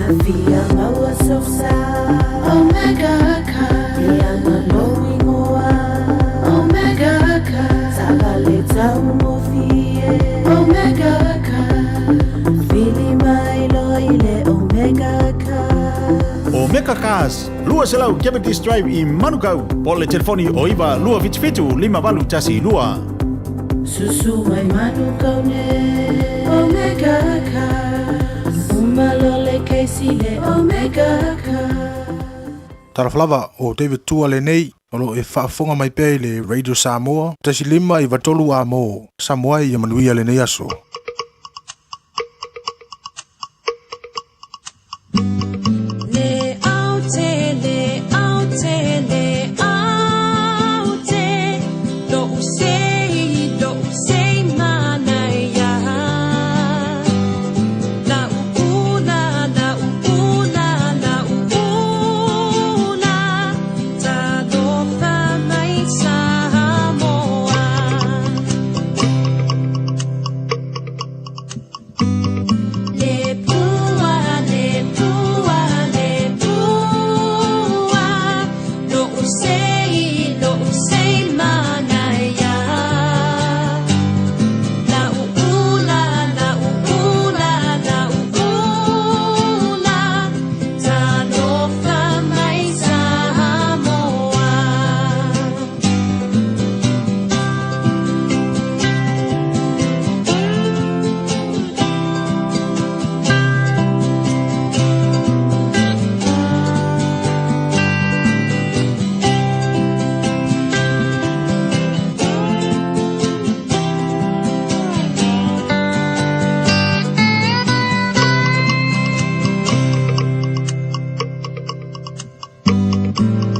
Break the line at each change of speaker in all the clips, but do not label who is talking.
Fia maua sou sa Omega Cars Ia na lou igoa Omega Cars Taavale taugofie Omega Cars Vili mai loa i le Omega Cars. Omega Cars, 200 Cavendish Drive i Manukau, po o le telefoni o 9 277 5812. Susu mai Manukau nei Omega Cars Uma loa le kesi le Omega Cars.
Talofa lava, o David Tua lenei, o lo o e faafofoga mai pea i le Radio Samoa, 1 5 93 A mo Samoa ia manuia lenei aso.
Le aute, le aute, le aute, lo'u sei, lo'u sei manaia. La ula, la ula, la ula, talofa mai Samoa. Le pua, le pua, le pua, lo'u sei, lo'u sei manaia. La ula, la ula, la ula, talofa mai Samoa.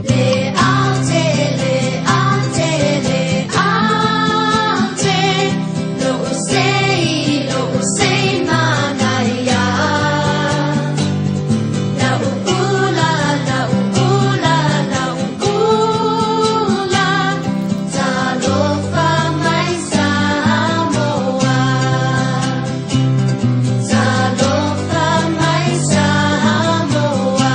Le aute, le aute, le aute, lo'u sei, lo'u sei manaia. La ula, la ula, la ula, talofa mai Samoa. Talofa mai Samoa.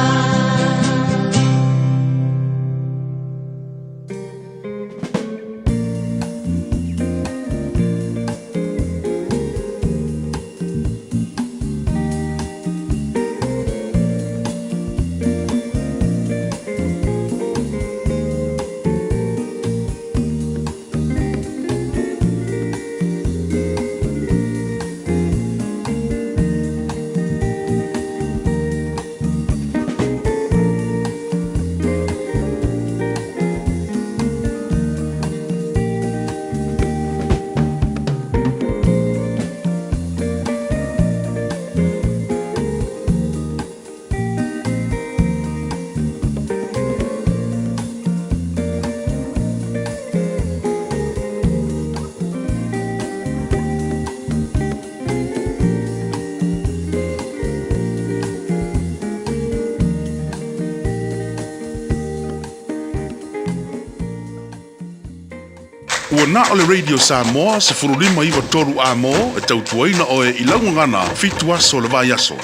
Ua na o le Radio Samoa 15 93 A mo e tautuaina oe i lau gagana 7 aso o le vaiaso.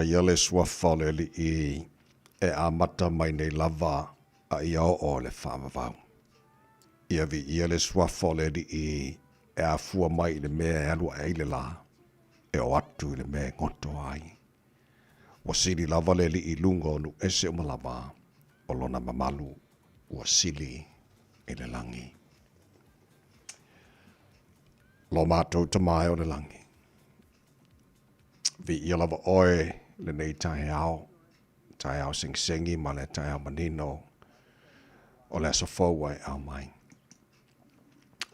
Faafetaia le suafa o le Alii e amata mai nei lava a ia oo i le faavavau. Ia viia le suafa o le Alii e afua mai i le mea e alu ae ai le lā, e oo atu i le mea e goto ai. Ua sili lava le Alii i luga o nuu ese uma lava, o lona mamalu ua sili i le lagi. Lo matou Tama e o le lagi, viia lava oe lenei taeao, taeao segisegi ma le taeao manino o le aso fou ua e aumai.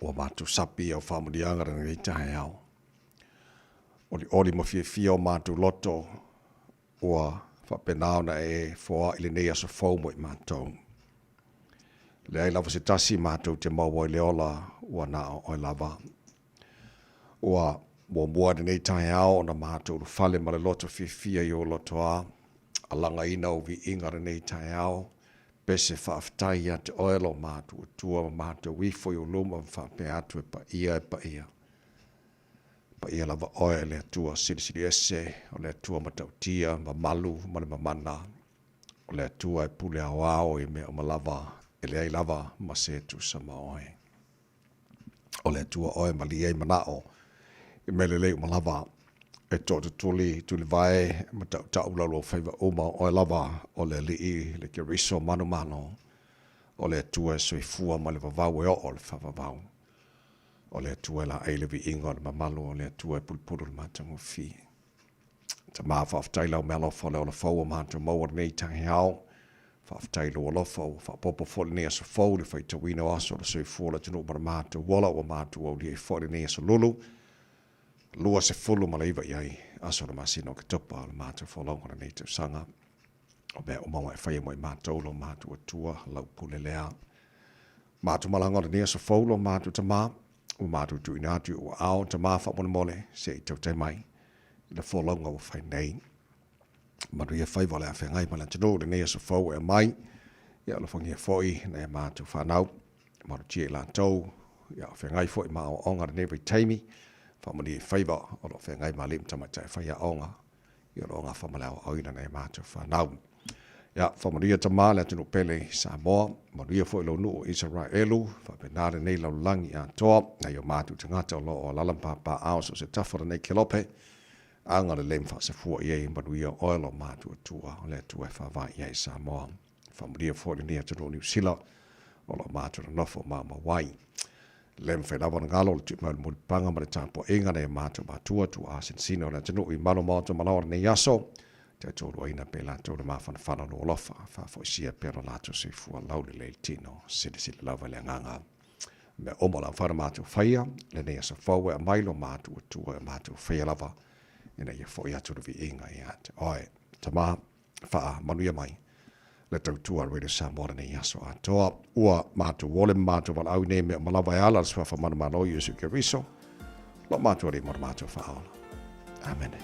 Ua matou sapi i au faamanuiaga lenei taeao. Olioli ma fiafia o matou loto ua faapena ona e foai lenei aso fou mo i matou. Leai lava se tasi matou te maua i le ola ua na o oe lava. Ua muamua lenei taeao ona matou ulufale ma le loto fiafia i ou lotoa, alagaina ou viiga lenei taeao, pese faafetai ia te oe lo matou Atua ma matou ifo i ou luma ma faapea atu e paia e paia. Paia lava oe e le Atua Silisili Ese, o le Atua matautia, mamalu ma le mamana, o le Atua e pule aoao i mea uma lava, e leai lava ma se tusa ma oe. O le Atua oe malie ai manao i mea lelei uma lava, e tootutuli tulivae ma tautau laulauafaiva uma, o oe lava o le Alii le Keriso manumalo, o le Atua e soifua mai le vavau e oo i le faavavau. O le Atua e laei le viiga o le mamalu, o le Atua e pulupulu le matagofie. Tama, faafetai lau mealofa o le ola fou ua matou maua lenei taeao. Faafetai i lou alofa ua faaopoopo foi lenei aso fou i le faitauina o aso o le soifua o le atunuu ma le matou ola ua matou aulia ai foi lenei aso lulu 29 i ai aso o le masina o Oketopa o le matou folauga o lenei tausaga. O mea uma ua e faia mo i matou lo matou Atua, lau pule lea. Matou malaga o lenei aso fou lo matou Tama, ua matou tuuina atu i ou aao, Tama faamolemole, se i tautai mai i le folauga ua fai nei. Manuia faiva o le a feagai ma le atunuu i lenei aso fou e aumai. Ia alofagia foi nai a matou fanau, malutia i latou, ia o feagai foi ma aoaoga i lenei vaitaimi, faamanuia i faiva o lo o feagai ma alii ma tamaitai faiaoga, ia o lo o gafa ma le aoaoina nai a matou fanau. Ia, faamanuia Tama le atunuu pele i Samoa, manuia foi lou nuu o Isaraelu, faapena lenei lalolagi atoa, nai o matou tagata o lo o alala ma papaaao so o se tafa o lenei kelope, agalelei ma faasafua i ai manuia oe lo matou Atua, o le Atua e faavae i ai Samoa. Faamanuia foi lenei atunuu o Niu Sila, o lo o matou nonofo maumau ai. Le mafai lava ona galo le tuimau i le mulipapaga ma le tapuaiga nai a matou matua tuaa sinasina o le atunuu i malu maota malaoa o lenei aso, taitoluaina pea i latou le mafanafana o lou alofa, faafoisia pea lo latou soifua laulelei i le tino, silasila lava i le agaga. Mea uma o le a mafai ona matou faia, lenei aso fou e aumai lo matou Atua e matou faia lava, ina ia foi atu le viiga ia te oe. Tama, faamanuia mai le tautua a Radio Samoa lenei aso atoa. Ua matou ole ma matou valaau i nei mea uma lava e ala le suafa manumalo Iesu Keriso, lo matou Alii ma lo matou Faaola. Amene.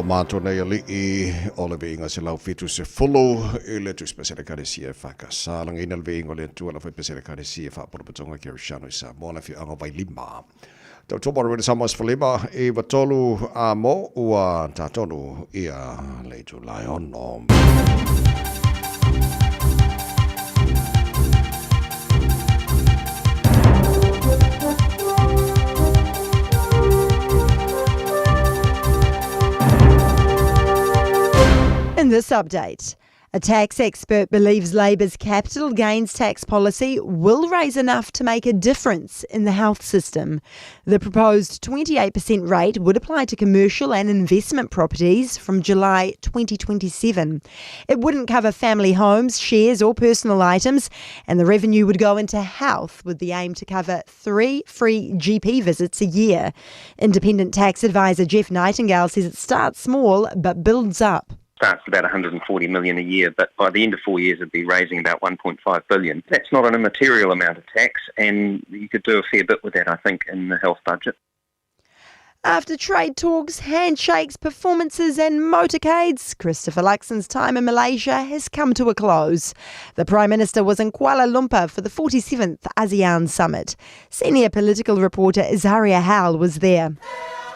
lo matou nei Alii, o le viiga 170 i le Tusipese le Ekalesia e EFKS. Lagiina le viiga o le Atua, le Faipese le Ekalesia Faapotopotoga Kerisiano i Samoa, le afioaga o Vailima. Tautua mo le Samoa 15 i 3 a mo ua tatonu ia le itula e 6.
In this update, a tax expert believes Labor's capital gains tax policy will raise enough to make a difference in the health system. The proposed 28% rate would apply to commercial and investment properties from July 2027. It wouldn't cover family homes, shares, or personal items, and the revenue would go into health with the aim to cover 3 free GP visits a year. Independent tax advisor Geoff Nightingale says it starts small but builds up.
Starts about $140 million a year, but by the end of 4 years it'd be raising about $1.5 billion. That's not an immaterial amount of tax, and you could do a fair bit with that, I think, in the health budget.
After trade talks, handshakes, performances and motorcades, Christopher Luxon's time in Malaysia has come to a close. The Prime Minister was in Kuala Lumpur for the 47th ASEAN Summit. Senior political reporter Azaria Howell was there.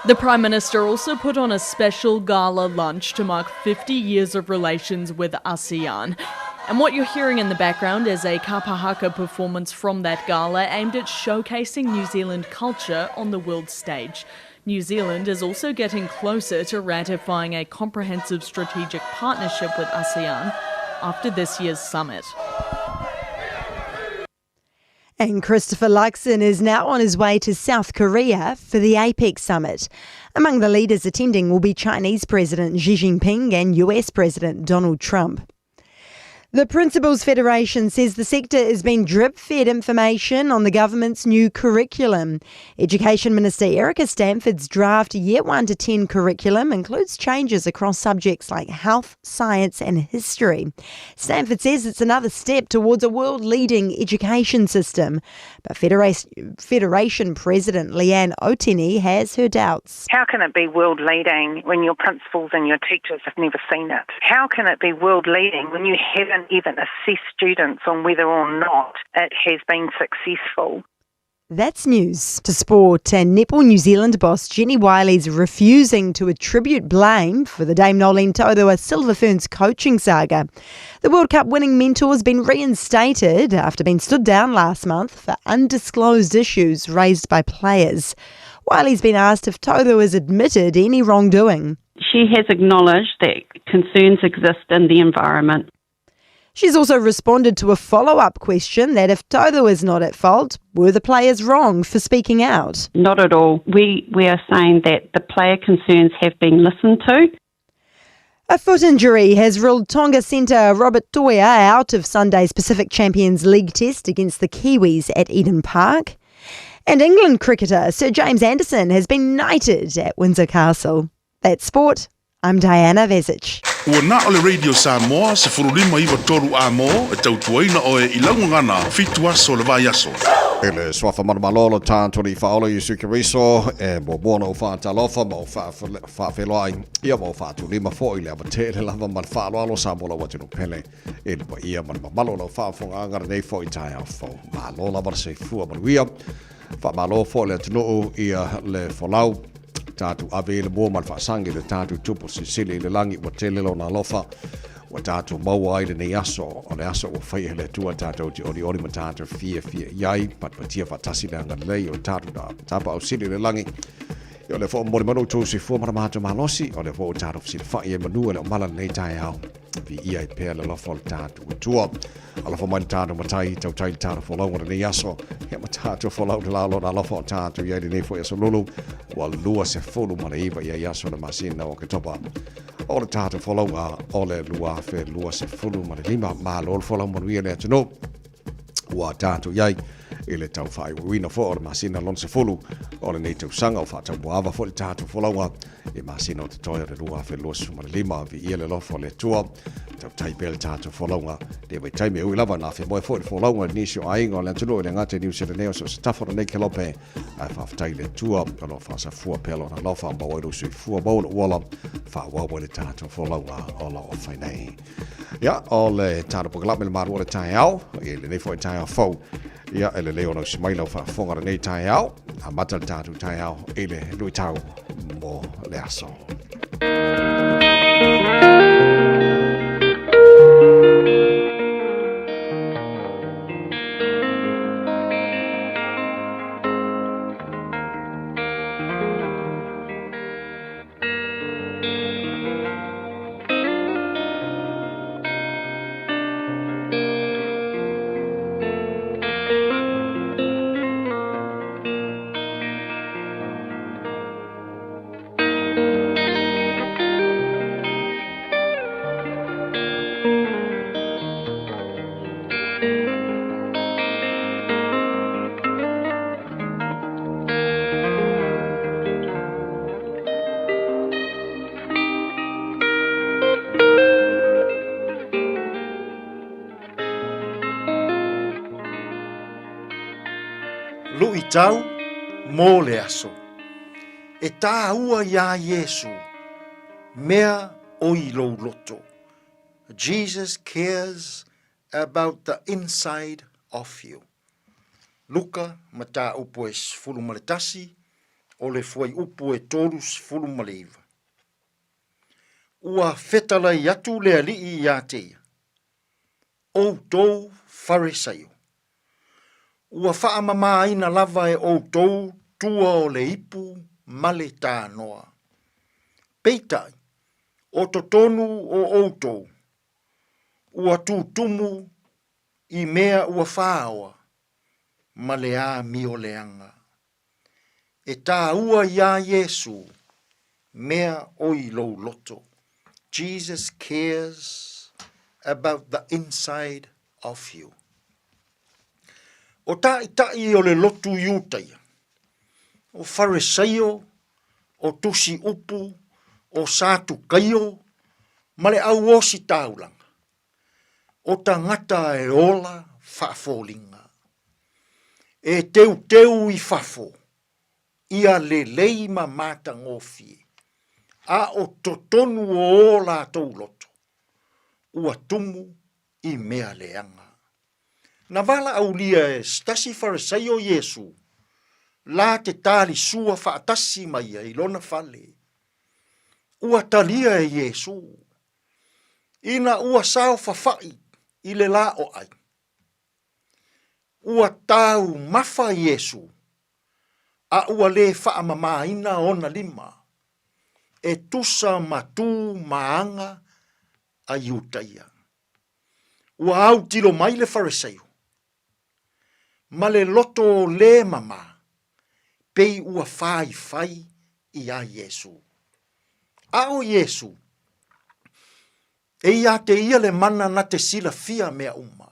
The Prime Minister also put on a special gala lunch to mark 50 years of relations with ASEAN. And what you're hearing in the background is a kapahaka performance from that gala aimed at showcasing New Zealand culture on the world stage. New Zealand is also getting closer to ratifying a comprehensive strategic partnership with ASEAN after this year's summit.
And Christopher Luxon is now on his way to South Korea for the APEC summit. Among the leaders attending will be Chinese President Xi Jinping and US President Donald Trump. The Principals Federation says the sector is being drip-fed information on the government's new curriculum. Education Minister Erica Stanford's draft Year 1 to 10 curriculum includes changes across subjects like health, science and history. Stanford says it's another step towards a world-leading education system. But Federation President Leanne Otene has her doubts.
How can it be world-leading when your principals and your teachers have never seen it? How can it be world-leading when you haven't even assessed students on whether or not it has been successful?
That's news. To sport, and Netball New Zealand boss Jenny Wiley's refusing to attribute blame for the Dame Noeline Taurua Silver Ferns coaching saga. The World Cup winning mentor's been reinstated after being stood down last month for undisclosed issues raised by players. Wiley's been asked if Taurua has admitted any wrongdoing.
She has acknowledged that concerns exist in the environment.
She's also responded to a follow-up question that if Taurua is not at fault, were the players wrong for speaking out?
Not at all. We are saying that the player concerns have been listened to.
A foot injury has ruled Tonga centre Robert Toia out of Sunday's Pacific Champions League test against the Kiwis at Eden Park. And England cricketer Sir James Anderson has been knighted at Windsor Castle. That's sport. I'm Diana Vesic.
Ua na o le Radio Samoa, 1593 a mo, e tautuaina oe i laugagana, 7 aso le vaiaso.
I le suafa manumalo lo tātou i whaola Iesu Keriso, e muamua na o whaatalofa ma o whaawheloai, ia ma o whaatulima fo i le awatele lava ma le whaaloalo sa mo lau atunu pele, e le paia ma le mamalo lau whaafonga angara nei fo i tae au fau. Malo lava le seifua manuia, whaamalo fo le atunuu ia le folau, tātou ave i le mua ma le whaasangi le tātou tupu sisili i le langi ua tele lona alofa, ua tātou maua ai le nei aso, o le aso ua whai hele tua tātou te ori ori ma tātou fia fia iai, patpatia whatasi le anga lei o tātou nā tapa au sili le langi. I o le fo mori manu tō si fua mara mātou malosi, o le fo o tātou fisili whai e manua le o mala nei tae au. Vi ia i pēr le lofo le tātou tua. Alofa mai le tātou matai, tau tai le tātou folau o le nei aso. Hea ma tātou folau le lalo na alofa o tātou ia i le nei fo i aso lulu. Ua lua se fulu ma le iwa ia i aso le masina o ke topa. O le tātou folau a o le lua afe lua se fulu ma le lima. Malo le folau manuia le atunu. Ua tātou iai. i le tau faaiuiuina foi o le masina lona 10 o lenei tausaga, o faataumuaava foi le tatou folauga i masina o totoe o le 2025. Viia le alofa o le Atua, tautai pea le tatou folauga i lenei vaitaimi. E ui lava na afea moe foi le folauga i nisi o aiga o le atunuu, e le gata i Niu Sila nei, o so o se tafa o lenei kelope, ae faafetai i le Atua o lo o faasafua pea lona alofa, maua ai lou soifua, maua lou ola, faaauau ai le tatou folauga o lo o fai nei. Ia, o le tatou polokalame le malu o le taeao, i lenei foi taeao fou, ia, e lelei ona usi mai lau faafofoga lenei taeao, amata le tatou taeao i le luitau mo le aso.
Luitau mo le aso. E tāua iā Iesū, mea o i lou loto. Jesus cares about the inside of you. Luka, mataupu e 11, o le fuaiupu e 39. Ua fetalai atu le Alii iā te ia, Outou Faresaio, ua faamamāina lava e outou tua o le ipu ma le tānoa. Peitai, o totonu o outou, ua tūtumu i mea ua whāoa ma le āmioleanga. E tāua iā Iesū mea o i lou loto. Jesus cares about the inside of you. O tāʻitaʻi o le lotu Iutaia, o Faresaio, o Tusi Upu, o Satukaio, ma le auositaulaga, o tagata e ola faafoliga, e teuteu i fafo ia lelei ma matagofie, a o totonu o o latou loto, ua tumu i mea leaga. Na valaaulia e se tasi Farisai o Iesu la te talisua faatasi ma ia i lona fale. Ua talia e Iesu Ina ua saofafai i le lā o ʻai, ua taumafa Iesū, a ua lē faamamāina ona lima, e tusa ma tū ma aga a Iutaia. Ua autilo mai le Faresaio, ma le loto lē mamā, pei ua faifai iā Iesū. A ʻo Iesū, e iā te ia le mana na te silafia mea uma.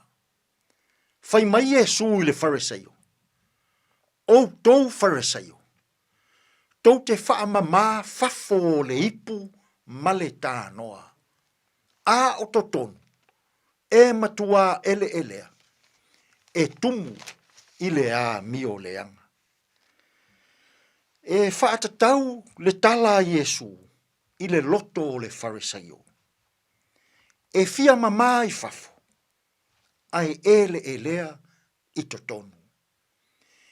Fai mai Iesū i le Faresaio, ʻOutou Faresaio, tou te faamamā fafo o le ipu ma le tānoa, a o totonu, e matuā ʻeleʻelea, e tumu i le āmio leaga. E faatatau le tala a Iesū i le loto o le Faresaio. E fia mamā i fafo, ae ʻeleʻelea i totonu.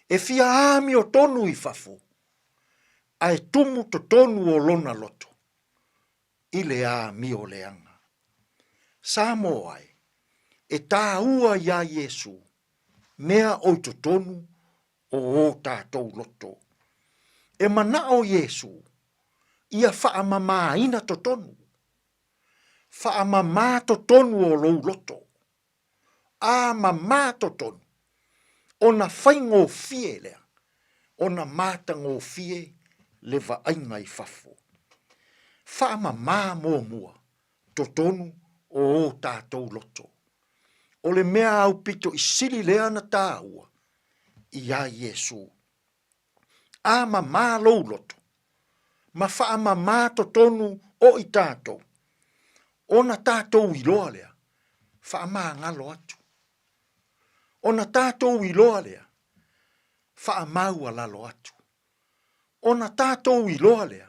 E fia āmio tonu i fafo, ae tumu totonu o lona loto i le āmio leaga. Samoa e, e tāua iā Iesū mea o i totonu o ō tātou loto. E manaʻo Iesū ia faamamāina totonu, faamamā totonu o lou loto, a mamā totonu, ona faigofie lea, ona matagofie le vaaiga i fafo. Faamamā muamua totonu o ō tātou loto. O le mea aupito i sili lea na tāua, iā Iesū. A mamā lou loto, ma faamamā totonu o i tātou, ona tātou iloa lea, faamagalo atu. Ona tātou iloa lea, faamaualalo atu. Ona tātou iloa lea,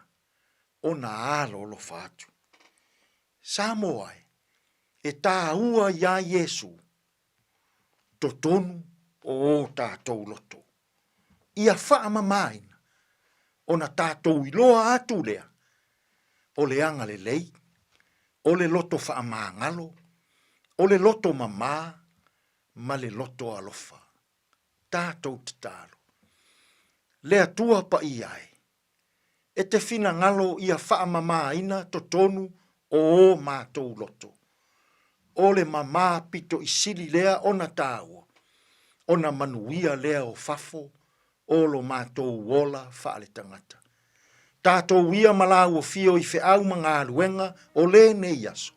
ona alolofa atu. Samoa e, e tāua iā Iesū, totonu o ō tātou loto. Ia faamamaina, ona tātou iloa atu lea, o le agalelei, o le loto faamagalo, o le loto mamā, ma le loto alofa. Tātou tatalo. Le Atua paia e, e te finagalo ia faamamaina totonu o ō mātou loto. O le mamā pito i sili lea ona tāua, ona manuia lea o fafo o lo mātou ola faaletangata. Tātou ia ma lāua fio i feau ma galuega o lenei aso,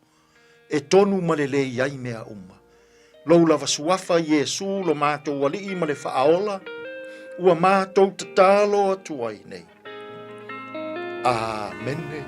e tonu ma lelei ai mea uma. Lou lava suafa Iesū lo mātou Alii ma le Faaola, ua mātou tatalo atu ai nei. Āmene.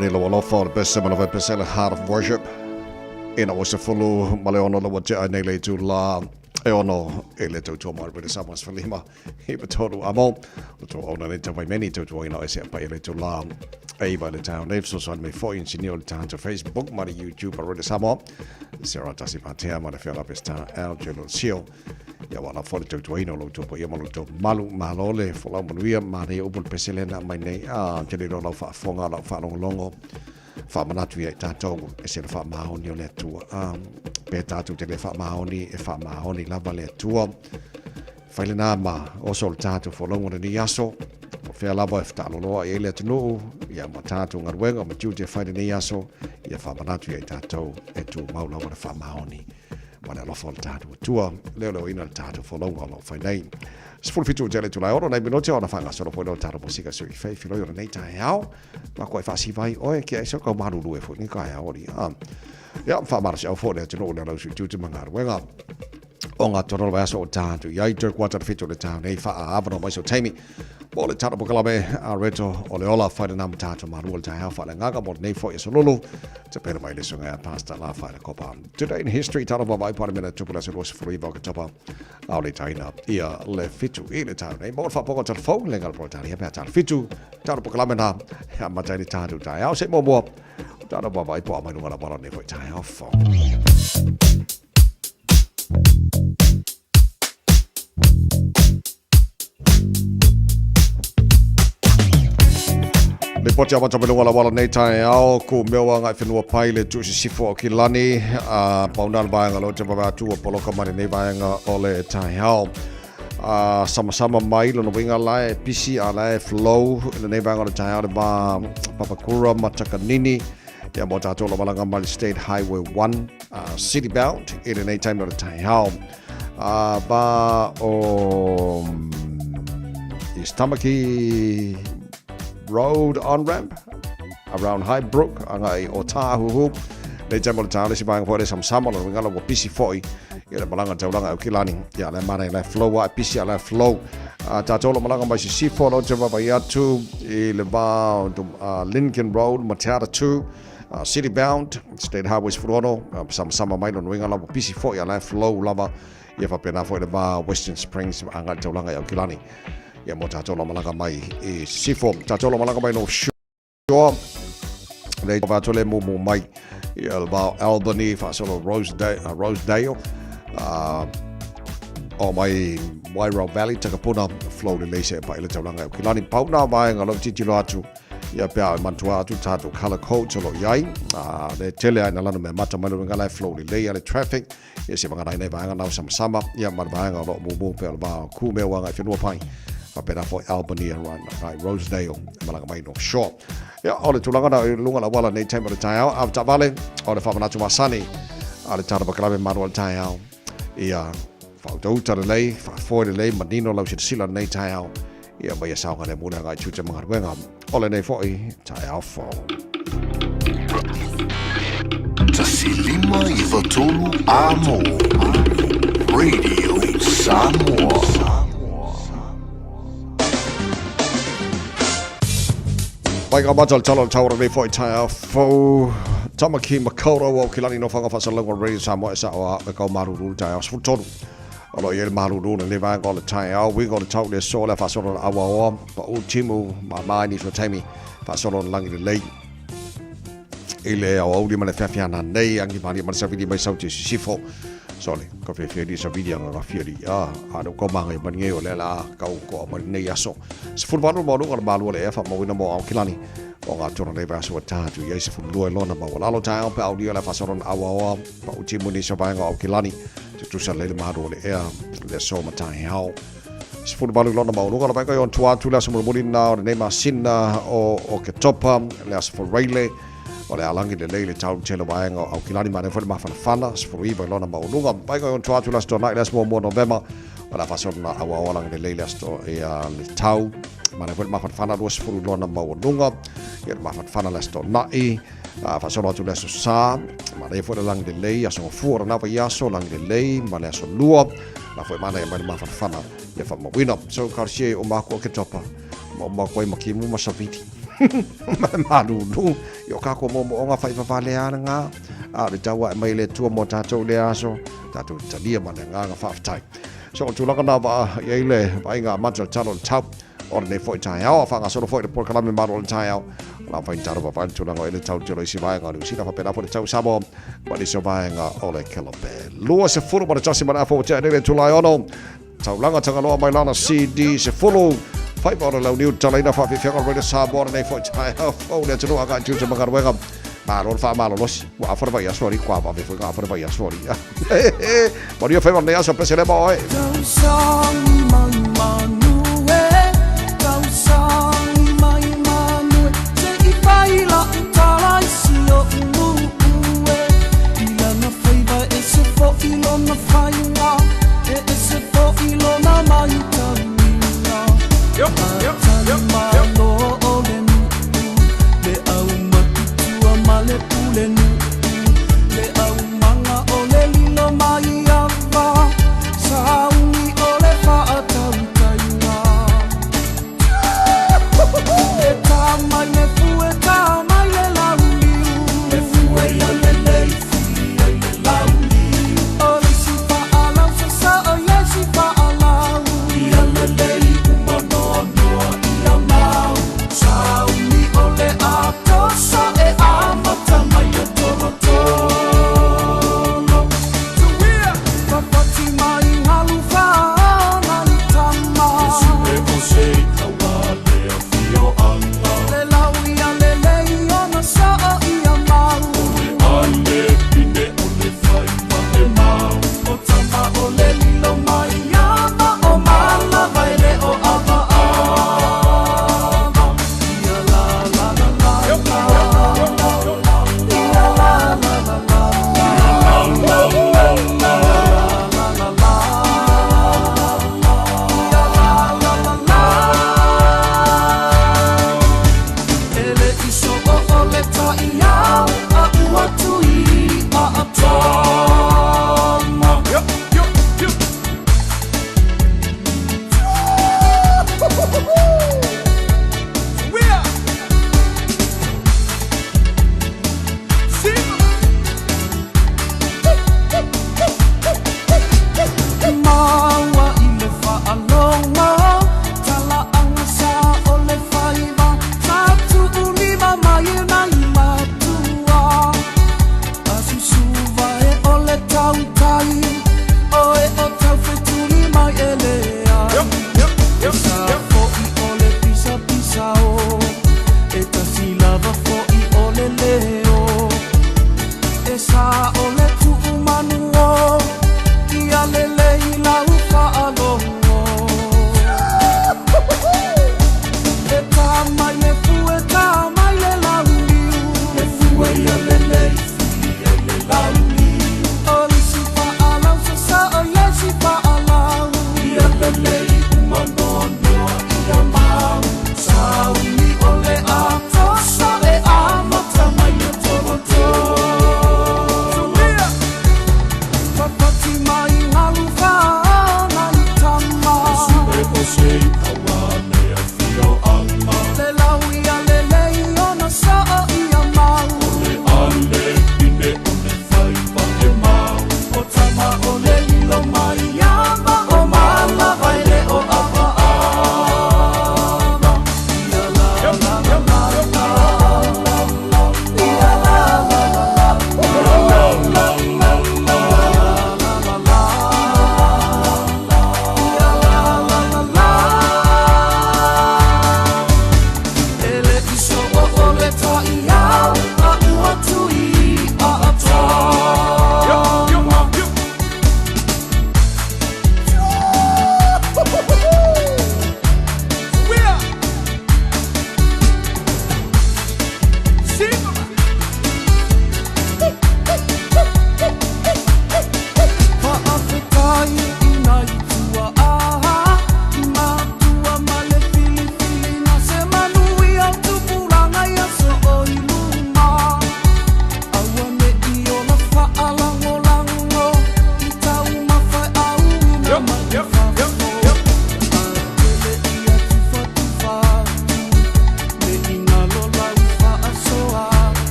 nei lau alofa o le pese ma le vaipese le Heart of Worship. Ina ua 16 le ua tea nei le itulā e 6 i le tautua mai Radio Samoa 15 i tolu amo. O tō ona nei tawai meni tautua ina o se pa i le itulā e iwa i le taeao nei fesoasoani mai foi insinia o le tātou Facebook ma le YouTube a Radio Samoa. Sarah Tasi Patea ma le Fiala Pesta Al Jelon Sio. Ia wala fo le tautuaina o lo outou paia ma lo outou mamalu. Malo le folau manuia, manaia upu le pese lea na aumai nei. Ah, te le iloa lau faafofoga, lau faalogologo, faamanatu ia i tatou, e se le faamaoni o le Atua. Ah, pe tatou te le faamaoni, e faamaoni lava le Atua. Fai lena ma oso o le tatou folauga lenei aso. O fea lava e fetaaloloa i ai le atunuu, ia ma tatou galuega ma tiute e fai lenei aso, ia faamanatu ia i tatou e tumau lava le faamaoni. Ma le alofa o le tatou Atua, leoleoina le tatou folauga o lo o fai nei. 17 o tele itula e 6 nai minute ona faagasolo foi lea o le tatou musika sui fei filoi o lenei taeao. Ma koe faasiva ai oe kia ese o kau malulu e foi ni taeao ali. Ia, whaamalosi au foi le atunuu le lau sui tiute ma galuega. O ngā toro o aso o tātu i ai te kuata te whitu o le tāu nei wha a mai so taimi. Mo le tata pokalame a reto o le ola whai le nama tātu maru o le taeao wha le ngaka mo le nei foi e sololo. Te pera mai le sunga a pasta la whai le kopa. Today in history tata wa vai pare mena tupu la se rosi furu iwa o ke topa. Au le taina ia le whitu i le tāu nei. Mo le whaponga telefone le ngala pro tāri hepea tāru whitu. Tata pokalame nā. Hea matai le tātu taeao se mo mua. Tata wa vai po a mai lunga la wala nei foi taeao fo. Lipoti amata mai luga o le auala nei taeao, ku mea ua agai whenua pai le tuu sisifo o Kilani, a pauna le vaega leo te wawe atu ua poloka mai lenei vaega o le taeao. A samasama mai lona uiga la e pisi a la e flow i lenei vaega o le taeao le va Papakura ma Takanini. Ia mo tātou lo malaga mai le State Highway 1 City Bound i lenei taimi o le taeao. Ba o East Tamaki Road on-ramp around Highbrook agai o Tāhuhu. Nei taimi o le taeao le isi vaega foi le samasama lona uiga la ua pisi foi i le malaga taulaga e Aukilani. Ia le mana i le flow a e pisi a le flow. Tātou lo malaga mai Sisifo lo te vaavaai atu i le va o Lincoln Road ma Te Atatū, City Bound, State Highway 16, samasama mai lona uiga la ua pisi foi a la e flow lava. Ia faapena foi le va Western Springs agai le taulaga i Aukilani. Ia mo tātou lo malaga mai i Sisifo. Tātou lo malaga mai North Shore. Nei vato le mumu mai i le va Albany, faasolo Rosedale, Rosedale o mai Wairau Valley, Takapuna, flow lelei se pa i le taulaga i Aukilani. Pau nā vaega lau titilo atu, ia pea e manatua atu tātou colour codes o lo o i ai, le tele ai na lana mea mata mai le uiga la e flow lelei a le traffic, ia se whangara nei vaega nau samasama, ia ma le vaega o lo o mumu pea o le va o Kumea o agai whenua pai, whapena foi Albany and rai Rosedale, e malaga mai North Shore. Ia, o le tulaga na i lunga la wala nei taimi o le taeao, a taavale, o le whaamanatu masani, a le tara pakalame maru o le taeao, ia, whautauta lelei, whaafoe lelei, manino lau silasila nei taeao, ia mai e saoga le mule agai tute mangaruenga, o lenei foi, taeao fou.
153 Amo Radio Samoa.
Mai ngā mata o le tala o le taura nei foi taeao fou. Tamaki Makaurau o Aukilani no Whanga Whasalauga Radio Samoa e sao a e kau maruru le taeao 13. O lo i e le maruru le vaega o le taeao, winga o le tau le so le whasolo le awaoa, pa u timu ma mai ni so taimi whasolo le langi le lei. I le aoauli ma le feawhiana nei, angi maria ma le sawili mai sau te sisifo. Sole, ka feawhia li sawili anga ka whiari. Ah, a no kau maangai mani ngei o le la kau koa mani nei aso. 18 ma lunga le malua le ea whaamauina mo Aukilani. O ngā tona nei vai aso a tātu i ai 12 e lona maua. Lalo taeao pe aulia le whasorona awaoa pa u timu ni sa vaenga o Aukilani. Te tusa le le malua le ea le so mataeao. 18 lona mauluga la vaenga i on tua atu le aso mulimuli na o lenei masina o Oketopa le aso Foreile o le alangi lelei le tau tele vaenga o Aukilani ma foi le mafanafana 19 lona mauluga vaenga i on tua atu le aso Toanai le aso muamua Novema o le faasolo na aua o alangi lelei le aso ia le tau ma foi le mafanafana 20 lona mauluga ia le mafanafana le aso Toanai faasolo atu le aso Sa ma le foi le langi lelei aso Gafua o lena vaiaso langi lelei ma le aso Lua la foi mana ia mai le mafanafana ia faamauina. So karsie o maku o ke topa ma o maku ai ma kimu ma savili. Ma le malulu, i o kākou moomooga faivavale a lagā, a o le tau ae mai le Atua mo tātou i lea aso, tātou talia ma le agaga faafetai. So o tulaga na vaa i ai le vaaiga amata o le tala o le tau o lenei foi taeao, a faagasolo foi le polokalame malo o le taeao, o la fain talo vavai le tulaga o i le tau telo isi vaega o Niu Sila faapena foi le tau Samoa ma nisi o vaega o le Kelope. 21 ma le afa ua tea nei le itula e ono, Taulaga Tagaloa mai lana CD 10, faiva o le launiu talaina faafiafiaga o le Radio Samoa lenei foi taeao fou le atunuu agai tiute ma galuega. Malo le faamalolosi. Ua afa le vai aso alii kwa vave foi afa le vai aso alii. Manuia faiva o lenei aso pese lema oe. Tausaga mai manu e, tausaga mai manu e, se i fai lau tala i si oʻu nuu e. I lana faiva e ese foi lona faiga, e ese foi lona matauina. Matamalo o le nuu, le aumatutua ma le pulenuu, le aumaga o le lilo mai ava, sauni o le faa.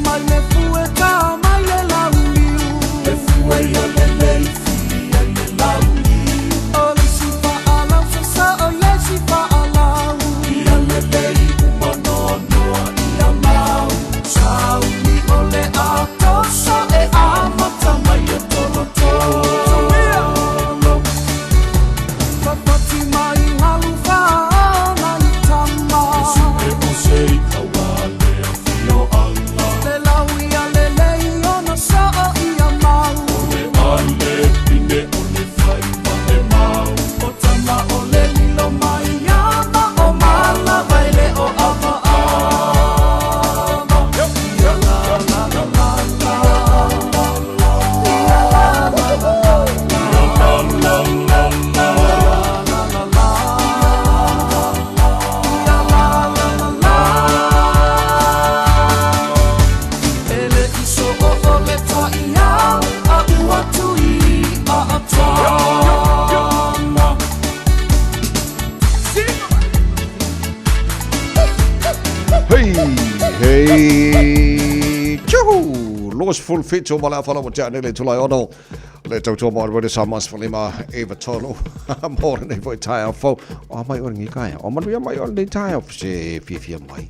mai le fue ta mai le lauliu. Le fue ia le leifi ai le lauliu. O le si fa'alau sasa o le si fa'alau. Ia lelei uma noanoa ia mau. Sauni o le atosa e amata mai e tolotolo. Fafati mai ngalu whaanga i tama. E o se i kaua le awhio anga. Le lau ia le lei ona saa ia mau. O le ale pine o le whai ma e mau. O tama o le lilo mai ana o malawa e le o ava ava. Ia la la la la la. Ia la la la la la. La la la. Ia la la la la. E le iso o o le ta'iau a ua tui a atama.
Hei, hei, tjuhu! 27 ma le afala mo tea nele tulai ono. Le tautua mo arwere sa mas falima eva tolo. Mo nei foi tae au fau. O mai o ngi kai. O manuia mai o nei tae au se fiafia mai.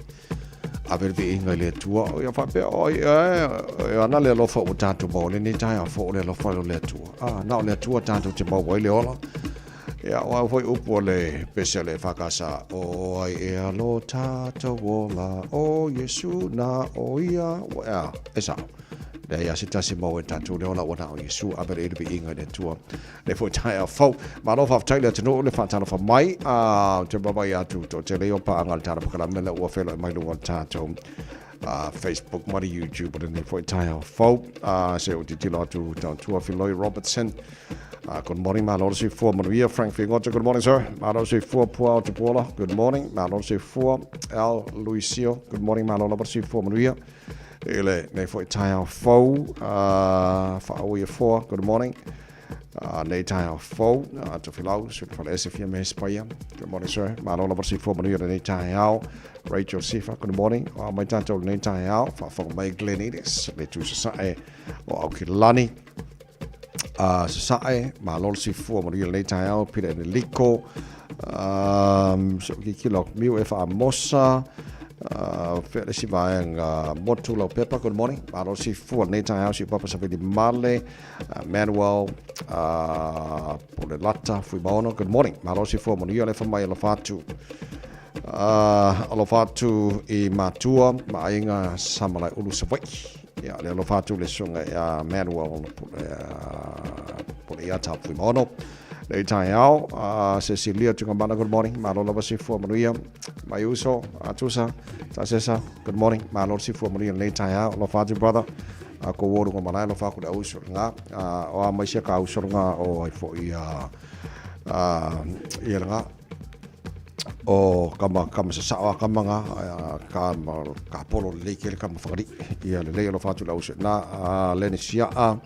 Ave le viiga i le Atua. O ia faapea, o ia, e ana le alofa ua tatou maua ai lenei taeao fou, o le alofa o le Atua. A, na o le Atua tatou te maua ai le ola. Ia, o au foi upu o le pese a le EFKS, o ai ea lo tatou ola, o Iesu na o ia, ua ea, e sao. Leai a se tasi maua e tatou le ola ua na o Iesu, ave le viiga i le Atua. Le foi taeao fou. Malo faafetai le atunuu le faatalofa mai. A, te vaavaai atu toatele i o paaga le tala pakalame lea ua feiloai mai luga o le tatou Facebook ma le YouTube o lenei foi taeao fou. Se o titilo atu tautua Philoi Robertson. Good morning, malo le soifua manuia. Frank Fingota, good morning sir. Malo le soifua Pua o Tupuola, good morning. Malo le soifua Al Luisio, good morning, malo lava le soifua manuia. I lenei foi taeao fou, Whaauia Foa, good morning. Nei taeao fou, Tofilau, Sui Faleese Fia Me Espaia, good morning sir. Malo lava le soifua manuia lenei taeao. Rachel Sifa, good morning. O mai tātou lenei taeao, faafofoga mai Glenn Edis, le tu sasae o Aukilani. Sasae, malo le soifua manuia lenei taeao, Peter Eneliko, so kikilo miu e whaamosa, fea le si vaega motu lau pepa, good morning, malo le soifua lenei taeao, si papa Savili Male, Manuel, Polelata, Fuimaono, good morning, malo le soifua manuia le whamai alofa atu. Alofa atu i matua, ma aiga Samalai Ulu Savaii. Ia, le alofa atu le susuga ia Manuel Pule ia Tapuimaono. Le taeao, Cecilia Tungamana, good morning. Malo lava soifua manuia. Mai uso, Atusa, Tasesa, good morning. Malo le soifua manuia lenei taeao. Alofa atu, brother. A ko woru ngā malae, alofa aku le au uso ngā. O a mai sia ka uso ngā o ai fo i ia ngā. O kama kama sasao a kama nga ka ka polo lelei kele kama whakari ia lelei alofa atu le au na Lene Siaa,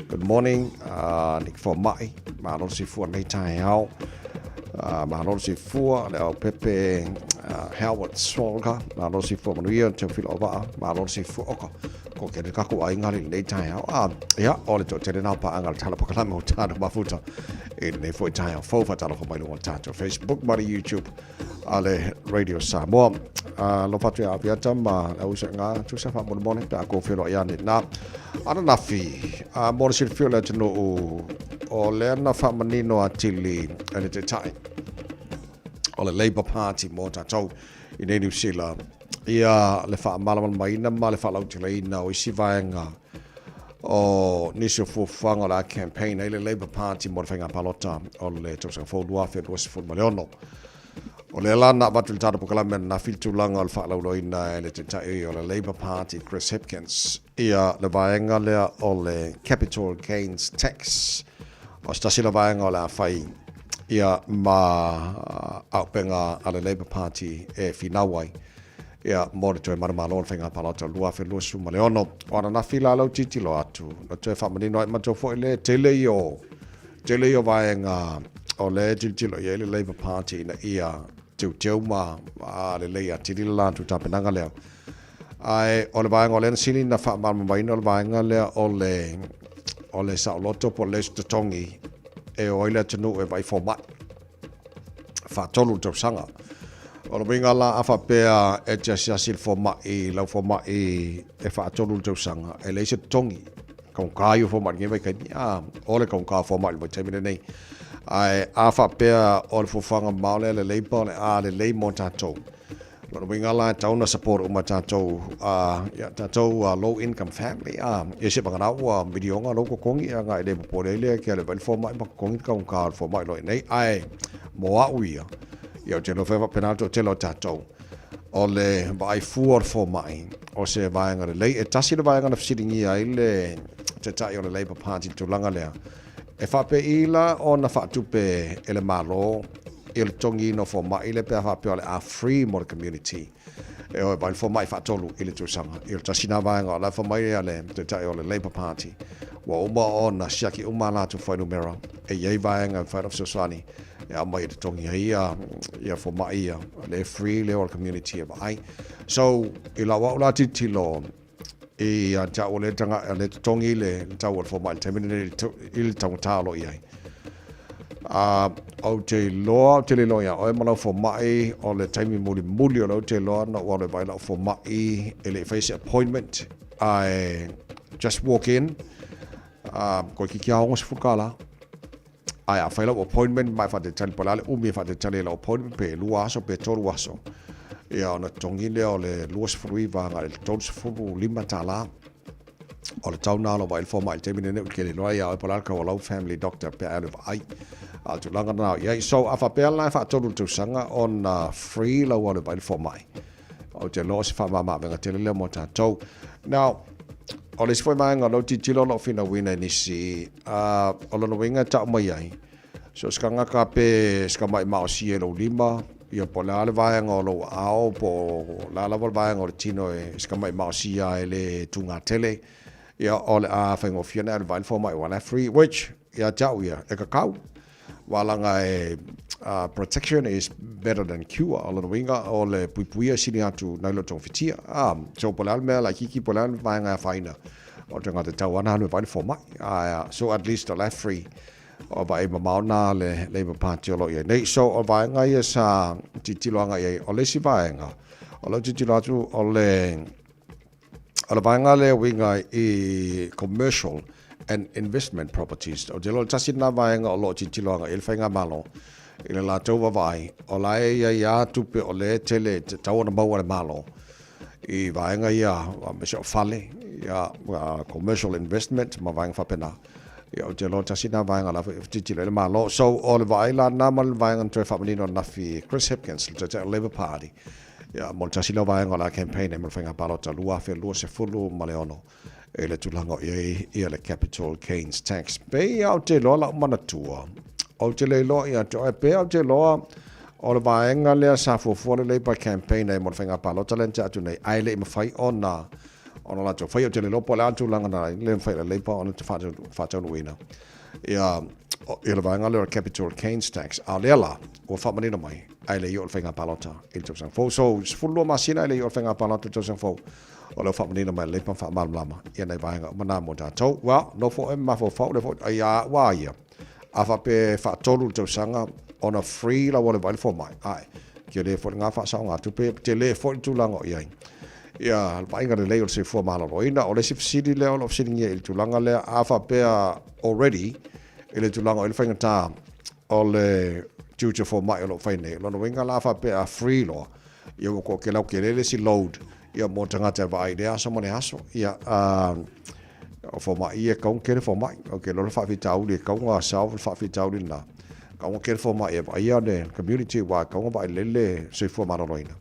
good morning, Nick Fomai, malo le soifua nei taeao, malo le soifua le au pepe Howard Swalga, malo le soifua manuia Teofilo Ovaa, malo le soifua oka ko kele kako aiga le nei taeao. Ia o le toatele nā paanga le tala pakalame o tāna mafuta i lenei foi taeao fou. Faatalofa mai luga o le tatou Facebook ma le YouTube a le Radio Samoa. Alofa atu ia Aviata ma le ausaga tusa faamolemole pe a kou feiloai ane na ananafi. Mo le silafia o le atunuu, o lea na faamanino atili e le Taitai o le Labour Party mo tatou i nei Niu Sila ia le faamalamalamaina ma le faalauteleina o isi vaega o nisi o fuafuaga o le a campaign ai le Labour Party mo le faiga palota o le tausaga fou 2026. O lea la na avatu i le tatou polokalame ananafi le tulaga o le faalauiloaina e le Taitai o le Labour Party Chris Hipkins ia le vaega lea o le Capital Gains Tax. O se tasi la vaega o le a fai ia ma auupega a le Labour Party e finau ai ia mo le toe manumalo o le faiga palota 2026. O ananafi la lau tilotilo atu, na toe faamanino ai matou foi le tele ia o tele ia o vaega o le tilotilo i ai le Labour Party ina ia teuteu ma lelei atili le latou tapenaga lea. Ae o le vaega o lea na sili na faamalamalamaina o le vaega lea o le o le saoloto po o le leai o se totogi e o ai le atunuu e vaai fomai faatolu le tausaga. O le uiga la a faapea e te asiasi i le fomai i lau fomai e faatolu le tausaga, e leai se totogi. Taugata ia o fomai i lenei vaitaimi, a, o le taugata o fomai i le vaitaimi lenei. Ae a faapea o le fuafuaga mamao lea a le Labour o le a lelei mo tatou, Lona uiga la e tatau ona support uma e tatou ia tatou low income family a ia se vagana ua miliona lou totogi ia ona e le popole ai lea e te alu e vaai le fomai ma totogi le taugata o le fomai loa i inei. Ae mo au ia, ia ou te iloa foi e faapena le toatele o tatou, o le vaai fua o le fomai o se vaega lelei. E tasi le vaega na fesiligia ai le Taitai o le Labour Party i le tulaga lea, E faapei la ona faatupe e le Malo i le totogiina o fomai lea pe a faapea o le a free mo le community e o e vaai le fomai faatolu i le tausaga. I o le tasi lena vaega o la e fai mai a le Taitai o le Labour Party ua uma ona siaki uma a latou fuainumera e i ai vaega e mafai ona fesoasoani e aumai e totogi ai ia fomai ia le free lea o le community e vaai. So i lau au la tilotilo Ia te au o lea taga, o lea totogi le tau o le fomai i le taimi lenei i le taugata o lo o i ai. Ou te iloa, ou te le iloa ia oe ma lau fomai, o le taimi mulimuli o lea ou te iloa na ou alu e vaai lau fomai e le i faia se appointment, ae just walk in, toeitiiti lava $60. Ae a fai lau appointment ma e faatalitali po o le a le umi e faatalitali ai lau appointment pe 2 aso pe 3 aso, ia ona totogi lea o le 29 agai i le $35. O le tau lena o lo o vaai le fomai i le taimi lenei, ou te le iloa ia oe po o le a le tau o lau family doctor pe a e alu e vaai. A o le tulaga lena o i ai. So a faapea la e faatolu i le tausaga ona free lau alu e vaai le fomai, Ou te iloa o se faamama-avega tele lea mo tatou. Now, o le isi foi vaega o lea ou tilotilo o lo o finauina e nisi, o lona uiga e tau mai ai, so o se tagata pe se tamai maosia i lou lima, ia po o le a le vaega o lou aao, po o le a lava le vaega o le tino e se tamai maosia e le tuga tele, ia o le a faigofie ona e alu e vaai le fomai aua o la e free, which ia te au ia, e tatau. Aua leaga e protection is better than cure, o lona uiga o le puipuia e sili atu nai lo togafitia. So po o le a le mea laitiiti po o le a le vaega e afaina o le tagata e tatau lava ona alu e vaai le fomai. So at least o la e free o vaai mamao na le Labour Party o lo o i ai nei. So o vaega ia sa tilotilo agai i ai. O le isi vaega o lea ou te tilotilo atu o le O le vaega lea uiga i commercial and investment properties. Ou te iloa o le tasi lena vaega o lo o tilotilo agai i ai le Faigamalo i le latou vaavaai, o la e i ai lava tupe o lea e tele e tatau ona maua e le Malo i vaega ia, aemaise o fale, ia, commercial investment ma vaega faapena. Ia, ou te iloa tasi lena vaega o la foi e tilotilo i ai le Malo. So, o le vaai la lena ma le vaega na toe faamanino ananafi e Chris Hipkins, le Taitai o le Labour Party, Ia, mo le tasi lea o vaega o le a campaign ai mo le faiga palota 2026 i le tulaga o i ai ia le capital gains tax. Pei lava ou te iloa lau manatua, ou te le iloa ia te oe, pei lava ou te iloa o le vaega lea sa fuafua le Labour campaign ai mo le faiga palota lea na tea atu nei, ae le i mafai ona ona latou faia. Ou te le iloa po o le a le tulaga na le mafai e le Labour ona faataunuuina ia le vaega lea o le capital gains tax. A o lea la, ua faamanino mai, ae le i oo le faiga palota i le tausaga fou. So, 12 masina ae le i oo le faiga palota i le tausaga fou, o lea ua faamanino mai e le Labour ma faamalamalama ia nai vaega uma na mo tatou. Well, nofo oe ma mafaufau lea foi, ai a au a ia, a faapea e faatolu le tausaga ona free lau alu e vaai le fomai, ae tele foi lena faasaogatupe, tele foi le tulaga o i ai. Ia, le vaaiga lelei o le soifua maloloina. O le isi fesili lea o lo o fesiligia i le tulaga lea, a faapea already i le tulaga o i le faigata o le tiute fomai o lo o fai nei, o lona uiga la a faapea a free loa, ia ua toatele atu tele le isi load ia mo tagata e vaai i lea aso ma lea aso. Ia, o fomai ia e tatau ona tele fomai. Ou te iloa le faafitauli e tatau ona solve le faafitauli lena, e tatau ona tele fomai e vaaia le community aua e tatau ona vaai lelei le soifua maloloina.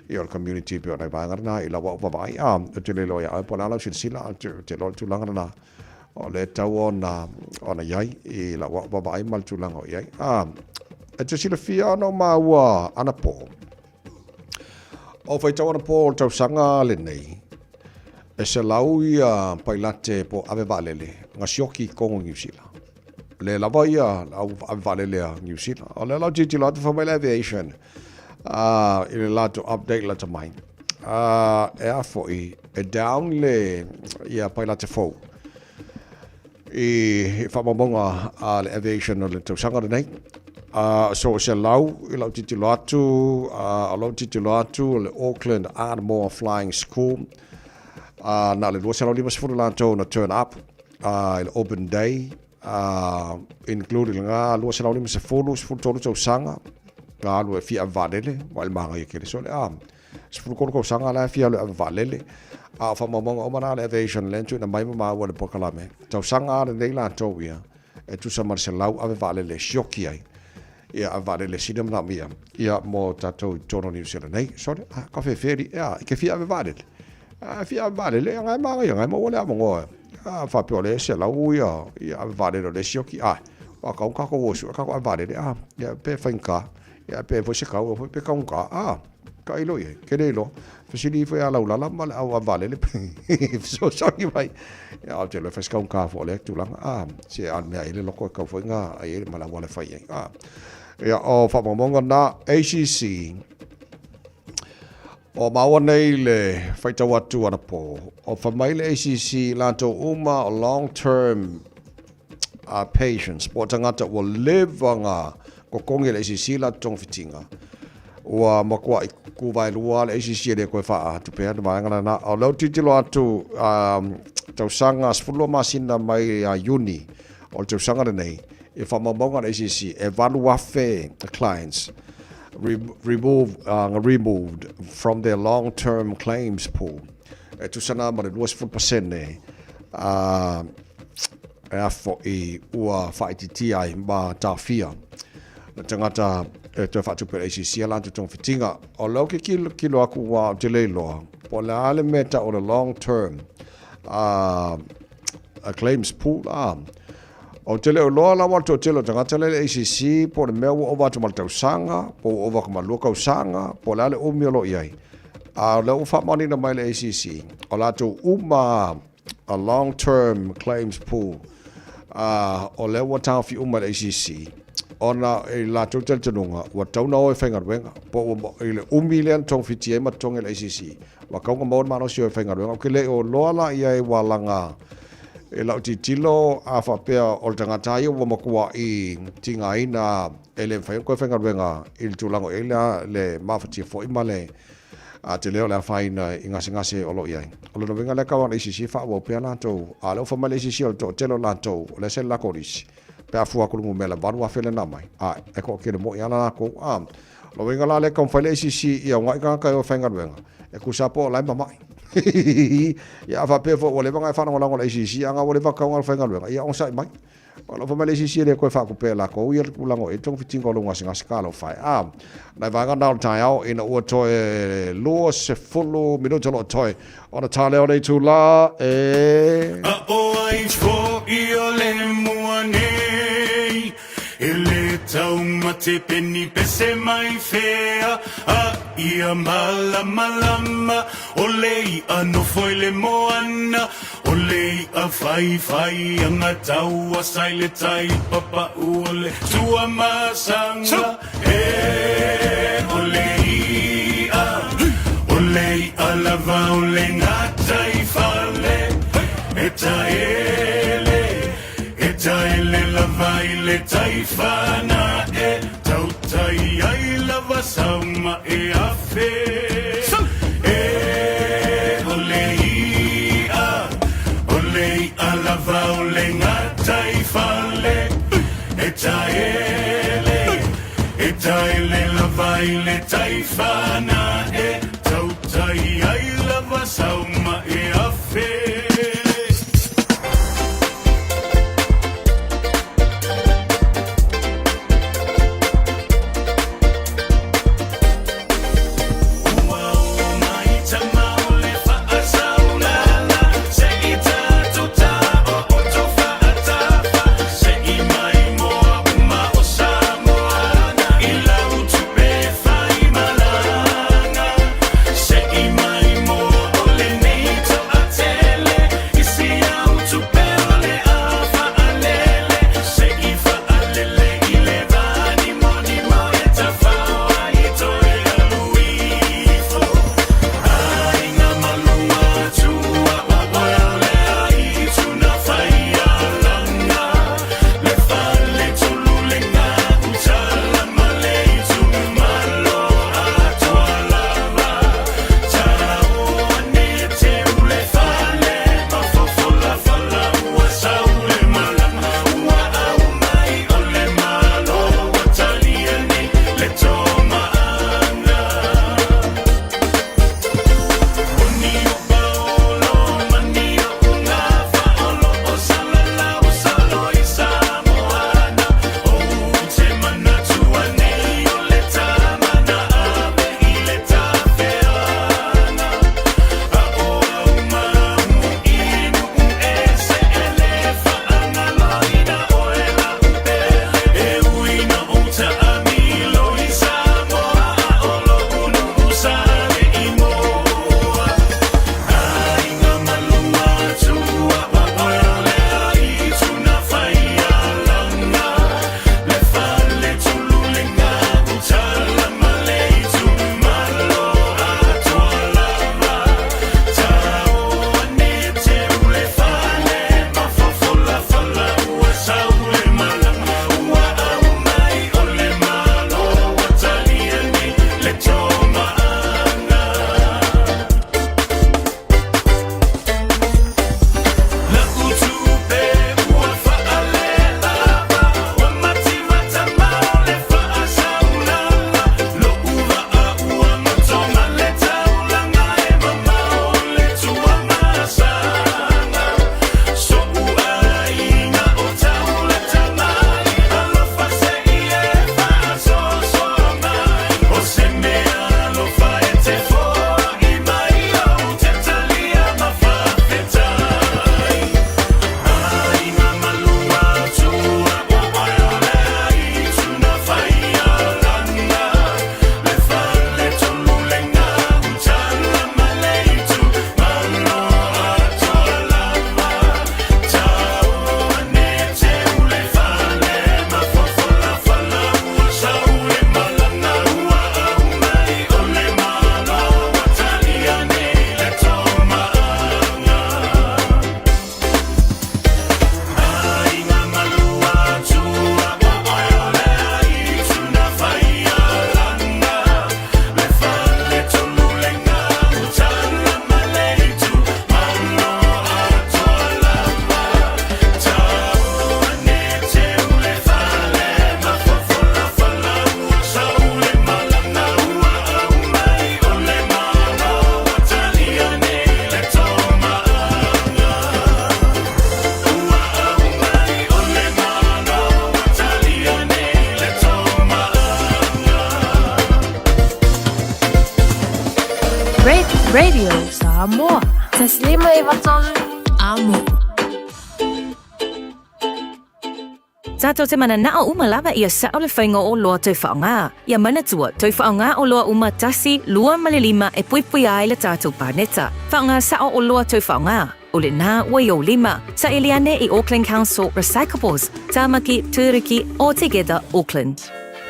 Ia o le community pei o nai vaega lena i lau au vaavaai. Ou te le iloa ia oe po o le a lau silasila, ou te iloa le tulaga lena o lea e tatau ona ona i ai i lau au vaavaai ma le tulaga o i ai. E te silafia ona o maua anapo, o faitau anapo o le tausaga lenei, e 100 ia pailate po o ave vaalele na sioki i totonu o Niu Sila. Le lava ia au ave vaalele a Niu Sila. O lea la ou tilotilo atu fai mai le aviation i le latou update lata mai. E a foi, e down le ia pailate fou i faamaumauga a le aviation o le tausaga lenei. So o 100 i lau tilotilo atu, o lau tilotilo atu o le Auckland Ardmore Flying School, na o le 250 latou na turn up i le open day, including lena 250, 13 tausaga, na alu e fia ave vaalele, ma i le manaia tele. So le a, 13 tausaga la e fia alu e ave vaalele, a o faamaumauga uma na a le aviation lea na tuuina mai ma maua i le polokalame, tausaga lava lenei latou ia, e tusa ma le 100 ave vaalele e sioki ai, ia ave vaalele e sili ona manaomia, ia mo tatou i totonu o Niu Sila nei. Sorry, a, ka fefe alii, a, e ke fia ave vaalele. A, fia ave vaalele, ia ngae manaia, ngae maua le avanoa. A, faapea o lea e 100 ia, ia ave vaalele o lea e sioki, a, ua kau tatou o e sue tatou ave vaalele, a, ia pe faigata, ia pe foi se kau, pe taugata, a, tailo i ai, ke le iloa. Fesili ifo ia Laulala ma le au ave vaalele pe fesoasoani mai. Ia, ou te iloa e fai se taugata foi o lea tulaga, a, se a mea ai le loto e tau foi na ai ai ma le auala e fai ai, a. Ia, o faamaumauga na, ACC, O maua nei le faitau atu anapo, o fai mai le ACC latou uma o long term patients po o tagata ua leva na totogi e le ACC latou togafitiga, ua matuai tuvaelua le ACC e le toe faatupea le vaega lena. O lea ou te tilotilo atu tausaga 12 masina mai ia Iuni o le tausaga lenei, I faamaumauga a le ACC, e 8,000 clients remove, removed from their long term claims pool, e tusa ana ma le 20% e a foʻi ua faaitiitia ai ma taofia le tagata e toe faatupe e le ACC a latou togafitiga. O lea ou te tilotilo atu aua ou te le iloa po o le a le mea e tau o le long term claims pool. Ou te le o iloa lava le toatele o tagata lea i le ACC po o le mea ua ova atu ma le tausaga, po ua ova atu ma le 2 tausaga, po o le a le umi o lo o i ai. A o lea ua faamaoniina mai le ACC, o latou uma a long term claims pool, a o lea ua taofi uma e le ACC, ona i le latou talitonuga ua tatau ona o e faigaluega, po ua i le umi lea na togafiti ai ma totogi e le ACC, ua tatau ona maua le malosi o e faigaluega. Ou te le o iloa la i ai ua laga I lau tilotilo, a faapea o le tagata ia ua matuai tigaina e le mafai ona toe faigaluega i le tulaga o i ai le mafatia foi ma le tele o le afaina i gasegase o lo o i ai. O lona uiga lea tau ana ACC e faaauau pea latou, a o lea ua fai mai le ACC o le toatele o latou o lea e sele latou lisi pe a fua atu i le numera 8,000 lea na aumai, a e toatele moi lava latou. A o lona uiga la lea e taumafai le ACC ia uunai tagata e o e faigaluega, E tusa po o la e mama'i. Ia a faapea foi ua leva ona e faalagolago i le ACC a na ua leva tatau ona faigaluega, ia onosai mai. O lo o fai mai le ACC e le toe faatupe e latou ia le tulaga o i ai le togafitiga o lou gasegase talofa e. A, nai vaega na o le taeao ina ua toe 20 minute o lo o toe ona ta lea o le itula e.
A ʻo ai hoʻi o le mua nei E le taumate peni pese mai fea A ia malamalama O le iʻa nofo i le moana O le iʻa whaiwhai anga taua sa i le tai Papaʻu o le Tuamasaga E o le iʻa O le iʻa lava o le gataifale E taele E taele lava i le tai whana e Tautai ai lava sauma e awhe E o le i'a, o le i'a lava o le gatai fale E taele, e taele lava i le tai whana e Tautai ai lava sauma e awhe.
93 Amo.
Tātou te mananao uma lava ia sa'o le faiga o oloa toe faaaoga. Ia manatua, toe faaaoga oloa uma tasi, lua ma le lima e puipuia ai le tātou paneta. Faaaoga sa'o oloa toe faaaoga. O lenā ua i ou lima. Saili ane i Auckland Council Recyclables, Tāmaki, Tūruki, or Together Auckland.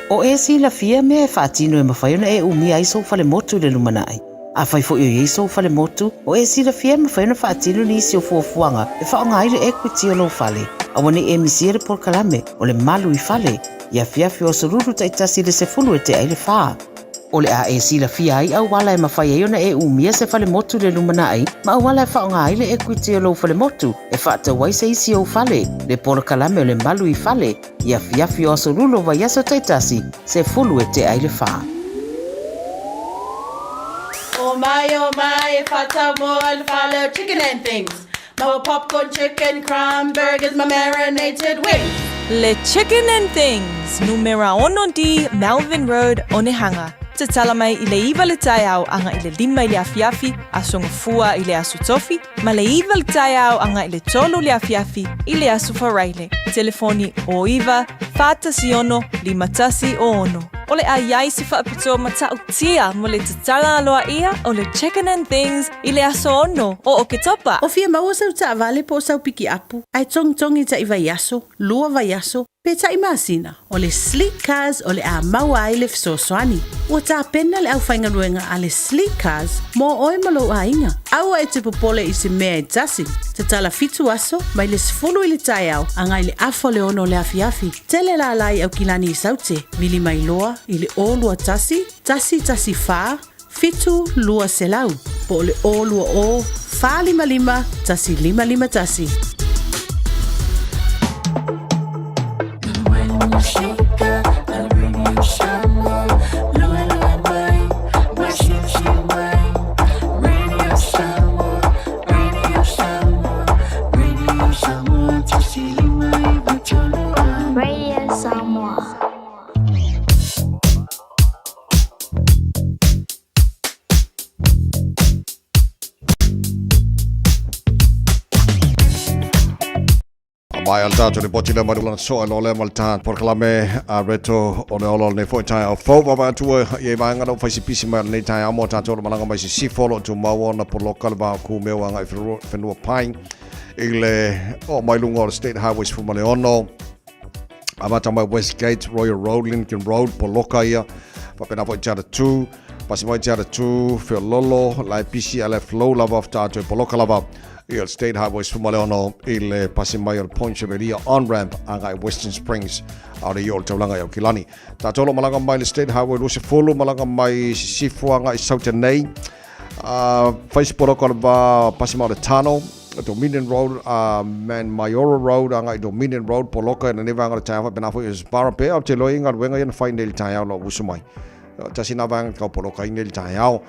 O e silafia mea e faatino e mafai ona e umia ai sou falemotu i le lumanai. Afai foi o i ai sou falemotu, o e silafia e mafai ona faatino nisi o fuafuaga e faaaoga ai le equity o lou fale. Aua ne i e misia le polokalame o le Malu i Fale i afiafi o aso Lulu taitasi i le 10 e tea i le fa. O le a e silafia ai auala e mafai ai ona e umia se falemotu i le lumanai ma auala e faaaoga ai le equity o lou falemotu e faatau ai se isi ou fale, le polokalame o le Malu i Fale i afiafi o aso Lulu o vaiaso taitasi, 10 e tea i le fa.
Oh my, oh my, e whatau mo le fale o chicken and things. Maua popcorn chicken, crumb burgers ma marinated wings.
Le Chicken and Things, numera ono D, Melvin Road, Onehunga. Tatala mai i le iva le taeao aga i le lima i le afiafi, Aso Gafua i le Aso Tofi, ma le iva le taeao aga i le tolu le afiafi i le Aso Faraile. Telefoni o iva, 4 6 5 1 o ono. O le a iai se faapitoa matautia mo le tatala aloaia o le Chicken and Things i le aso ono o Oketopa.
O fia maua sau taavale po o sau pikiapu, ae togitogi taʻi vaiaso, lua vaiaso, pe taʻi masina, o le Sleek Cars o le a maua ai le fesoasoani. Ua tapena le aufaigaluega a le Sleek Cars mo oe ma lou aiga. Aua e te popole i se mea e tasi. Tatala fitu aso, mai le 10 i le taeao agai i le afa o le ono o le afiafi. Tele lālā i Aukilani i Saute, vili mai loa i le 0 21 114 7 200 po o le 020 455 1551.
When you shake the radio Samoa, lue lue mai, mai siusiu mai. Radio Samoa, Radio Samoa, Radio Samoa, 1593 A.
Radio Samoa.
Mai al tātou le poti le mai lana soa lo le mal tā polokalame a reto o le olo nei foi taeao fou vava atua i e vaenga no faisi pisi mai nei taeao mo tātou le malaga mai Sisifo lo tu maua na poloka le vao ku mea anga i whenua pai i le o mai lunga o le State Highways fu ma le ono amata mai Westgate, Royal Road, Lincoln Road, poloka ia whapena foi te ara 2 pasi mai te ara 2 Feololo lai pisi a le flow lava of tātou poloka lava i o State Highway 16 i le pasi mai o le Point Chevalier on-ramp anga i Western Springs a o le i o le taulaga i Aukilani. Tātou lo malaga mai le State Highway 20 malaga mai Sisifo anga i Saute nei. Whai poloka o le vā pasi mai o le Tano, Dominion Road, man Maiora Road anga i Dominion Road poloka i lenei vaega o le taeao faapena foi i Sbara pea o te loa i galuega ia na whai nei le taeao lo usu mai. Tasi nā vaega kau poloka i nei le taeao.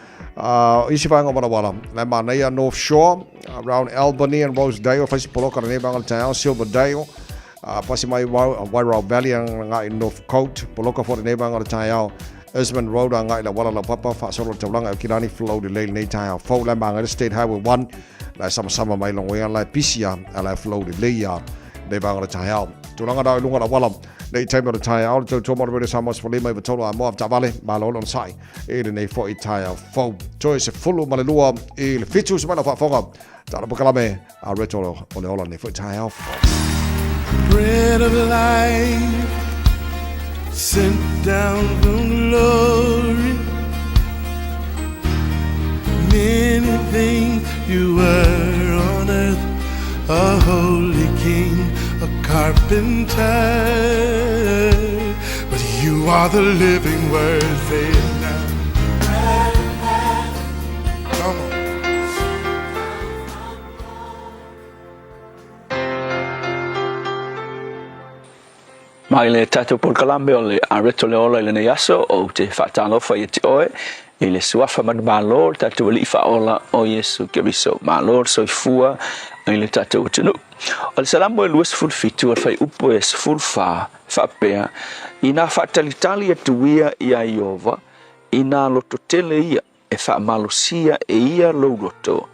Isi vaega o Walawala, lai manaia North Shore, around Albany and Rosedale, whai si poloka lenei vaega o le taeao, Silverdale, pasi mai Wairau Valley anga i North Coast, poloka fo lenei vaega o le taeao, Isman Road anga i la wala la papa, whaasolo le taulanga o Kilani flow le lei lenei taeao fou, lai maanga le State Highway 1, lai sama sama mai longoia lai pisia, a lai flow le lei a nei vaega o le taeao. Tulaga rā i lunga la wala, nei taimi o le taeao, le tautua mo le Radio Samoa 15 i tolu a moa tavale, malo lona sai, i lenei foi taeao fou. Toe se fulu ma le lua i le fitu se mai lau faafofoga, tala polokalame a reto o le ola nei foi taeao fou.
Bread of life sent down from glory. Many things you were on earth, a holy king, a carpenter. But you are the living word, say it now. Come on.
Mai le tatou polokalame o le Areto le Ola i lenei aso, ou te faatalofa ia te oe i le suafa manumalo le tatou Alii Faaola o Iesu Keriso. Malo le soifua i le tatou atunuu. O le Salamo e 27 o le fuaiupu e 14 faapea, Inā faatalitali atu ia iā Ieova, inā lototele ia, e faamalosia e ia lou loto,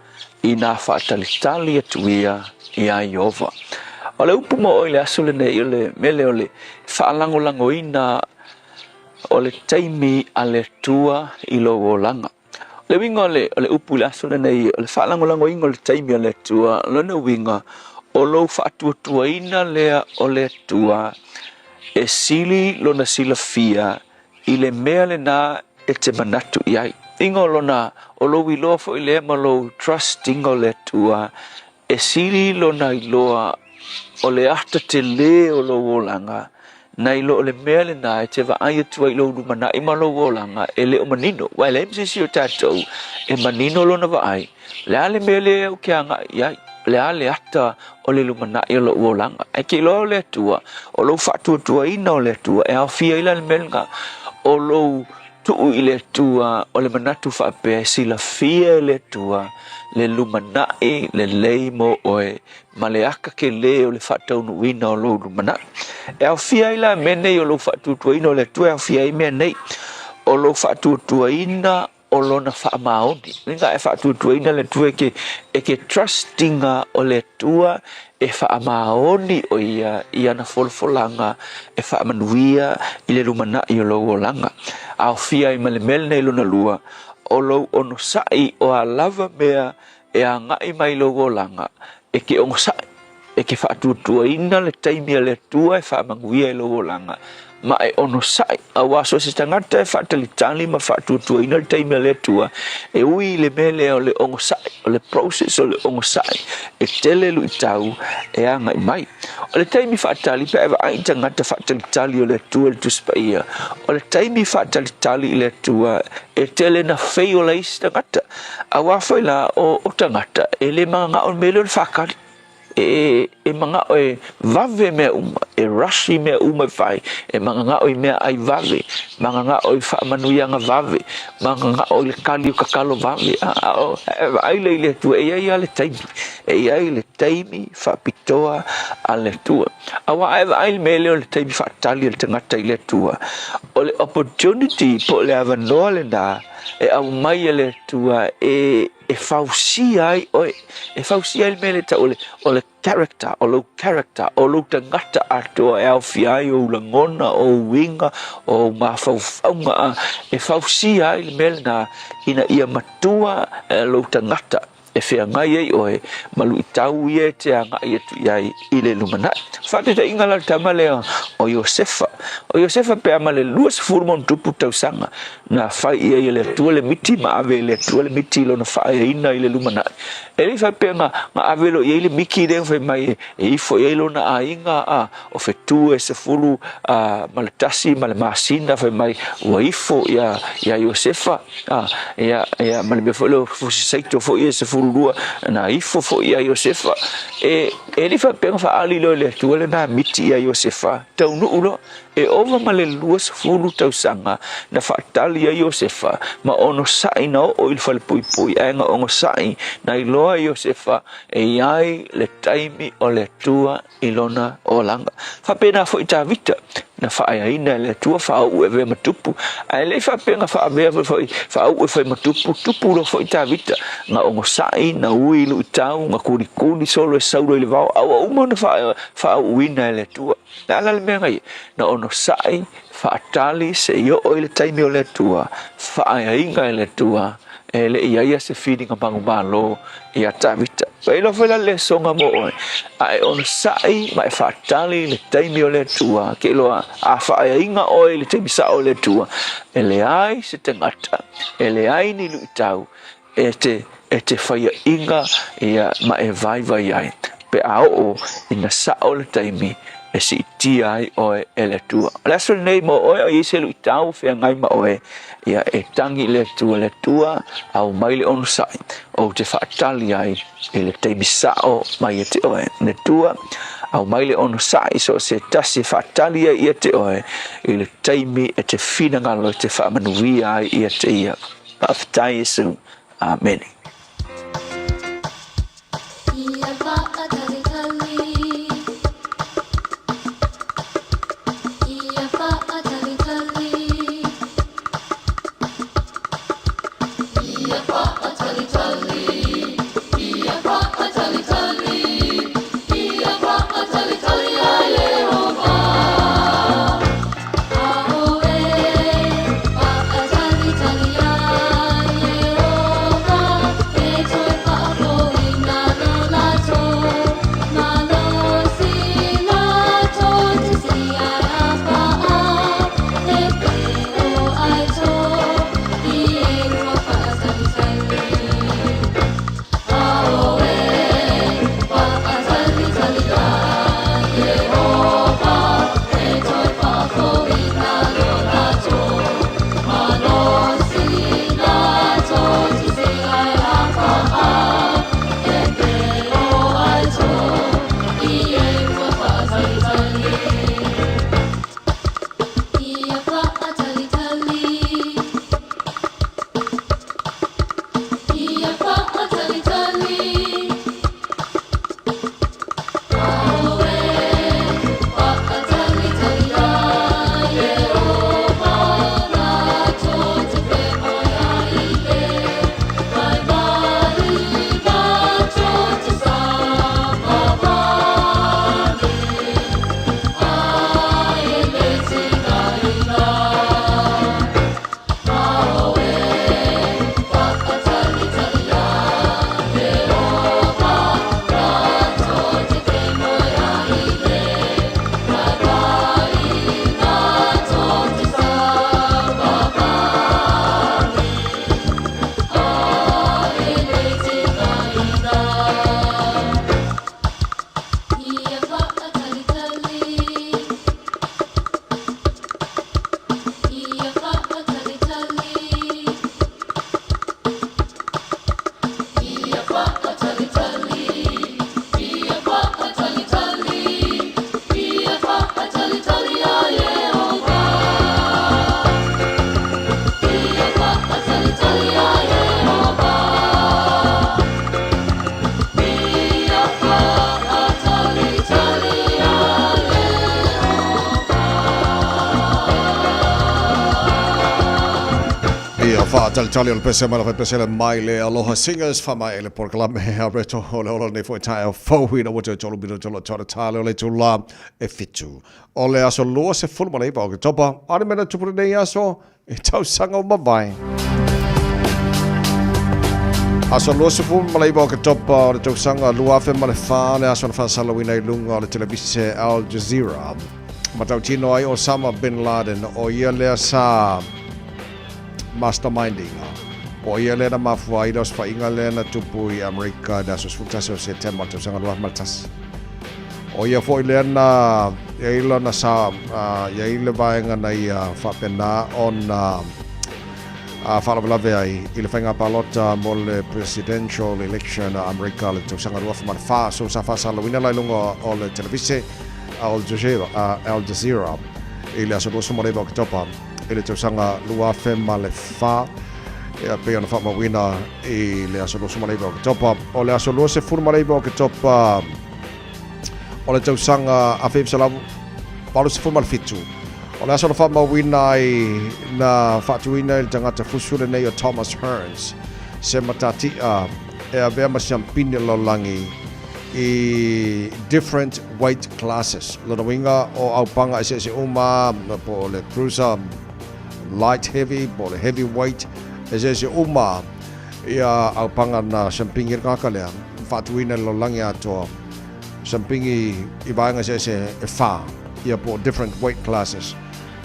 Inā faatalitali atu ia iā Ieova. O le upu mo oe i le aso lenei, o le mea lea o le faalagolagoina o le taimi a le Atua i lou olaga. O le uiga o le, o le upu i le aso lenei, o le faalagolagoina o le taimi a le Atua, o lona uiga, o lou faatuatuaina lea o le Atua e sili lona silafia i le mea lena e te manatu i ai. Uiga o lona, o lou iloa foi lea ma lou trust iga o le Atua, e sili lona iloa o le ata telē o lou olaga, nai lo o le mea lena e te vaai atu ai i lou lumanai ma lou olaga e le o manino. Aua e leai ma se isi o tatou e manino lona vaai, o le a le mea lea ou te agai i ai, o le a le ata o le lumanai o lou olaga. Ae te iloa o le Atua, o lou faatuatuaina o le Atua, e aofia ai la le mea lena, o lou tuu i le Atua o le manatu faapea e silafia e le Atua le lumanai lelei mo oe ma le aka kelē o le faataunuuina o lou lumanai. E aofia ai la mea nei o lou faatuatuaina o le Atua, e aofia ai mea nei o lou faatuatuaina o lona faamaoni. Uiga e faatuatuaina le Atua e ke, e ke trust iga o le Atua e faamaoni o ia i ana folafolaga e faamanuia i le lumanai o lou olaga. Aofia ai ma le mea lenei lona lua, o lou onosai o a lava mea e agai mai i lou olaga, e ke onosai, e ke faatuatuaina le taimi a le Atua e faamanuia i lou olaga, ma e onosai, auā so o se tagata e faatalitali ma faatuatuaina le taimi a le Atua, e ui i le mea lea o le onosai, o le process o le onosai, e tele luitau e agai mai. O le taimi faatali, pe a e vaai i tagata faatalitali o le Atua i le Tusi Paia, o le taimi faatalitali i le Atua, e tele na feiola ai isi tagata. Auā foi la, o tagata, e le mananao i le mea lea o le faatali. E, e manao e vave mea uma, e rush i mea uma e fai, e mananao i meaai vave, mananao i faamanuiaga vave, mananao i le kali o tatalo vave. A, a o, e vaai lea i le Atua, e i ai lava le taimi, e i ai le taimi faapitoa a le Atua. Auā a e vaai i le mea lea o le taimi faatali a le tagata i le Atua, o le opportunity po o le avanoa lena e aumai e le Atua e, e fausia ai oe, e fausia ai le mea lea e tau o le, o le character, o lou character, o lou tagata atoa e aofia ai ou lagona, o ou uiga, o ou mafaufauga, e fausia ai le mea lena ina ia matua lou tagata e feagai ai oe ma luitau ia e te agai atu i ai i le lumanai. Faataitaiga la le tama lea o Iosefa. O Iosefa pe a ma le 20 ma ona tupu tausaga na fai i ai e le Atua le miti ma ave e le Atua le miti i lona faaeaina i le lumanai. E le i faapea na, na ave loa i ai le miti lea fai mai e, e ifo i ai lona aiga a o fetu e 11 ma le masina fai mai ua ifo ia, ia Iosefa a, ia, ia, ma le mea foi lea o fusi saito foi e 12 na ifo foi ia Iosefa. E, e le i faapea na faaali loa e le Atua lena miti ia Iosefa, taunuu loa. E ova ma le 20 tausaga na faatali ai Iosefa ma onosai na oo i le falepuipui, ae na onosai na iloa e Iosefa e i ai le taimi o le Atua i lona olaga. Faapena foi Tavita, na faaeaina e le Atua faauu e avea ma tupu, ae le i faapea na faavea foi faauu e fai ma tupu, tupu loa foi Tavita, na onosai, na ui i luitau, na kulikuli solo e Saulo i le vao, a ua uma ona faauuina e le Atua. Le a la le mea na ia? Na onosai, faatali se i oo i le taimi o le Atua, faaeaina e le Atua, e le i ai ia se filiga manumalo ia Tavita. E iloa foi la le lesoga mo oe, a e onosai ma e faatali i le taimi o le Atua, ke iloa a faaeaina oe i le taimi sao o le Atua, e leai se tagata, e leai ni luitau e te, e te faiaʻiga ia ma e vaivai ai, pe a oo ina sao le taimi e siitia ai oe e le Atua. O le aso lenei mo oe o i ai se luitau feagai ma oe, ia e tagi i le Atua, le Atua, aumai le onosai, ou te faatali ai i le taimi sao mai ia te oe. Le Atua, aumai le onosai so o se tasi e faatali ai ia te oe i le taimi e te finagalo e te faamanuia ai ia te ia. Faafetai Iesu. Amene.
Faatalitali o le pese mai le faipese mai le Aloha Singers faamaea i le polokalame a Reto o le ola lenei foi taeao fou ina ua toe tolu minute o lo o tale o le itulā e fitu. O le aso 29 o Oketopa, a o le mea na tupu lenei aso i tausaga ua mavae. Aso 29 o Oketopa o le tausaga 2004 le aso na faasalauina i luga o le televise Al Jazeera. Matautino ai Osama Bin Laden, o ia lea sa mastermind ina. Po o ia lea na mafua ai le osofaiga lea na tupu i Amerika i le aso 11 o Setema tausaga 2001. O ia foi lea na i ai lona sa, i ai le vaega na ia faapena ona faalavelave ai i le faiga palota mo le presidential election a Amerika le tausaga 2004. So sa faasalauina la i luga o le televise Al Jazeera, Al Jazeera i le aso 29 o Oketopa i le tausaga 2004 e pei ona faamauina i le aso 29 o Oketopa. O le aso 29 o Oketopa o le tausaga 1987, o le aso na faamauina ai na faatuina i le tagata fusu lenei o Thomas Hearns se matatia e avea ma siampini o le lalolagi i different weight classes. Lona uiga o aupaga eseese uma po o le cruiser, light heavy, po o le heavy weight, eseese uma ia aupaga na siampini e le tagata lea, faatuina i le lalolagi atoa, siampini i vaega eseese e fa, ia po o different weight classes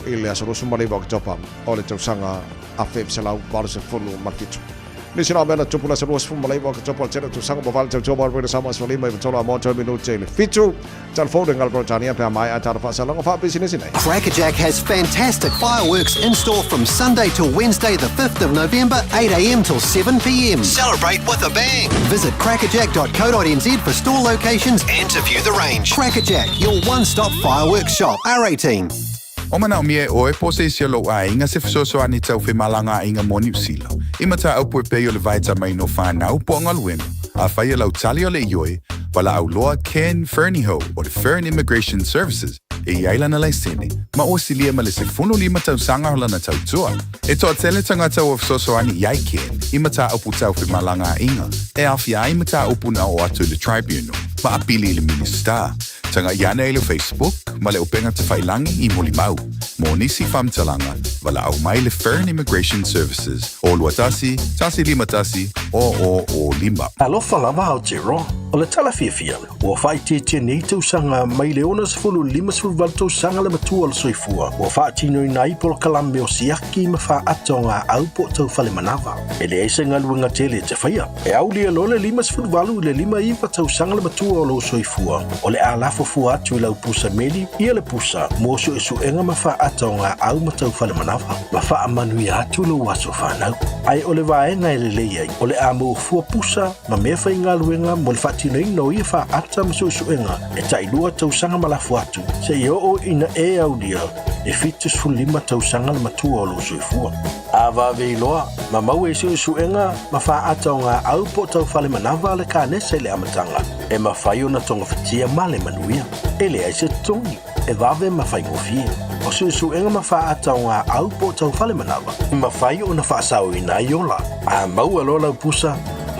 i le aso 29 o Oketopa o le tausaga 1987. Nisi na mea na tupu le aso 29 o Oketopa o le tele o tausaga ua vale tautua mai Radio Samoa aso lima i tolu a moa minute i le fitu. Telefone ngala Britania pe a mai a tata whaasalaga whaapisinisi nei.
Crackerjack has fantastic fireworks in store from Sunday till Wednesday the 5th of November, 8am till 7pm. Celebrate with a bang! Visit crackerjack.co.nz for store locations and to view the range. Crackerjack, your one-stop fireworks shop. R18.
O manaomia e ʻoe po o se isi o lou ʻaiga se fesoasoani tau femalagaaiga mo Niu Sila, i mataupu e pei o le vaetamaina o whanau po o galuega, afai e lau tali o le ioe, walaau loa Ken Fernihough o le Fern Immigration Services e i ai lana laisene, ma ua silia ma le 15 tausaga o lana tautua. E toatele tagata ua fesoasoani i ai Ken i mataupu tau femalagaaiga e aofia ai mataupu na oo atu i le Tribunal ma apili i le Minisita. Tagai ane i le Facebook ma le upega tafailangi i Mulimau. Mo nisi faamatalaga, valaau mai le Fern Immigration Services o 21 151 0005.
Alofa lava Aotearoa. O le tala fiafia, ua faaitiitia nei tausaga mai le 60 i le 58 tausaga le matua o le soifua ua faatinoina ai polokalame o siaki ma faata o gaau po o tau fale manava. E leai se galuega tele e te faia. E aulia loa le 58 i le 59 tausaga le matua o lou soifua, o le a lafo fua atu i lau pusa meli ia le pusa mo suesuega ma faata o gaau ma tau fale manava, ma faamanuia atu lou aso fanau. Ae o le vaega e lelei ai, o le a maua fua pusa ma mea faigaluega mo le faatinoina o ia faata ma suesuega e tailua tausaga ma lafo atu, seia oo ina e aulia le 75 tausaga le matua o lou soifua. A vave iloa, ma maua i suesuega ma faata o gaau po o tau fale manava le kanesa i le amataga, e mafai ona togafitia ma le manuia. E leai se totogi, e vave ma faigofie. O suesuega ma faata o gaau po o tau fale manava, e mafai ona faasaoina ai ola. A maua loa lau pusa,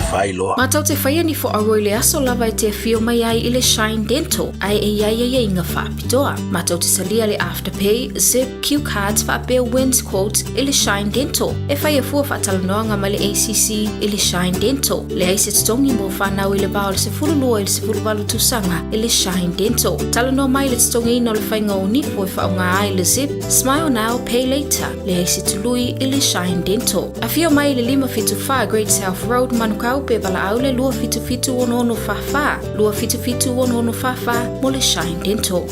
fai loa.
Matou te faia ni whaaro i le aso lava e te awhio mai ai i le Shine Dental, ae e iai aiaiga whaapitoa. Matou te talia le Afterpay, Zip, Cue Cards faapea Wins Quotes i le Shine Dental. E faia fua faatalanoaga ma le ACC i le Shine Dental. Leai se totogi mo whanau i le va o le 12 i le 18 tausaga i le Shine Dental. Talanoa mai le totogiina o le faiga o nifo e faaaoga ai le Zip, Smile Now, Pay Later. Leai se tului i le Shine Dental. Afio mai i le 574 Great South Road, Manukau, pe valaau le 277 6644, 277 6644 mo le Shine Dental.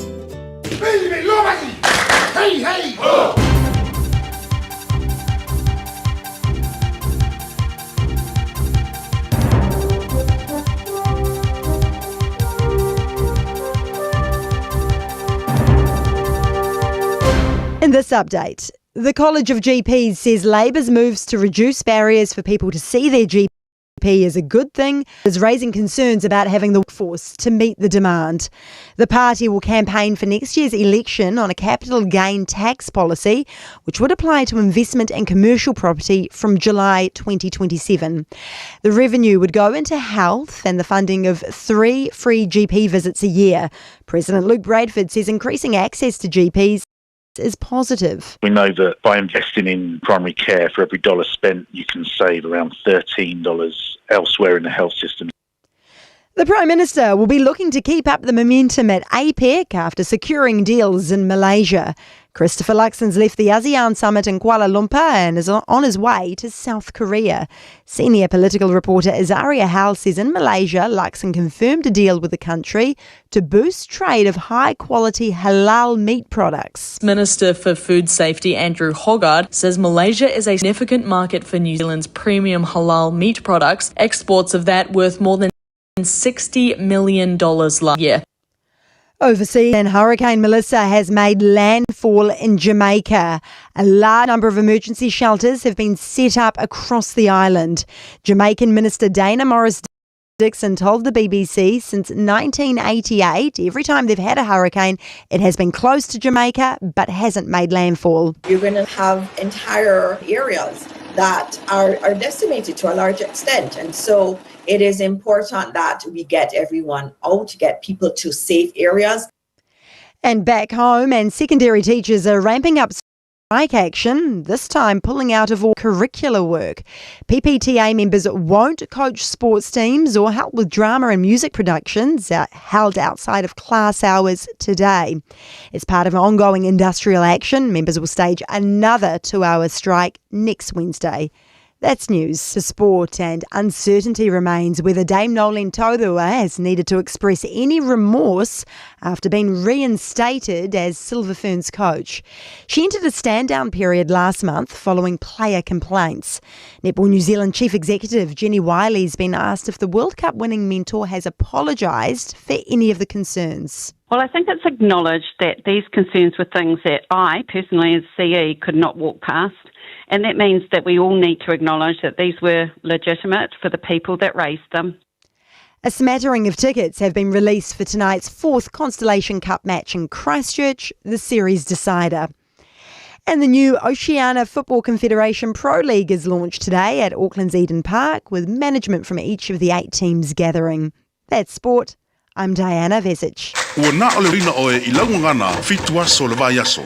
Hey, hey, ho!
In this update, the College of GPs says Labor's moves to reduce barriers for people to see their GP. is a good thing, is raising concerns about having the workforce to meet the demand. The party will campaign for next year's election on a capital gain tax policy, which would apply to investment and commercial property from July 2027. The revenue would go into health and the funding of three free GP visits a year. President Luke Bradford says increasing access to GPs is positive.
We know that by investing in primary care, for every dollar spent, you can save around $13 elsewhere in the health system.
The Prime Minister will be looking to keep up the momentum at APEC after securing deals in Malaysia. Christopher Luxon's left the ASEAN summit in Kuala Lumpur and is on his way to South Korea. Senior political reporter Azaria Howell says in Malaysia, Luxon confirmed a deal with the country to boost trade of high quality halal meat products.
Minister for Food Safety Andrew Hoggard says Malaysia is a significant market for New Zealand's premium halal meat products, exports of that worth more than $60 million last year.
Overseas, and Hurricane Melissa has made landfall in Jamaica. A large number of emergency shelters have been set up across the island. Jamaican Minister Dana Morris Dixon told the BBC since 1988, every time they've had a hurricane, it has been close to Jamaica but hasn't made landfall.
You're going to have entire areas that are, are decimated to a large extent. And so it is important that we get everyone out, get people to safe areas.
And back home, and secondary teachers are ramping up strike action, this time pulling out of all curricular work. PPTA members won't coach sports teams or help with drama and music productions held outside of class hours today. As part of ongoing industrial action, members will stage another two hour strike next Wednesday. That's news for sport, and uncertainty remains whether Dame Noeline Taurua has needed to express any remorse after being reinstated as Silver Ferns coach. She entered a stand down period last month following player complaints. Netball New Zealand Chief Executive Jenny Wiley's been asked if the World Cup winning mentor has apologised for any of the concerns.
Well, I think it's acknowledged that these concerns were things that I personally, as CE, could not walk past. And that means that we all need to acknowledge that these were legitimate for the people that raised them.
A smattering of tickets have been released for tonight's fourth Constellation Cup match in Christchurch, the series decider. And the new Oceania Football Confederation Pro League is launched today at Auckland's Eden Park with management from each of the eight teams gathering. That's sport. I'm Diana Vesic.
Ua na o le rina oe i laugagana fitu aso le vaiaso.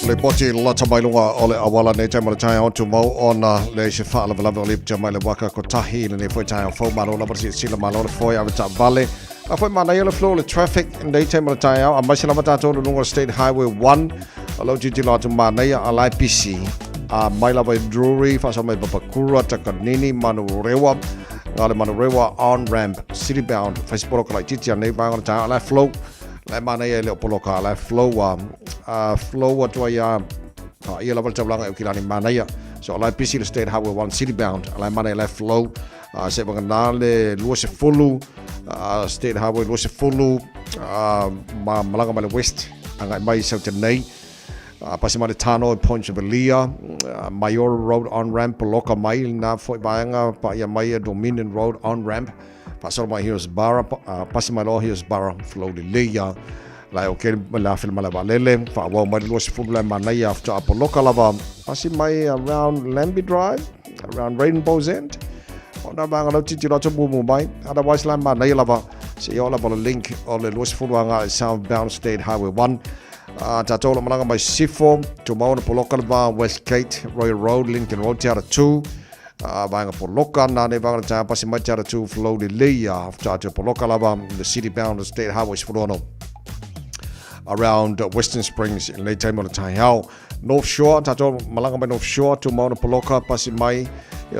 Le poti lata mai lunga o le awala nei taima le taeao tumau ona le se faalavelave o le iptia mai le waka ko tahi le nei foi taeao fou malo lava si sila malo le foi ave ta vale a foi manaia le flow le traffic nei taima le taeao a mai se lava tātou le lunga State Highway 1 o lau titilo atu manaia a lai pisi a mai lava i Drury whaasa mai Papakura Takanini Manurewa ngā le Manurewa on ramp city bound whaisiporo ka lai titi a nei vaega le taeao a lai flow Lai manaia e le o poloka, lai flow a, uh, flow atu ai a, a ia lava le taulaga e ukilani manaia. So lai busy le State Highway 1 city bound, lai manaia lai flow, uh, se wanga nā le lua se fulu, uh, State Highway lua se fulu, uh, ma malanga mai le west, angai mai sau te nei. Uh, pasi mai le Tāno i Point Valia, uh, Mayora Road on ramp, poloka mai nā foi vaenga, pa ia mai e Dominion Road on ramp. Faasolo mai Hillsborough, uh, pasi mai loa Hillsborough, flow lelei ia. Lai o ke la fil mala valele, fa wa mai lo se fulu manaia after apoloka lava. Pasi mai around Lambie Drive, around Rainbow's End. O na vanga lau titi lo mu mu mai. Otherwise la manaia lava. Se ia lava le link o le 20 anga Southbound State Highway 1. Uh, tātou la malanga mai Sifo, Tumaona Poloka lava, Westgate, Royal Road, Lincoln Road, Te Ara 2. A vaega poloka, nā nei vaega tā pasi mai te ara tū flow le lei a tā te poloka lava, the city bound state highway 16 around Western Springs in late time o le taihao. North Shore, tātou malanga mai North Shore, tū mauna poloka, pasi mai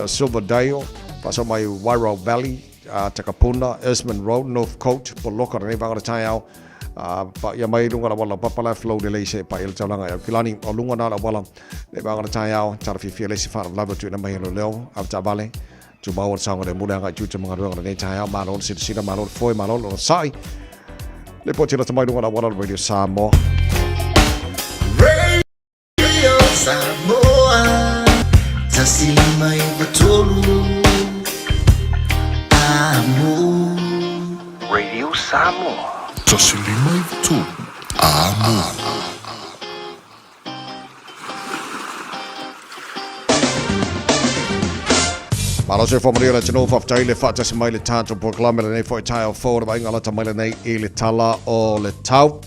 Silverdale, pasi mai Wairau Valley, uh, Takapuna, Isman Road, North Coast, poloka nei vaega le taihao. Uh, pa ia mai lunga la wala papa la flow le se pa il taulanga e kilani o lunga na la wala le vanga le taiao tara fiafia le se faalavelave tuuina mai e leoleo ave taavale tumau o le saogalemu le agai i tiute ma galuega o lenei taeao. Malo le silasila, malo le foe, malo le onosai. Lipoti lata mai luga o le auala o le Radio Samoa.
Radio Samoa 153 Amo.
Radio Samoa.
153 Amo. Malo se fo maria le tino whaftai le whaatasi mai le tātou polokalame lenei foi taeao fou le vaaiga lata mai lenei i le tala o le tau.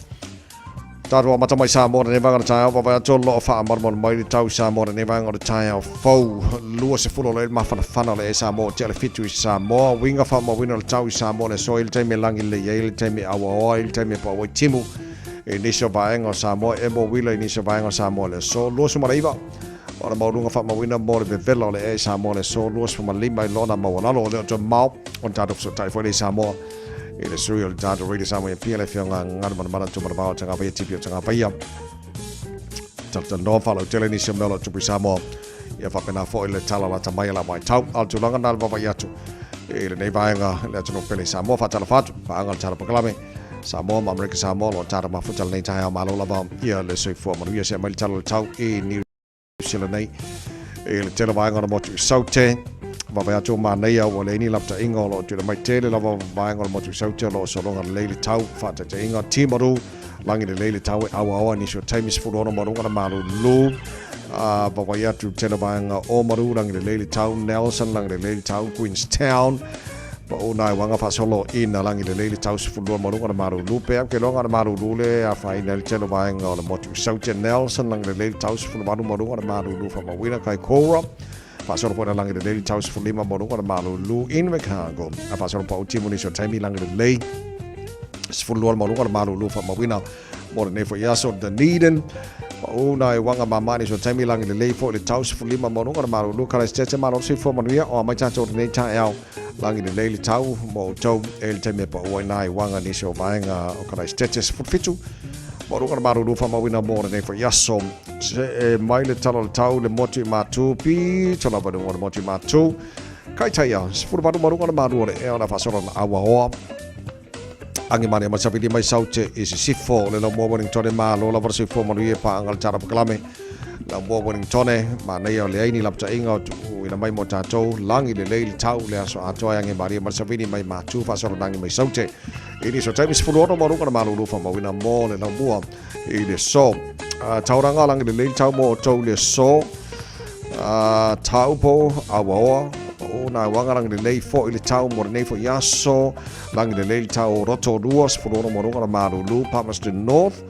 Tātou amata mai Samoa lenei vaega o le taeao, vaavaai atu o lo o faamalumalu mai le tau i Samoa lenei vaega o le taeao fou. 20 o le mafanafana o le e Samoa tea le 7 i Samoa. Uiga faamauina o le tau i Samoa le aso i le taimi e lagi lelei ai, le taimi e auaoa ai, le taimi e pau ai timu i nisi o vaega o Samoa, e mo uila i nisi o vaega o Samoa le aso. 29 O le maualuga faamauina mo le vevela o le ea i Samoa le aso 25 i lona maualalo o le oto mao o le tatou fesootai foi lea i Samoa i le sui o le tatou Radio Samoa i Apia le afioga Galumalemana Tumanavao Tagavaia Tipi o Tagavaia talatalanoa faalautele nisi o mea o lo o tupu i Samoa ia faapena foi le tala lata mai a la vaitau. A o le tulaga na le vaavaai atu i lenei vaega le atunuu pele i Samoa faatalofa atu paaga le tala polokalame Samoa ma Amerika Samoa o lo o tatou mafuta lenei taeao malo lava ia le soifua manuia se mai le tala o le tau i New Zealand nei i le tele vaega o le motu i Saute vaavaai atu o manaia ua leai ni lapataiga o lo o tuuina mai tele lava vaega o le motu i Saute o lo o sologa lelei le tau faataitaiga Timaru lagi lelei le tau e auaoa nisi o taimi 16 ma luga na malulu vaavaai atu tele vaega o Maru lagi lelei le tau Nelson lagi lelei le tau Queenstown Pau nai wanga faasolo ina lagi lelei le tau 12 ma luga na malulu pe au ke loga na malulu le afaina le tele vaega o le motu i Saute Nelson lagi lelei le tau 18 ma luga na malulu faamauina Kaikoura faasolo foi na lagi lelei le tau 15 ma luga na malulu Invercargill a faasolo pau timu nisi o taimi lagi lelei 12 ma luga na malulu faamauina Mo lenei foi aso Dunedin, pau nai uaga mama nisi o taimi lagi lelei foi le tau 15 ma luga o le malulu Karaisitete malo le soifua manuia o amai tatou lenei taeao lagi lelei le tau mo outou e le taimi e pau ai nai uaga nisi o vaega o Karaisitete 17 ma luga o le malulu faamauina mo lenei foi aso see mai le tala o le tau le motu i Matu pito lava i luga o le motu i Matu Kaitaia 18 ma luga o le malu o le ea o le a faasolo na auaoa Agi mane ma sawili mai saute i sisifo le laumua Wellingtone malo lava le soifua manuia paaga le tala polokalame laumua Wellingtone manaia o leai ni lapataiga o tuuina mai mo tatou lagi lelei le tau le aso atoa e age malie ma le sawili mai matu faasolonagi mai saute i nisi o taimi 16 ma luga na malulu faamauina mo le laumua i le so tauranga lagi lelei le tau mo outou le so Taupo auaoa o nā uaga lagi lelei foi le tau mo lenei foi aso Lagi lelei le tau o Rotorua, 16 ma luga na malulu, Palmerston North.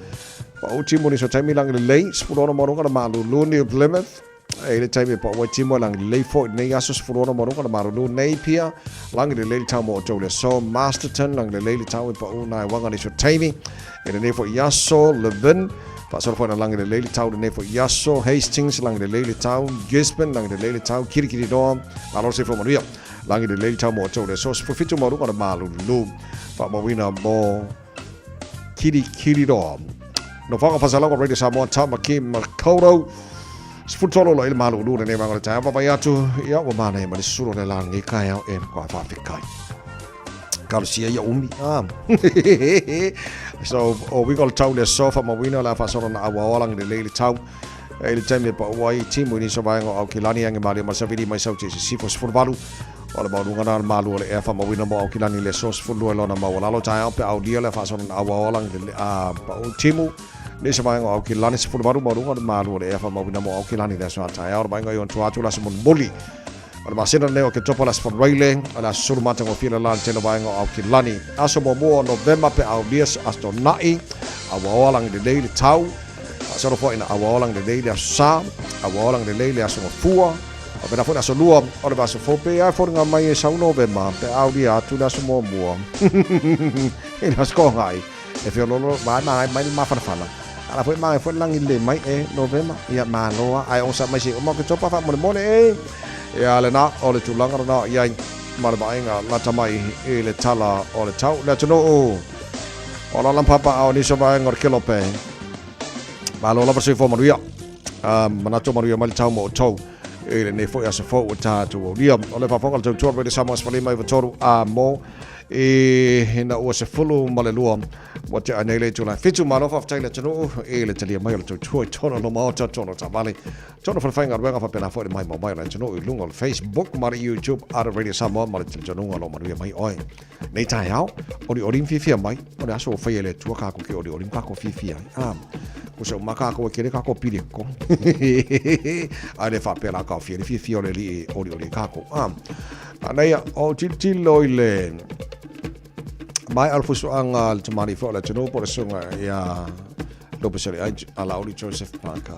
Pau timu nisi o taimi lagi lelei, 16 ma luga na malulu, New Plymouth. E le taimi e pau ai timu lagi lelei foi lenei aso, 16 ma luga na malulu, Napier. Lagi lelei le tau mo outou le aso, Masterton. Lagi lelei le tau e pau nā uaga nisi o taimi. E lenei foi aso, Levin. Faasolo foi na lagi lelei le tau lenei foi aso, Hastings. Lagi lelei le tau, Gisborne. Lagi lelei le tau, Kirikiriroa. Malo le soifua manuia. Lagi lelei le tau mo outou le aso 17 ma luga o le malulu faamauina mo Kirikiriroa. Nofoaga Faasalaga Radio Samoa Tamaki Makaurau 13 loa i le malulu lenei vaega o le taeao vaavaai atu ia ua manaia ma le susulu o le la lenei taeao e matua faafetai. Talosia ia umi. Ah. So, o uiga o le tau le aso faamauina o le a faasolo na auaoa lagi lelei le tau. E i le taimi e pau ai timu i nisi o vaega o Aukilani age malie ma le savili mai Sauti i sisifo 18 o le maualuga na o le malu o le ea faamauina mo Aukilani i le aso 12 i lona maualalo taeao pe aulia le a faasolo na auaoa lagi lelei a pau timu nisi o vaega o Aukilani 18 maualuga o le malu o le ea faamauina mo Aukilani i le aso a taeao le vaega i ona tua atu le aso mulimuli O le masina lenei o Oketopa le Aso Faraile, o le aso sulu matagofie le la i le tele o vaega o Aukilani. Aso muamua o Novema pe aulia Aso Tona'i, auaoa lagi lelei le tau, faasolo foi ina auaoa lagi lelei le Aso Sa, auaoa lagi lelei le Aso Gafua, faapena foi le Aso Lua o le vaiaso fou pe ai foliga mai e sau Novema pe aulia atu le aso muamua i le Aso Toonai. E feoloolo mai magai mai le mafanafana. Ala foi magai foi le lagi lelei mai e Novema. Ia malo a ae osa mai se uma Oketopa faamolemole e. Ia lena o le tulaga lena o i ai ma le vaaiga lata mai i le tala o le tau. Le atunuu o Lalampapa a o nisi o vaega o le Kelope. Malo lava soifua manuia. Manatu manuia mai le tau mo outou i lenei foi aso fou ua tatou aulia. O le faafofoga a le tautua Radio Samoa 15 93 a mo. Ina ua 12 ua tea nei le itula 7. Malo faafetai i le atunuu i le talia mai o le tautua i totonu o le Maota, totonu o taavale, totonu o falefaigaluega, faapena foi le maimoa mai o le atunuu i luga o le Facebook ma le YouTube a le Radio Samoa ma le talitonuga o lo o manuia mai oe. Nei taeao, olioli ma fiafia mai, o le aso ua faia e le Atua kākou ke olioli ma kākou fiafia ai. Ah, ko se uma kākou e kele kākou pili e kono. Ai le faapea la kāo fia le fiafia o le alii e olioli e kākou. Ah, Manaia, o tilotilo i le maea o le fusuaga a le tamalii foi o le atunuu po o le susuga ia Lupeseleai Alauli Joseph Parker.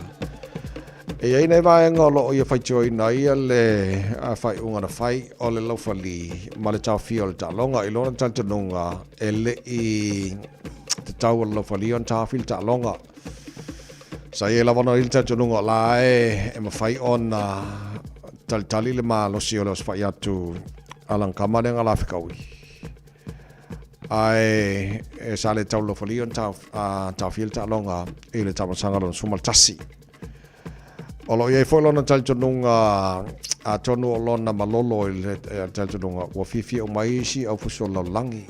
E i ai nei vaega o lo o ia faitioina ai le faaiuga na fai o le laufali ma le taofia o le taaloga i lona talitonuga e le i tatau o le laufali ona taofi le taaloga. Sa i ai lava ona i le talitonuga o la e mafai ona talitali le malosi o le osofai atu a lana tama lea na lafetaui. Ae e sa le tau lofalia ona taofia le taaloga i le taumasaga lona 11. O lo o i ai foi lona talitonuga atonu o lona malolo i le talitonuga ua fiafia uma ai isi aufusi o le lalolagi.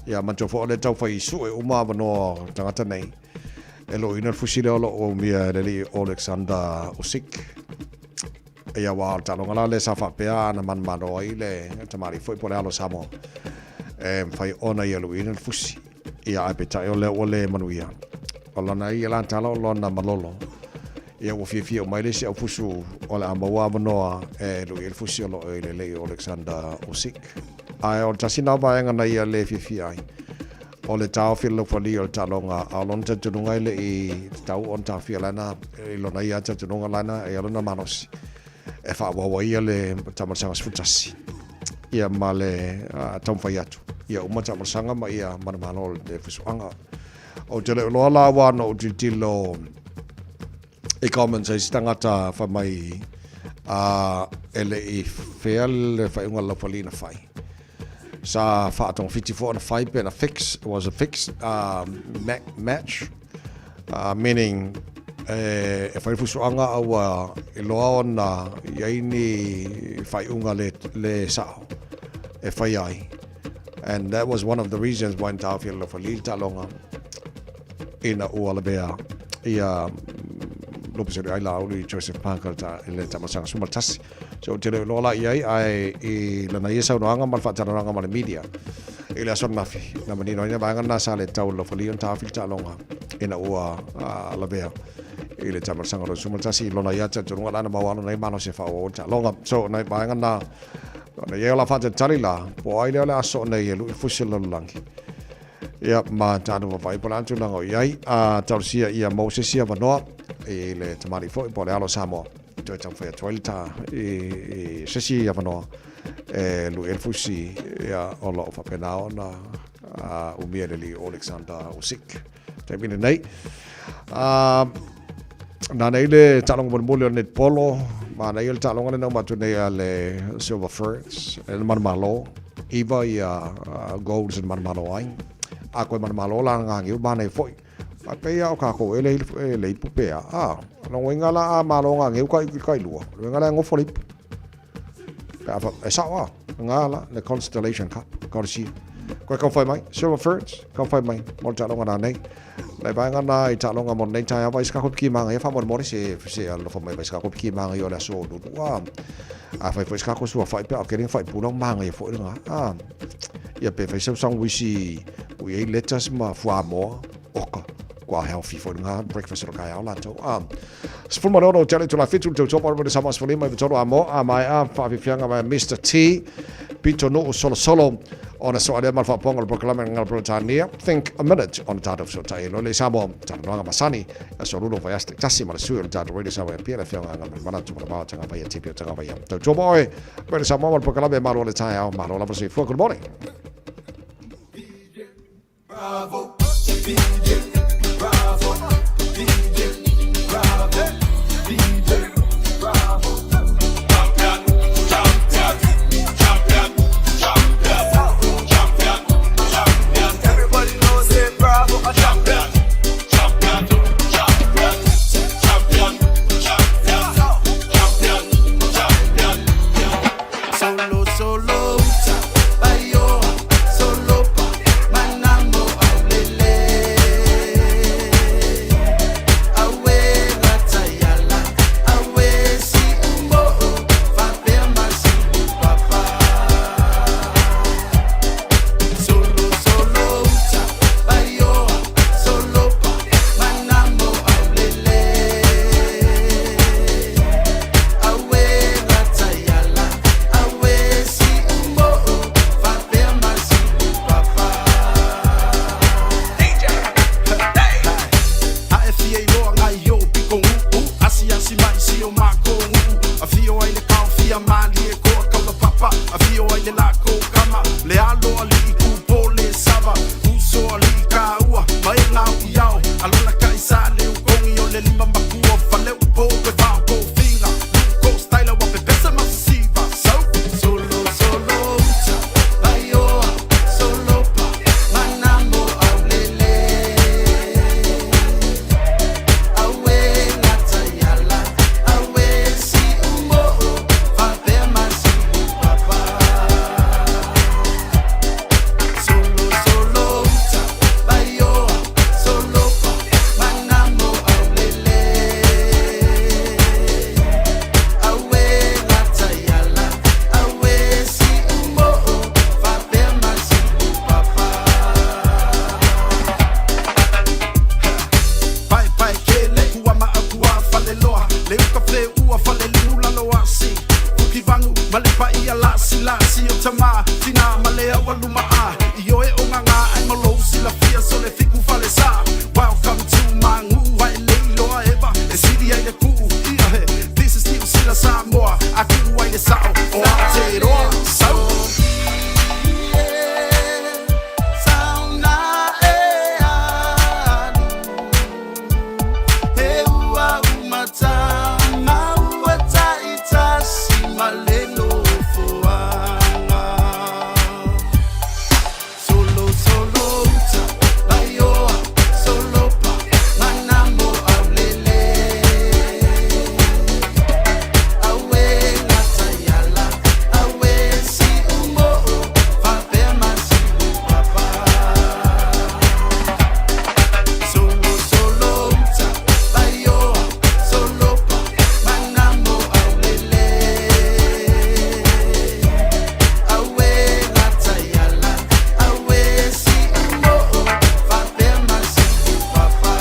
Ia manatua foi o lea e taufai sue uma avanoa o tagata nei e loina le fusi lea o lo o umia e le alii Oleksandr Usyk. Ia aua o le taaloga la lea sa faapea ana manumalo ai le tamalii foi po o le alo o Samoa e mafai ona ia luiina le fusi. Ia ae peitai o lea ua le manuia. O lana ia la tala o lona malolo. Ia ua fiafia uma ai le isi aufusu o le a maua avanoa e lui ai le fusi o lo o i le alii o Oleksandr Usyk. Ae o le tasi na vaega na ia le fiafia ai. O le taofi o le laufali o le taaloga, a o lona talitonuga e le i tatau ona taofia lana, i lona ia talitonuga lana, ia lona malosi e faaauau ai ia le taamalasaga 11 ia ma le taumafai atu ia uma taamalasaga ma ia manumalo o le fusuaga. Ou te le o iloa la aua na ou tilotilo i comments a isi tagata fai mai e le i fair le faaiuga a le laufali na fai. Sa faatogafiti foi ona fai pe na fix, it was a fixed match, meaning e fai le fusuaga a ua iloa ona i ai ni faaiuga le, le sao e fai ai. And that was one of the reasons why na taofi e le laufali le taaloga ina ua lavea ia Lupeseleai Laauli Joseph Parker i le taumasaga 11. So ou te le iloa la i ai, ae i lana ia saunoaga ma le faatalanoaga ma le media i le aso ananafi, na manino ai na vaega lena sa le tatau e le laufali ona taofi le taaloga ina ua lavea i le taumasaga 21 i lona ia talitonuga la na maua lona ia malosi e faaauau ai le taaloga. So nai vaega na, ona i ai o la faatalitali la, po o ai lea o le a soo nei e lui le fusi o le lalolagi. Ia, ma tatou vaavaai po o le a le tulaga o i ai. A talosia ia maua se isi avanoa i le tamalii foi po o le alo o Samoa e toe taumafai atu ai le ta i se isi avanoa e lui ai le fusi ia, o lo o faapena ona umia e le alii o Alexander Usyk. Taimi lenei. Na nei le taaloga mulimuli o le netbolo, manaia le taaloga lena uma atu nei a le Silver Ferns, e le manumalo, 9 ia goals e le manumalo ai. A koe manumalo la ngā manaia foi. A pei a o kākou e le, e le ipu pea. A, longo inga la a malo ngā ngeu ka i ka ilua. Longo la ngofo le ipu. Pe a, e sao a, ngā la, le Constellation Cup, ka o sia. Koe kau whai mai, Silver Ferns, kau whai mai, mo le taaloga nā nei. Nei vaega nā i taaloga mo nei taeao vai ska ki manga ia whamore se se alofa mai vai ska ki manga i o le aso lulu a a fai foi ska ko sua fai pe a kere fai pula manga ia foi nga a ia pe fai sau wisi ui ei lettuce ma fuamoa oka kua healthy foi nga breakfast o kai au latou a 16 tele tula fitu te topa o sama sefulima i tolu a mo a mai a whaafifianga mai Mr. T Pito Nu'u Solo Solo ona so alea ma le faapoga o le polokalame a le Peretania Think a Minute ona tatou fesootai ai loa le Samoa talanoaga masani aso lulu o vaiaso taitasi ma le sui o le tatou Radio Samoa e Apia le afioga a Galumalemana Manatu ma le Mao Tagavaia Tipi o Tagavaia tautua mo oe Radio Samoa ma le polokalame malo le taeao malo lava le soifua. Good morning.
Bravo, DJ, bravo, DJ, bravo, DJ, bravo. Champion, champion, champion, champion, champion, champion. Everybody knows it, bravo, a champion, champion, champion, champion, champion, champion, champion. Solo, solo, bayo, solo. o mākou nu'u, afio ai le kaofia malie koa kaulapapa, afio ai le lako kama, le alo ali'i kupo le sava, uso ali'i kāua, ma e ngau i ao, alona kai sa le ukongi o le lima makua, faleupo e vao kofiga, luko style wa pepesa masisiva, so, solo solo uta, vaioa, solopa, manamo aulele. Awe latayala, awe si umo'o, faapea masi'u papa. Solo solo uta, vaioa, solopa, manamo aulele. Awe latayala, awe si umo'o, faapea masi'u papa. Pae pae ke le kua ma a kua fale loa, le uka fe ua fale limu lalo asi. Kuki vangu ma le paia lasi lasi o tama, tina ma le aua luma a. I oe o ngā ai ma lou silafia so le fiku fale sa. Welcome to my ngu ai le iloa eva, e siri ai le ku'u ia he. This is Niu Sila Samoa, a ku'u ai le sa'o o Aotearoa. So. Sauna e alu, he ua umata, ma ua ta'itasi ma le nofoaga. Solo solo uta, vaioa, solopa, manamo aulele. Awe latayala, awe si umo'o, faapea masi'u papa. Solo solo uta, vaioa, solopa, manamo aulele. Awe latayala, awe si umo'o, faapea masi'u papa.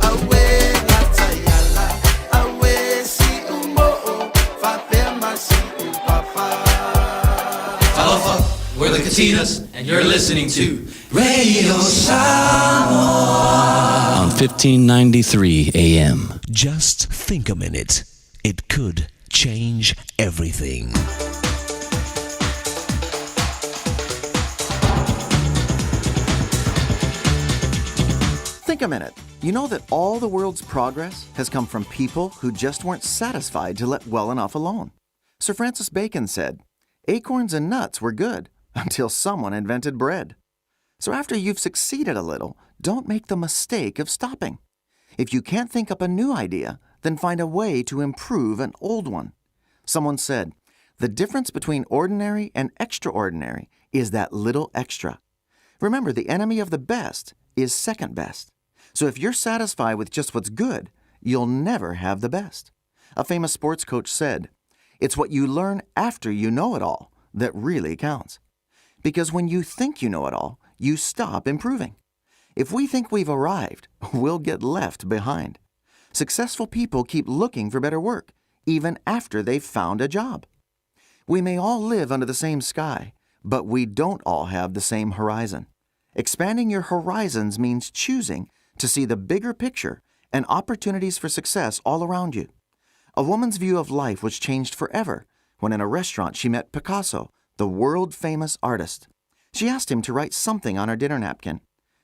Awe latayala, awe si umo'o, faapea masi'u papa.
Talofa, we're the Katinas, and you're listening to Radio Samoa
on 1593 AM.
Just think a minute. It could change everything.
Think a minute. You know that all the world's progress has come from people who just weren't satisfied to let well enough alone. Sir Francis Bacon said, Acorns and nuts were good until someone invented bread. So after you've succeeded a little, don't make the mistake of stopping. If you can't think up a new idea, then find a way to improve an old one. Someone said, The difference between ordinary and extraordinary is that little extra. Remember, the enemy of the best is second best. So if you're satisfied with just what's good, you'll never have the best. A famous sports coach said, It's what you learn after you know it all that really counts. Because when you think you know it all, you stop improving. If we think we've arrived, we'll get left behind. Successful people keep looking for better work, even after they've found a job. We may all live under the same sky, but we don't all have the same horizon. Expanding your horizons means choosing to see the bigger picture and opportunities for success all around you. A woman's view of life was changed forever when in a restaurant she met Picasso, the world famous artist. She asked him to write something on her dinner napkin.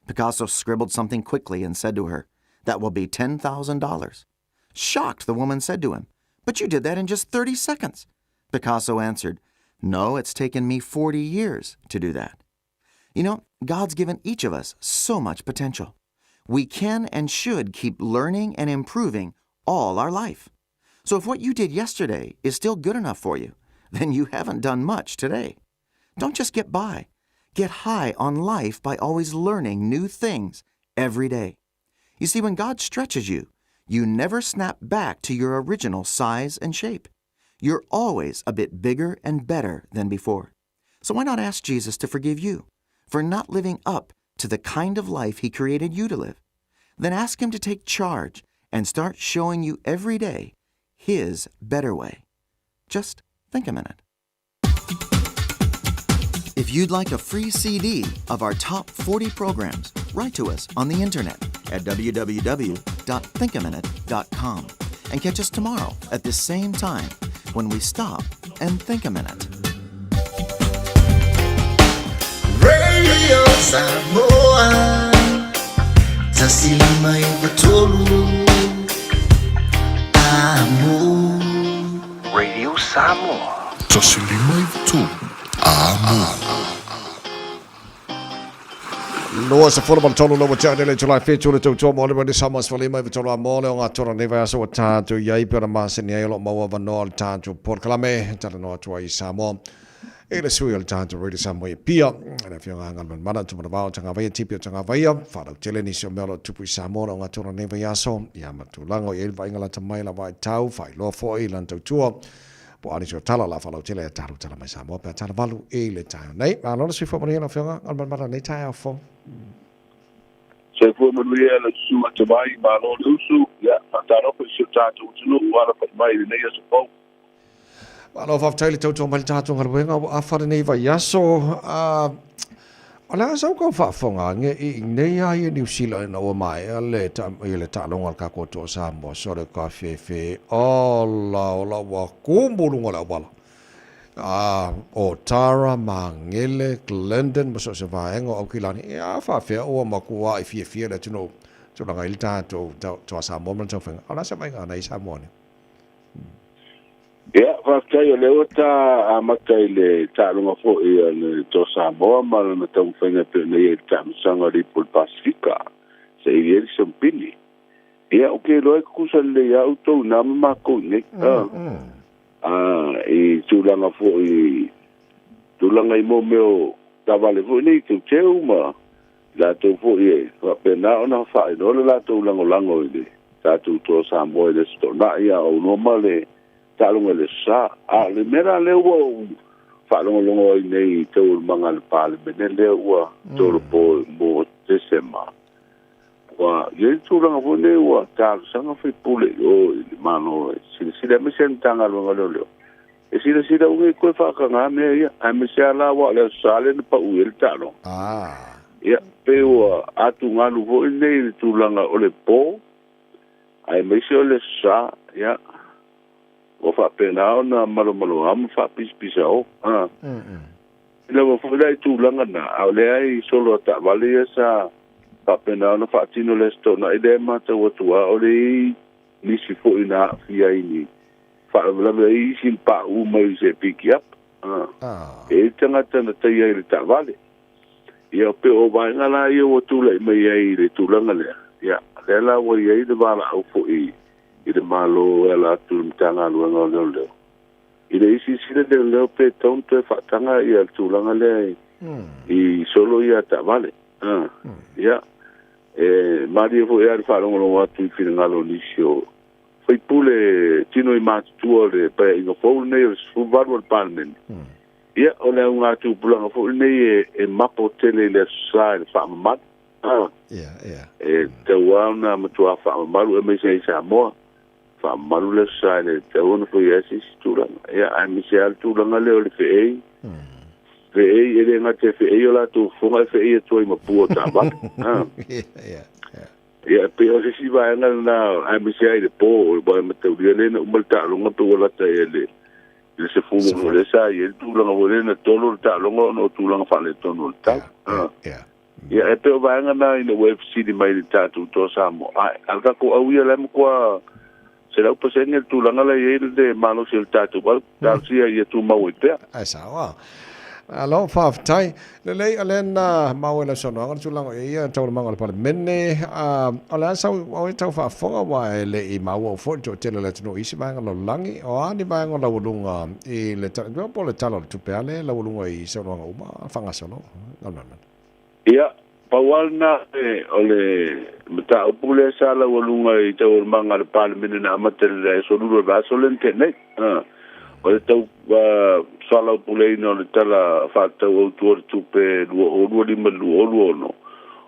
Picasso scribbled something quickly and said to her, That will be $10,000. Shocked, the woman said to him, But you did that in just 30 seconds. Picasso answered, No, it's taken me 40 years to do that. You know, God's given each of us so much potential. We can and should keep learning and improving all our life. So if what you did yesterday is still good enough for you, then you haven't done much today. Don't just get by. Get high on life by always learning new things every day. You see, when God stretches you, you never snap back to your original size and shape. You're always a bit bigger and better than before. So why not ask Jesus to forgive you for not living up to the kind of life he created you to live? Then ask him to take charge and start showing you every day his better way. Just think a minute. If you'd like a free CD of our top 40 programs, write to us on the internet at www.awr.org. www.thinkaminute.com. And catch us tomorrow at this same time when we stop and think a minute.
Radio Samoa 105 3 Amo.
Radio Samoa.
105 Amo.
Loa se folo ma tolu loa tia nele tulai whitu le tau tua mo le wani sama sfali mai vitolu a mo le o ngā tora nei vai aso o tātou iai pe ona masani ai o lo maua vanoa le tātou polokalame tala noa atua i Samoa e le sui o le tātou Radio Samoa i Apia le afioga a Ngalman Mana Tumana Vao Tagavaia Tipi o Tagavaia whalau tele nisi o mea o lo tupu i Samoa o ngā tora nei vai aso ia matulanga o i le vainga lata mai la vai tau whailoa foi lan tautua po ani se o tala la whalau tele a talu tala mai Samoa pe a tala valu i le taeo nei. Malo le soifua manuia lau afioga Ngalman Mana nei taeao fou.
Soifua manuia lau susu atamai, malo le usu, ia, faatalofa i si o tatou atunuu ua alafai mai i lenei aso fou.
Malo faafetai le tautua mai le tatou galuega ua afa lenei vaiaso. O le a sau kau faafofoga ane i inei a ia Niu Sila ina ua maea le ia le taaloga a le kakou toa Samoa so le kafefe ola ola ua kumu luga o le auala. O Tara, Magele, Glendon ma so o se vaega o Aukilani, e a faafea ua makuaʻi fiafia le atunuu tulaga ai le tatou toa Samoa ma le taumafaiga. O le a se vaaiga ana i Samoa nei?
Ia, faafetai o lea ua ta amata i le taaloga foi a le Toa Samoa ma lana taumafaiga e pei ona i ai i le taamilosaga o le Ipu o le Pasifika se i ai le Sompini. Ia, ou te iloa e tutusa lelei lava outou i ina ma makou i inei. I tulaga foi, tulaga i mo mea o taavale foi nei teuteu ma i latou foi e faapena ona faailoa le latou lagolago i le tatou Toa Samoa i le Aso Toonai, a o aunoa ma le taaloga i le Aso Sa. A o le mea la lea ua ou faalogologo ai nei i taualumaga a le Palemene lea ua tolopo mo Tesema, ua i ai le tulaga foi lenei ua talosaga faipule i o i le Malo e silasila, aemaise le Matagaluega o Leoleo, e silasila ua nei toe faatagaga mea ia, aemaise lava la aua o le Aso Sa lea na pau i ai le taaloga. Ia, pei ua atugalu foi lenei i le tulaga o le po, aemaise o le Aso Sa, ia, ua faapena ona malomaloa ma faapisapisa o. I lava foi la i tulaga na, a o lea i solo a taavale ia sa faapena ona faatino le Aso Toonai lea e matau atu lava o le i ai nisi foi na aafia i ni faalavelave ai isi na pauu mai i se pikiapa. E i ai le tagata na taia i le taavale. Ia pei o vaega la ia ua tulai mai ai i le tulaga lea, ia lea la ua i ai le valaau foi i le Malo e ala atu i le Matagaluega o Leoleo i le isi sila leoleo pe tatau ona toe faataga ia le tulaga lea i solo ia taavale. Ia, e malie foi lava le faalogologo atu i finagalo o nisi o faipule tino i matutua o le paeaiga fou lenei o le 18 o le Palemene. Ia, o le auga tupulaga foi lenei e mapo tele i le Aso Sa i le faamamalu. E tatau lava ona matua faamamalu aemaise ai Samoa. Faamamalu le Aso Sa e le tatau ona faia ai se isi tulaga. Ia, aemaise lava le tulaga lea o le feei. Feei, e le gata e feei o latou fofoga, e feei atu ai ma pua o taavale. Ia, e pei o se isi vaega lena, aemaise lava i le po, aua e mataulia lea na uma le taaloga pe ua lata ea i le 10 lea sa i ai le tulaga foi lea na tolo le taaloga ona o tulaga faaletonu o le tau. Ia, e pei o vaega na ina ua e fesili mai i le tatou Toa Samoa. Ae, a le tatou au ia la e matua 100% le tulaga la e i ai le malosi o le tatou au, talosia ia tumau ai pea.
Ae sao a. Malo, faafetai. Lelei, o lea na maua i lau saunoaga le tulaga o i ai ia taualumaga o le Palemene. O le a sau o e tau faafofoga aua e le i maua foi le toatele o le atunuu i isi vaega o le lalolagi. O a ni vaega o laualuga i le tala, po o le Tala o le Tupe a lea e laualuga i saunoaga uma faagasolo?
Ia, pau lava lena o le mataupu lea sa laualuga i taualumaga a le Palemene na amata i le aso Lua o le vaiaso lea na tea nei. O le tau soalaupuleina o le Tala Faatatau Autu o le Tupe 2025/2026,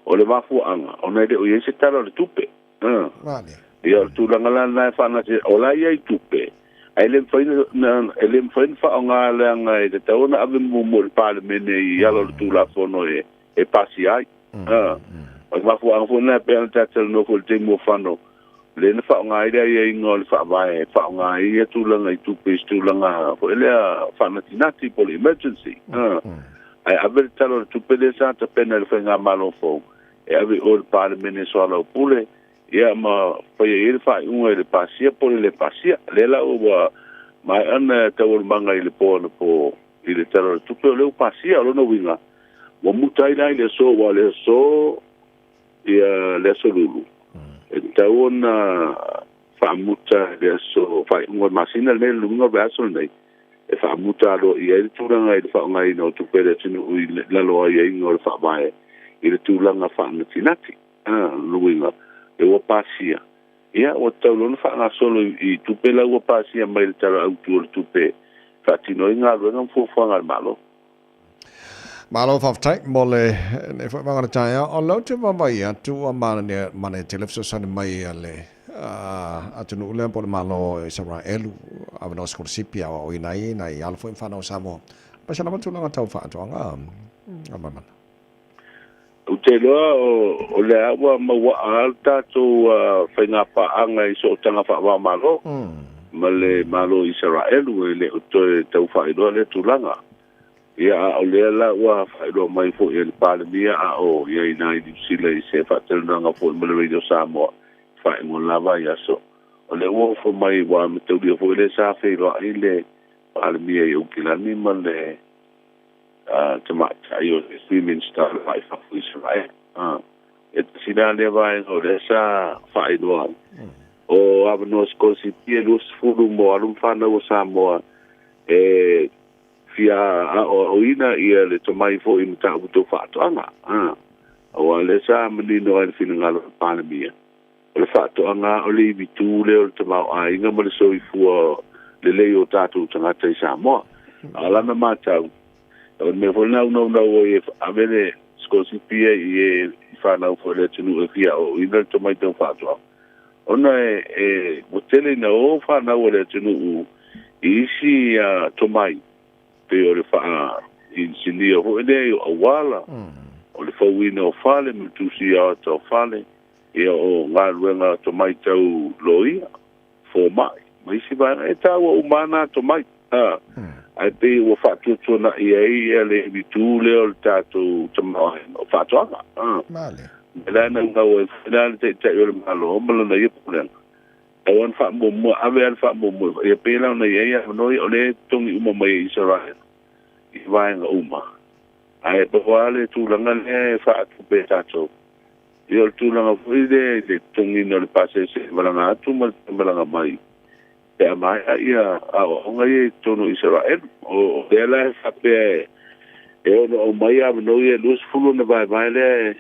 o le mafuaaga ona e le o i ai se Tala o le Tupe. Ia, o le tulaga la lena e faagase, o la e i ai tupe, ae le mafai na, e le mafai ona faaaoga leaga e tatau ona ave muamua i le Palemene i ala o le Tulafono e, e pasia ai. O le mafuaaga foi lena e pei ona ta talanoa foi i le taimi ua fano, Le na faaaoga ai le aiaiga o le faavae e faaaoga ai ia tulaga i tupe i se tulaga foi lea faanatinati po o le emergency. Ae ave le Tala o le Tupe lea sa tapena e le faigamalo fou e ave i o i le Palemene e soalaupule, ia ma faia i ai le faaiuga i le pasia po o le lē pasia. Lea la ua maea ona taualumaga i le po anapo i le Tala o le Tupe o lea ua pasia. O lona uiga ua muta ai la i le aso, ua o le aso ia le aso Lulu e tatau ona faamuta i le aso faaiuga o le masina lenei, le luga o le vaiaso lenei e faamuta aloaia ai le tulaga i le faaaogaina o tupe a le atunuu i lalo o aiaiga o le faavae i le tulaga faanatinati. Lona uiga e ua pasia, ia ua tatau loa ona faagasolo i tupe la ua pasia mai le Tala Autu o le Tupe e faatino ai galuega ma fuafuaga a le Malo.
Malo faafetai mo lenei foi vaega o le taeao. O lea ou te vaavaai atu ua manaia tele fesoasoani mai a le atunuu lea po o le Malo o Isaraelu, avanoa sikolasipi e aoaoina ai nai alo foi ma fanau a Samoa. Aemaise lava tulaga tau faatoaga a Maimana.
Ou te iloa o lea ua mauaa le tatou faigapaaga i sootaga faava-o-Malo ma le Malo o Isaraelu, e le o toe tau faailoa lea tulaga. Ia, a o lea la ua faailoa mai foi e le Palemia a o i ai i ina i Niu Sila i se faatalanoaga foi ma le Radio Samoa i faaiuga o le la vaiaso, o lea ua ofo mai ua mataulia foi lea sa feiloai le Palemia i Aukilani ma le tamaitai o le Sui Minisita o le Va i Fafo o Isaraelu. E tasi la lea vaega o lea sa faailoa ai, o avanoa sikolasipi e 20 mo alo ma fanau a Samoa e fia aoaoina ia le tomai foi i mataupu tau faatoaga. Aua o lea sa manino ai le finagalo o le Palemia, o le faatoaga o le ivi tu lea o le tamaoaiga ma le soifua lelei o tatou tagata i Samoa. A o lana matau, o le mea foi lena unaunau ai e ave le sikolasipi ia i e i fanau foi a le atunuu e fia aoaoina le tomai tau faatoaga, ona e ua tele ina o fanau a le atunuu i isi tomai, pei o le faa-inisinia foi lea i o auala, o le fauina o fale ma le tusia o ata o fale, ia o galuega tomai tau loia, fomai, ma isi vaega. E taua uma lava na tomai, ae pei ua faatuatuanai ai ia le ivi tu lea o le tatou tamaoaiga o faatoaga. O lea naunau ai foi la le Taitai o le Malo ma lana ia pulega, tau ona faamuamua, ave lava le faamuamua, ia pei la ona i ai avanoa ia, o lea e totogi uma mai e Isaraelu i vaega uma, ae pau lava le tulaga lea e faatupe e tatou, ia o le tulaga foi lea i le totogiina o le pasese e malaga atu ma le malaga mai pe a maea ia aoaoga ia i totonu o Isaraelu. O lea la e faapea e ono aumai avanoa ia e 20 ona vaevae lea e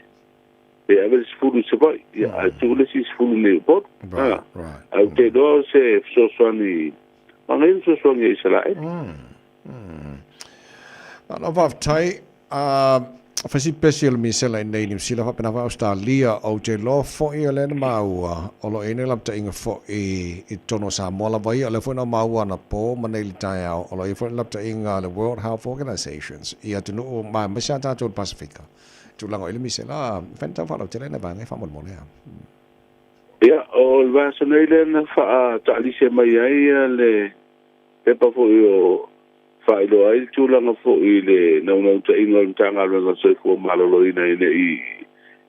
pe ave le 10 i Savaii, ia, ae tuu le isi 10 nei i Upolu. Ae ou te iloa o se fesoasoani, manaia le fesoasoani a Isaraelu.
Malo faafetai. Fai si pesi o le misela i nei Niu Sila faapena foi Ausetalia. Ou te iloa foi o lea na maua o lo o i ai nai lapataiga foi i totonu o Samoa lava ia. O lea foi na maua anapo ma nei i le taeao o lo o i ai foi le lapataiga a le World Health Organizations i atunuu ma aemaise lava tatou i le Pasefika i tulaga o i le misela. Fai na tau faalautele nai vaega ia faamolemole a.
Ia, o le vaiaso nei lea na faataalise mai ai le pepa foi o faailoa ai le tulaga foi i le naunautaiga o le Matagaluega o le Soifua Maloloina ina i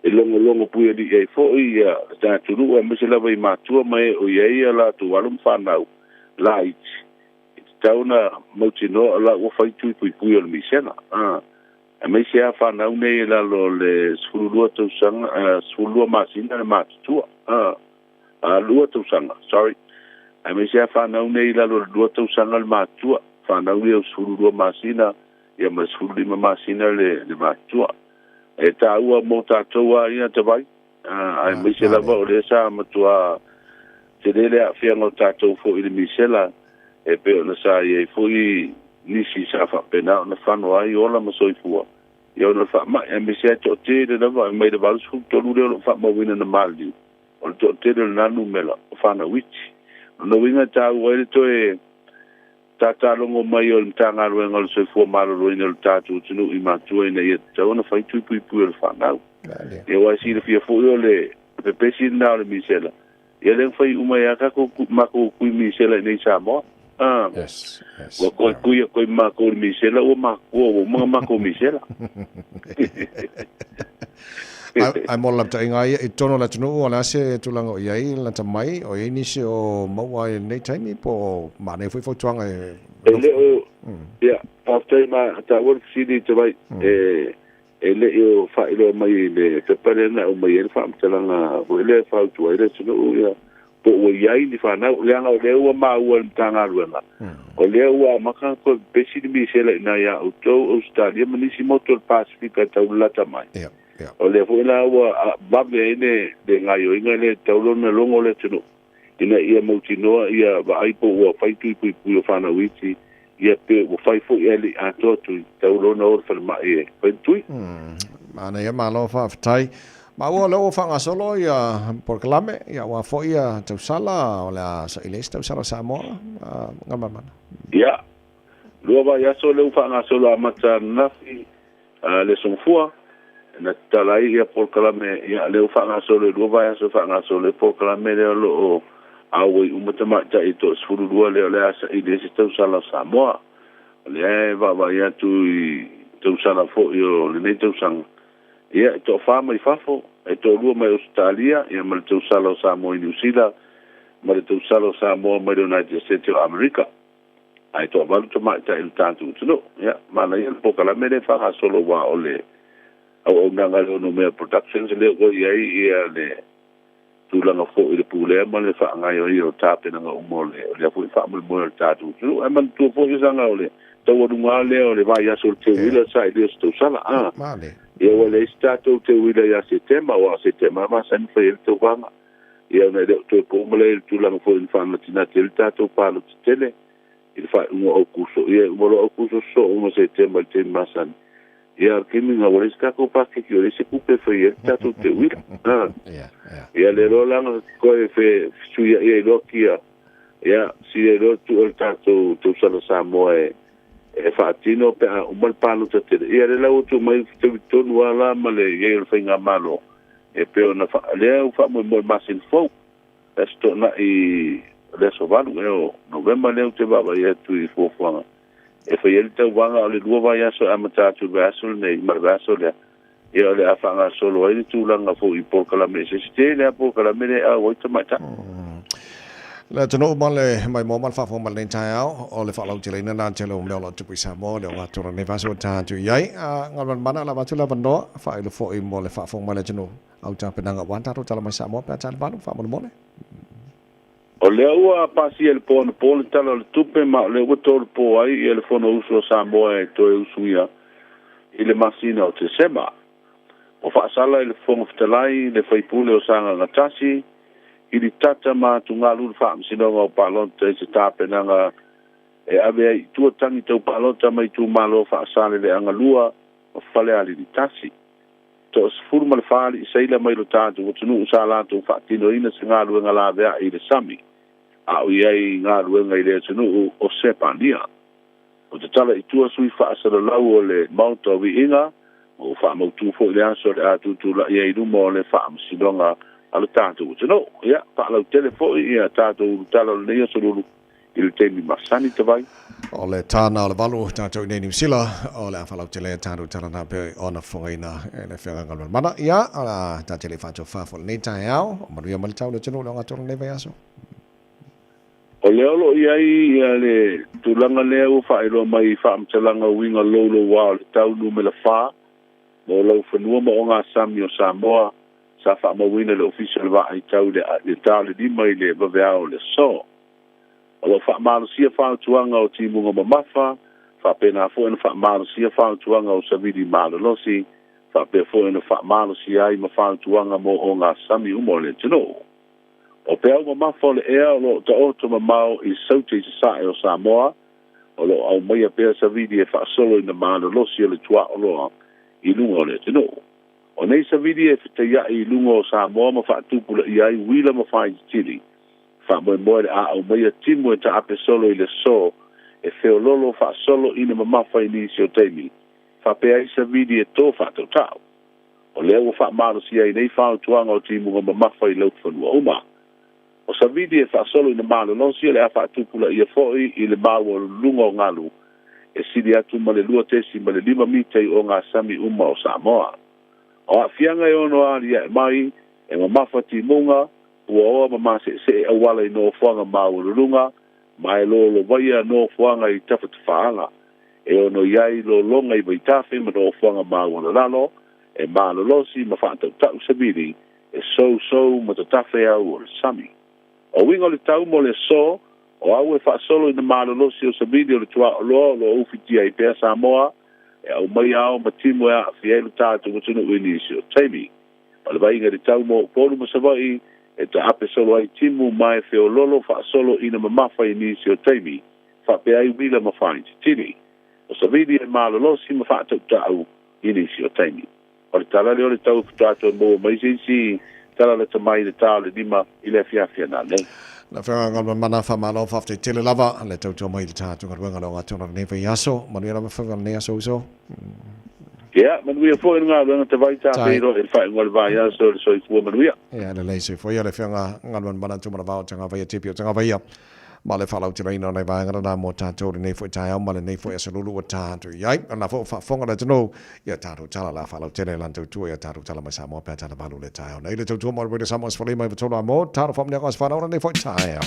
e logologo puialii ai foi ia le tatunuu aemaise lava i matua ma e o i ai a latou alo ma fanau laiti, e tatau ona mautinoa o la ua fai tui puipui o le misela. Aemaise lava fanau nei i lalo o le 12 tausaga, 12 masina le matutua, 2 tausaga, sorry, aemaise lava fanau nei i lalo o le 2 tausaga le matutua, fanau ia o 12 masina ia ma le 15 masina le matutua. E taua mo tatou lava ia tavai, aemaise lava o lea sa matua tele le aafiaga o tatou foi i le misela, e pei ona sa i ai foi nisi sa faapena ona fano ai ola ma soifua ia ona o le faamai, aemaise lava e toatele lava mai le 83 lea o lo o faamauina na maliliu, o le toatele o lena numera o fanau iti. O lona uiga e taua ai le toe tatalogo mai o le Matagaluega o le Soifua Maloloina o le tatou atunuu i matua ina ia tatau ona fai tui puipui o le fanau. Ia aua e silafia foi o le pepesi lena o le misela, Ia le fai uma ia ka ko ma ko kui misela nei Samoa. Ah.
Yes.
Ua koe kui a koe mākou le misela ua makua ua mga mākou misela.
Ai mo la tainga ia i tono la tunu o la se tulaga o iai lata mai o iai nisi o maua i lenei taimi po o manaia foi fautuaga e
E le o ia faafetai ma taua le fesili te vai e leʻi o faailoa mai i le pepa lea na aumai ai le faamatalaga foi lea e fautua ai le atunuu ia po ua iai ni fanau leaga o lea ua maua i le Matagaluega o lea ua amata toe pepesi le misela i nai a outou Ausetalia ma nisi motu o le Pasifika e taulalata mai. O lea foi la ua vave ai le gaioiga lea e tatau lona logo le atunuu ina ia mautinoa ia vaai po ua fai tui puipui o fanau iti ia pe ua fai foi ae leʻi atoa tui tatau lona o le falemai e fai le tui.
Manaia malo faafetai. Ma ua lea ua faagasolo ia polokalame ia aua foi ia tausala o le a saili ai se tausala Samoa Galumalemana.
Ia, 2 vaiaso lea ua faagasolo amata ananafi le Aso Gafua na tatala ai ia polokalame ia lea ua faagasolo i 2 vaiaso e faagasolo ai polokalame lea o lo o auai uma tamaitai e 12 lea o le a saili ai se tausala o Samoa. O lea e vaavaai atu i tausala foi o lenei tausaga ia e toafa mai fafo, e toalua mai Ausetalia ia ma le tausala o Samoa i Niu Sila ma le tausala o Samoa mai le United States o Amerika. Ae toavalu tamaitai o le tatou atunuu. Ia manaia le polokalame lea e faagasolo aua o le auaunaga a le Onomea Productions lea ua i ai ia le tulaga foi i le pulea ma le faagaioia o tapenaga uma o lea foi faamoemoe o le tatou atunuu. Ae manatua foi saga o le taualuga lea o le vaiaso o le teuila sa i lea o se tausala. Ia ua leai se tatou teuila ia Setema aua o Setema masani fai ai le tauvaga. Ia ona e le o toe po uma lea i le tulaga foi na faanatinati ai le tatou palota tele i le faaiuga o Aukuso. Ia e uma loa Aukuso sosoo uma Setema i le taimi masani. Ia o le taimi lena ua leai se tatou paketi ua leai se tupe e fai ai le tatou teuila. Ia lea loa la na toe fesuiai ai loa kia. Ia sili ai loa tuu le tatou tausala Samoa e faatino pe a uma le palota tele. Ia lea la ua tuu mai fetaui tonu lava la ma le iai o le faigamalo e pei ona lea ua faamoemoe i le masina fou. Le aso Toonai le aso 8 ea o Novema lea ou te vaavaai atu i fuafuaga e fai ai le tauvaga o le 2 vaiaso e amata atu i le vaiaso lenei ma le vaiaso lea. Ia o le a faagasolo ai le tulaga foi i polokalame eseese tele lava polokalame lea e auai tamaitai.
Le atunuu ma le maimoa ma le faafofoga mai lenei taeao, o le faalauteleina lena tele o mea o lo o tupu i Samoa, le ogatotonu o lenei vaiaso ua ta atu i ai. Galumalemana lava atu le avanoa, faailo foi mo le faafofoga mai le atunuu au tapenaga aua tatou tala mai Samoa pe a tali valu, faamolemole.
O lea ua pasia i le po anapo le Tala o le Tupe ma o lea ua tolopo ai ia le Fonousu a Samoa e toe usugia i le masina o Tesema. Ua faasala i le Fofoga Fetalai le faipule o Sagaga 1 i Litata ma atugalu le Faamasinoga o Palota i se tapenaga e ave ai i tua tagi tau palota mai itumalo Faasaleleaga 2 ma Falealili 1. 14 alii seila mai lo tatou atunuu sa latou faatinoina se galuega laveai i le sami a o i ai galuega i le atunuu o Sepania. Ua tatala i tua sui faasalalau o le Maota o Viiga ma ua faamautu foi le aso o le a tutulai ai i luma o le Faamasinoga a lo tatou atunuu. Ia, faalautele foi ia tatou ulutala o lenei aso lulu i le taimi masani tavai.
O le tāna o le 8 tatou i nei Niu Sila, o le a faalautele tatou tala nā pea ona fofogaina e le afioga Galumalemana. Ia, o le a tatou le faatofa foi lenei taeao, o manuia mai le tau le atunuu le ogatotonu o lenei vaiaso.
O lea o lo o i ai ia le tulaga lea ua faailoa mai i faamatalaga uiga loulouā o le tau numera 4 mo laufanua ma ogasami o Samoa sa faamauina i le Ofisa o le Vaai Tau i le ta o le 5 i le vaveao o le aso. O lo o faamalosia fautuaga o timuga mamafa, faapena foi ona faamalosia fautuaga o savili malolosi, faapea foi ona faamalosia ai ma fautuaga mo ogasami uma o le atunuu. O peau mamafa o le ea o lo o taoto mamao i Saute i Sasae o Samoa, o lo o aumaia pea savili e faasolo ina malolosi o le tuaoloa i luga o le atunuu. O nei savili e fetaiai i luga o Samoa ma faatupulaia ai uila ma faititili, faamoemoe le a aumaia timu e taape solo i le aso e feololo faasolo ina mamafa i nisi o taimi, faapea ai savili e to faatautau. O lea ua faamalosia ai nei fautuaga o timuga mamafa i laufanua uma. O savili e faasolo ina malolosi o le a faatupulaia foi i le maualuluga o galu e sili atu ma le 2.5 mita i ogasami uma o Samoa. O aafiaga e ono aliae mai e mamafa timuga, puaoa ma maseesee auala i nofoaga maualuluga ma e lolovaia nofoaga i tafatafaala. E ono i ai lologa i vaitafe ma nofoaga maualalalo e malolosi ma faatautau savili e sousou ma tatafe au o le sami. O uiga o le tau mo le aso, o au e faasolo ina malolosi o savili o le tuaoloa o lo o ufitia ai pea Samoa e aumaia ao ma timu e aafia ai lo tatou atunuu i nisi o taimi. O le vaaiga i le tau mo Upolu ma Savaii e taape solo ai timu ma e feololo faasolo ina mamafa i nisi o taimi, faapea ai uila ma faaititili. O savili e malolosi ma faatautau i nisi o taimi. O le tala lea o le tau faatoa toe maua mai se isi tala lata mai i le ta o le 5 i le afiafi a nanei.
Le Afioga Galuemana, faamalo faafetai tele lava le tautua mai i le tatou galuega le ogatotonu o lenei vaiaso. Manuia lava faiva o lenei aso uso.
Ia, manuia foi le galuega tavai tafeiroi i le faaiuga o le vaiaso i le soifua manuia.
Ia, lelei soifua ia le Afioga Galuemana Tumanavao Tagavaia Tipi o Tagavaia. Ma le faalauteleina o nai vaega lena mo tatou i lenei foi taeao ma lenei foi aso lulu ua tatou i ai. O lena foi ua faafofoga le atunuu i a tatou tala la faalautele e lana tautua i a tatou tala mai Samoa pe a tala valu le taeao nei. Le tautua mo le Radio Samoa 15 i 3 a mo talo faamanuiaga o aso fanau o lenei foi taeao.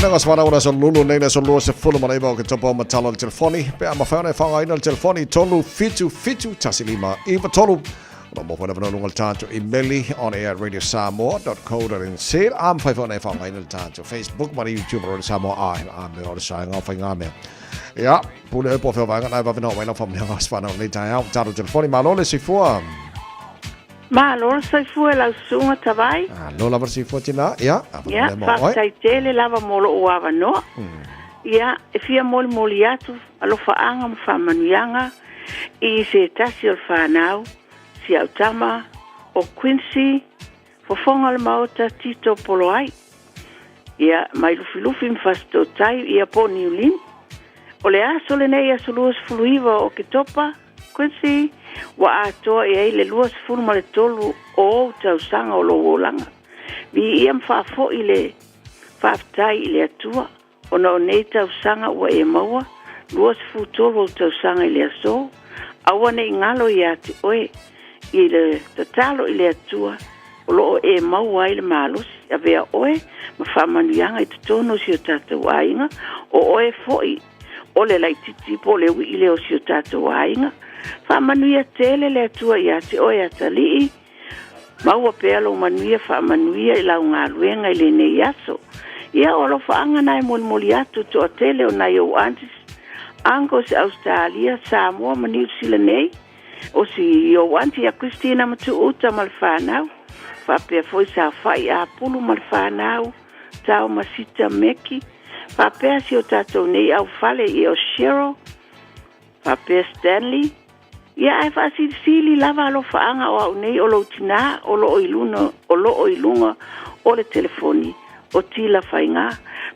Mea ngā ora so lulu nei le so lua se fulu mana iwa o ke topa o matalo le telefoni. Pe a mawhai ona e whangaina le telefoni 3 7 7 1 5 9 3. Lo mo whai lunga le tātou imeli on air at radiosamoa.co.nz. A mawhai whai ona e whangaina le tātou Facebook ma le YouTube Radio Samoa a a me o le saenga o whai ngā mea. Ia, pule e po whio vaenga nai wawina o waina whamnia ngā swhana o nei tai au. Tātou telefoni, malo le soifua.
Malo le soifua e lau susuga Tavai.
Alo lava le soifua tina, ia,
Ia, faafetai tele lava mo lou avanoa. Ia, e fia molimoli atu alofaaga ma faamanuiaga i se tasi o le fanau, si au tama, o Quincy, fofoga o le Maota, Tito Poloai. Ia, mai Lufilufi ma Fasitootai, ia po o Niulima. O le aso lenei aso 29 o Oketopa, Quincy, ua atoa i ai le 23 o ou tausaga o lou olaga. Viia ma faafoi le faafetai i le Atua, ona o nei tausaga ua e maua, 23 ou tausaga i le aso, aua ne i galo ia te oe, i le tatalo i le Atua, o lo o e maua ai le malosi, avea oe ma faamanuiaga i totonu o si o tatou aiga, o oe foi o le laititi po o le uii lea o si o tatou aiga. Faamanuia tele le Atua ia te oe atalii, maua pea lou manuia faamanuia i lau galuega i lenei aso. Ia o alofaaga na e molimoli atu toatele o nai ou aunties, uncles i Ausetalia, Samoa ma Niu Sila nei, o si ou auntie ia Christina Matuuta ma le fanau, faapea foi Saofai Apulu ma le fanau, Tao ma Sita Meki, faapea si o tatou nei aufale i o Cheryl, faapea Stanley, ia ae faasilisili lava alofaaga o au nei o lou tinā o loo i luna, o loo i luga o le telefoni o Tila Faigā.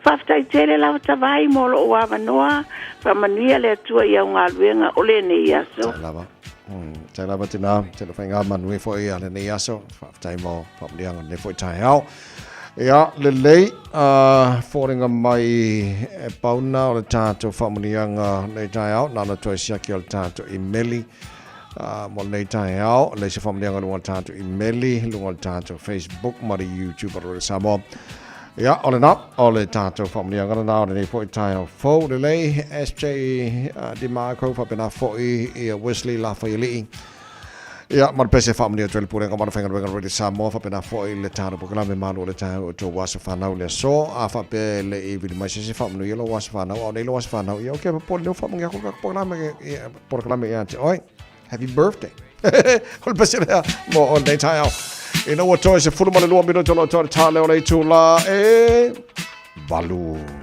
Faafetai tele lava Tavai mo lou avanoa, faamanuia le Atua i au galuega o lenei aso.
Tai lava. Tai lava tinā, Tila Faigā manuia foi a lenei aso. Faafetai mo faamanuiaga o lenei foi taeao. Ia, lelei, foliga mai e pauna o le tatou faamanuiaga lenei taeao, na ona toe siaki o le tatou imeli mo lenei taeao, le isi faamanuiaga luga o le tatou imeli, luga o le tatou Facebook ma le YouTube o le Samoa. Ia, o lena, o le tatou faamanuiaga lena o lenei foi taeao fou, lelei, SJ DiMarco, faapena foi ia Wesley Lafaialii. Ia, ma le pese faamanuia atu ai le Pulega ma le Faigaluega Radio Samoa, faapena foi le tatou polokalame malu o le taeao o tou aso fanau le aso, a faapea e le i vili mai se isi faamanuia lou aso fanau, a o nei lou aso fanau, ia, ok, popole lea ua faamanuia atu le tatou polokalame, ia, polokalame ia te oe. Happy birthday. O le pese lea mo o lenei taeao. Ina ua toe 12 minuto o lo o toe le tā leo o le itulā e. 8.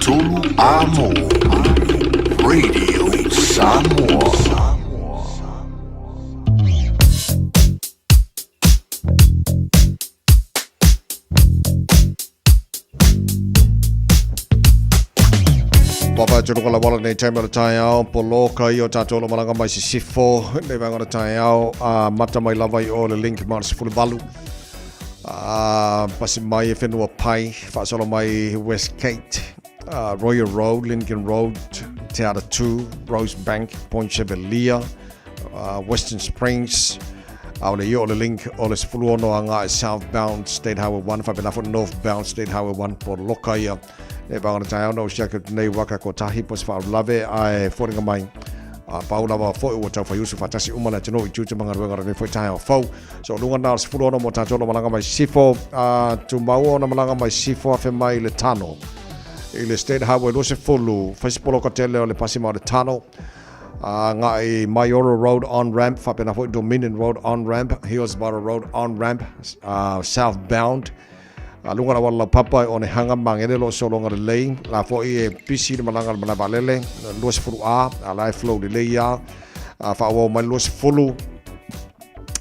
Tolu Amo Radio Samoa.
Papa tulu ka lawala nei taimi o le taeao, poloka i o tātou lo malanga mai sisifo, nei vaega o le taeao, a mata mai lava i o le link ma le 18. A pasi mai e whenua pai, whaasolo mai Westgate, Royal Road, Lincoln Road, Te Ara 2, Rosebank, Point Chevalier, Western Springs, a o le i o le link o le 16 a ngā southbound State Highway 1, whapena fo northbound State Highway 1, poloka ia. Nei vaega o le taeao no siaki atu nei waka ko tahi po se faalavelave ae foliga mai a pau lava foi ua tau faiusu faatasi uma le atunuu i tiute ma galuega o lenei foi taeao fou. So luga na o le 16 mo tatou lo malaga mai sisifo a tumau ona malaga mai sisifo afe mai le tano i le State Highway 20 fai se poloka tele o le pasi ma o le tano a ngai Maioro Road on ramp faapena foi Dominion Road on ramp Hillsborough Road on ramp southbound A luga lava lau papa e one hanga mangele lo sologa lelei, la foi e pisi le malaga le malae vaalele, 20 A, a la e flow lelei ia, a faaauau mai le 20,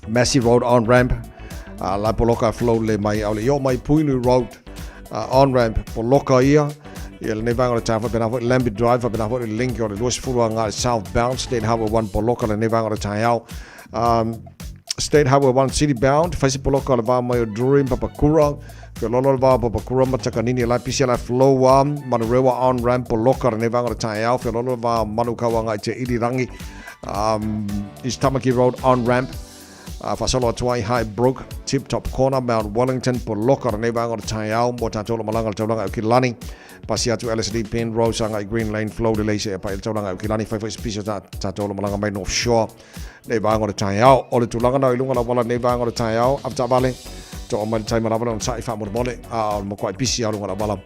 Massey Road on ramp, a la e poloka e flow lelei mai, a o le i oo mai Puinui Road on ramp, poloka ia, ia lenei vaega o le taeao faapena foi Lambie Drive, faapena foi le link o le 20 agai southbound State Highway 1 poloka lenei vaega o le taeao. State Highway 1 City Bound, fai se poloka o le va mai o Drury ma Papakura, Feololo le va o Papakura ma Takanini e lai pisi a lai flow a, Manurewa on ramp poloka lenei vaega o le taeao, Feololo le va o Manukau agai Te Irirangi, East Tamaki Road on ramp, faasolo atu ai Highbrook, Tip Top Corner, Mount Wellington, poloka lenei vaega o le taeao mo tatou lo malaga le taulaga e Aukilani. Pasi atu LSD Penrose agai Green Lane Flow lelei seia pai le taulaga e Aukilani, fai foi se pisi o tatou lo malaga mai North Shore. Nei vaega o le taeao. O le tulaga na i luga lauala nei vaega o le taeao, avetaavale, to'a mai le taima lava le onosai faamolemole, a o le makuai pisi a luga lauala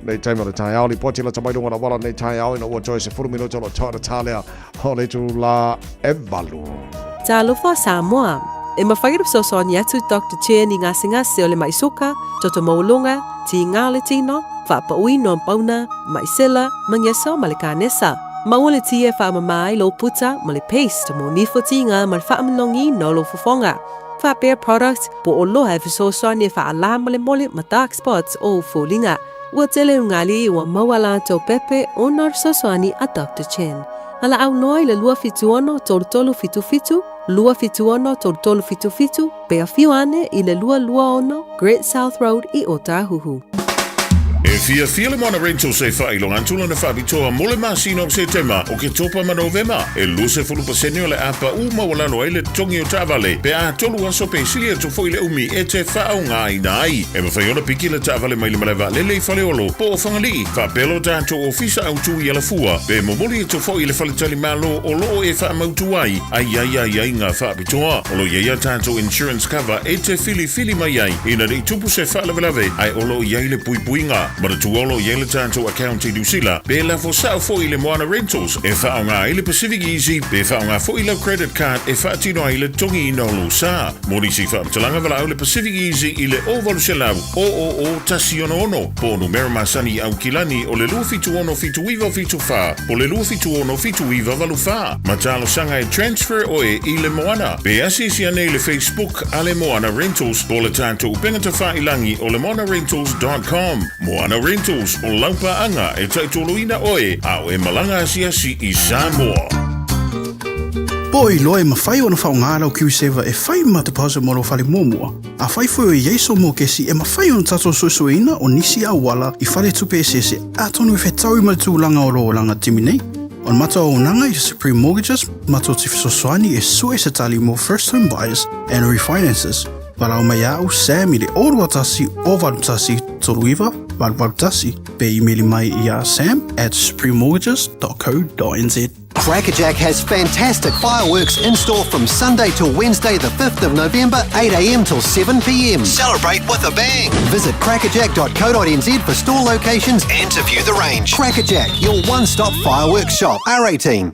nei taimi o le taeao. Lipoti lata mai luga lauala nei taeao ina ua toe 10 minuta o lo o to'a le tā lea o le itulā e 8.
Talofa Samoa! E mafai ona fesoasoani atu Doctor Chen i gasegase o le mai suka, toto maualuga, tiga o le tino, faapauina o pauna, mai sela, magesa ma le kanesa. Maua le tia e faamama ai lou puta ma le paste mo nifo tiga ma le faamalogiina o lou fofoga. Faapea product po o loa e fesoasoani e faalā molemole ma dark spots o ou foliga. Ua tele ugali ua maua latou pepe ona o le fesoasoani a Doctor Chen. Valaau noa i le 276 3377, 276 3377, pe afio ane i le 226 Great South Road i Ōtāhuhu.
E fiafia le Moana Rentals e faailoga atu lana faapitoa mo le masina o Setema, Oketopa ma Novema. E 20% o le a paʻu maualalo ai le totogi o taavale pe a tolu aso pe sili atu foi le umi e te faaaogaina ai. E mafai ona piki le taavale mai le malae vaalele i Faleolo po o Fagalii, faapea lo tatou ofisa autu i Alafua, pe momoli atu foi i le faletalimalo o lo o e faamautu ai a i ai aiaiga faapitoa. O lo o i ai a tatou insurance cover e te filifili mai ai ina ne i tupu se faalavelave ae o lo o i ai le puipuiga. Manatua o lo o i ai le tatou account i Niu Sila, pe lafo sao foi i le Moana Rentals e faaaoga ai le Pacific Easy pe faaaoga foi lau credit card e faatino ai le totogiina o lou sa. Mo nisi faamatalaga valaau le Pacific Easy i le 0800 000 166 po o numera masani i Aukilani o le 276 7974 po o le 276 7984. Ma talosaga e transfer oe i le Moana. Pe asiasi ane i le Facebook a le Moana Rentals po o le tatou upega tafailangi o le moanarentals.com. Moana Rentals, o lau paaga e taitoloina oe a o e malaga asiasi i Samoa.
Po o iloa e mafai ona faaaoga lau KiwiSaver e fai ma deposit mo lou fale muamua. Afai foi o i ai sou mokesi e mafai ona tatou suesueina o nisi auala i faletupe eseese atonu e fetaui ma le tulaga o lou olaga timi nei. O le matou auaunaga i Supreme Mortgages matou te fesoasoani e sue se tali mo first home buyers and refinances. Valaau mai ia au Sam i le 021 081 39 881 pe imeli mai ia sam at suprememortgages.co.nz.
Crackerjack has fantastic fireworks in store from Sunday till Wednesday, the 5th of November, 8am till 7pm. Celebrate with a bang! Visit crackerjack.co.nz for store locations and to view the range. Crackerjack, your one stop fireworks shop. R18.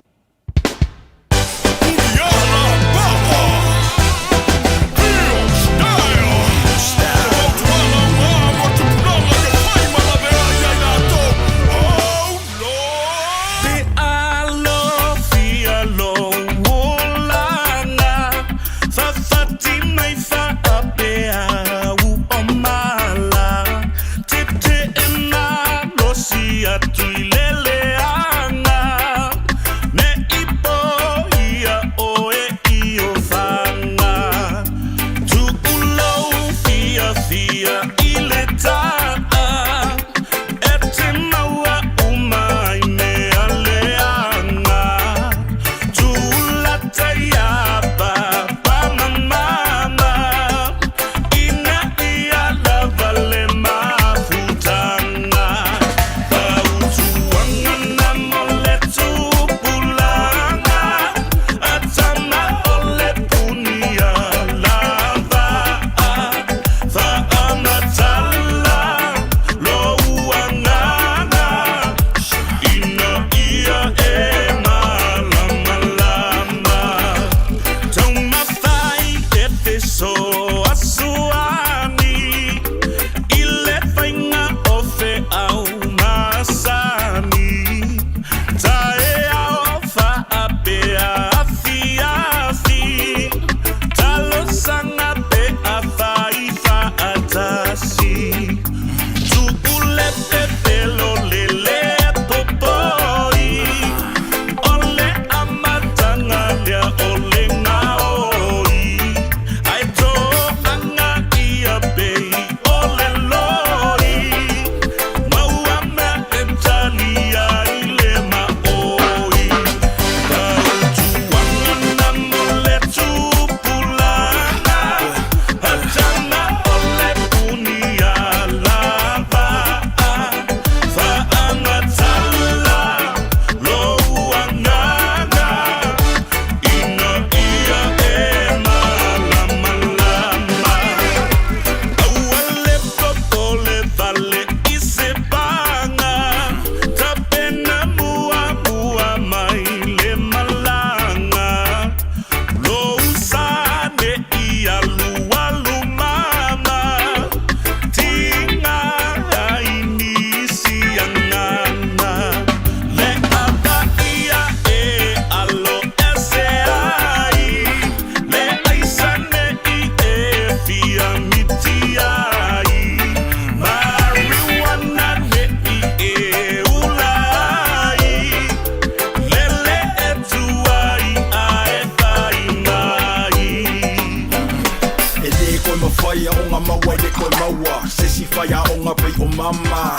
le koe mawhaia o ngā maua i le koe maua Se si whaia o ngā pei o mama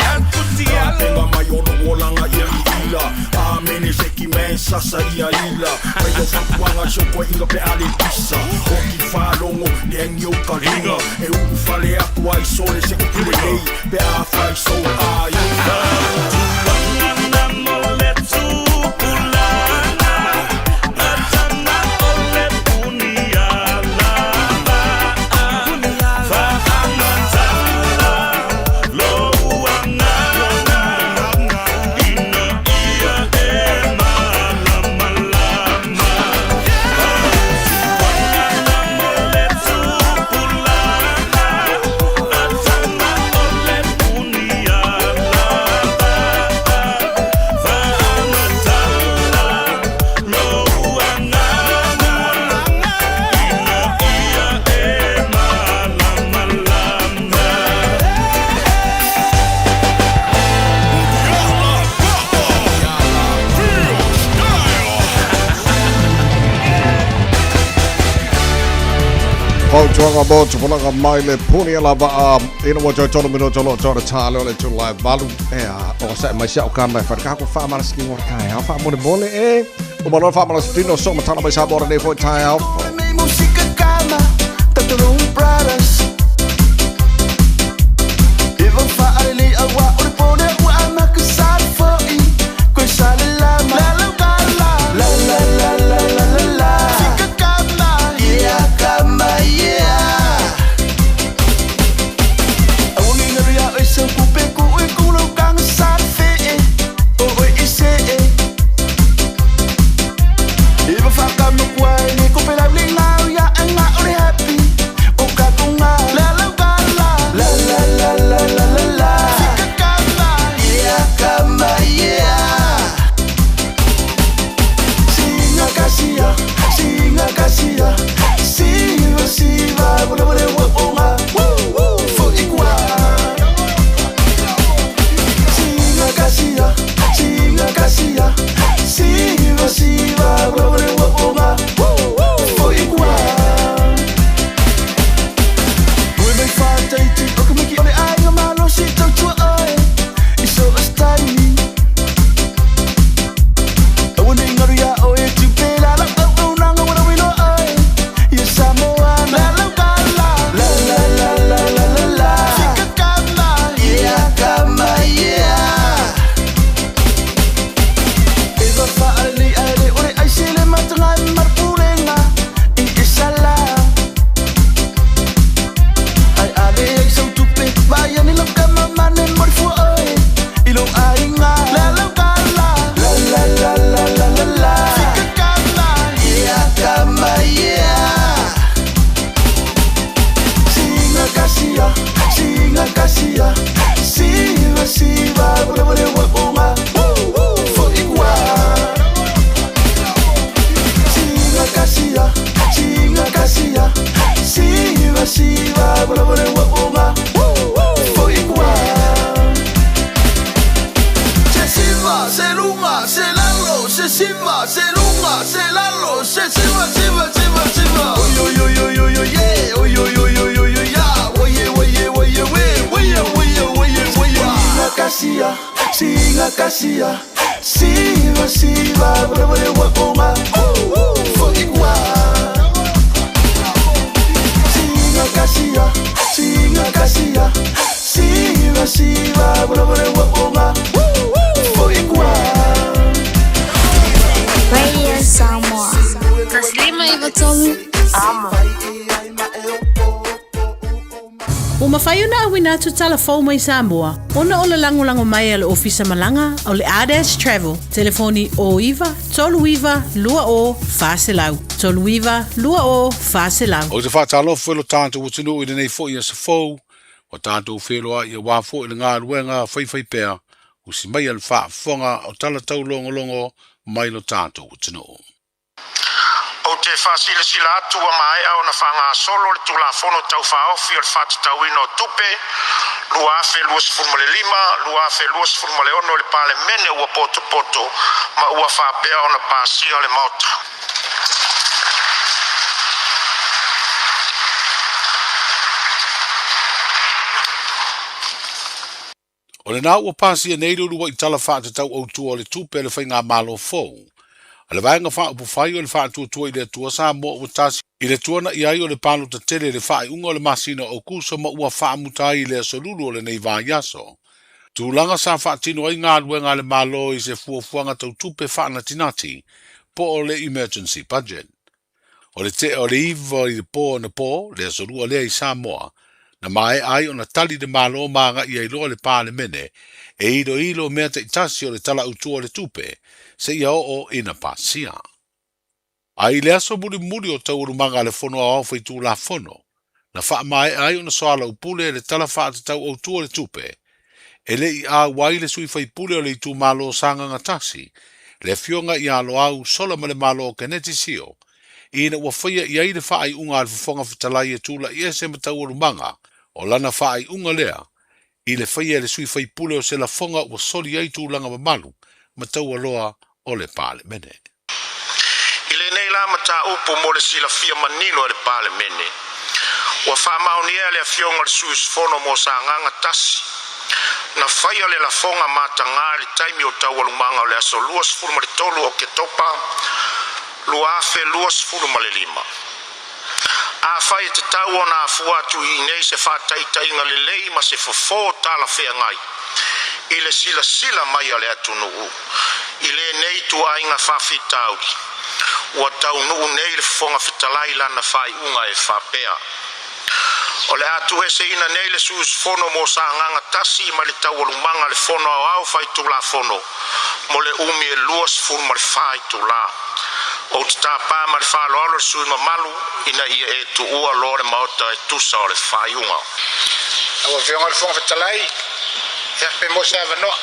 Penga mai o lo olanga ia i ila Amene se ki men sasa ia ila Pei o whakuanga soko inga pe ale pisa Hoki whalongo le angi o ka lunga E uru whale aku ai sole se kupule nei Pe a whai so a
Fautuaga mo tupulaga mai le puni e lava a ina ua toe tolu minuta o loo toe tā leo le tula e valu e a o sa mai sia o ka mai whare kako wha mara ski ngora kai au wha mole mole e o malo wha mara tino so matala mai sa mora nei foi tai au.
Radio Samoa. Taslima Ivatolu. Amo.
Ua mafai ona auina atu tala fou mai Samoa, ona o le lagolago mai a le Ofisa Malaga o le Ardash Travel, telefoni 09 39 20 400, 39 20 400.
Ou te faatalofa i lo tatou atunuu i lenei foi aso fou, ua tatou feloai auā foi le galuega faifaipea, usi mai a le faafofoga o tala taulogologo mai lo tatou atunuu.
Ou te faasilasila atu ua maea ona faagasolo le Tulafono Tau Faaofi o le Faatatauina o Tupe 2025, 2026 i le Palemene ua potopoto ma ua faapea ona pasia le Maota.
O lenā ua pasia nei le ulua'i Tala Faatatau Autu o le Tupe a le Faigamalo fou a le Vaega Faaupufai o le Faatuatua i le Atua Samoa ua Tasi i le tuana'i ai o le palota tele i le faaiuga o le masina o Aokuso ma ua faamuta ai i le aso Lulu o lenei vaiaso tulaga sa faatino ai galuega a le Malo i se fuafuaga tau tupe faanatinati po o le emergency budget. O le tea o le 9 i le po anapo, le aso Lua lea i Samoa, na maea ai ona tali le Malo ma agai ai loa le Palemene e iloilo mea taitasi o le Tala Autu o le Tupe seia oo ina pasia. A i le aso mulimuli o taualumaga a le Fono Aoao Faitulafono, na faamaea ai ona soalaupule le Tala Faatatau Autu o le Tupe, e le i auai le sui faipule o le itumalo o Sagaga 1, le Afioga ia Loau Solamalemalo Keneti Sio, ina ua faia i ai le faaiuga a le Fofoga Fetalai e tulai ese ma taualumaga o lana faaiuga lea i le faia e le sui faipule o se lafoga ua soli ai tulaga mamalu ma taualoa o le Palemene.
I lenei la mataupu mo le silafia manino e le Palemene, ua faamaonia e le Afioga i le sui usufono mo Sagaga 1, na faia le lafoga matagā i le taimi o taualumaga o le aso 23 o Oketopa 2025. Afai e tatau ona afua atu i inei se faataitaiga lelei ma se fofo talafeagai i le silasila mai a le atunuu i lenei ituaiga faafitauli, ua taunuu nei le Fofoga Fetalai lana faaiuga e faapea, O le a tuueseina nei le sui usufono mo Sagaga 1 mai le taualumaga a le Fono Aoao Faitulafono mo le umi e 24 itulā. Ou te tapa ma le faaaloalo le sui usufono mamalu ina ia e tuua loa le Maota e tusa o le faaiuga.
Lau Afioga i le Fofoga Fetalai, ia, pe maua se avanoa.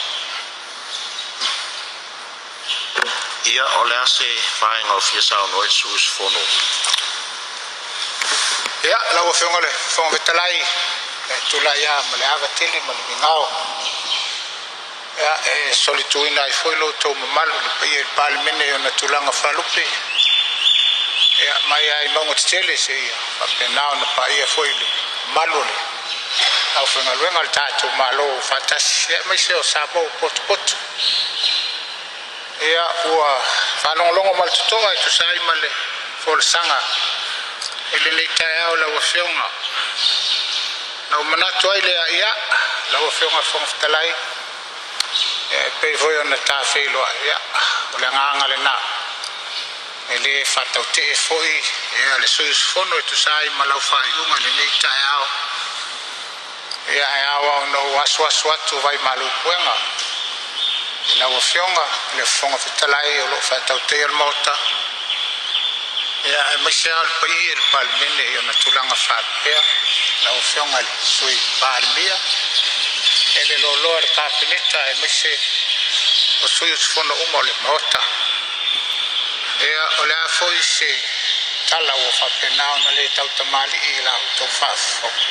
Ia, o le a se vaega o fia saunoa ai le sui usufono?
Ia, lau Afioga i le Fofoga Fetalai, e tulai lava ma le ava tele ma le migao. Ia, e solituina ai foi lo outou mamalu le paia i le Palemene i ona tulaga faalupe. Ia, mai lava i mauga tetele seia faapena ona paia foi le mamalu o le aufaigaluega a le tatou Malo faatasi, ia, aemaise o Samoa ua potopoto. Ia, ua faalogologo ma le totoa e tusa ai ma le folasaga i lenei taeao lau Afioga. Na ou manatu ai lea, ia, lau Afioga i le Fofoga Fetalai, ia, e pei foi ona ta feiloai, ia, o le agaga lena. E le faatautee foi, ia, le sui usufono e tusa ai ma lau faaiuga i lenei taeao. Ia, ae ao lava ona ou asuasu atu vai malu puega i lau Afioga i le Fofoga Fetalai o lo o faatautaia le Maota, ia, aemaise lava o le paia i le Palemene i ona tulaga faapea, lau Afioga i le Sui Palemia, e le loaloa i le Kapeneta, aemaise o sui usufono uma o le Maota. Ia, o le a foi se tala ua faapena ona le tautamalii i la outou faafofoga.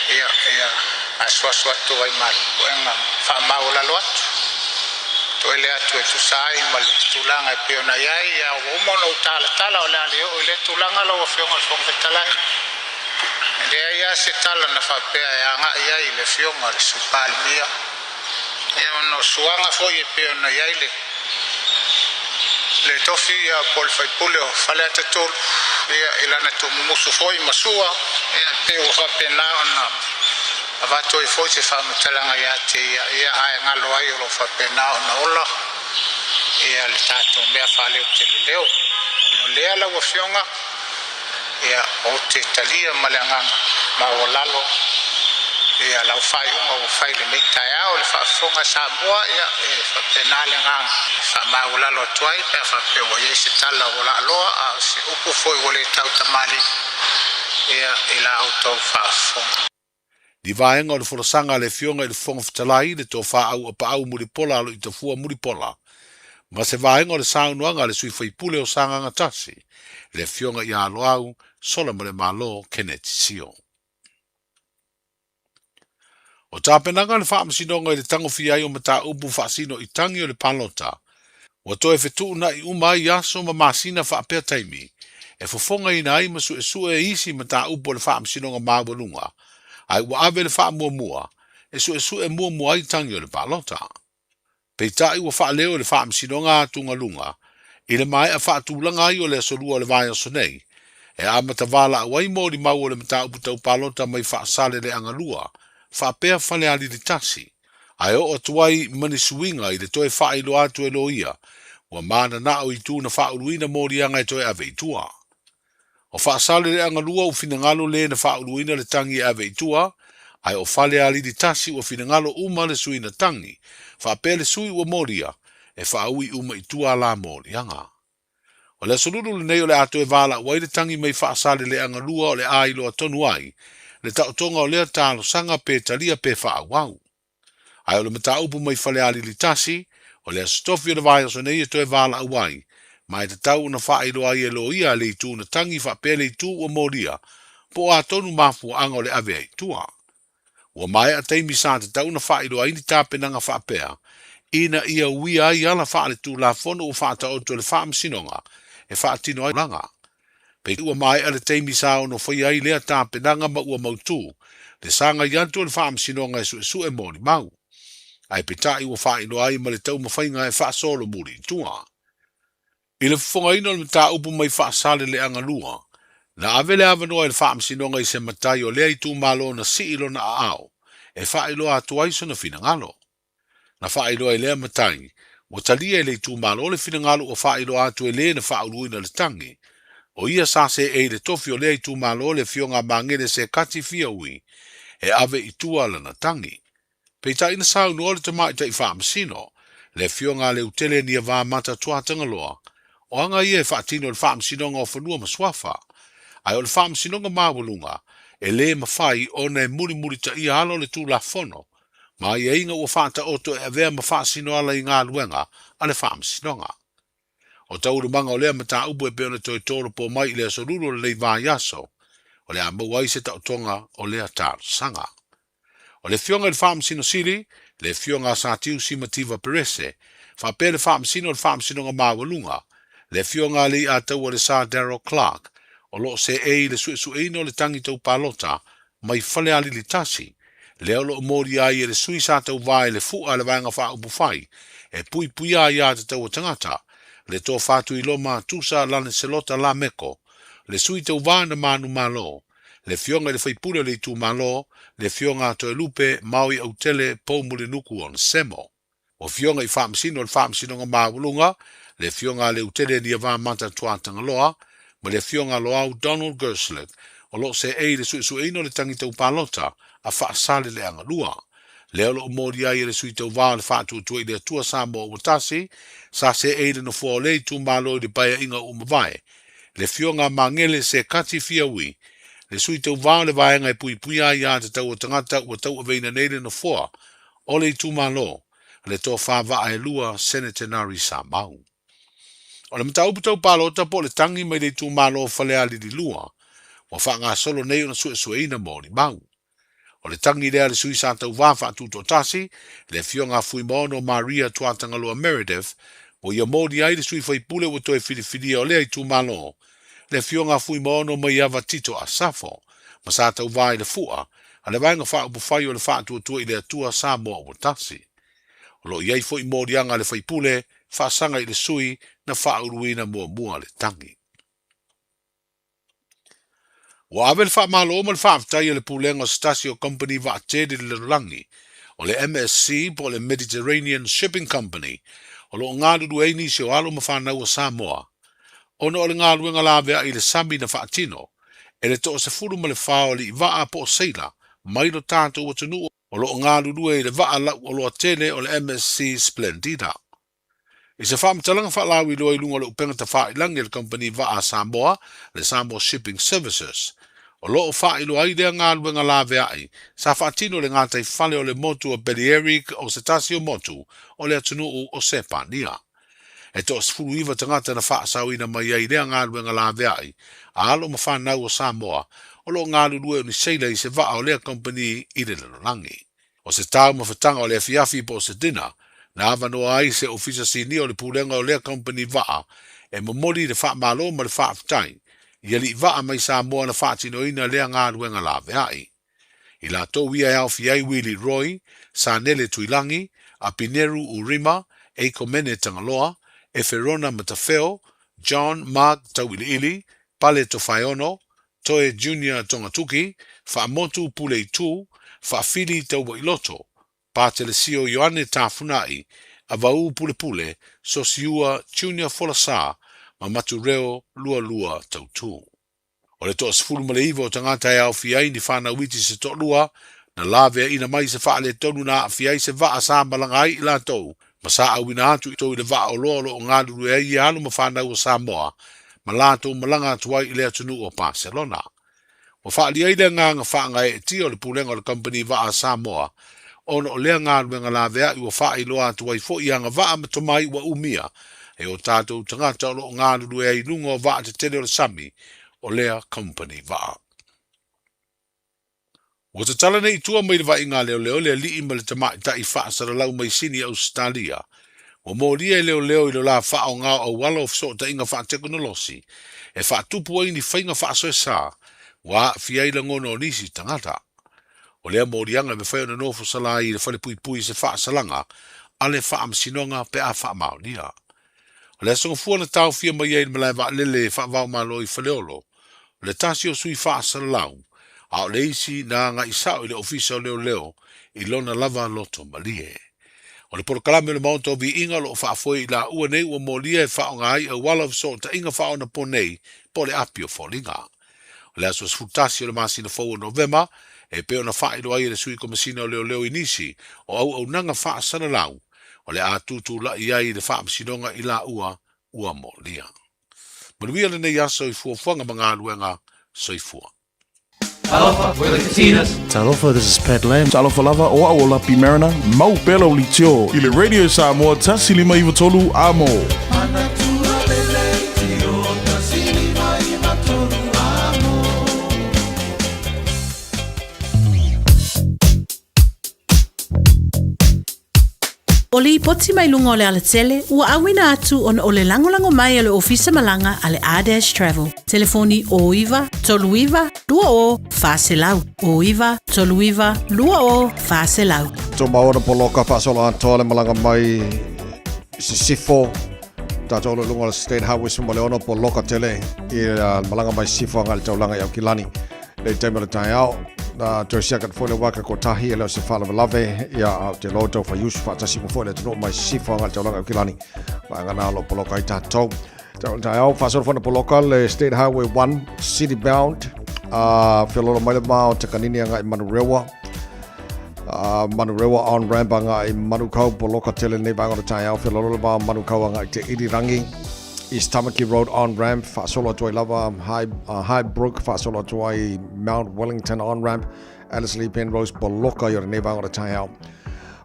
Ia, ia asuasu atu ai ma puega faamaualalo atu, toele atu e tusa ai ma le tulaga e pei ona i ai. Ia, ua uma ona ou talatala, o le a le oo i lea tulaga lau Afioga i le Fofoga Fetalai. E leai lava se tala na faapea e agai ai i le Afioga i le Sui Palemia. Ia, ona o suaga foi e pei ona i ai le le tofi ia po o le faipule o Faleata 3, ia, i lana tuumumusu foi ma sua, ia, pei ua faapena ona avatu ai foi se faamatalaga ia te ia, ia, ae galo ai o lo o faapena ona ola ia le tatou mea faaleo tele leo. O lea lau Afioga, Ia, ou te talia ma le agaga maualalo ia lau faaiuga ua fai i lenei taeao. Le faafofoga a Samoa, ia, e faapena le agaga e faamaualalo atu ai pe a faapea ua i ai se tala ua laaloa, a o se upu foi ua le tautamalii, ia, i la outou faafofoga.
Ni vaega o le folasaga a le Afioga i le Fofoga Fetalai, le Tofa Auapaau Mulipola Aloitafua Mulipola, ma se vaega o le saunoaga a le sui faipule o Sagaga 1, le Afioga ia Loau Solamalemalo Keneti Sio. O tapenaga a le Faamasinoga i le tagofia ai o mataupu faasino i tagi o le palota, ua toe fetuunai uma ai aso ma masina faapea taimi e fofogaina ai ma suesue isi mataupu a le Faamasinoga Maualuga, ae ua ave le faamuamua e suesue muamua ai tagi o le palota. Peitai ua faaleo e le Faamasinoga atugaluga i le maea faatulaga ai o le Aso Lua o le vaiaso nei, e amata valaau ai molimau o le mataupu tau palota mai Faasaleleaga 2 faapea Falealili 1, ae oo atu ai ma ni suiga i le toe faailoa atu e loia ua mananao i itu na faauluina moliaga e toe ave i tua. O Faasaleleaga 2 ua finagalo le na faauluina le tagi e ave i tua, ae o Falealili 1 ua finagalo uma le sui na tagi, faapea le sui ua molia, e faaui uma i tua la moliaga. O le aso lulu lenei o le a toe valaau ai le tagi mai Faasaleleaga 2 o le a iloa tonu ai le taotoga o lea talosaga pe talia pe faaauau. Ae o le mataupu mai Falealili 1, o le aso tofi o le vaiaso nei e toe valaau ai, ma e tatau ona faailoa ai e loia le itu na tagi faapea le itu ua molia, po o a tonu mafuaaga o le ave ai i tua. Ua maea taimi sa tatau ona faailoa ai ni tapenaga faapea, ina ia uia ai ala faaletulafono ua faataoto e le Faamasinoga e faatino ai tulaga. Pei ua maea le taimi sa ono faia ai lea tapenaga ma ua mautū le sagai atu o le Faamasinoga e suesue molimau. Ae peitai ua faailoa ai ma le taumafaiga e faasolomuli i tua. I le fofogaina o le mataupu mai Faasaleleaga 2, na ave le avanoa i le Faamasinoga i se matai o lea itumalo na sii lona aao e faailoa atu ai sona finagalo. Na faailoa e lea matai, ua talia e le itumalo le finagalo ua faailoa atu e le na faauluina le tagi. O ia sa seei i le tofi o lea itumalo le afioga a Magele Sekati Fiaui e ave i tua lana tagi. Peitai na saunoa le tamaitai faamasino, le afioga a Leutele Niavamata Tuatagaloa, o aga ia e faatino e le Faamasinoga o Fanua ma Suafa, ae o le Faamasinoga Maualuga e lē mafai ona e mulimulitaia ala o le Tulafono ma aiaiga ua faataoto e avea ma faasino ala i galuega a le Faamasinoga. O taualumaga o lea mataupu e pei ona toe tolopo mai i le aso Lulu o lenei vaiaso, o le a maua ai se taotoga o lea talosaga. O le Afioga i le Faamasino Sili, le Afioga a Satiu Simativa Perese, faapea le Faamasino o le Faamasinoga Maualuga, le Afioga a Leiataua le Sir Darrell Clarke, o lo o seei i le suesueina o le tagi tau palota mai Falealili 1, lea o lo o molia ai e le sui sa tauva i le fu'a a le Vaega Faaupufai e puipuia aiatatau a tagata, le Tofa Tuiloma Tusa Laneselota Lameko, le sui tauva na manumalo, le Afioga i le Faipule o le itumalo, le Afioga a Toelupe Maui Autele Poumulinuku Onesemo. O Afioga i Faamasino o le Faamasinoga Maualuga, le Afioga a Leutele Niavamata Tuatagaloa, ma le Afioga a Loau Donald Gerslick, o lo o seei i le suesueina o le tagi tau palota a Faasaleleaga 2. Lea o lo o molia ai e le sui tauva o le Faatuatua i le Atua Samoa ua Tasi, sa seei i le nofoa o lea itumalo i le Paeaiga ua mavae, le Afioga a Magele Sekati Fiaui, le sui tauva o le Vaega e Puipuia Aiatatau a Tagata ua tauaveina nei le nofoa o le itumalo, le Tofa Vaaelua Senetenari Samau. O le mataupu tau palota po o le tagi mai le itumalo o Falealili 2, ua faagasolo nei ona suesueina molimau. O le tagi lea a le sui sa tauva faatutoatasi, le Afioga a Fuimaono Maria Tuatagaloa Meredith, ua ia moli ai le sui faipule ua toe filifilia o lea itumalo, le Afioga a Fuimaono Maiava Tito Asafo, ma sa tauva i le fu'a a le Vaega Faaupufai o le Faatuatua i le Atua Samoa ua Tasi. O lo o i ai foi moliaga a le faipule faasaga i le sui na faauluina muamua le tagi. Ua ave le faamalo ma le faafetai a le Pulega o se tasi o kamupani vaatele i le lalolagi, o le MSC po o le Mediterranean Shipping Company, o lo o galulue ai nisi o alo ma fanau a Samoa, ona o le galuega laveai i le sami na faatino e le 14 o alii vaa po o seila mai lo tatou atunuu o lo o galulue i le vaa lauoloa tele o le MSC Splendida. I se faamatalaga faalauiloa i luga o le upega tafailangi a le kamupani vaa a Samoa, le Samoa Shipping Services, o lo o faailoa ai lea galuega laveai sa faatino i le gataifale o le motu o Balearic o se tasi o motu o le atunuu o Sepania. E 19 tagata na faasaoina mai ai lea galuega laveai a alo ma fanau o Samoa o lo o galulue o ni seila i se vaa o lea kamupani i le lalolagi. O se taumafataga o le afiafi po o se dinner, na avanoa ai se Ofisa Sinia o le Pulega o lea kamupani vaa e momoli le faamalo ma le faafetai i alii vaa mai Samoa na faatinoina lea galuega laveai. I latou ia e aofia ai Willie Roy, Sanele Tuilagi, Apineru Urima, Eikomene Tagaloa, Eferona Matafeo, John Mark Tauiliili, Pale Tofaeono, Toe Junior Togatuki, Faamotu Puleitu, Faafili Tauailoto, Patelesio Ioane Tafuna'i, Avaū Pulepule, Sosiua Junior Folasa ma Matureo Lualua Tautu. O le 19 o tagata e aofia ai ni fanau iti se toalua, na laveaina mai i se faaletonu na aafia ai se vaa sa malaga ai i latou, ma sa auina atu i le vaa oloa o lo o galulue ai ia alo ma fanau a Samoa ma latou malaga atu ai i le atunuu o Paselona. Ua faaalia ai le agaga faagaeetia o le Pulega o le Kamupani Vaa a Samoa ona o lea galuega laveai ua faailoa atu ai foi i agavaa ma tomai ua umia e o tatou tagata o lo o galulue ai i luga o vaa tetele o le sami o lea kamupani vaa. Ua tatala nei i tua mai le vaaiga a leoleo le alii ma le tamaitai faasalalau mai Sini Ausetalia. Ua molia e leoleo i lo la faaaoga o auala o fesootaiga faatekonolosi e faatupu ai ni faiga faasoesa ua aafia ai lagona o nisi tagata. O lea moliaga e mafai ona nofo sala ai i le falepuipui i se faasalaga a le Faamasinoga pe a faamaonia. O le aso Gafua na taofia mai ai i le malae vaalele faava-o-Malo i Faleolo, o le tasi o sui faasalalau, a o le isi na agai sao i le Ofisa o Leoleo i lona lava loto malie. O le polokalame o le Maota o Viiga o lo o faafoe i laua nei ua molia e faaaoga ai auala o fesootaiga faaonaponei po o le api o foliga. O le aso 11 o le masina fou o Novema, e pei ona faailoa ai e le Sui Komesina o Leoleo i nisi o auaunaga faasalalau o le a tutulai ai i le Faamasinoga i laua ua molia. Manuia lenei aso i fuafuaga ma galuega. Soifua.
Talofa, we're the Katinas.
Talofa, this is Pat Lam.
Talofa lava, o au o Lapi Mariner, mau pea lau leitio i le Radio Samoa 153 Amo.
O lipoti mai luga o le alatele ua auina atu ona o le lagolago mai a le Ofisa Malaga a le R-Dash Travel. Telefoni 09 39 20 400. 09 39 20 400.
Tumau ona poloka faasolo atoa le malaga mai Sisifo tatou o lo luga o le State Highway 16 poloka tele i le malaga mai Sisifo agai le taulaga i Aukilani. Le taimi o le taeao, na toe siaka atu foi le waka kotahi e le o se faalavelave, ia a o te loa tau whaiusu whaatasi mo foi le atunuu mai Sisifo agai le taulaga i Aukilani. Vaega na o lo o poloka ai tatou. Taeao, faasolo foi na poloka le State Highway 1 City Bound, feololo mai le ma o Takanini agai Manurewa. Manurewa on ramp agai Manukau, poloka tele nei vaega o le taeao, feololo le ma o Manukau agai Te Irirangi. East Tamaki Road on ramp, faasolo atu ai lava High, Highbrook, faasolo atu ai Mount Wellington on ramp, Ellerslie Penrose, poloka i o lenei vaega o le taeao.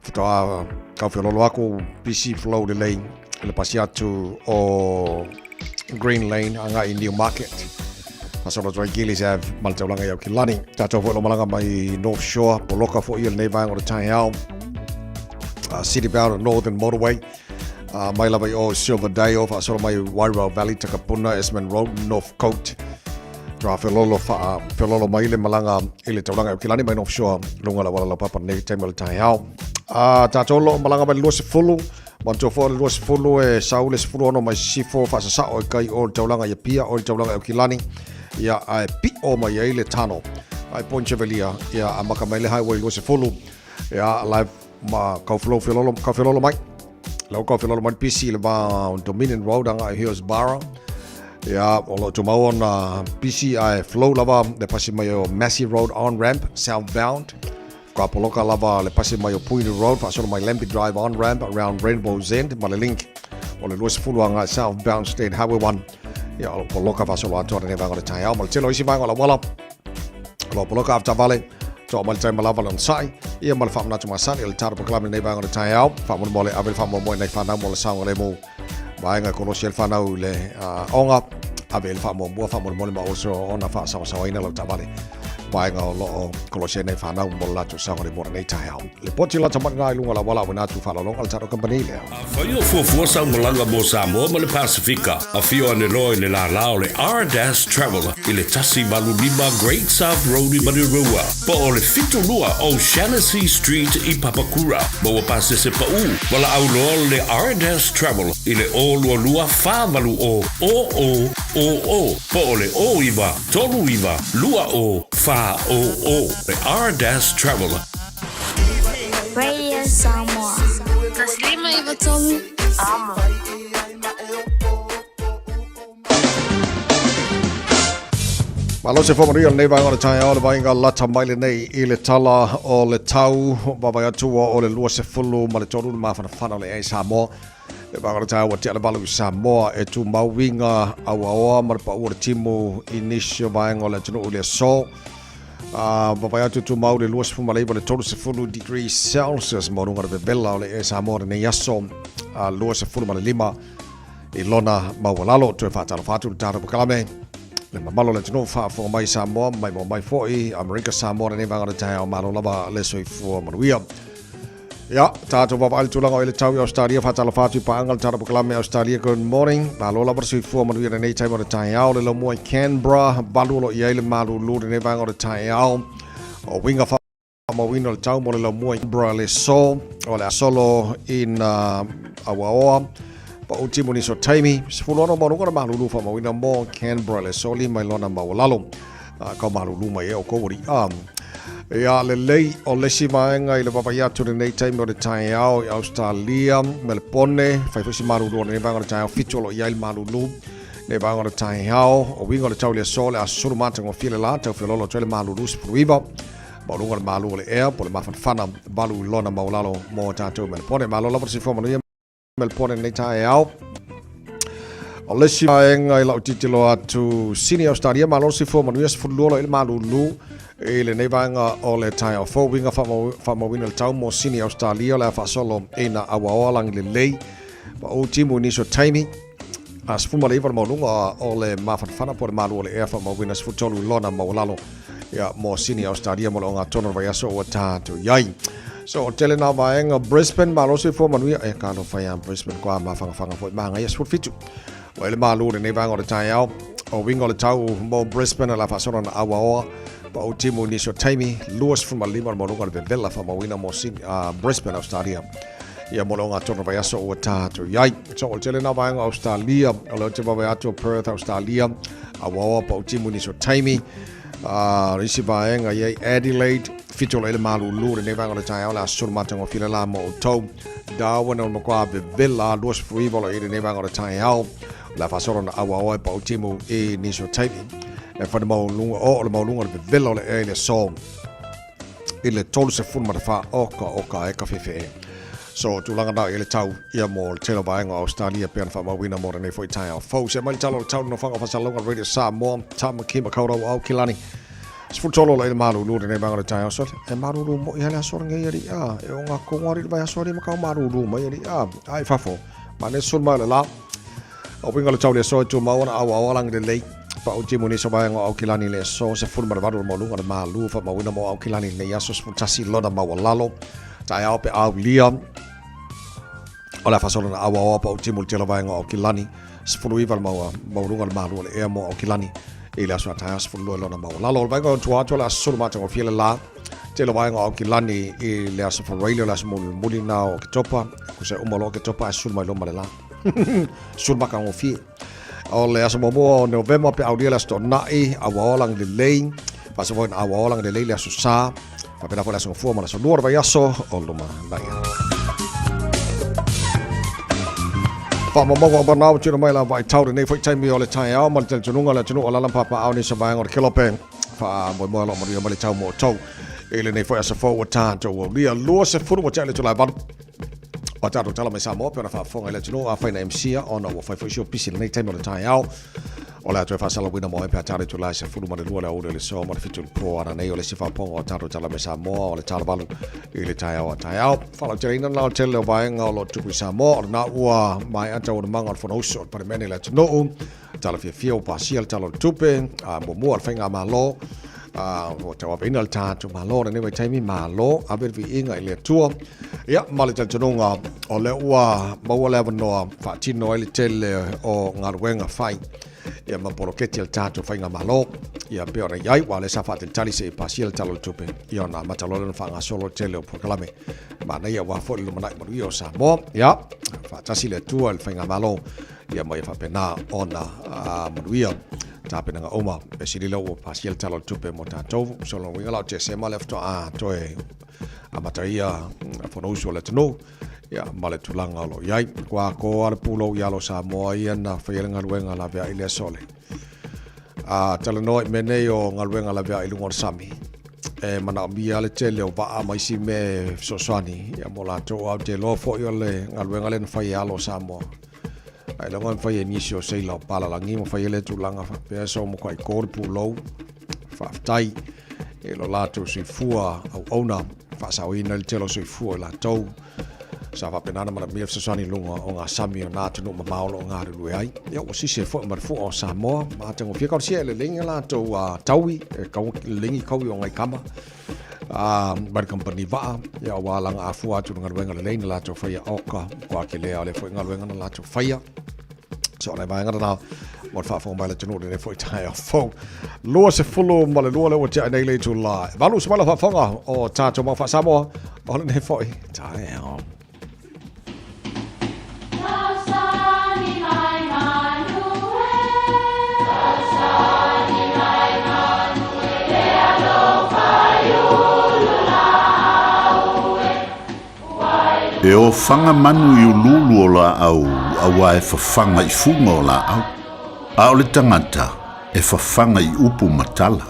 Whatoa kau whiololo aku, busy flow lelei, i le pasi atu o Green Lane anga i Newmarket. Faasolo atu ai Gillies Ave, ma le taulaga i Aukilani. Tātou foi lo malaga mai North Shore, poloka foi i lenei vaega o le taeao. City Bound Northern Motorway. Mai lava i o Silverdale, faasolo mai Wairau Valley, Takapuna, Esmond Road, Northcote. Toa whelolo, wha, whelolo mai le malaga i le taulaga i Aukilani mai North Shore, lunga la wala lau papa nei taimi o le taeao. Tātou lo malaga mai le 20, manatua foi o le 20 e sau le 16 mai Sisifo faasasao i kai o le taulaga i Apia o le taulaga i Aukilani, ia ae pi'o mai ai le tano. Ai Point Chevalier, ia amaka mai le highway 20, ia live ma kau flow felolo, kau felolo mai. Lau kau felolo mai pisi le va o Dominion Road anga i Hillsborough. Ia, o lo tumau ona pisi ae flow lava le pasi mai o Massey Road on ramp, southbound. Ka poloka lava le pasi mai o Puinu Road, faasolo mai Lambie Drive on ramp around Rainbow's End, ma le link o le 20 anga southbound State Highway 1. Ia, o lo poloka faasolo atoa lenei vaega o le taeao, ma le tele o isi vaega o le auala. O lo poloka avetavale, toa mai le taima lava le onosai, ia ma le faamanatu masani o le taro polokalame lenei vaega o le taeao. Faamolemole ave le faamoemoe nai whanau mo le saogalemu vaega e kolosi ai le whanau i le onga. Ave le faamuamua faamolemole ma oso ona faasawasawaina lau taavale. Paega o loo kolosi ai nei whanau mo le latou saogalemu o lenei taeao. Le poti lata mai lena i luga o le auala auina atu faaaloaloga le tatou kamupani lea.
Afai o fuafua sau malaga mo Samoa ma le Pasefika, afio ane loa i le lālā o le R-Dash Travel i le 185 Great South Road i Manurewa, po o le 72 O'Shannessy Street i Papakura. Maua pasese paʻu, valaau loa le R-Dash Travel i le 022 480 0000 po o le 09 39 20 400. Le R-Dash Travel.
Radio Samoa. 153 Amo.
Malo se whamanuia lenei vaega o le taeao le vaega lata mai lenei i le tala o le tau vaavaai atu o le 23 ma le 3 le mafanafana o le ea i Samoa. Le vaega o le taeao ua tea le 8 i Samoa e tumau uiga auaoa ma le pau o le timu i nisi o vaega o le atunuu i le aso. Vaavaai atu tumau le 29 le 30 degrees Celsius maualuga le vevela o le ea i Samoa lenei aso 25 i lona maualalo. Toe faatalofa atu le tatou polokalame le mamalu o le atunuu faafofoga mai i Samoa mai mo mai foi Amerika Samoa lenei vaega o le taeao malo lava le soifua manuia. Ia, tatou vaavaai le tulaga o i le tau i Australia, faatalofa atu i paaga le tatou polokalame Australia Good Morning. Malo lava le soifua manuia lenei taimi o le taeao, le laumua i Canberra, valu o lo o i ai le malulu lenei vaega o le taeao. O uiga faamauina o le tau mo le laumua i Canberra le aso, o le a solo ina auaoa. Pau timu nisi o taimi, 16 maualuga le malulu faamauina mo Canberra le aso, 5 i lona maualalo. Kau malulu mai e o kou aliʻi. Ia lelei o le isi vaega i le vaavaai atu i lenei taimi o le taeao i Australia, Melepone, fai foi si malulu o lenei vaega o le taeao, 7 o lo o i ai le malulu lenei vaega o le taeao. O uiga o le tau i le aso, o le a susulu matagofie le la, tau feoloolo atu ai le malulu 19, maualuga le malu o le ea, po o le mafanafana 8 i lona maualalo mo tatou i Melepone. Malo lava le soifua manuia Melepone lenei taeao. O le isi vaega i lau tilotilo atu, Sydney, Australia, malo le soifua manuia, 12 o lo o i le malulu i lenei vaega o le taeao fou. Uiga faamauina le tau mo Sydney, Australia, o le a faasolo ina auaoa lagi lelei. Pau timu i nisi o taimi, a 19 le maualuga o le mafanafana po o le malu o le ea faamauina 13 i lona maualalo ia, mo Sydney, Australia mo le ogatotonu o le vaiaso ua tatou i ai. So, o tele nā vaega Brisbane, malo soifua manuia. E ka alofa iā Brisbane, kua mawhangawhanga foi māngai 17. Ua ele malu lenei vaega o le taeao. O uiga o le tau mo Brisbane o le a faasolo na auaoa. Pau timu i nisi o taimi, 25 le maualuga o le vevela faamauina mo Sydney, Brisbane, Australia. Ia mo le ogatotonu o le vaiaso ua tatou i ai. So, o le tele nā vaega o Australia, o lea ou te vaavaai atu o Perth, Australia, auaoa pau timu i nisi o taimi. O isi vaega i ai Adelaide, 7 o le malulu lenei vaega o le taeao, le a sulu matagofie le la mo outou. Darwin o le matua vevela, 29 o lo i lenei vaega o le taeao, le a faasolo na auaoa e pau timu i nisi o taimi. E whane mauluga, o le mauluga o le vevela o le ea i le aso i le 34 o ka o ka e ka whewhe. So, tulaga na i le tau ia mo le tele o vaega o Australia pei ona faamauina mo lenei foi taeao fou. Se mai le tala o le tau nofoaga o Faasalauga Radio Samoa, Tāmaki Makaurau Aokelani. 13 o le malulu lenei vaega o le taeao sole. E malulu mo i hele aso lenei ali a. E o ngā kongo ari le vai aso ari makau malulu mai ali a. Ai fafo. Ma ne sul mai le la. O winga le tau le aso e tū mau ana au ao alangi le lei. Pa o timu ni so vaega o Aokelani le aso 18 o le mauluga le malu faamauina mo Aokelani lenei aso 11 lona maualalo. Taeao pe aulia. O le a faasolo na auaoa pa o timu le tele vaega o Aokelani. 19 le maua maualuga le malu o le ea mo Aokelani i le aso a taeao 12 lona maualalo. O le vaega o tua atu o le aso sulu matagofie le la. Tele vaega o Aokelani i le aso Faraile o le aso mulimuli na o Oketopa. Kusa uma loa Oketopa ae sulu mai loa ma le la. Sulu matagofie. O le aso muamua o Novema pe aulia le aso Toonai, auaoa lagi lelei. Faasolo foi na auaoa lagi lelei le aso Sa. Faapena foi le aso Gafua ma le aso Lua o le vaiaso o lumanai. Faamaumauga o manao tuuina mai la vaitau lenei foi taimi o le taeao ma le talitonuga o le atunuu o alaala ma papaao nisi o vaega o le kelope. Faamoemoe o lo o manuia mai le tau mo outou i lenei foi aso fou ua tatou aulia. 20 ua tea le itula e 8. O tatou tala mai Samoa pe ona faafofoga i le atunuu afai na MC ona ua fai foi si o pisi i lenei taimi o le taeao. O le a toe faasalauina mo ai pe a tala itula e 12 le aoauli o le aso ma le 7 i le po ana nei o le isi faapopoga o tatou tala mai Samoa o le tala 8 i le taeao a taeao. Faalauteleina la o le tele o vaega o lo o tupu i Samoa o lena ua maea taualumaga o le Fonousu o le Palemene i le atunuu. Tala fiafia ua pasia le Tala o le Tupe, a muamua o le Faigamalo. Ua tauaveina le tatou Malo lenei vaitaimi, malo ave le viiga i le Atua. Ia, ma le talitonuga o lea ua maua le avanoa faatino ai le tele o galuega fai ia ma poloketi a le tatou faigamalo ia pei ona i ai, aua o lea sa faatalitali se i pasia le Tala o le Tupe, ia ona amata loa lea ona faagasolo le tele o polokalame manaia aua foi le lumanai manuia o Samoa. Ia, faatasi le Atua i le faigamalo ia ma ia faapena ona manuia tapenaga uma. E sili lea ua pasia le Tala o le Tupe mo tatou. So lona uiga la o Tesema lea faatoa toe amataia Fonousu a le atunuu ia ma le tulaga o lo o i ai. Ua koa le pulou i alo Samoa ia na faia le galuega laveai lea sole. A talanoa i mea nei o galuega laveai i luga o le sami, e manaomia le tele o vaa ma isi mea e fesoasoani ia mo latou, ae ou te iloa foi o le galuega lea na fai e alo o Samoa. Ailoga na fai e nisi o seila o palalagi ma fai ai lea tulaga faapea, so matuai ko le pulou. Faafetai i lo latou soifua auauna faasaoina le tele o soifua i latou sa faapena ona manaomia fesoasoani i luga o ngā sami o nā atunuu mamao o lo o galulue ai. Ia, ua sisi ai foi ma le fua o Samoa, matagofie talosia e lelei a latou taui, e kau, lelei kaui o ngai kama mai le kamupani vaa, ia aua laga afua atu le galuega lelei na latou faia oka, matua kelea o lea foi galuega na latou faia. So, nai vaega na mo le faafofoga mai le atunuu lenei foi taeao fou. 22 lea ua tea nei le itula. 8 se vala faafofoga o tatou mau faa-Samoa o lenei foi taeao.
E ofaga manu i uluulu o laau auā e fafaga i fuga o laau, a o le tagata e fafaga i upu ma tala.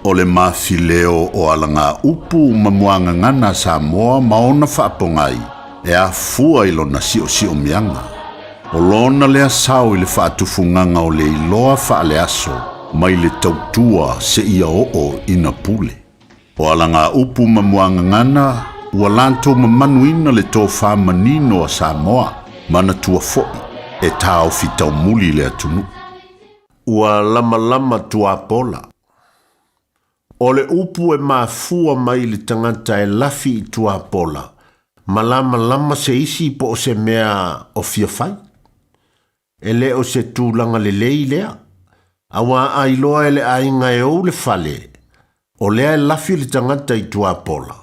O le mafileo o alagaupu ma muagagana a Samoa ma ona faapogai e afua i lona siosiomiaga. O lona lea sao i le faatufugaga o le iloa faaleaso mai le tautua seia oo ina pule. O alagaupu ma muagagana ua latou mamanuina le tofa manino a Samoa, manatua foi e taofi taumuli le atunuu. Ua lamalama tuapola. O le upu e mafua mai i le tagata e lafi i tuapola, ma lamalama se isi po o se mea o fia fai. E le o se tulaga lelei lea, auā a iloa e le aiga e ou le fale, o lea e lafi le tagata i tuapola,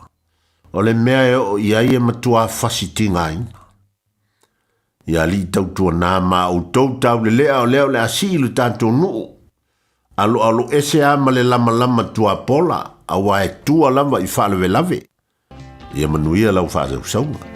o le mea e oo i ai e matuā fasi tigaina. Ia alii tautuanā ma outou taulelea o lea o le a sii lo tatou nuu, aloalo ese a ma le lamalama tuapola, auā e tua lava i faalavelave. Ia manuia lau faasausauga.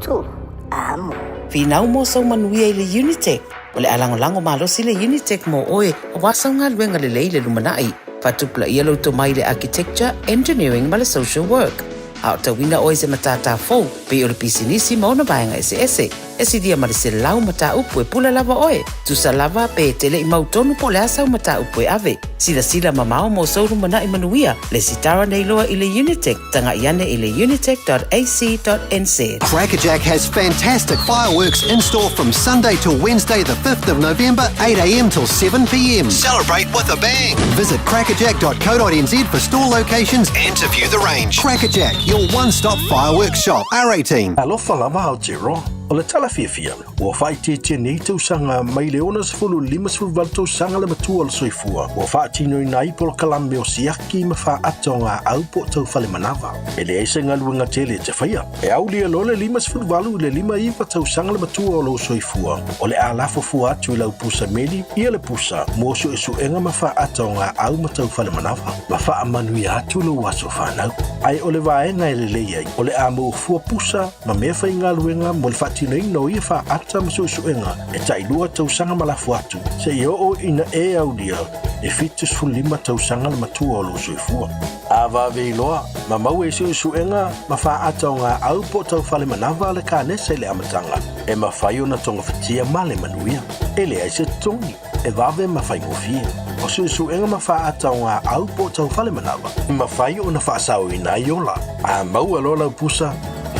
3. Amo.
Finau mo sau manuia i le Unitec. O le a lagolago malosi le Unitec mo oe aua sau galuega lelei i le lumanai. Faatupulaia lou tomai i le Architecture, Engineering ma le Social Work. A o tauina oe i se matata fou, pei o le pisinisi ma ona vaega eseese. E silia ma le 100 mataupu e pule lava oe. Tusa lava pe e te le i mautonu po o le a sau mataupu e ave. Silasila mamao mo sou lumanai manuia, lesitala nei loa i le Unitec, taga'i ane i le unitec.ac.nz.
Crackerjack has fantastic fireworks in store from Sunday till Wednesday, the 5th of November, 8am till 7pm. Celebrate with a bang! Visit crackerjack.co.nz for store locations and to view the range. Crackerjack, your one stop fireworks shop. R18.
Alofa lava Aotearoa. O le tala fiafia, ua faaitiitia nei tausaga mai le 60 58 tausaga le matua o le soifua, ua faatinoina ai polokalame o siaki ma faaata o gaau po o taufalemanawa. E leai se galuega tele e te faia. E aulia loa le 58 i le 59 tausaga le matua o lou soifua, o le a lafo fua atu i lau pusa meli ia le pusa mo suesuega ma faaata o gaau ma taufalemanawa, ma faamanuia atu lou aso fanau. Ae o le vaega e lelei ai, o le a maua fua pusa ma mea faigaluega mo le faatinoina o ia faaata ma suesuega e tailua tausaga ma lafo atu, seia oo ina e aulia e 75 tausaga le matua o lou soifua. A vave iloa, ma maua i suesuega ma faaata o gaau po o taufalemanawa a le kanesa i le amataga, e mafai ona togafitia ma le manuia. E leai se totogi, e vave ma faigofie. O suesuega ma faaata o gaau po o taufalemanawa, e mafai ona faasaoina ai ola. A maua loa lau pusa,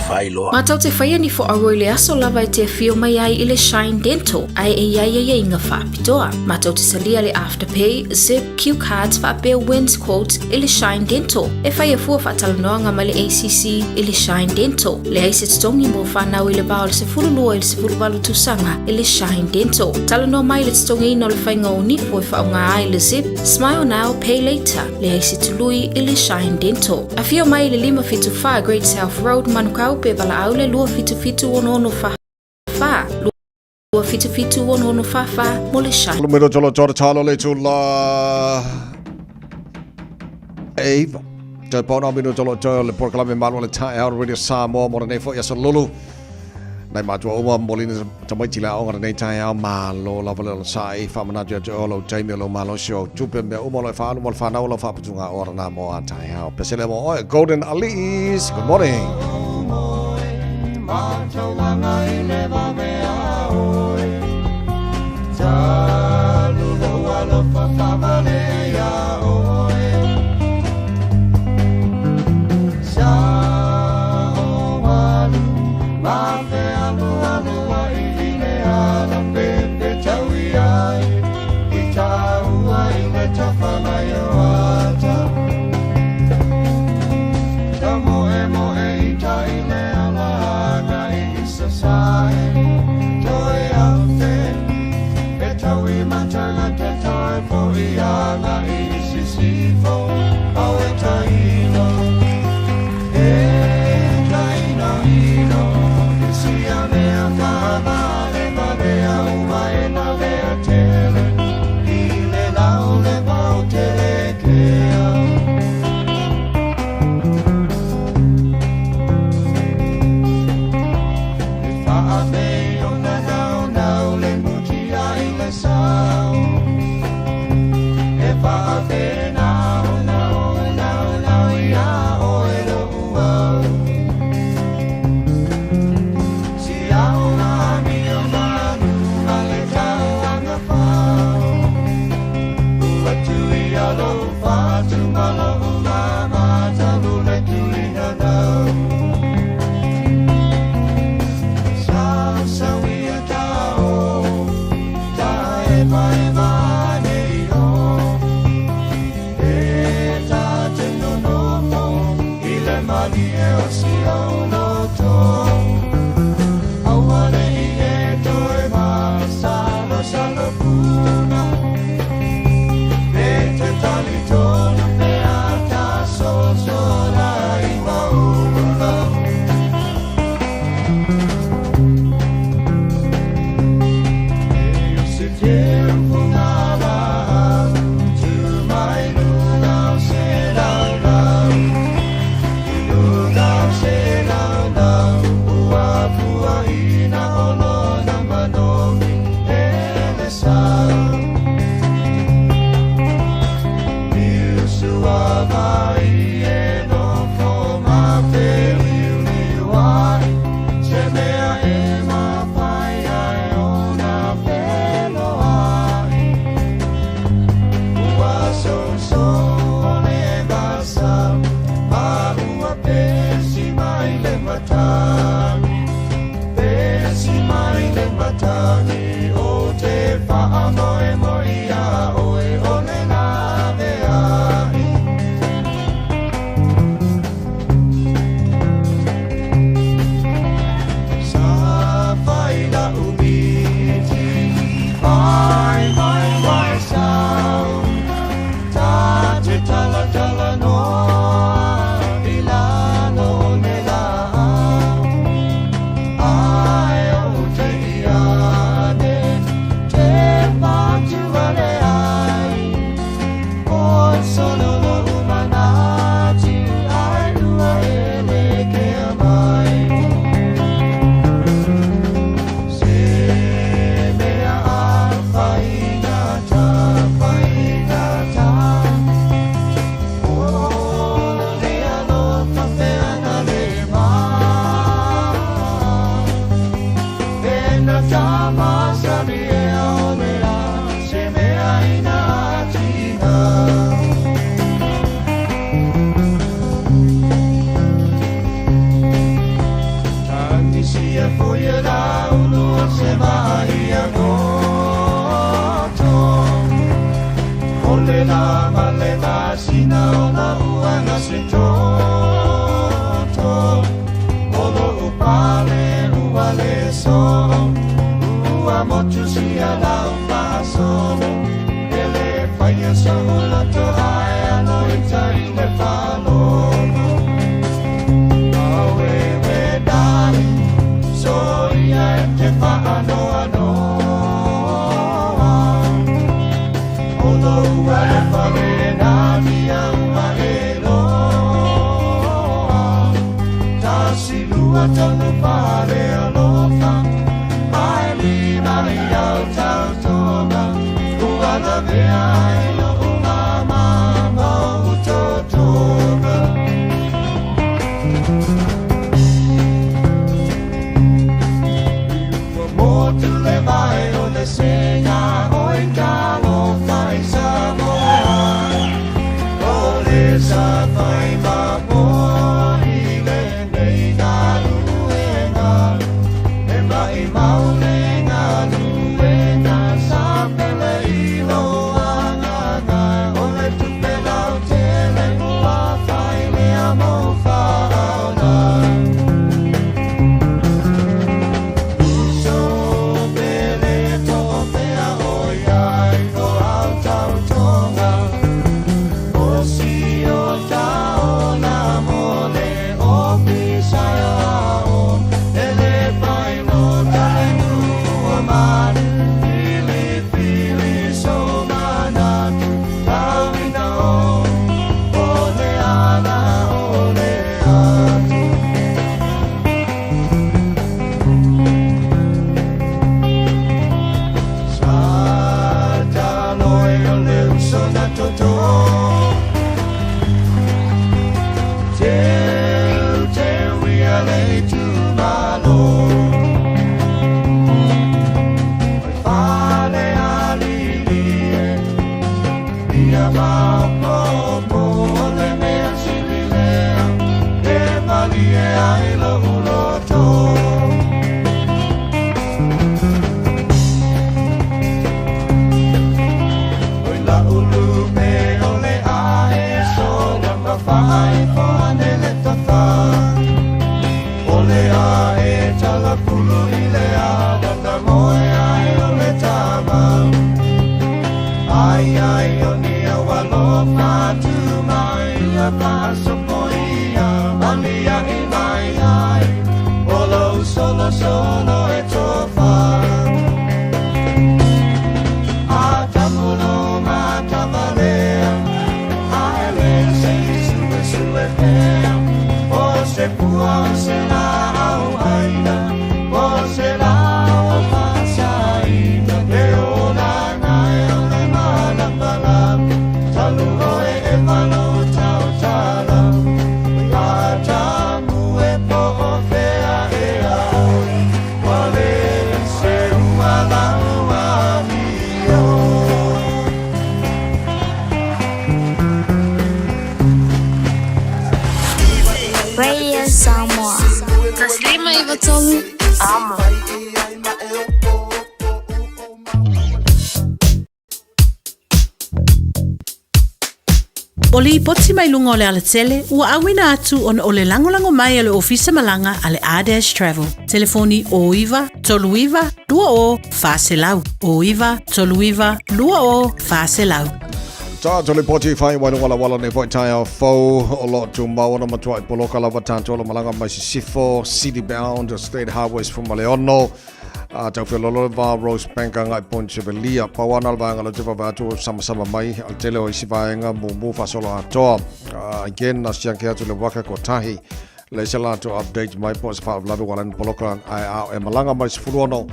fai loa.
Matou te faia ni foauo i le aso lava e te afio mai ai i le Shine Dental, ae e i ai aiaiga faapitoa. Matou te talia le Afterpay, Zip, Q Cards faapea Wins Quote i le Shine Dental. E faia fua faatalanoaga ma le ACC i le Shine Dental. Leai se totogi mo fanau i le va o le 12 i le 18 tausaga i le Shine Dental. Talanoa mai i le totogiina o le faiga o nifo e faaaoga ai le Zip, Smile Now, Pay Later. Leai se tului i le Shine Dental. Afio mai i le 574 Great South Road, Manukau, pe valaau le 277 6644, 277 6644 mo le Shine.
Lumero tolo tolo talo le tula. Eiva. Toe pauna minu tolo tolo le porokalame malo le taeao Radio Samoa mo lenei foi aso lulu. Nai matua uma molina tamaiti le aoga lenei taeao malo lava le onosai faamanatu ia te oe o lou taimi o lou malosi o au tupe mea uma o lo o e faaalu mo le fanau o lau faaputuga oa lena mo a taeao. Pese lea mo oe Golden Aliis. Good morning.
ma le masina o lo'u aga se toto. O lo'u pale ua le soo, ua motu sia lau faasolo. E le faia so'u loto ae alo i tai le faalogo. Auewe dali, soia e te faanoanoa. O lou alofa le nani au ua e loa. Tasi lua tolu fale alofa, ae lima i au tautoga. Ua lavea ai lo'u mama ma o'u totoga. Ua motu le vai o le sega oi talofa i Samoa. O le safai mamoa i lenei galuega. E mai mau le galuega sa pele i lou agaga. O le tupe lautele ua fai lea mo faaola. Uso pele to'ofea oi ai o au tautoga. O si o taola mo le ofisa e ao. E le fai lota le nuu o manu. Filifili so manatu. Tauina o, o le ala o le atu. Sa taloi o le uso na toto. Teu teu ia le itumalo. Oi fale alili e, ia maopopo o le mea sili lea, e malie ai lo'u loto. Oi la'u lupe o le ae sola ma faaifo ane le tafa. O le ae talapulu i le ala na moe ai o le tama. Ai ai o ni au alofa tu mai ia faasopo ia mania i mai ai. O lou solo solo e tofa. A tamulo matavalea, ae le se sue sue pea. O se pua o se lau aina, o se lau masaina. E ola nai o le malapalapa, talu oe e malo tautala. A tamu e po o fea e ai, ua le se ua lau amio.
Radio Samoa. 153 Amo.
O lipoti mai luga o le alatele ua auina atu ona o le lagolago mai a le Ofisa Malaga a le R-Dash Travel. Telefoni 09 39 20 400. 09 39 20 400.
Tātou le poti whai wai wala wala nei foi taeao fou o lo tumau ona matua i poloka lava tātou lo malanga mai sisifo city bound state highways from Maleono a tau whialolo le vā Rosebank a ngai Point Chevalier pau ana le vaenga lo te vava atu sama sama mai al tele o isi vaenga mumu whasolo atoa. Again na siang ke atu le waka ko tahi le se latou update mai po se faalavelave ua alani poloka ae a e malaga mai 16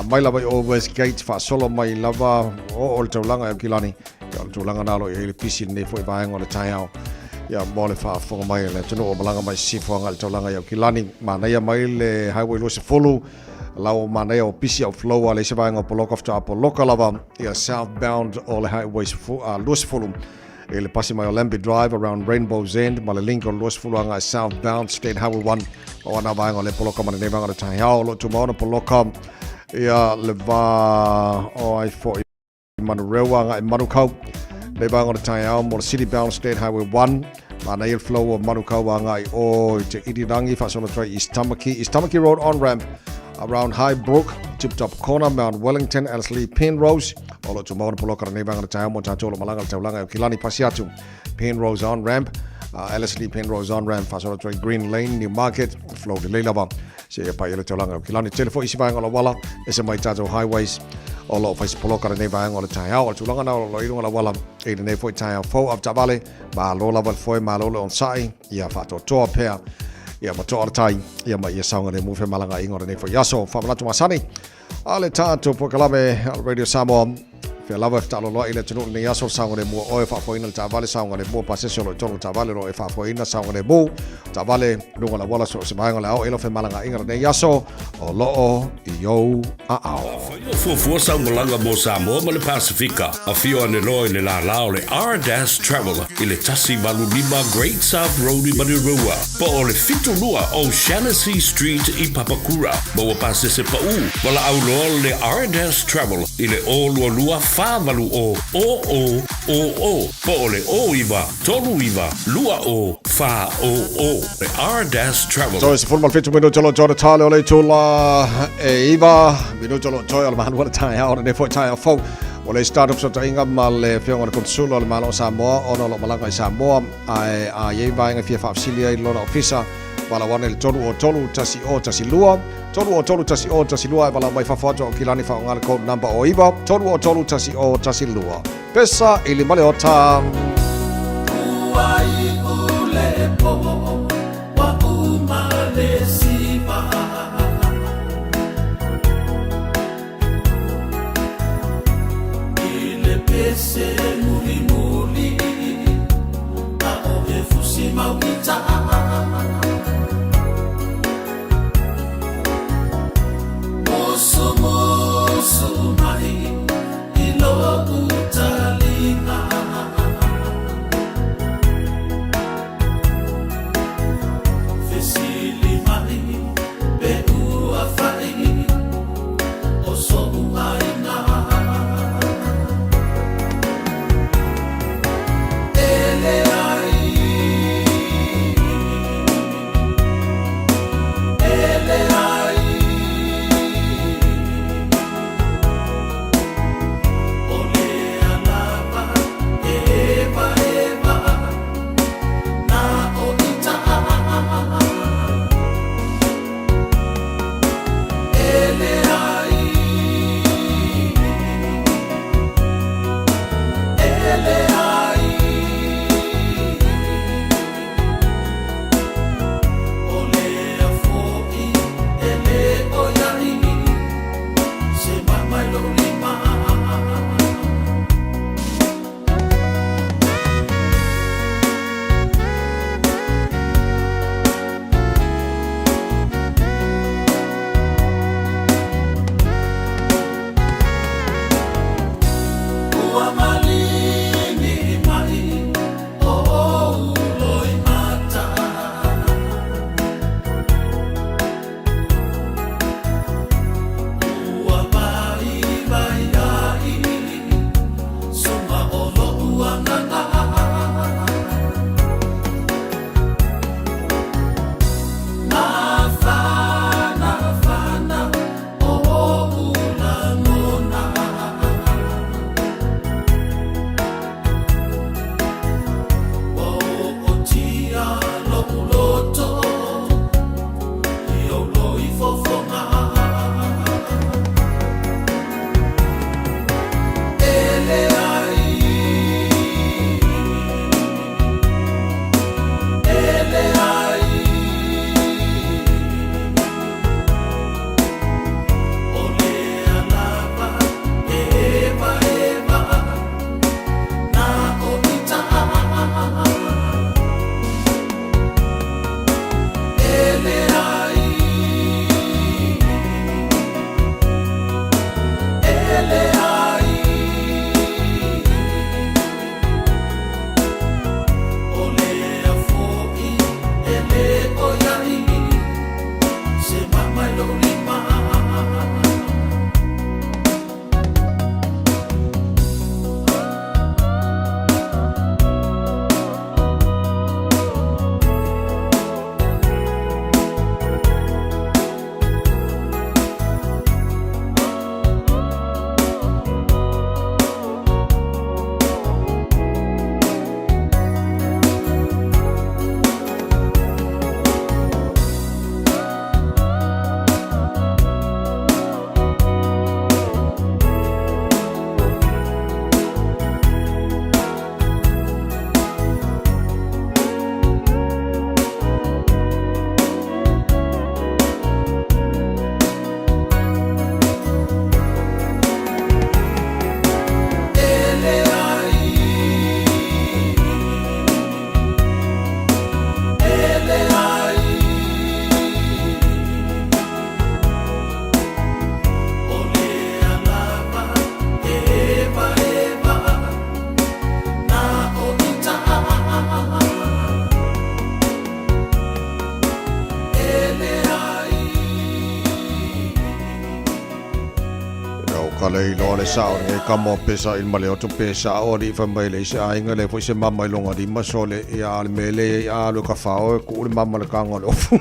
mai lava i o Westgate faasolo mai lava o o le taulaga e Aukilani ia o le tulaga na lo i ai le pisi lenei foi vaega o le taeao ia mo le faafofoga mai a le atunuu o malaga mai sisifo agai le taulaga i Aukilani manaia mai le highway 20 lau o manaia o pisi au flow a le isi vaega o poloka faatoa poloka lava ia southbound o le highway 20 I le pasi mai o Lambie Drive around Rainbow's End ma le link o le 20 agai southbound State Highway 1 o ana vaega o le poloka ma lenei vaega o le taeao o lo o tumau ona poloka ia le va o ai foi Manurewa agai Manukau. Lenei vaega o le taeao mo le City Bound State Highway 1, manaia le flow o Manukau agai i o i te Irirangi faasolo atu ai East Tamaki, East Tamaki Road on ramp around High Brook, Tip Top Corner, Mount Wellington, Ellerslie, Penrose. O lo o tumau ona poloka lenei vaega o le taeao mo tatou o lo o malaga i le taulaga e Aukilani pasi atu Penrose on ramp, Ellerslie Penrose on ramp faasolo atu ai Green Lane, Newmarket, flow lelei lava seia paia le taulaga e Aukilani. Tele foi isi vaega o le auala ese mai tatou highways o lo o fai se poloka lenei vaega o le taeao. O le tulaga na o lo o i luga o le auala i lenei foi taeao fou avetaavale, malo lava le foe, malo le onosai, ia faatoatoa pea, ia ma toa le tai, ia ma ia saogalemu femalagaaiga o lenei foi aso. Faamanatu masani a le tatou polokalame a le Radio Samoa, fea lava e fetaaloloai i le atunuu lenei aso, saogalemu o oe faafoeina le taavale, saogalemu pasese o lo o i totonu o le taavale o lo o e faafoeina, saogalemu taavale luga o le auala so o se vaega o le ao e lo femalagaaiga lenei aso o lo o i ou aao.
Afai o fuafua sau malaga mo Samoa ma le Pasefika, afio ane loa i le lālā o le R-Dash Travel i le 185 Great South Road i Manurewa, po o le 72 O'Shannessy Street i Papakura. Maua pasese paʻū, valaau loa le R-Dash Travel i le 022 480 0000 po o le 09 39 20 400. Le R-Dash Travel.
Toe 17 minuta o lo o toe tale o le itula e 9 minuta o lo o toe o le malua le taeao o lenei foi taeao fou. O le start up fesootaiga ma le Afioga i le Konesula o le Malo o Samoa ona o lo o malaga i Samoa ae a i ai vaega e fia faafesili ai i lona ofisa, valaau ane i le 303 1012, 303 1012 ae valaau mai fafo atu a Aukilani faaaoga le code number o 9 303 1012. Pesa i lima le ota. Ka le iloa le sao lenei kama o pesa i ma le oto pe sao alii fai mai leai se aiga leai foi se mama i lona lima sole ia a o le mea lea i ai a alu e kafao e kuu le mama i le taga o le ofu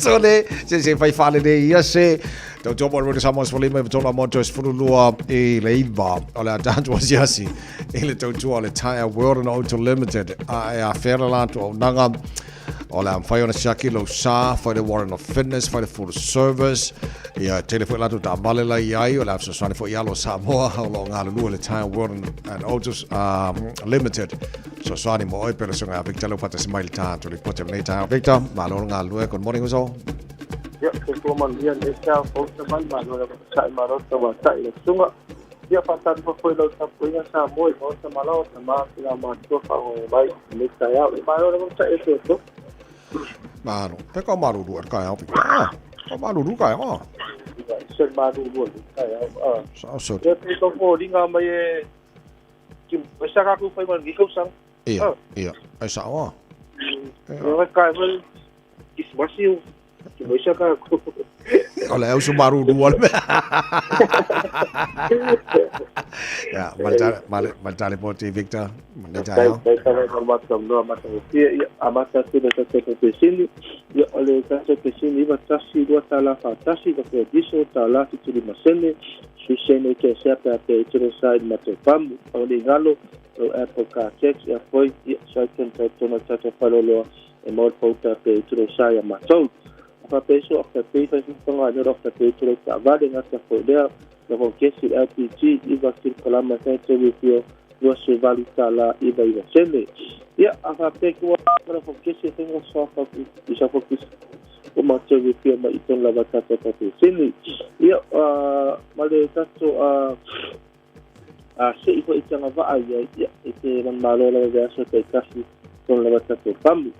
sole se se fai faalelei ia se tautua mo le Radio Samoa 15 i tolu amo toe 12 i le 9 o le a tatou asiasi i le tautua o le Tire World and Auto Limited a e afea le latou auaunaga O le a mafai ona siaki lou sa, fai le warrant of fitness, fai le full service. Ia, tele foi latou taavale la i ai, o le a fesoasoani foi i alo o Samoa o lo o galulue le Tire World and Autos Limited. Fesoasoani mo oe pele suega ia Victor leu faatasi mai le tatou lipoti o lenei taeao. Victor, malo le galulue. Good morning uso.
Ia, soifua manuia lenei taeao, fauta mai, malo le avatasai, malo le tauatai i le susuga. Ia faatalofa foi i lau tapuaiga Samoa i Maota ma Laoa, tama tina matua faagogo mai i lenei taeao. Ia malo lava matai e toto.
Malo. Pe kau malulu e le taeao Victor. Ah, kau malulu taeao ah.
Ia, se malulu le taeao. Ah.
Sao so.
Ia pe tau foliga mai e ki e sa ka ku fai ma ni kausanga.
Ia, ia. Ai sao ah.
Ia kai mai Krismasi o Ke mo isa ka ko.
O le au sumaru rua le mea. Ia, ma le tale poti, Victor. Ma le taeao.
Tai tala i mata noa mata o fia, ia, a mata atu le tatou pesini, ia, o le tatou pesini iwa tasi lua tala wha tasi, ka whea diso, tala whitu lima sene, sui sene ke sea pea pea i tino sa i matou pamu, o le ngalo, o Apple Car Tax, ia foi, ia, sai tonu tau tonu tatou whaloloa, E maua le pouta pe i tiro sa ia matou. A faapea so after pay fai fufanga anora after pay tiro taavale gata foi lea loko kesi LPG iva kilokalama e fai tolu fio 28 tala 99 sene. Ia a faapea ki ua loko kesi e fai sa fa i sa fa kisi o matou i fio mai i tonu lava tatou tatou sene. Ia ma le tatou a se i foi tanga vaa ia ia i te manumalo lava vaiaso taitasi tonu lava tatou pamu.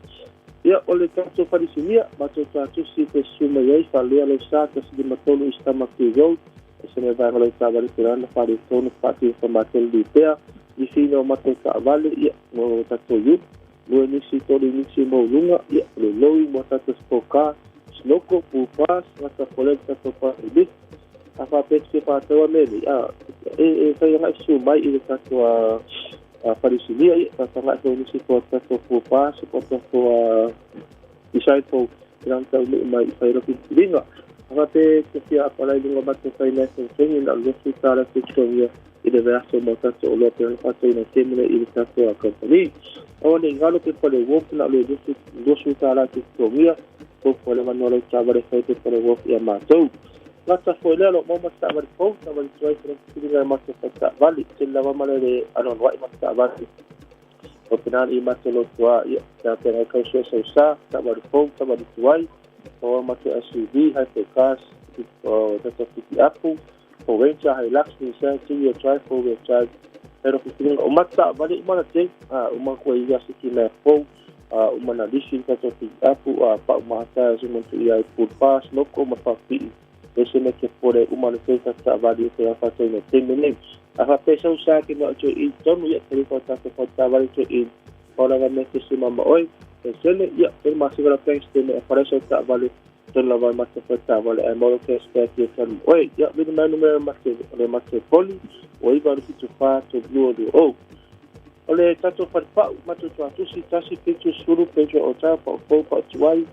Ia, o le tatou falisinia, matou tatusi te susu mai ai, faalea lau sa, 153 East Tamaki Road, e se mai vaega lau taavale pe lana faaletonu faatino famatele lipea, nisi ina o matou taavale, ia, mo tatou youth, lua nisi, tolu nisi mo luga, ia, o le loi mo tatou sport car, snoko, pool pass, gata pole le tatou party lift, a faapea te faataua mea nei, a, e fai agai susu mai i le tatou a, a falesinia, ia, faatagai foi nisi po tatou fupa, se po tatou a disciple, i rang tau nei mai i whai roki ringa. A faapea te fia apalai lunga matou financial training na luafu tala te totogia i le veaso mo tatou oloa pe ona faatau ina temene i le tatou a company. Aua nei ngalo pe pale wolf na le luafu tala te totogia, po pale manoa lau tavale fai pe pale wolf ia matou. Gata foi lea lo mau ma taavale fou, taavale tuai fana filiga e matou fai taavale. Tele lava ma le anoanoai ma taavale. O pena i matou lo tua ia, ta pena kau sua sau sa, taavale fou, taavale tuai, o matou SUV, hyper cars, o tatou piki apu, o Ranger, Hilux, Nissan, two-wheel drive, four-wheel drive, pero filiga o matou taavale uma na te, uma koe ia se ki mea fou, uma na lisi tatou piki apu, pa uma hata se montu ia i pool pass, loko ma whapii. Ese me ke pore uma le fei taavale o te faatau nei taimi nei. A faapea sau sa ke mea o toe i tonu ia te rifa o tātou whai taavale toe i whauranga me te sima ma oi. E sene ia te masika la thanks te mea whare sau taavale tonu lava mate whai taavale ai mauro ke spare ki e tonu oi. Ia vini mai numera mate o le mate poli o iwa ru fitu whā tolu lua lua ou. O le tatou wharepa'u, matou tuatusi, tasi, fitu, sefulu, pejo o tau, pa'u fou, pa'u tuai,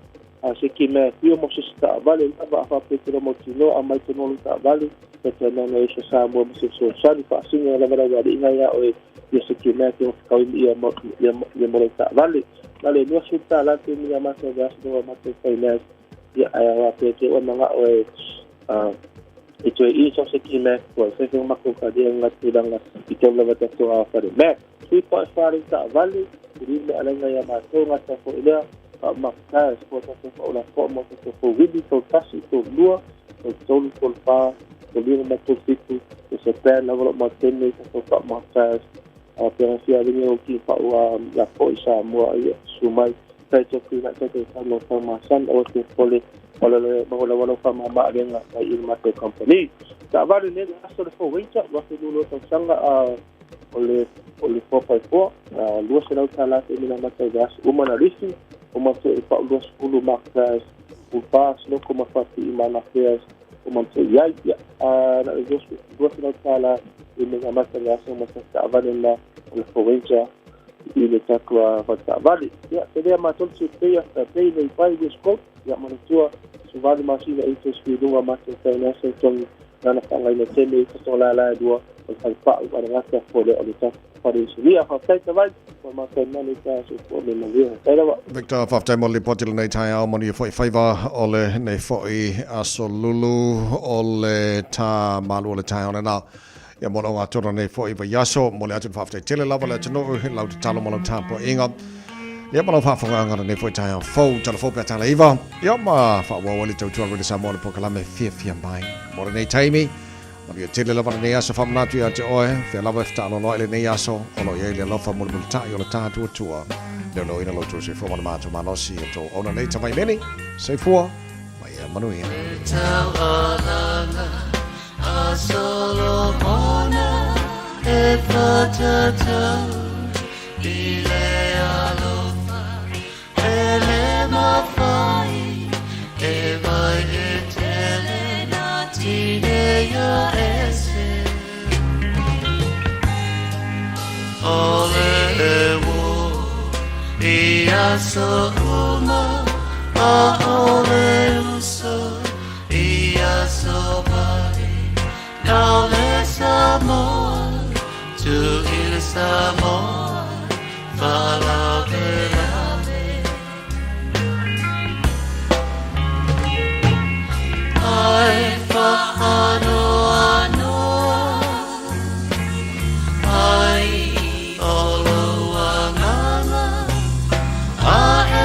a se ki mea whio mo se se taavale lava a faapetelo mo tino a mai tono lo taavale, pe te nana e se Samoa mo se fesoasoani, faasino lava lau aliiga ia oe ia se ki mea te whakauimi ia mo ia ia mo lo taavale. Na le lua sefulu tala te mi a matou veaso noa matou finance ia ae a pe te o manga oe a i toe i so se ki mea kua whewhenga mako ka ria ngā tūranga i tō lava tatou a whare mea. Tui pa e whare taavale, i rime alainga ia mātou ngā tātou i lea, ka maka e po tatou whaola koa mo tatou fou wili, tō tasi, tō lua, tō tolu, tō whā, tō lima ma tō fitu, tō se pēr lava lo ma tēnei tatou wha maka a pera fia ringa o ki whao a la po i Samoa ia su mai tai tō kui nā tatou whanau wha masan o te pole o le ma wala wala wha ma arenga mai i matou company. Ta vale ne aso le fo winter wa fe lulo tau sanga a o le o le 4x4 a lua se lau tala te mina matou gas uma na risi o matou e pa lua skulu mark class u pass loko ma whati i mana affairs o matou i ai. Ia, na o le $200 e mea amata le aso ma taavale na o le Ford Ranger i le tatou faletaavale. Ia, telea matou le Tupea, Pei, Leipai, West Coast, ia manatua 18 masina interest free luga matou financial togi lana faagaina tele i fasolala e lua o le falepau a le gata po le o le tatou fale inisinia. Faafetai Tavai, ua matou manu i taeao soifua me manuia. Faafetai lava.
Victor, faafetai mo le lipoti lenei taeao, manuia foi faiva o lenei foi aso lulu o le tā malu o le taeao lena. Ia mo le ogatotonu o lenei foi vaiaso, momoli atu le faafetai tele lava le atunuu i lau tatalo ma lau tapuaiga. Ia ma lau faafofogaaga lenei foi taeao fou, tala fou pe a tala iva. Ia ma faaauau ai le tautua Radio Samoa le polokalame fiafia mai. Mo lenei taimi, manuia tele lava lenei aso faamanatu ia te oe, fea lava e fetaaloaloa i lenei aso, o lo o i ai le alofa mulimulitai o le taatuatua. Leoleoina lo outou soifua ma le matou malosi i outou auauna nei Tavaimeli. Soifua ma ia manuia.
Le taualaga a Solomona e whatatau i le alofa e le mawhai e vai e tele nā tineia ese. O le e i aso uma a o le uso i aso mai nau le Samoa tu i le Samoa faalavelave ai whaanoanoa ai o lou agaga a e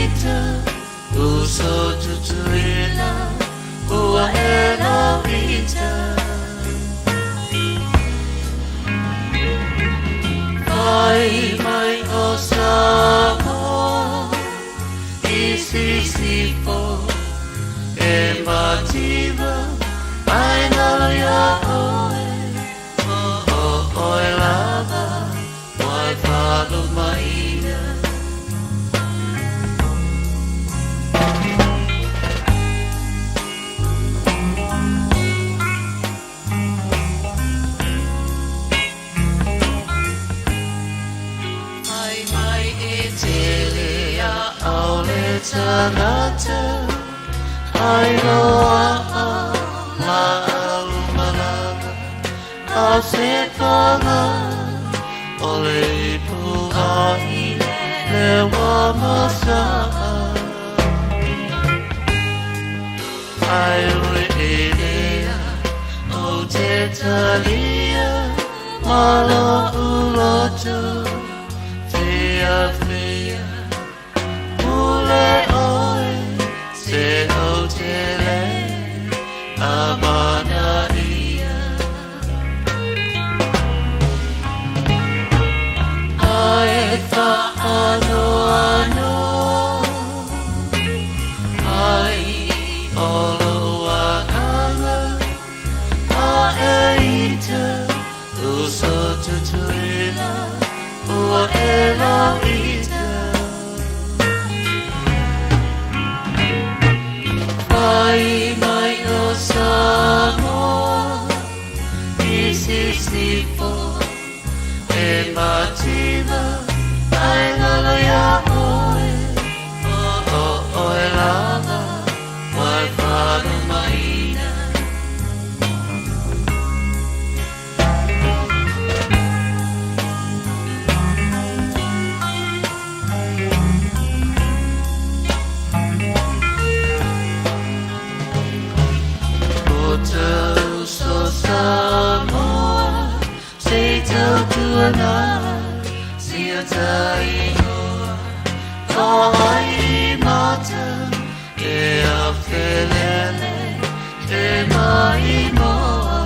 ita uso tutuila ua e lauita. Fai mai o Samoa i sisifo e mativa ai nalo ia oe o o oe lava wai whalumaina. Fai mai e tele a aole tangata ai loa'a la aumalama a se paga o le ipu ai le wa masa'a ai ui e lea o te talia ma lo'u loto fiafia pule oe se o te le amana ia ai whaanoanoa ai o lou agaga a e ita uso tutuila ua e lauita. Fai mai o Samoa i sisifo e mativa ai lalo ia oe o o oe lava wai whalumaina. O te uso Samoa se tautuana si o ta ingoa ko ai mata e awhelele te maimoa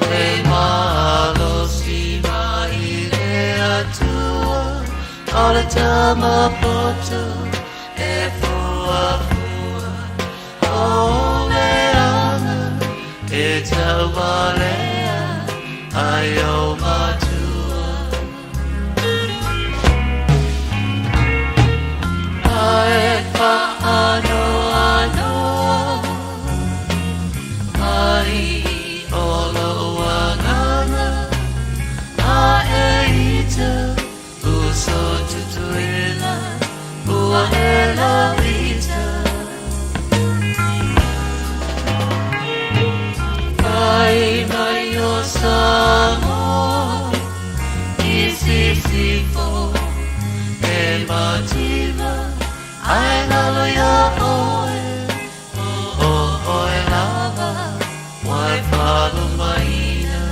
Le malosi mai le Atua o le tama poto e fuafua o le aga e taualea ai o matua. Ai whaanoanoa mai o lou agaga a e ita uso tutuila ua e lauita. Fai mai o Samoa i sisifo e mativa ae lalo iā ʻoe o ʻoe lava wai falumaina.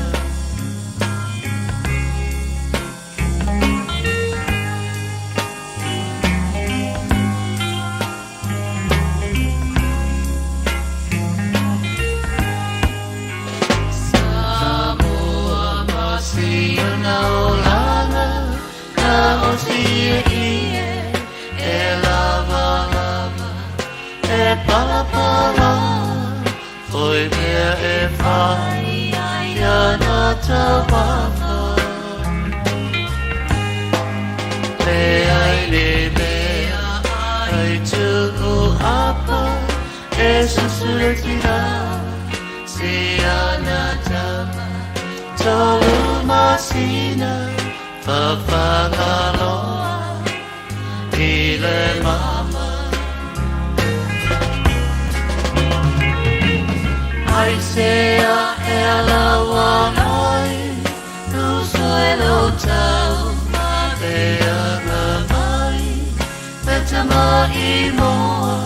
Samoa ma si ona olaga na o si ie e lava lava e palapala foi mea e fai ia na taumafa le ai le mea ai tuu apa e susuletila si ana tama tolu masina fafagaloa i le mama. Ai se a e alawa mai uso e lo tau ma le aga mai le tama i moa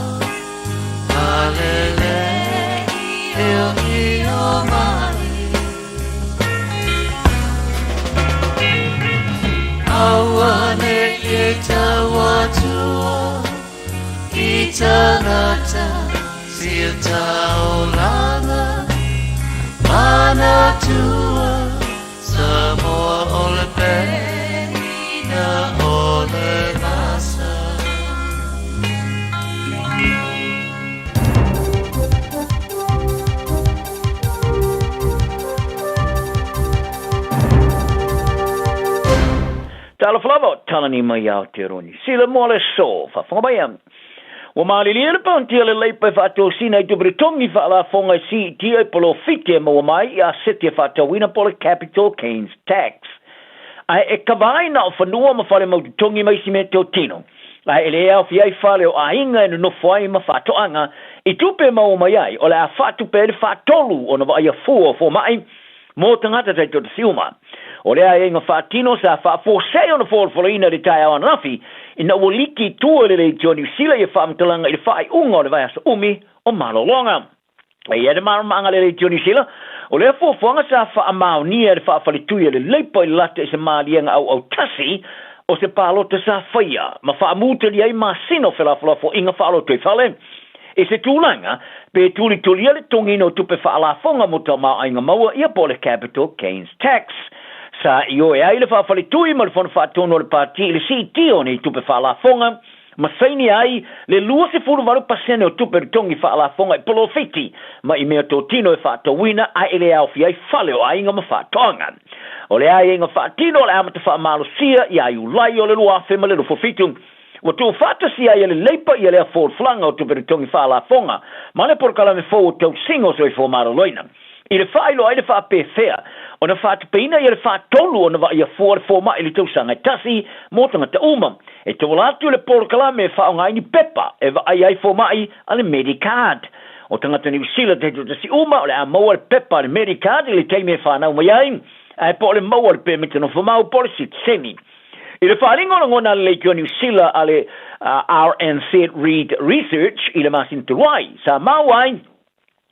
alele i o i o mai. Aua ne e tau atua i tangata si o taolanga manatua Samoa o le pena o le masa.
Talofa lava o talani mai Aotearoa Niu Sila mo le aso faafofoga mai. Ua malilie le paunti a le Leipa e faatosina i tupe totogi faalafoga e siitia i polofiti e maua mai i aseti e faatauina po o le capital gains tax. Ae e kava ai na o fanua ma fale mau totogi ma isi mea teotino. Ae e le aofia ai fale o aiga e nonofo ai ma faatoaga i tupe e maua mai ai o le a faatupe ai le faatolu ona vaaia fua o fomai mo tagata taitoatasi uma. O le aiaiga faatino sa faafuasei ona folafolaina i le taeao ananafi ina ua liki i tua i le Leitio a Niu Sila ia faamatalaga i le faaiuga o le vaiaso umi o malologa. E i ai le malamalamaaga a le Leitio a Niu Sila, o lea fuafuaga sa faamaonia e le faafaletui a le Leipa i le lata i se maliega auautasi o se palota sa faia ma faamutalia ai masina o felafolafoaiga faalotoifale i se tulaga pe tulitulia le totogiina o tupe faalafoga mo tamaoaiga maua ia po o le capital gains tax. Sa ioe ai le faafaletui ma le Fono Faatonu o le Pati i le siitia o nei tupe faalafoga ma sainia ai le 28% o tupe totogi faalafoga i polofiti ma i mea totino e faatauina ae e le aofia ai fale o aiga ma faatoaga. O le aiaiga faatino o le amata faamalosia ia Iulai o le 2027, ua tuufaatasia ai e le Leipa ia lea folafolaga o tupe totogi faalafoga ma le polokalame fou o tausiga o soifua maloloina. I le faailoa ai le faapefea ona faatupeina ia le faatolu ona vaaia fua le fomai i le tausaga e tasi mo tagata uma. E tauala atu i le polokalame e faaaoga ai ni pepa e vaaia ai fomai a le Medicard. O tagata Niu Sila taitoatasi uma o le a maua le pepa a le Medicard i le taimi e fanau mai ai, ae po o le maua o le pemita nofomau po o le sitiseni. I le faaaliga o lagona a le Leitio Niu Sila a le RNZ Reid Research i le masina talu ai, sa maua ai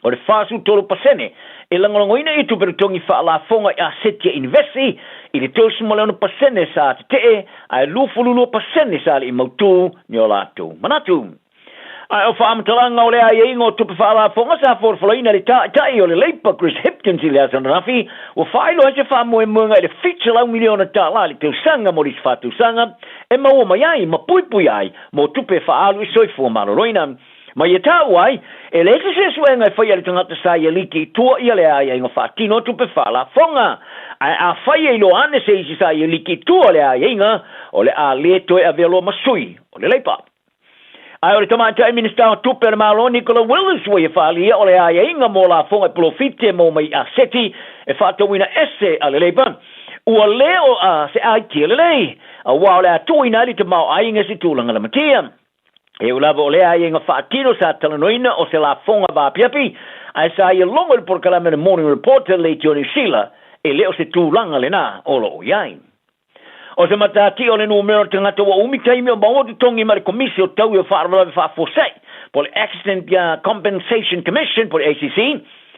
o le 43% e lagolagoina i tupe totogi faalafoga i aseti e inivesi, i le 36% sa tetee ae 22% sa le i mautū ni o latou manatu. Ae o faamatalaga o le aiaiga o tupe faalafoga sa folafolaina e le Taitai o le Leipa Chris Hipkins i le aso ananafi, ua faailoa ai se faamoemoega i le $700 miliona i le tausaga mo le isi fa tausaga e maua mai ai ma puipuia ai mo tupe e faaalu i soifua maloloina. Ma ia taua ai, e leai se suesuega e faia e le tagata sa ia liki i tua ia le aiaiga faatino o tupe faalafoga. Ae afai e iloa ane se isi sa ia liki i tua le aiaiga, o le a le toe avea loa ma sui o le Leipa. Ae o le Tamaitai Minisita o Tupe a le Malo Nicola Willis ua ia faaalia o le aiaiga mo lafoga i polofiti e maua mai i aseti e faatauina ese a le Labour ua le o se aitia lelei aua o le a tuuina ai le tamaoaiga i se tulaga lamatia. E ui lava o lea aiaiga faatino sa talanoaina o se lafoga vaapiapi ae sa ia logo i le polokalame o le Morning Report a le Leitio Niu Sila e le o se tulaga lena o lo o i ai. O se matatia o le numera o tagata ua umi taimi o maua totogi mai le Komisi o Taui o Faalavelave Faafuasei, po o le Accident Compensation Commission po o le ACC,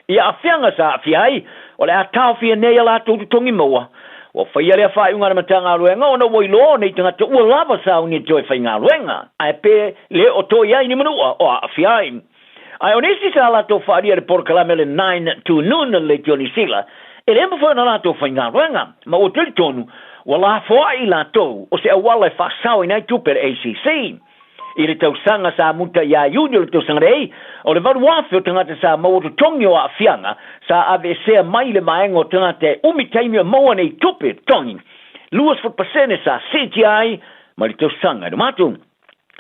i aafiaga sa aafia ai, o le a taofia nei a latou totogi maua. Ua faia lea faaiuga a le Matagaluega ona ua iloa o nei tagata ua lava sauni e toe faigaluega, ae pe le o toe i ai ni manua o aafia ai. Ae o nisi sa latou faaalia i le polokalame o le Nine to Noon a le Leitio Niu Sila, e le mafai ona latou faigaluega, ma ua talitonu ua lafoai i latou o se auala e faasaoina ai tupe a le ACC. I le tausaga sa muta ia Iuni o le tausaga nei, o le 8,000 o tagata sa maua totogi o aafiaga sa aveesea mai le vaega o tagata e umi taimi o maua nei tupe totogi, 20% sa siitia ai mai le tausaga i luma atu.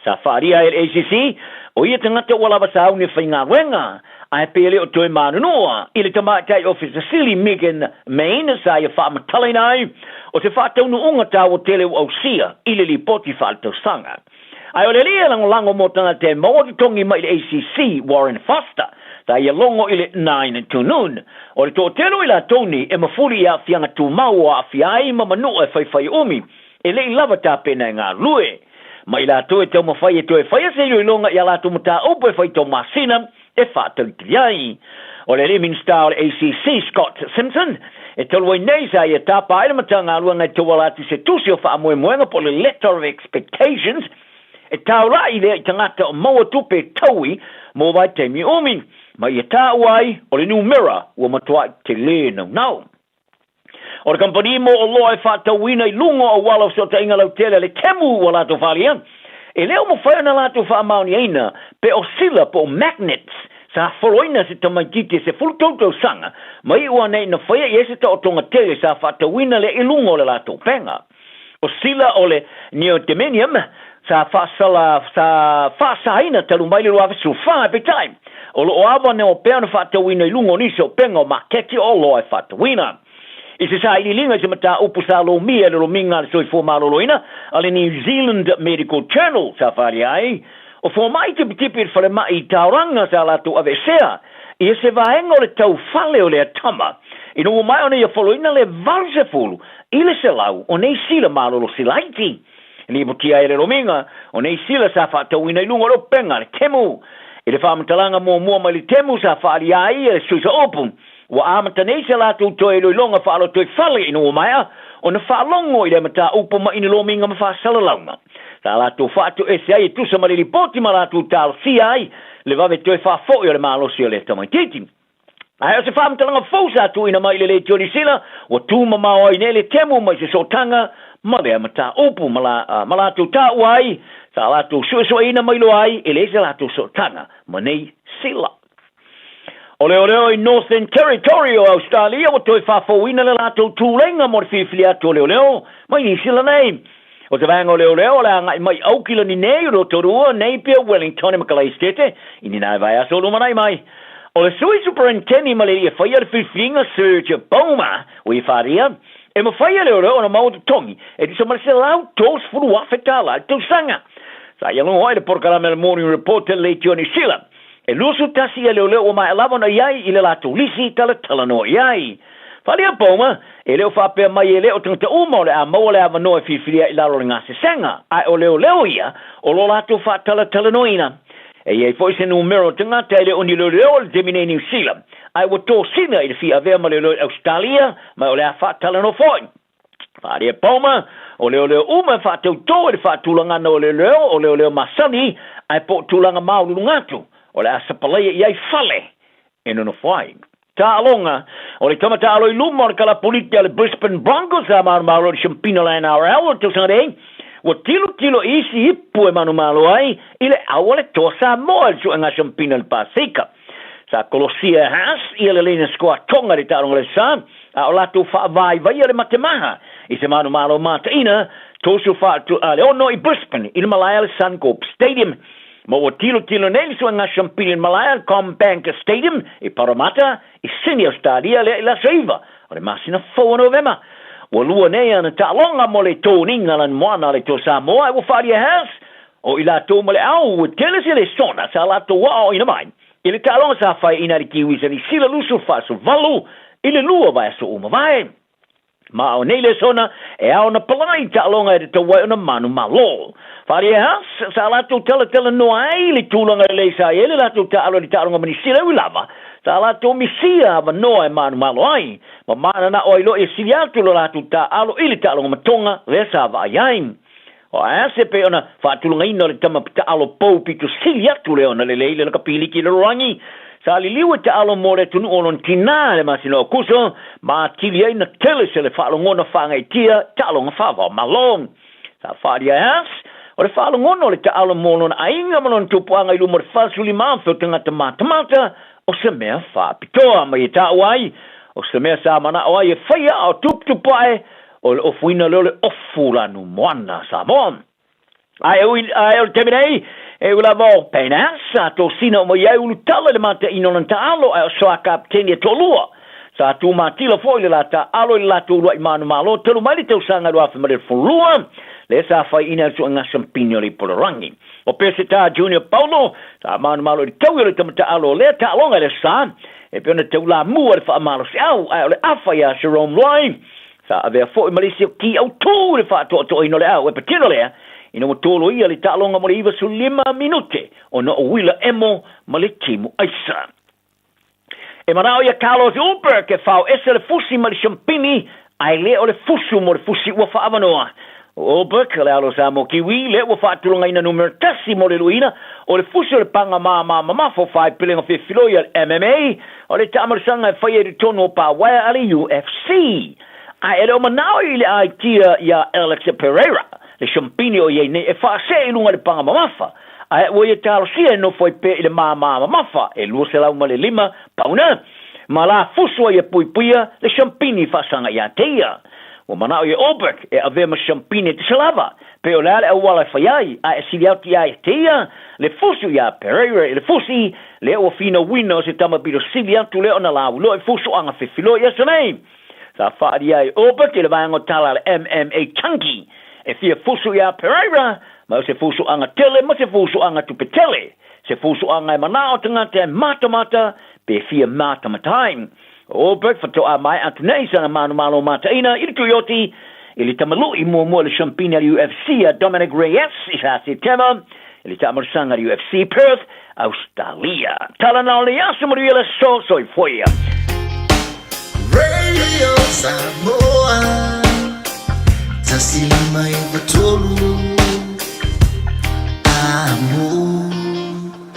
Sa faaalia ai e le ACC, o ia tagata ua lava sauni e faigaluega, ae pei e le o toe manunua i le Tamaitai Ofisa Sili Megan Main sa ia faamatalaina ai o se faataunuuga taua tele ua ausia i le lipoti faaletausaga. Ae o le alii e lagolago mo tagata e maua totogi mai le ACC, Warren Foster, sa ia logo i le Nine to Noon. O le toatele o i latou nei e mafuli i aafiaga tumau o aafia ai ma manua e faifai umi e le i lava tapena e galulue. Ma i latou e taumafai e toe faia se iloiloga i a latou mataupu e fai taumasina e faatalitali ai. O le alii Minisita o le ACC, Scott Simpson, e talu ai nei sa ia tapa ai le Matagaluega e tauala atu i se tusi o faamoemoega po o le Letter of Expectations e taulai lea i tagata o maua tupe taui mo vaitaimi umi, ma ia taua ai o le numera ua matuai tele naunau. O le kamupani mo oloa e faatauina i luga o auala o fesootaiga lautele a le Temu ua latou faaalia, e le o mafai ona latou faamaoniaina pe o sila po o magnets sa foloina se tamaitiiti e 13 tausaga ma iu anei na faia i ai se taotoga tele sa faatauina lea i luga o le latou upega. O sila o le neodymium sa faasala sa faasaina talu mai le 2014, peitai, o lo o avanoa pea ona faatauina i luga o nisi o upega o maketi o oloa e faatauina. I se sailiiliga i se mataupu sa lomia e le lomiga a le Soifua Maloloina a le New Zealand Medical Journal sa faaalia ai, o fomai tipitipi i le falemai i Tauranga sa latou aveesea ia se vaega o le taufale o lea tama ina ua maea ona ia foloina le 80 i le 100 o nei sila malolosi laiti. E lipotia ai e le lomiga, o nei sila sa faatauina i luga o le upega a le Temu. I le faamatalaga muamua mai le Temu sa faaalia ai e le Suisa Upu, ua amata nei se latou toe iloiloga faalotoifale ina ua maea ona faalogo i lea mataupu mai ni lomiga ma faasalalauga. Sa latou faatoese ai e tusa ma le lipoti ma latou talosia ai le vave toe faafoi o le malosi o lea tamaitiiti. Ae o se faamatalaga fou sa tuuina mai i le Leitio Niu Sila, ua tumamao ai nei le Temu mai se sootaga ma lea mataupu ma, la, ma latou taua ai, sa latou suesueina mai loa ai e leai se latou sootaga ma nei sila. O leoleo i Northern Territory o Australia ua toe faafouina le latou tuleiga mo le filifili atu o leoleo mai Niu Sila nei. O se vaega o leoleo o le agai mai Aukilani nei o Rotorua, Napier, Wellington e Makalaisitete i ni nai vaiaso o lumanai mai. O le sui superinteni ma le alii e faia le filifiliga Serge Bowmer o ia faria, e mafai e leoleo ona maua totogi e tusa ma le $130,000 i le tausaga. Sa ia logo ai le polokalame a le Morning Report a le Leitio Niu Sila. E 21 ia leoleo ua maea lava ona i ai i le latou lisi talatalanoa i ai. Falia Bowmer, e le o faapea mai e le o tagata uma o le a maua le avanoa e filifilia i lalo o le gasesega, ae o leoleo ia o lo latou faatalatalanoaina. E i ai foi se numera o tagata e le o ni leoleo o le taimi nei i Niu Sila, ae ua tosina i le fia avea ma leoleo i Ausetalia, ma o le a faatalanoa foi. Falia Bowmer, o leoleo uma e faatautō i le faatulagana o leoleo o leoleo masani, ae po o tulaga maualuluga atu, o le a sapalaia i ai fale e nonofo ai. Taaloga, O le tama taalo i luma o le kalapu liki a le Brisbane Broncos sa manumalo i le Siampina o le NRL o le tausaga nei, ua tilotilo i isi ipu e manumalo ai i le au a le Toa Samoa i le suega Siampina i le Pasika. Sa kolosia e Haas ia le laina scoa Tonga i le taaloga le sa, a o latou faavaivaia le matemaha i se manumalo mataina 34 le 6 i Brisbane i le malae a le Suncorp Stadium. Ma ua tilotilo nei le suega Champili malae a le CommBank Stadium i Parramatta i Sydney, Ausetalia lea i le aso 9 o le masina fou o Novema. Ua lua nei ana taaloga mo le toniga lanumoana a le Toa Samoa ae ua faaalia has o i latou ma le au ua tele se lesona sa latou aoaoina mai i le taaloga sa faiaina e le Kiwis a Nisila 28 i le 2 vaiaso ua mavae. Ma o nei lesona e ao ona palai i taaloga e tatau ai ona manumalo. Faaalia has sa latou talatalanoa ai i le tulaga lelei sa i ai le latou taalo i le taaloga ma Nisila e ui lava sa latou misia avanoa e manumalo ai ma mananao ai loa ia sili atu lo latou taaalo i le taaloga ma Tonga lea sa vaai ai. O Aase pei ona faatulagaina o le tama taaalo pou pito sili atu lea ona lelei le lakapiliki i le lalolagi. Sa liliu e taaalo mo le atunuu o lona tinā i le masina o Akuso ma atili ai na tele se le faalogona faagaitia taaloga faavao Malo. Sa faaalia e Aase o le faalogona o le taaalo mo lona aiga ma lona tupuaga i luma o le 45,000 o tagata matamata o se mea faapitoa ma ia taua ai o se mea sa manao ai e faia a o tuputupu ae o le ofuina lea o le ofu lanu moana Samoa. Ae ui ae o le taimi nei, e ui lava o Payne sa tosina uma i ai ulutala i le mataina o lana taalo ae o Soa Kapteni e toalua. Sa tumatila foi le la taalo i le latou uluai manumalo talu mai le tausaga 2012 lea sa faiina e le suega sampini o le Ipoloragi. O Peseta Junior Paulo, sa manumalo i le taui o le tama taalo o lea taaloga i le aso Sa, e pei ona taulamua le faamalosiau, ae o le afa iā Jerome Luai, sa avea foi ma le isi o ki autū i le faatoatoaina o le au e patino lea, ina ua toloia le taaloga mo le 95 minute ona o uila emo ma le timu aisa. E manao ia Carlos Ulberg e fao ese le fusi ma le shampini, ae le o le fusu mo le fusi ua faaavanoa. O Ulberg, le alo Samoa Kiwi, lea ua faatulagaina numera tasi mo le luiina o le fusi o le paga māmā mamafo faepelega fefiloi a le MMA, o le taamalosaga e faia i totonu o pawaea a le UFC. Ae e le o manao i le aitia iā Alex Pereira, le shampini o i ai nei e faasee i luga i le paga mamafa, Ae ua ia talosia e nofo ai pea i le māmā mamafa e 205 pauna, ma la fusu ai e puipuia le shampini faasaga iā te ia. Ua manao ia Ulberg e avea ma shampini e tisalava, pe o le a le auala e fai ai, ae e sili atu iā te ia le fusu iā Pereira i le fusi, lea ua finauina o se tama pito sili atu lea ona lauiloa i fusuaga fefiloa i aso nei. Sa faaalia ai Ulberg i le vaega o tala a le MMA Chunky e fia fusu iā Pereira, Ma o se fusuaga tele ma se fusuaga tupe tele, se fusuaga e manao tagata e matamata pe fia matamata ai. O Ulberg faatoa maea atu nei sana manumalo mataina i le Tuioti i le tamalui muamua i le Shampini a le UFC a Dominic Reyes i sa Setema i le taamalosaga a le UFC Perth, Australia. Tala na o le aso manuia le aso soifua ia.
Radio Samoa 153 Amo.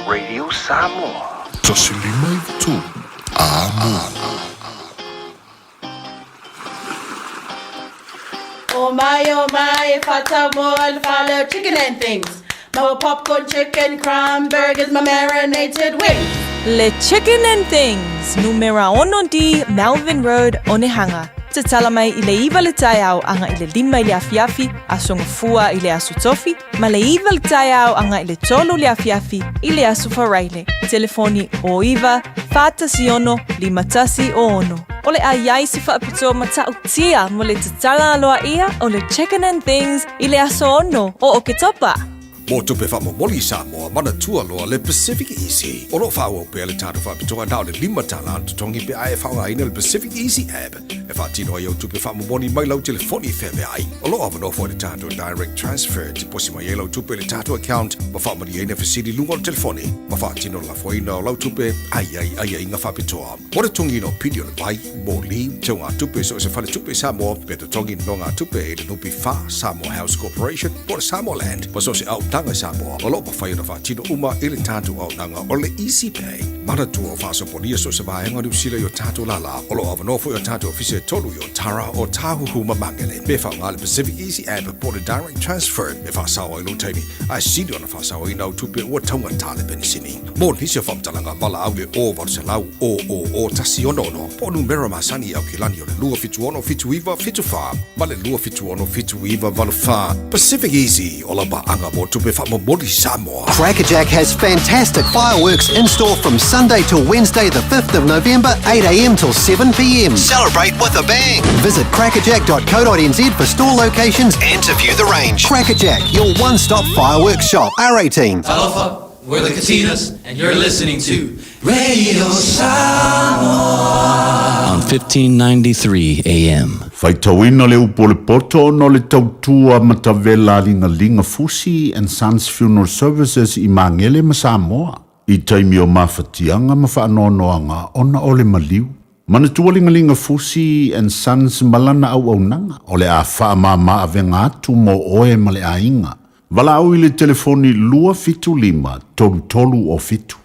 Radio Samoa. 153 Amo.
Oh my, oh my, if I tell more and follow chicken and things. My popcorn chicken, crumb burgers, my marinated wings.
Le Chicken and Things, numera ono D, Melvin Road, Onehanga. Tatala mai i le iva le taeao aga i le lima i le afiafi, Aso Gafua i le Aso Tofi, ma le iva le taeao aga i le tolu le afiafi i le Aso Faraile. Telefoni o 9 4 6 5 1 o 6. O le a iai se faapitoa matautia mo le tatala aloaia o le Chicken and Things i le aso 6 o Oketopa.
Mo tupe faamomoli i Samoa, manatua loa le Pacific Easy. O lo o faaauau pea le tatou faapitoa na o le $5 le totogi pe a e faaaogaina le Pacific Easy app e faatino ai au tupe faamomoli mai lau telefoni i feaveai. O lo o avanoa foi le tatou Direct Transfer e tiposi mai ai lau tupe i le tatou account ma faamalieina fesili i luga o le telefoni ma faatino le lafoina o lau tupe a i ai aiaiga faapitoa. Mo le totogiina o pili o le vai, moli, teugatupe i so o se faletupe i Samoa, pe totogi nonogatupe i le NPF, Samoa House Corporation, po o le Samoa Land, ma so o se aotaga i Samoa, o lo o mafai ona faatino uma i le tatou auaunaga o le Easy Pay.
Manatua o faasopolia so o se vaega o Niu Sila i o tatou lālā, o lo o avanoa foi o tatou ofisa e tolu i Otara, Ōtāhuhu ma Māngere. Pe faaaoga le Pacific Easy App po o le Direct Transfer e faasao ai lou taimi, ae sili ona faasaoina au tupe ua taugata le penisini. Mo nisi o faamatalaga, valaau i le 0800 000 166 po o numera masani i Aukilani o le 276 79 74 ma le 276 79 84. Pacific Easy, o lau paaga mo tupe faamomoli Samoa.
Crackerjack has fantastic fireworks in store from Sunday till Wednesday the 5th of November, 8am till 7pm. Celebrate with a bang! Visit crackerjack.co.nz for store locations and to view the range. Crackerjack, your one-stop fireworks shop. R18.
Talofa, we're the Katinas, and you're listening to Radio Samoa on 1593 AM.
Faitauina le upu o le poto ona o le tautua matavela a Ligalinga Fusi and Sons Funeral Services i Magele ma Samoa i taimi o mafatiaga ma faanoanoaga ona o le maliu. Manatua Ligalinga Fusi and Sons ma lana auaunaga o le a faamama avega atu mo oe ma le aiga. Valaau i le telefoni 275 33 o 7.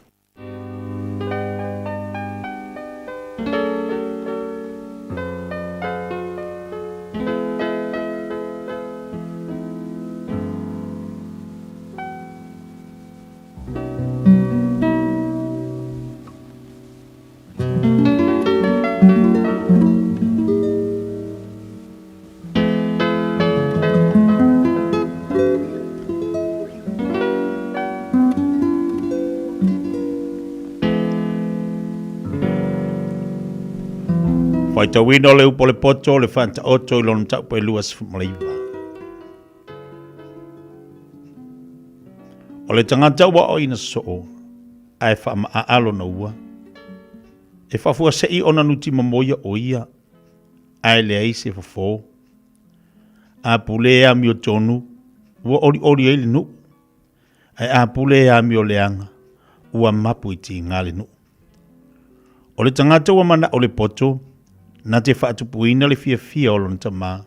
Faitauina o le upu o le poto o le faataoto i lona mataupu e 29. O le tagata ua aoina soo, ae faamaaa lona ua. E faafuasei ona nutimamoia o ia, ae leai se fofo. A pule e amiotonu, ua olioli ai le nuu, ae a pule e amioleaga, ua mapu i tiga le nuu. O le tagata ua manao le poto, na te faatupuina le fiafia o lona tamā.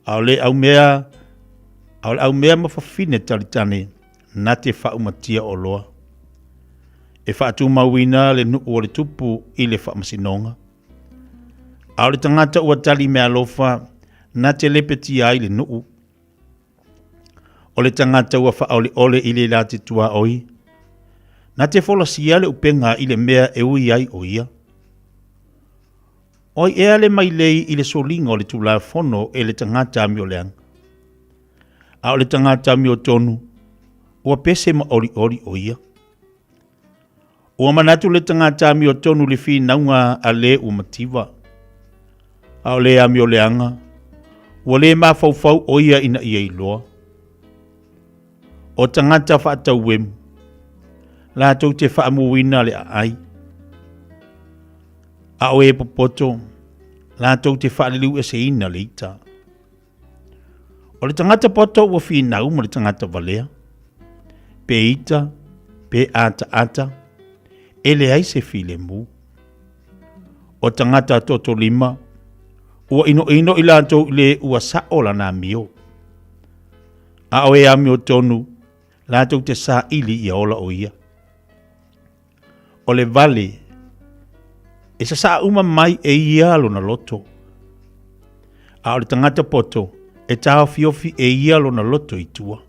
A o le aumea, a o le aumea ma fafine talitane, na te faaumatia oloa. E faatumauina le nuu o le tupu i le faamasinoga. A o le tagata ua tali meaalofa na te lepetia ai le nuu. O le tagata ua faaoleole i le la te tuaoi, na te folasia le upega i le mea e ui ai o ia. O ai ea le mailei i le soliga o le Tulafono e le tagata amioleaga? A o le tagata amiotonu, ua pese ma olioli o ia. Ua manatu le tagata amiotonu i le finauga a le ua mativa. A o le amioleaga, ua le mafaufau o ia ina ia iloa. O tagata faatauemu, latou te faamuina le aai. A o e popoto, latou te faaliliueseina le ita. O le tagata poto ua finau ma le tagata valea, pe ita, pe ataata, e leai se filemu. O tagata totolima, ua inoino i latou i le ua sao lana amio. A o e amiotonu, latou te saili ia ola o ia. O le vale, e sasaa uma mai e ia lona loto. A o le tagata poto, e taofiofi e ia lona loto i tua.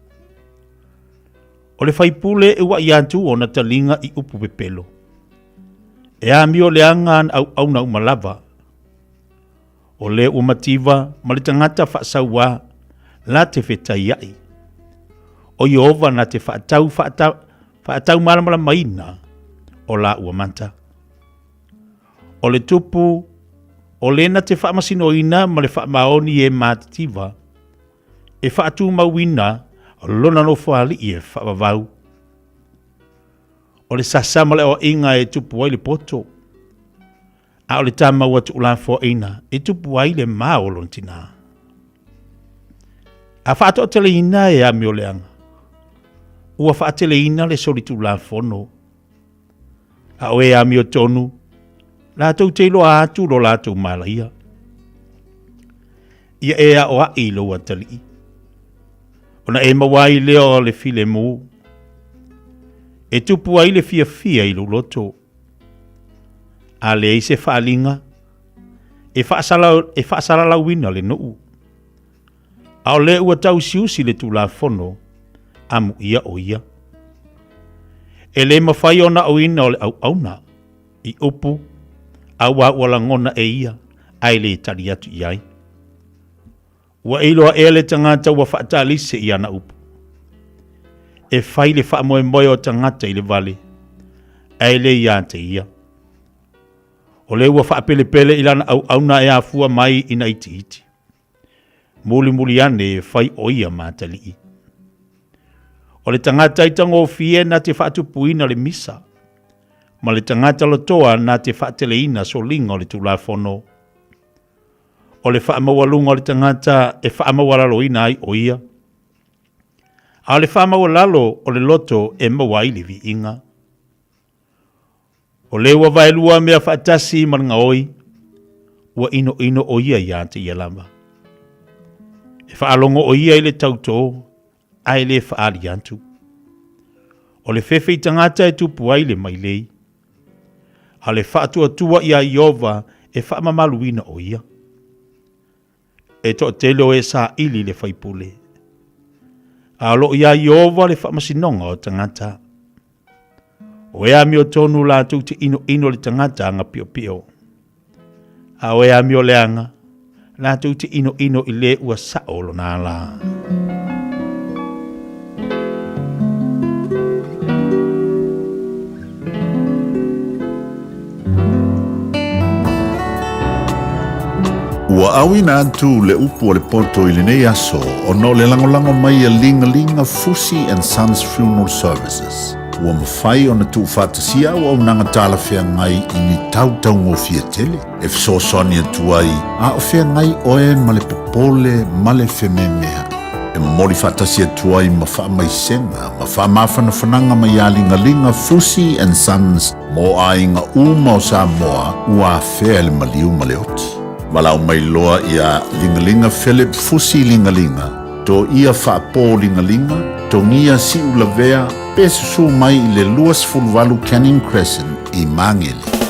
O le faipule e uaʻi atu ona taliga i upu pepelo. E amio leaga ana auauna uma lava. O le ua mativa ma le tagata faasauā la te fetaiaʻi. O Ieova na te faatau faataumalamalamaina o la ua mata. O le tupu o le na te faamasinoina ma le faamaoni e matitiva, e faatumauina lona nofoalii e faavavau. O le sasa ma le aoaiga e tupu ai le poto, a o le tamau a tuulafoaina e tupu ai le ma o lona tinā. A faatoateleina e amioleaga, ua faateleina le solitulafono, a o e amiotonu, latou te iloa atu lo latou malaia. Ia e aoai i lou atalii, ona e maua ai lea o le filemu. E tupu ai le fiafia i lou loto. A leai se faaaliga, e e faasalalauina le nuu. A o lea ua tausiusi le Tulafono, amuia o ia. E le mafai ona auina o le auauna i upu auā ua lagona e ia ae le tali atu i ai. Ua iloa ea le tagata ua faatalise i ana upu. E fai le faamoemoe o tagata i le vale, ae le ia te ia. O le ua faapelepele i lana auauna e afua mai ina itiiti. Mulimuli ane e fai o ia ma atalii. O le tagata aitagofie na te faatupuina le misa, ma le tagata lotoa na te faateleina soliga o le Tulafono. O le faamaualuga o le tagata e faamaualaloina ai o ia, a o le faamaualalo o le loto e maua ai le viiga. O le ua vaelua mea faatasi ma le gaoi, ua inoino o ia ia te ia lava. E faalogo o ia i le tautō, ae le faaali atu. O le fefe i tagata e tupu ai le mailei, a o le faatuatua iā Ieova e faamamaluina o ia. E toatele o e saili i le faipule, a o lo o iā Ieova le faamasinoga o tagata. O e amiotonu latou te inoino le tagata agapiopio, a o e amioleaga latou te inoino i le ua sao lona ala.
Ua auina atu le upu a le poto i lenei aso ona o le lagolago mai a Ligalinga Fusi and Sons Funeral Services. Ua mafai ona tuufaatasia auaunaga talafeagai i ni tau taugofie tele e fesoasoani atu ai a o feagai oe ma le popole ma le fememea'i. E momoli faatasi atu ai ma faamaisega ma faamafanafanaga mai ia Ligaliga Fusi and Sons mo aiga uma o Samoa ua afea e le maliu ma le oti. Valaau mai loa ia Ligaliga Philip Fusi Ligaliga, Toia Faapo Ligaliga, Togia Siulavea pe susu mai i le 28 Canning Crescent i Magele.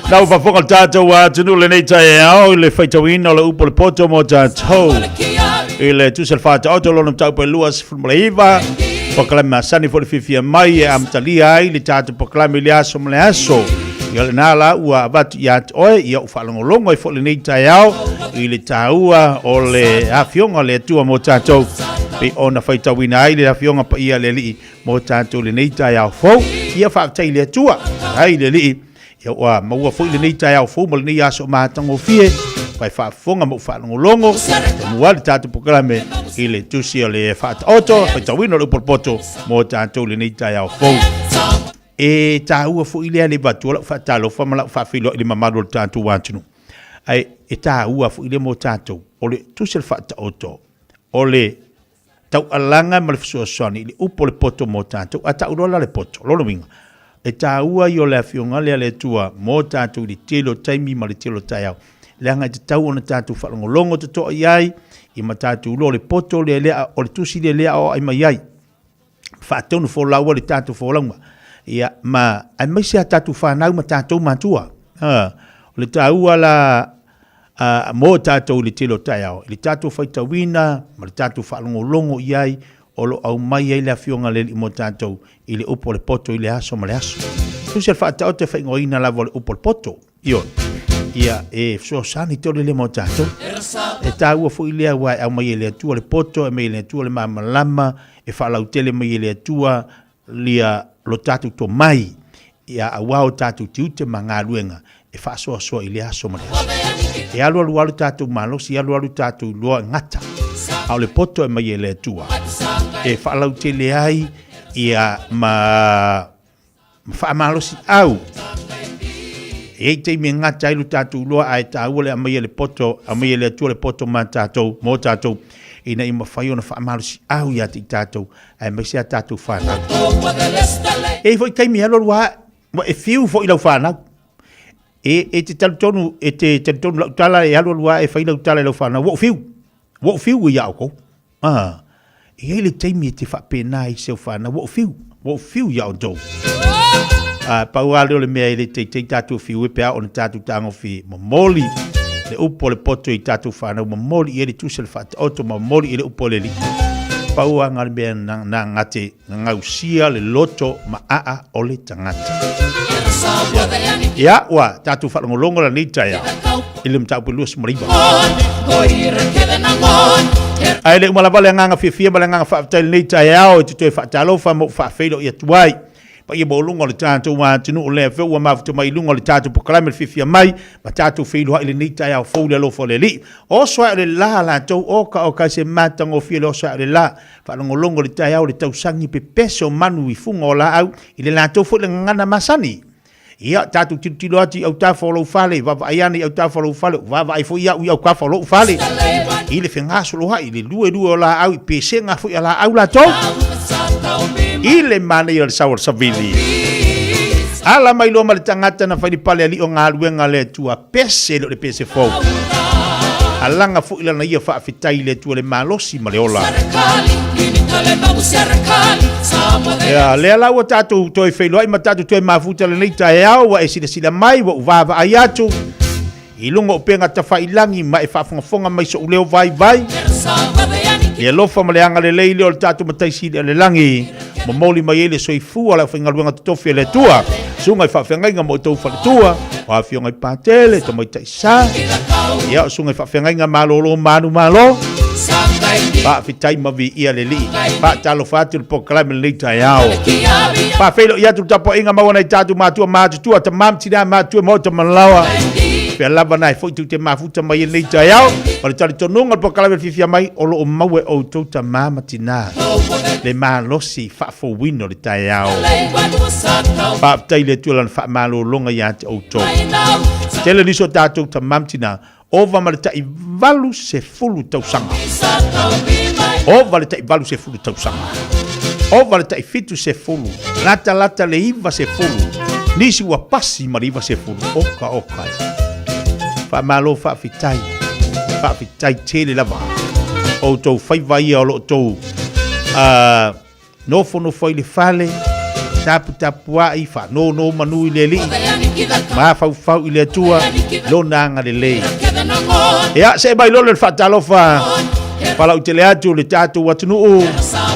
Lau faafofoga le tatou atunuu lenei taeao i le faitauina o le upu o le poto mo tatou i le tusa le faataoto lona mataupu e 29 polokalame masani foi le fiafia mai e amatalia ai le tatou polokalame i le aso ma le aso. Ia lena la ua avatu ia te oe, ia u faalogologo ai foi lenei taeao i le taua o le afioga o le Atua mo tatou, pei ona faitauina ai le afioga paia a le Alii mo tatou lenei taeao fou. Ia faafetai i le Atua, ai le Alii, ia ua maua foi lenei taeao fou ma lenei aso matagofie, ua e faafofoga ma ou faalogologo, e mua le tatou polokalame i le tusi o le faataoto, faitauina o le upu o le poto mo tatou lenei taeao fou. E taua foi lea le avatua lau faatalofa ma lau faafeiloai i le mamalu o le tatou atunuu. Ae e taua foi lea mo tatou, o le tusi o le faataoto, o le taualaga ma le fesoasoani i le upu o le poto mo tatou. A tau loa la le poto, lona uiga, e taua ia o le Afioga lea a le Atua mo tatou i le tele o taimi ma le tele o taeao, leaga e tatau ona tatou faalogologo totoa i ai, ia ma tatou iloa o le poto lea lea, o le tusi lea lea aoai mai ai. Faatonu folau ai le tatou folauga, ia, ma aemaise a tatou fanau ma tatou matua. Ha, o le taua la a, mo tatou i le tele o taeao, i le tatou faitauina ma le tatou faalogologo i ai, o lo o aumai ai le Afioga a le Alii mo tatou i le upu o le poto i le aso ma le aso. Tusa le faataoto e faaigoaina lava o le upu o le poto. Ioe. Ia, e fesoasoani tele lea mo tatou. E taua foi lea aua e aumai e le Atua le poto, e aumai e le Atua le malamalama, e faalautele mai e le Atua lia lo tatou tomai, ia aua o tatou tiute ma galuega e faasoasoa i lea aso ma lea aso. E alualu lava lo tatou malosi, e alualu tatou iloa e gata, a o le poto e aumai e le Atua e faalautele ai ia ma ma faamalosiau. E i ai taimi e gata ai lo tatou iloa ae taua le aumaia le poto, aumaia e le Atua le poto ma tatou, mo tatou, ina ia mafai ona faamalosiau ia te i tatou, aemaise a tatou fanau. E i ai foi taimi e alualu lava, ua e fiu foi i lau fanau. E, e te talitonu, e te talitonu lau tala, e alualu lava e fai lau tala i lau fanau, ua ou fiu, ua ou fiu ia outou. A, e i ai le taimi e te faapena ai i si au fanau, ua ou fiu, ua ou fiu iā outou. A, pau lava lea o le mea e le teitei tatou fiu ai pe a oo ina tatou tagofi momoli le upu a le poto i tatou fanau, momoli i ai le tusi o le faataoto, momoli i ai le upu a le Alii. Pau lava lena o le mea na, na gate, na gausia le loto maaa o le tagata. Ia, ua tatou faalogologo la nei taeao i le mataupu e 29. Ae le uma lava le agaga fiafia ma le agaga faafetai i lenei taeao e te toe faatalofa ma ou faafeiloai atu ai. Paia maualuga o le tatou atunuu lea foi ua mafuta mai i luga o le tatou polokalame le fiafia mai ma tatou feiloai i lenei taeao fou i le alofa o le Alii. Oso ae o le la latou, oka oka se matagofie le oso ae o le la. Faalogologo i le taeao i le tausaga pepese o manu i fuga o laau i le latou foi le gagana masani. Ia, tatou tilotilo atu i autafa o lou fale, vaavaai ane i autafa o lou fale, vaavaai foi au i autafa o lou fale, i le fegasoloai, i le luelue o laau, i pesega foi a laau latou, i le manaia o le sao o le savili. Ala mai loa ma le tagata na fai le pale alii o galuega a le Atua, pese le o le pese fou. Alaga foi lana ia faafetai i le Atua le malosi ma le ola. Ia, lea la ua tatou toe feiloai ma tatou toe mafuta lenei taeao, ua e silasila mai, ua ou vaavaai atu i luga o upega tafailagi ma e faafogafoga mai so'u leo vaivai. Le alofa ma le agalelei lea o le tatou Matai Sili o le lagi, momoli mai ai le soifua o le aufaigaluega totofi a le Atua, susuga i faafeagaiga ma outou faletua, o afioga i Patele, Tamaitai Sa, ia o susuga i faafeagaiga malolo manumalo, faafetai ma viia le Alii. Faatalofa atu i le polokalame i lenei taeao. Faafeiloai atu le tapuaiga maua nai tatou matua matutua, tama ma tina matutua, maota ma laoa. Pea lava na e foi tou te mafuta mai i lenei taeao. O le talitonuga o le polokalame e fiafia mai, o lo o maua e outou tama ma tina le malosi faafouina o le taeao. Faafetai i le Atua i Lana faamalologa ia te outou. Tele nisi o tatou tama ma tina, ova ma le tai 80 tausaga. Ova le tai 80 tausaga. Ova le tai 70, lata lata le 90. Nisi ua pasi ma le 90. Oka oka e. Faamalo faafetai. Faafetai tele lava. Outou faiva ia o lo o tou Nofonofo ai le fale, taputapuai, faanonomanu i le Alii, mafaufau i le Atua, Lona agalelei. Ia, see mai loa le faatalofa falautele atu le tatou atunuu,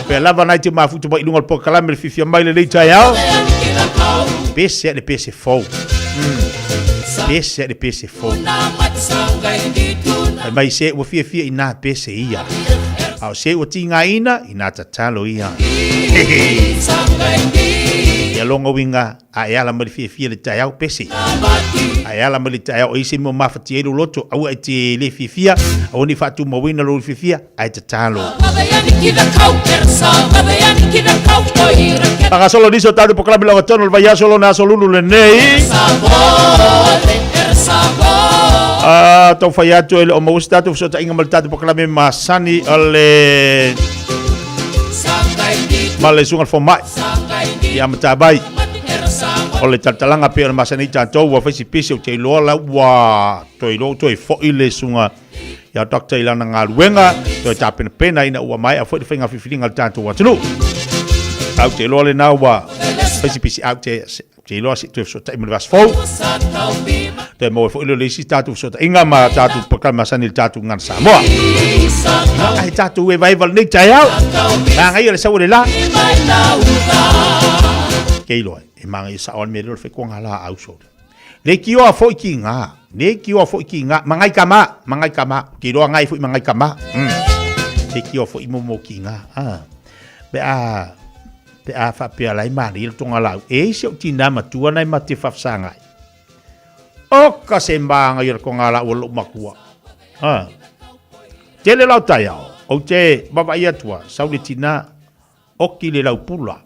pea lava nai te mafuta mai i luga o le polokalame le fiafia mai lenei taeao. Pese a le pese fou. Pese a le pese fou. Fai mai se ua fiafia i nā pese ia. A o se ua tigaina, Ina tatalo ia. Ia longa uiga a e ala mai le fiafia le taeao pese. A e ala mai le taeao o i se mea o mafatia ai lou loto, aua e te le fiafia, aua ne i faatumauina lou fiafia, ae tatalo. Faagasolo nisi o tatou polokalame lagatonu o le vaiaso lona aso lulu lenei. Ah, tau fai atu e le o maua se tatou fesootaiga ma le tatou polokalame masani o le ma le susuga i le fomai ia Matavai o le talatalaga pei ona masani ai tatou ua fai si pisi ou te iloa la ua toe iloa ua toe foi le susuga ia Doctor i lana galuega toe tapenapena ina ua maea foi le faiga filifiliga a le tatou atunuu. Ae ou te iloa lena ua fai si pisi ae ou te te iloa se i toe fesootai ma le vaiaso fou. Toe maua foi lea o le isi tatou fesootaiga ma tatou polokalame masani i le tatou Gagana Samoa. Ai tatou evaeva lenei taeao. Magaia le sau o le la. Ke iloa, e magaia sao le mea lea o le whaikoanga la au sole. Le kioa foi ki ngā, le kioa foi ki ngā, mangai ka mā, mangai ka mā, ke iloa ngai foi mangai ka mā. Le kioa foi momo ki ngā. Ah. Pe a, Pe a faapea la e malie le tonga lau, e ai si ou tinā matua na e mate whawhasangai. Oka se maanga i o le tonga lau o lou makua. Ha. Tele lau taiao, ou te vavaai atu a, sau le tinā, oki le lau pula,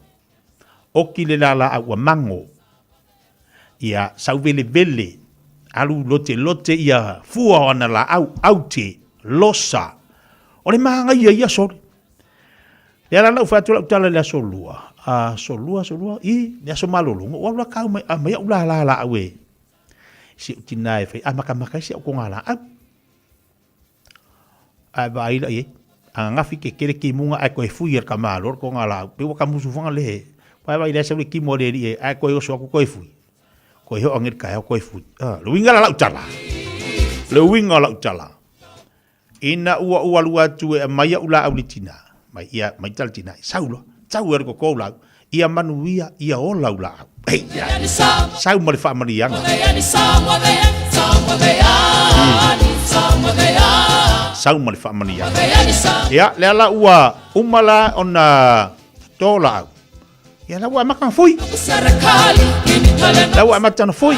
oki le lala au ua mango, ia sau velevele, alu lote lote ia fua o ana laau, aute, losa. O le maanga ia ia sole. Lea la na ou fai atu lau tala i le aso lua, aso lua, aso lua, i, le aso malologa, ua alu la kau mai, aumai au lala laau e si ou tina e fai amakamaka ai si au koga laau. Ae vaai la i ai, ananafi ke kele kimuga ae koe fui e le tamāloa le koga laau, pei ua kamusu fanga le, vae vaai la e sau le kimu a le alii e, ae koe oso aku koe fui. Koe heo ange le taeao koe fui. Ah, le uiga la lau tala. Le uiga o lau tala. Ina ua ou alu atu e aumai a'u laau i le tina, mai ia, mai tala tina, sau loa, sau e alu koko ou laau, ia manuia, ia ola au laau. Eia, sau ma le faamanuiaga. Sau ma le faamanuiaga. Ia, lea la ua uma la ona toto laau. Ia la ua amata ona fui. La ua amata ona fui.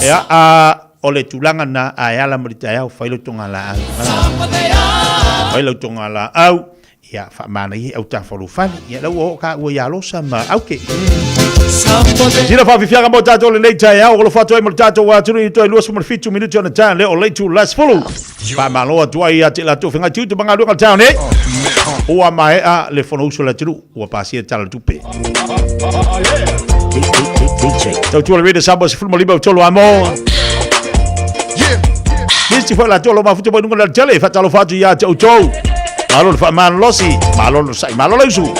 Ia, a, o le tulaga na a e ala ma le taeao, fai lau toga laau. Fai lau toga laau, ia, faamanaia au tafalu fale. Ia, la ua oo ka ua ia Losa ma Auke. Sina faafiafiaga mo tatou lenei taeao, alofa atu ai mo le tatou atunuu i toe 27 minute ona tae lea o le itu la 10. Faamalo atu ai ia te latou feagai tiute ma galuega o le taeao nei. Ua maea le Fonousu a le atunuu, ua pasia le Tala o le Tupe. Tautua le Radio Samoa 15 o tolu amo. isi foi latou o lo o mafuta mai i luga o le alatele. Faatalofa atu ia te outou. Malo le faamalolosi, malo le onosai, malo le usu.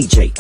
DJ.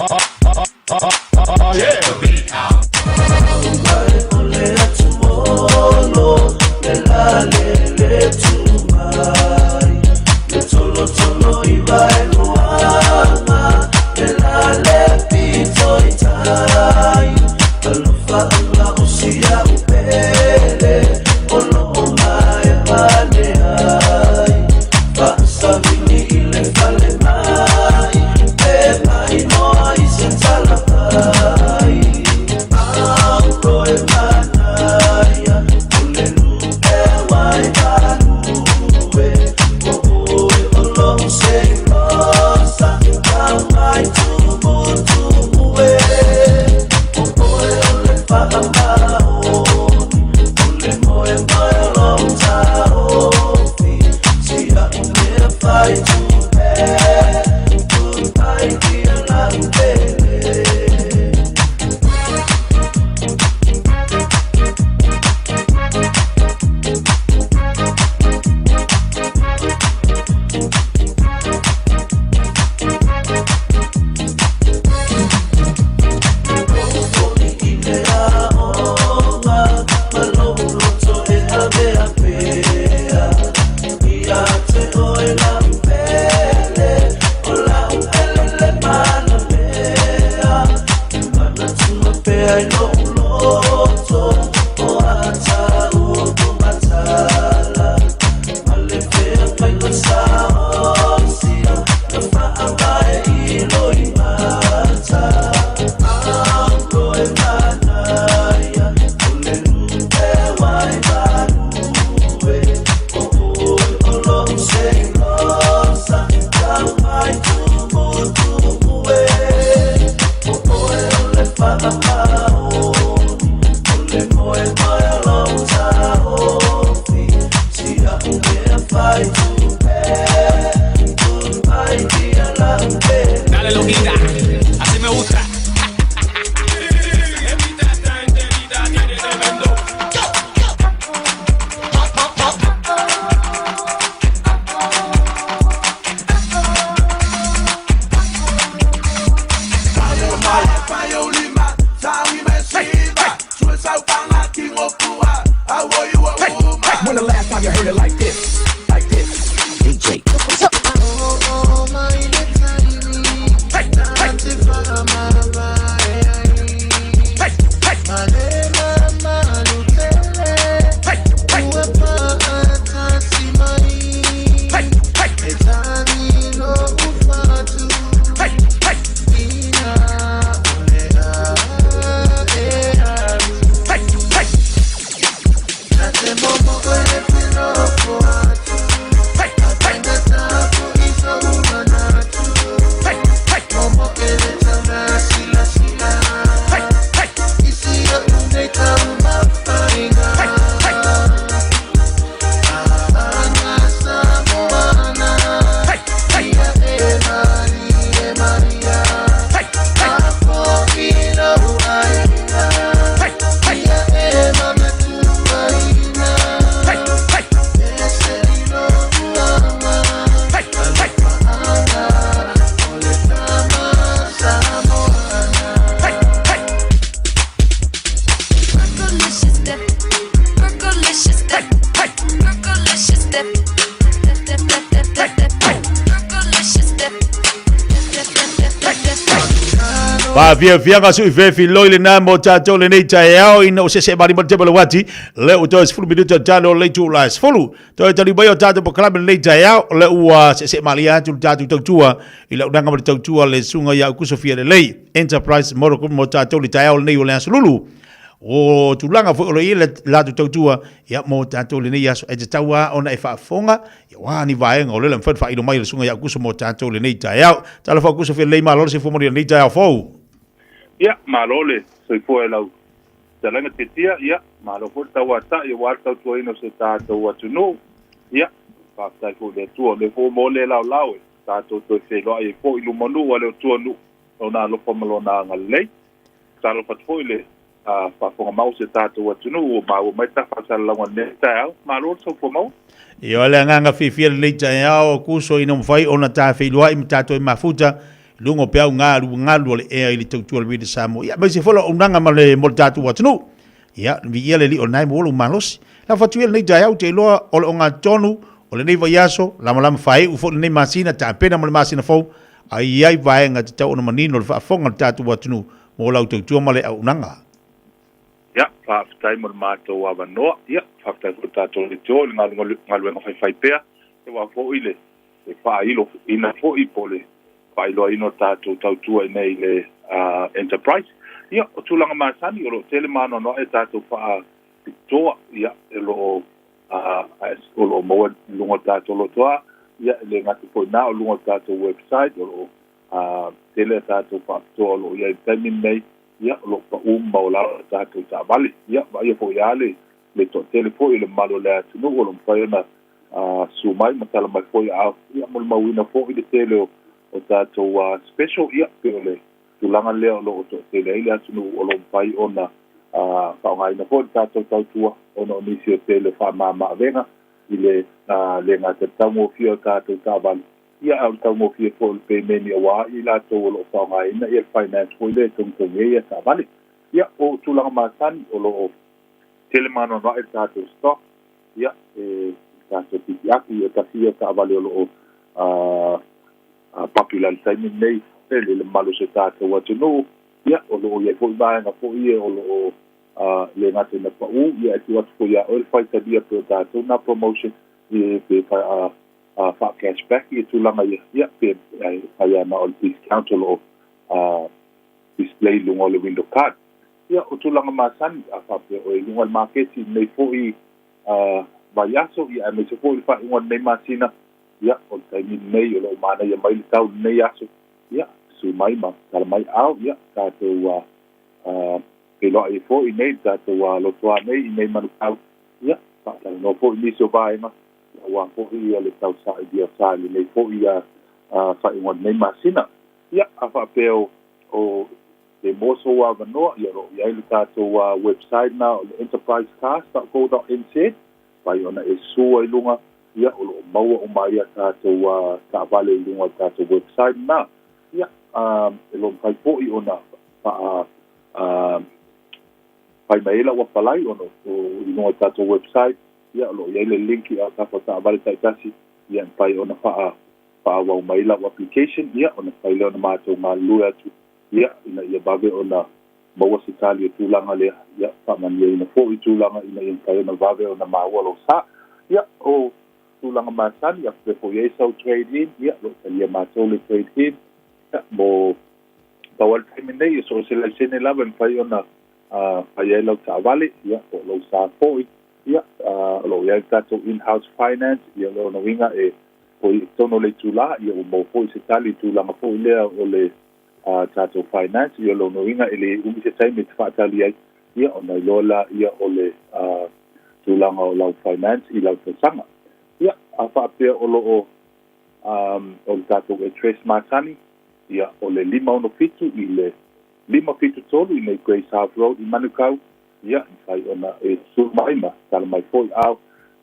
Dale loquita, así me gusta.
When the last time you heard it like this, like this,
DJ.
Faafiafiaga sui fefiloi lenā mo tatou lenei taeao ina ua sese'e malima le tema o le uati lea ua toe sefulu minute o talo le itula e sefulu. Toe taliu mai o tatou polokalame lenei taeao lea ua seese'e malie atu le tatou tautua i le auaunaga ma le tautua a le Susuga ia Aukuso Fialelei Enterprise Motor Group mo tatou le taeao lenei o le Aso Lulu. O tulaga foi o lo o i ai le latou tautua ia mo tatou lenei aso e tatau lava ona e faafofoga ia aua ni vaega o lea e mafai ona faailo mai e le Susuga ia Aukuso mo tatou lenei taeao. Talofa Aukuso Fialelei, malo le soifua manuia i lenei taeao fou.
Ia, malo le soifua e lau fetalaiga Tiatia, ia, malo foi le tauatai aua le tautuaina o si o tatou atunuu. Ia, faafetai foi i le Atua, o lea foi ua maua le laolao e tatou toe feiloai ai foi i luma nuu a le Atua nuu, Lona alofa ma Lona agalelei. Talofa atu foi i le faafofoga mau o si o tatou atunuu ua maua mai ta faasalalauga i lenei taeao. Malo le soifua maua.
Ia, o le agaga fiafia lenei taeao, Aukuso, ina ua mafai ona ta feiloai ma tatou i mafuta Luga o peau galugalu o le ea i le tautua o le Radio Samoa. Ia, aemaise foi le auaunaga ma le, mo le tatou atunuu. Ia, viia le Alii o lena e maua lou malosi. Lafo atu ia lenei taeao, ou te iloa o le ogatotonu o lenei vaiaso, lamalama faaiu foi lenei masina, tapena mo le masina fou, a i ai vaega e tatau ona manino i le faafofoga a le tatou atunuu mo lau tautua ma le auaunaga.
Ia, faafetai mo le matou avanoa. Ia, faafetai foi i le tatou leitio i le galuega faifaipea, aua foi le faailoina foi po o le faailoaina o tatou tautua i inei i le Enterprise. Ia, o tulaga masani, o lo o tele ma anoanoai a tatou faapitoa, ia, o lo o, o lo o maua i luga o le tatou lotoa, ia, e le gata foi i ina, o luga o le tatou website, o lo o tele a tatou faapitoa o lo o i ai i le taimi lenei, ia, o lo o pau ma maualalo a tatou taavale. Ia, vaaia foi lava le toatele foi o le mamalu o le atunuu o lo o mafai ona susu mai ma tala mai foi a ia molimauina foi le tele o o tatou special, ia pei o le tulaga lea o lo o toatele ai le atunuu o lo o mafai ona faaaogaina foi le tatou tautua ona o nisi o tele o faamama-avega i le le gata i le taugofie o tatou taavale, ia a o le taugofie foi o le pemeni aua i latou o lo o faaaogaina ia le finance foi lea e togitogi ai ia taavale. Ia o tulaga masani o lo o tele ma anoanoai le tatou stock, Ia, e tatou pipiapi, ia tasi ia taavale o lo o popular i le taimi lenei i le mamalu o si o tatou atunuu. Ia, o lo o i ai foi vaega foi ia o lo o le gata ina pau, ia e tuu atu foi ia oe le faitalia pei o tatou na promotion pe faa-cash back ia tulaga ia, ia pe fai lava na o le discount o lo o display i luga o le window card. Ia, o tulaga masani, a faapea o i luga o le maketi i lenei foi vaiaso, ia aemaise foi le faaiuga o lenei masina, ia, o le taimi lenei o lo o manaia mai le tau i lenei aso, ia, susu mai ma tala mai ao, ia, tatou feiloai ai foi i nei, le tatou lotoa nei i nei Manukau, ia, faatalanoa foi nisi o vaega, aua foi ia le tausaili o sa i lenei foi faaiuga o lenei masina. Ia, a faapea o Pe maua sou avanoa, ia o lo o i ai le tatou website na o le enterprisecars.co.nz, pai ona e sua i luga, ia o lo o maua uma ai a tatou taavale i luga o le tatou website na. Ia, e lo mafai foi ona faa fai mai ai lau apalai ona o i luga o le tatou website, ia o lo o i ai le link i autafa o taavale taitasi, ia e mafai ona faa faaauau mai lau application, ia ona mafai lea ona matou galulue atu ia, ina ia vave ona maua se tali o tulaga lea, ia, faamanuiaina foi tulaga ina ia mafai ona vave ona maua lou sa. Ia, o tulaga masani, a faapea foi i ai sau trade in, ia, o lo o talia matou le trade in, ia, mo pau lava le taimi nei, e so o se laisene lava e mafai ona fai ai lau taavale, ia, po o lou sa foi, ia, o lo o i ai le tatou in-house finance, ia, o lona uiga e foi i totonu o le itula, ia, ua maua foi se tali i tulaga foi lea o le a tatou finance, ia o lona uiga e le umi se taimi e te faatali ai, ia ona iloa laia o le tulaga o lau finance i lau tausaga. Ia, a faapea o lo o o le tatou address masani, ia o le 567 i le 573 i nei Grace House Road i Manukau, ia, e mafai ona e susu mai ma tala mai foi ao o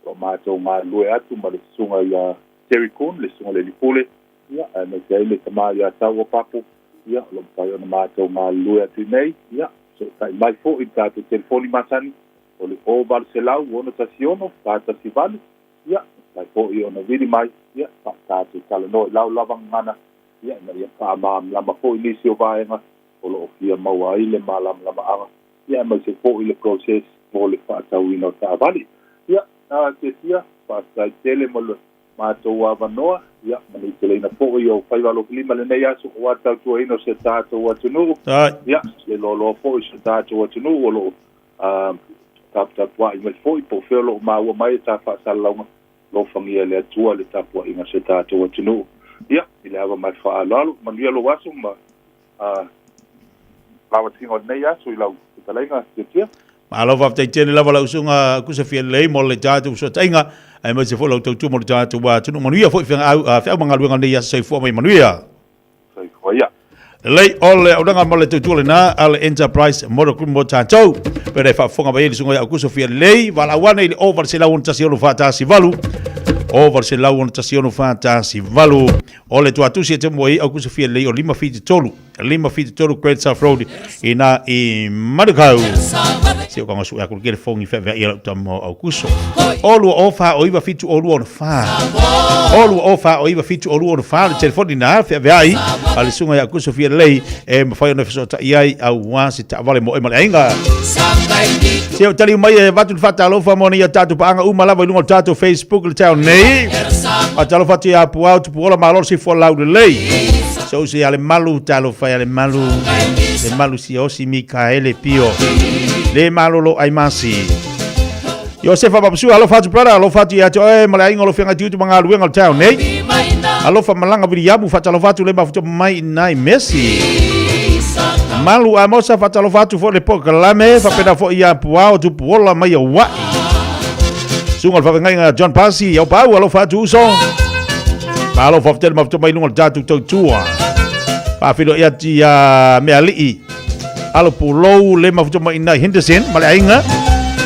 lo o matou galulue atu ma le susuga ia Terry Kuhn, le susuga i le alii pule, Ia, aemaise ai le tama ia Taua Papo, ia, o lo o mafai ona matou galulue atu i nei, ia, fesootai mai foi i le tatou telefoni masani, o le 0800 61 418, ia, mafai foi ona vili mai, ia, tatou talanoa i lau lava gagana, ia, ina ia faamalamalama foi nisi o vaega o lo o fia maua ai le malamalamaaga, ia, aemaise foi le process mo le faatauina o taavale. Ia, Kesia, faafetai tele mo le matou avanoa, ia, manuteleina foi o faiva alofilima i lenei aso aua le tautuaina o si o tatou atunuu. Ia, le loaloa foi o si o tatou atunuu o lo o taputapuai mai foi po o fea o lo o maua mai e ta faasalalauga, alofagia e le Atua le tapuaiga a si o tatou atunuu. Ia, i le ava ma le faaaloalo, manuia lou aso ma lavasiga o lenei aso i lau fetalaiga Tiatia.
Malo faafetai tele lava lau usuga Kusa Fialelei mo le tatou fesootaiga aemaise foi lau tautua mo le tatou atunuu. Manuia foi feau ma galuega o lenei aso. Soifua ma ia manuia.
Soifua ia.
Lelei o le auaunaga ma le tautua lena a le Enterprise Motor Group mo tatou. Pei ona e faafofoga mai ai le susuga ia Aukuso Fialelei, valaau ane i le 0800 1 6 4 1 8. O 861 4 1 8. O le tuatusi e te mua i Aukuso fia lelei o 573, 573 Great South Road i na i Manukau. Se o kanga su e aku le fongi whea i lau tamo Aukuso. O lua o wha o iwa fitu o lua ono wha. O lua o wha o iwa fitu o lua ono wha. Le telefoni na whea whea i. A le sunga i Aukuso fia lelei e mawhai ona whesota i ai au wā se taavale mo e ma le ainga. Se o tali mai e vatu le whatalofa mo ni a tātou paanga uma lava i lunga o tātou Facebook le tau nei. Whatalofa atu ia puau tupu ola malo si fua lau lelei. Se o se ale malu talofa ale malu. Le malu si osi Mikaele Pio. Le malolo ai masi. Iosefa Papasua, alofa atu brother, alofa atu ia te oe ma le aiga o lo feagai tiutu ma galuega o le taeao nei. Alofa Malaga Viliamu, faatalofa atu le mafuta mai nai Messi. Malu Amosa, faatalofa atu foi le polokalame, faapena foi ia Puao Tupuola mai Hawaii. Suga o le faafeagaiga John Pasi, au pau, alofa atu uso. Malo faafetai le mafuta mai luga o le tatou tautua. Faafeiloai atu ia Mealii. Alo pulou le mafuta mai nai Henderson ma le aiga.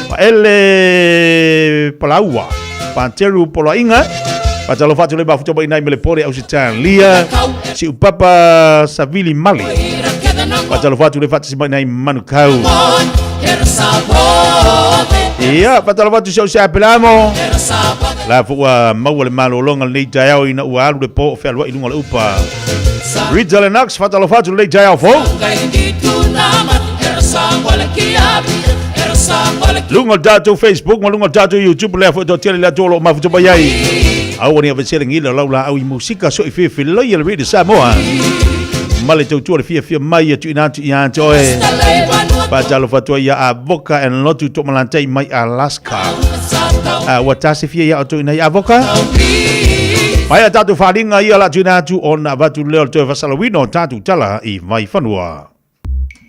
Ma ele Palaua. Panteru Poloaiga. Fatalofa atu le mafuta mai nai Melepore Ausitalia. Si upapa Savili Mali. Fatalofa atu le fatasi mai nai Manukau. Ia, fatalofa atu si au se apelamo. La fu ua maua le malologa lenei taeao ina ua alu le po o fealuai i luga o le upa. Rita Lennox, fatalofa atu lenei taeao fou. Luga o le tatou Facebook ma luga o le tatou YouTube lea foi toatele le atu o lo o mafuta mai ai. Aua ne avesele ngila lau laau i musika so i fiafia le Radio Samoa. Ma le tautua le fiafia mai e tuuina atu ia te oe. Faatalofa atu ai ia Avoka and Lotu Tomalantai mai Alaska. Ua tasi fia ia outou inai Avoka. Mai a tatou faaaliga ia la tuuina atu ona avatu lea o le toe fasalauina o tatou tala i Vaifanua.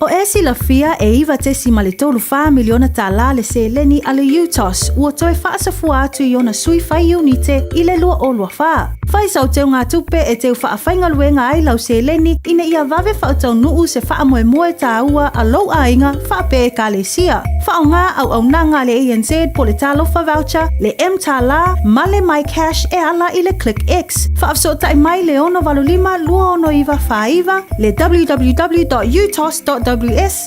O e silafia e $9.34 miliona tālā le seleni a le UTOS ua toe faasafua atu i ona sui fai iunite i le 2024. Fai sau teugatupe e teu faafaigaluega ai lau seleni ina ia vave faataunuu se faamoemoe tāua a lou aiga faapea Ekalesia. Faaaoga auaunaga a le ANZ po le Talofa Voucher, le mTālā ma le MyCash e ala i le ClickX. Faafesootai mai le 685 269 49, le www.utos.ws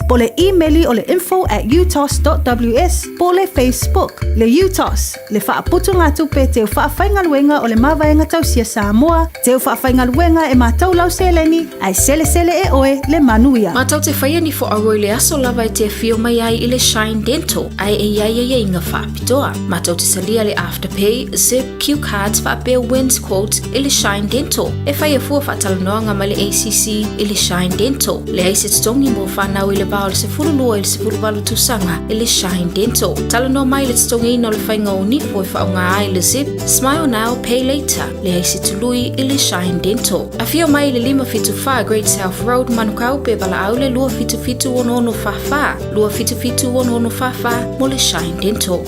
po le imeli o le info at utos.ws po le Facebook. Le UTOS, le faaputugatupe teu faafaigaluega o le Mavaega Tausia Samoa, teu faafaigaluega e matau lau seleni, ae selesele e oe le manuia.
Matou te whaia ni fo aua i le aso lava e te afio mai ai i le Shine Dental, ae e iai aiaiga faapitoa. Matou te salia le Afterpay, Zip, Cue cards faapea Wins Quotes i le Shine Dental. E whai a fua faatalanoaga mai le ACC i le Shine Dental. Leai se totogi mo whanau i le va o le 12 i le 18 tausaga i le Shine Dental. Talanoa mai le totogiina o le whainga o nifo e whaonga ai le Zip, Smile Now, Pay Later. Leai se tului i le Shine Dental. Afio mai i le 574 Great South Road, Manukau pe valaau le 277 6644, 277 6644 mo le Shine Dental.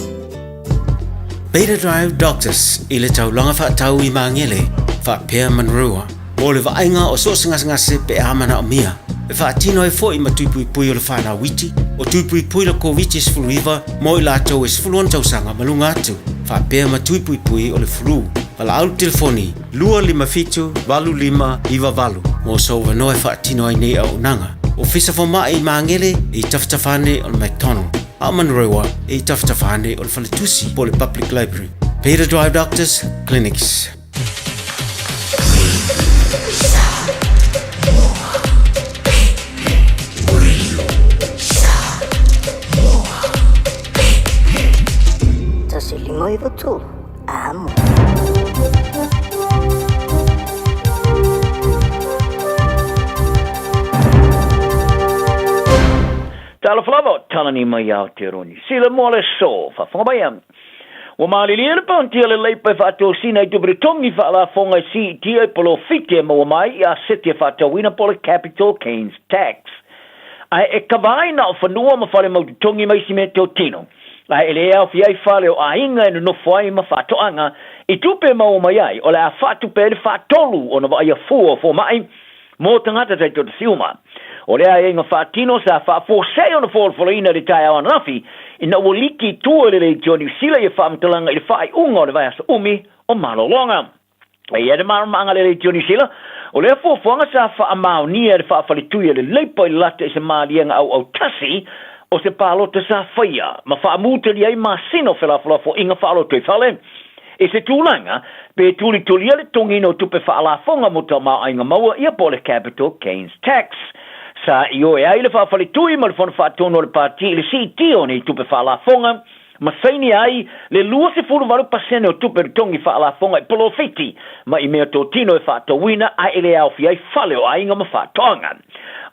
Beta Drive Doctors i le taulaga faatau i Magele, faapea Monroe, mo le vaaiga o so o se gasegase pe a manaomia. E faatino ai foi ma tui puipui o le whanau iti, o tui puipui le Koviti-19 mo i latou e 16 tausaga ma luga atu, faapea ma tui puipui o le flu. Valaau le telefoni 257 8598 mo sou avanoa e faatino ai nei auaunaga. Ofisa Fomai i Magele i tafatafa ane o le McDonald. A o Manurewa e i tafatafa ane o le faletusi po o le Public Library. Beta Drive Doctors Clinics.
Tasi lima iwa tolu. Amo.
Talofa lava o talani mai Aotearoa-Niu Sila mo le aso, faafofoga mai a. Ua malilie le paunti a le Leipa e faatosina i tupe totogi faalafoga e siitia i polofiti e maua mai i aseti e faatauina po o le capital gains tax. Ae e kava ai na o fanua ma fale mau totogi ma isi mea teotino. Ae e le aofia ai fale o aiga e nonofo ai ma faatoaga i tupe e maua mai ai o le a faatupe ai le faatolu ona vaaia fua o fomai Mō tagata taitoatasi uma. O lea aiaiga faatino sa faafuasei ona folafolaina i le taeao ananafi ina ua liki i tua i le Leitio a Niu Sila ia faamatalaga i le faaiuga o le vaiaso umi o malologa. E i ai le malamalamaaga a le Leitio a Niu Sila, o lea fuafuaga sa faamaonia e le faafaletui a le Leipa i le lata i se maliega auautasi o se palota sa faia ma faamutalia ai masina o felafolafoaiga faalotoifale i se tulaga pe tulitulia le totogiina o tupe faalafoga mo tamaoaiga maua ia po o le capital gains tax. Sa ioe ai le faafaletui ma le Fono Faatonu o le Pati i le siitia o nei tupe faalafoga ma saini ai le 28% o tupe totogi faalafoga i polofiti ma i meatotino e faatauina ae e le aofia ai fale o aiga ma faatoaga.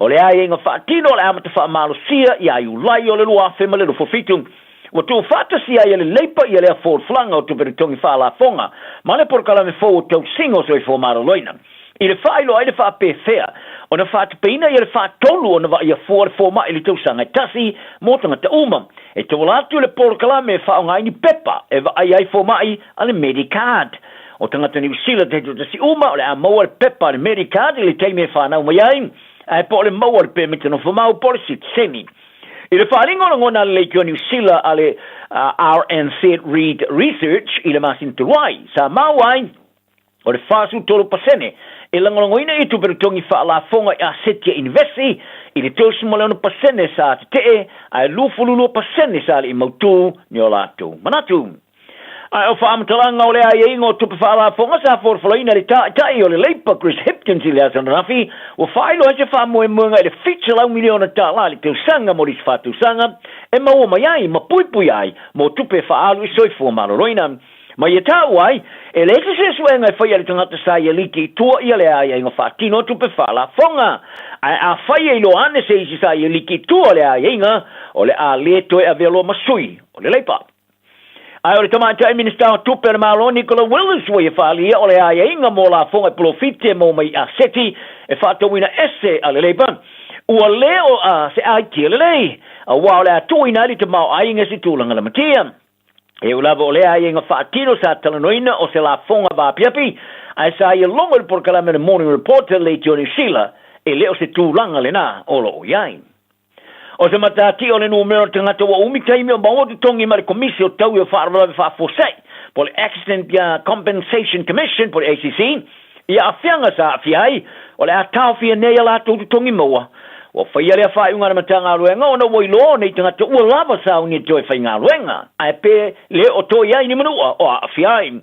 O le aiaiga faatino o le amata faamalosia ia Iulai o le 2027, Ua tuufaatasia ai e le Leipa ia lea folafolaga o tupe totogi faalafoga ma le polokalame fou o tausiga o soifua maloloina. I le faailoa ai le faapefea ona faatupeina ia le faatolu ona vaaia fua le fomai i le tausaga e tasi mo tagata uma. E tauala atu le polokalame e faaaoga ai ni pepa e vaaia ai fomai a le Medicard. O tagata Niu Sila taitoatasi uma o le a maua le pepa a le Medicard i le taimi e fanau mai ai, ae po o le maua o le pemita nofomau po o le sitiseni. I le faaaliga o lagona a le Leitio Niu Sila a le RNZ Reid Research i le masina talu ai, sa maua ai o le 43% e lagolagoina i tupe totogi faalafoga i aseti e inivesi, i le 36% sa tetee ae 22% sa le i mautū ni o latou manatu. Ae o faamatalaga o le aiaiga o tupe faalafoga sa folafolaina e le Taitai o le Leipa Chris Hipkins i le aso ananafi, ua faailoa ai se faamoemoega i le $700 miliona i le tausaga mo le isi fa tausaga e maua mai ai ma puipuia ai mo tupe e faaalu i soifua maloloina. Ma ia taua ai, e leai se suesuega e faia e le tagata sa ia liki i tua ia le aiaiga faatino o tupe faalafoga. Ae afai e iloa ane se isi sa ia liki i tua le aiaiga, o le a le toe avea loa ma sui o le Leipa. Ae o le Tamaitai Minisita o Tupe a le Malo Nicola Willis ua ia faaalia o le aiaiga mo lafoga i polofiti e maua mai i aseti e faatauina ese a le Labour ua le o se aitia lelei aua o le a tuuina ai le tamaoaiga i se tulaga lamatia. E ui lava o lea aiaiga faatino sa talanoaina o se lafoga vaapiapi ae sa ia logo i le polokalame a le Morning Report a le Leitio Niu Sila e le o se tulaga lena o lo o i ai. O se matatia o le numera o tagata ua umi taimi o maua totogi mai le Komisi o Taui o Faalavelave Faafuasei, po o le Accident Compensation Commission po o le ACC, i aafiaga sa aafia ai, o le a taofia nei a latou totogi maua. Ua faia lea faaiuga a le Matagaluega ona ua iloa o nei tagata ua lava sauni e toe faigaluega, ae pe le o toe i ai ni manua o aafia ai.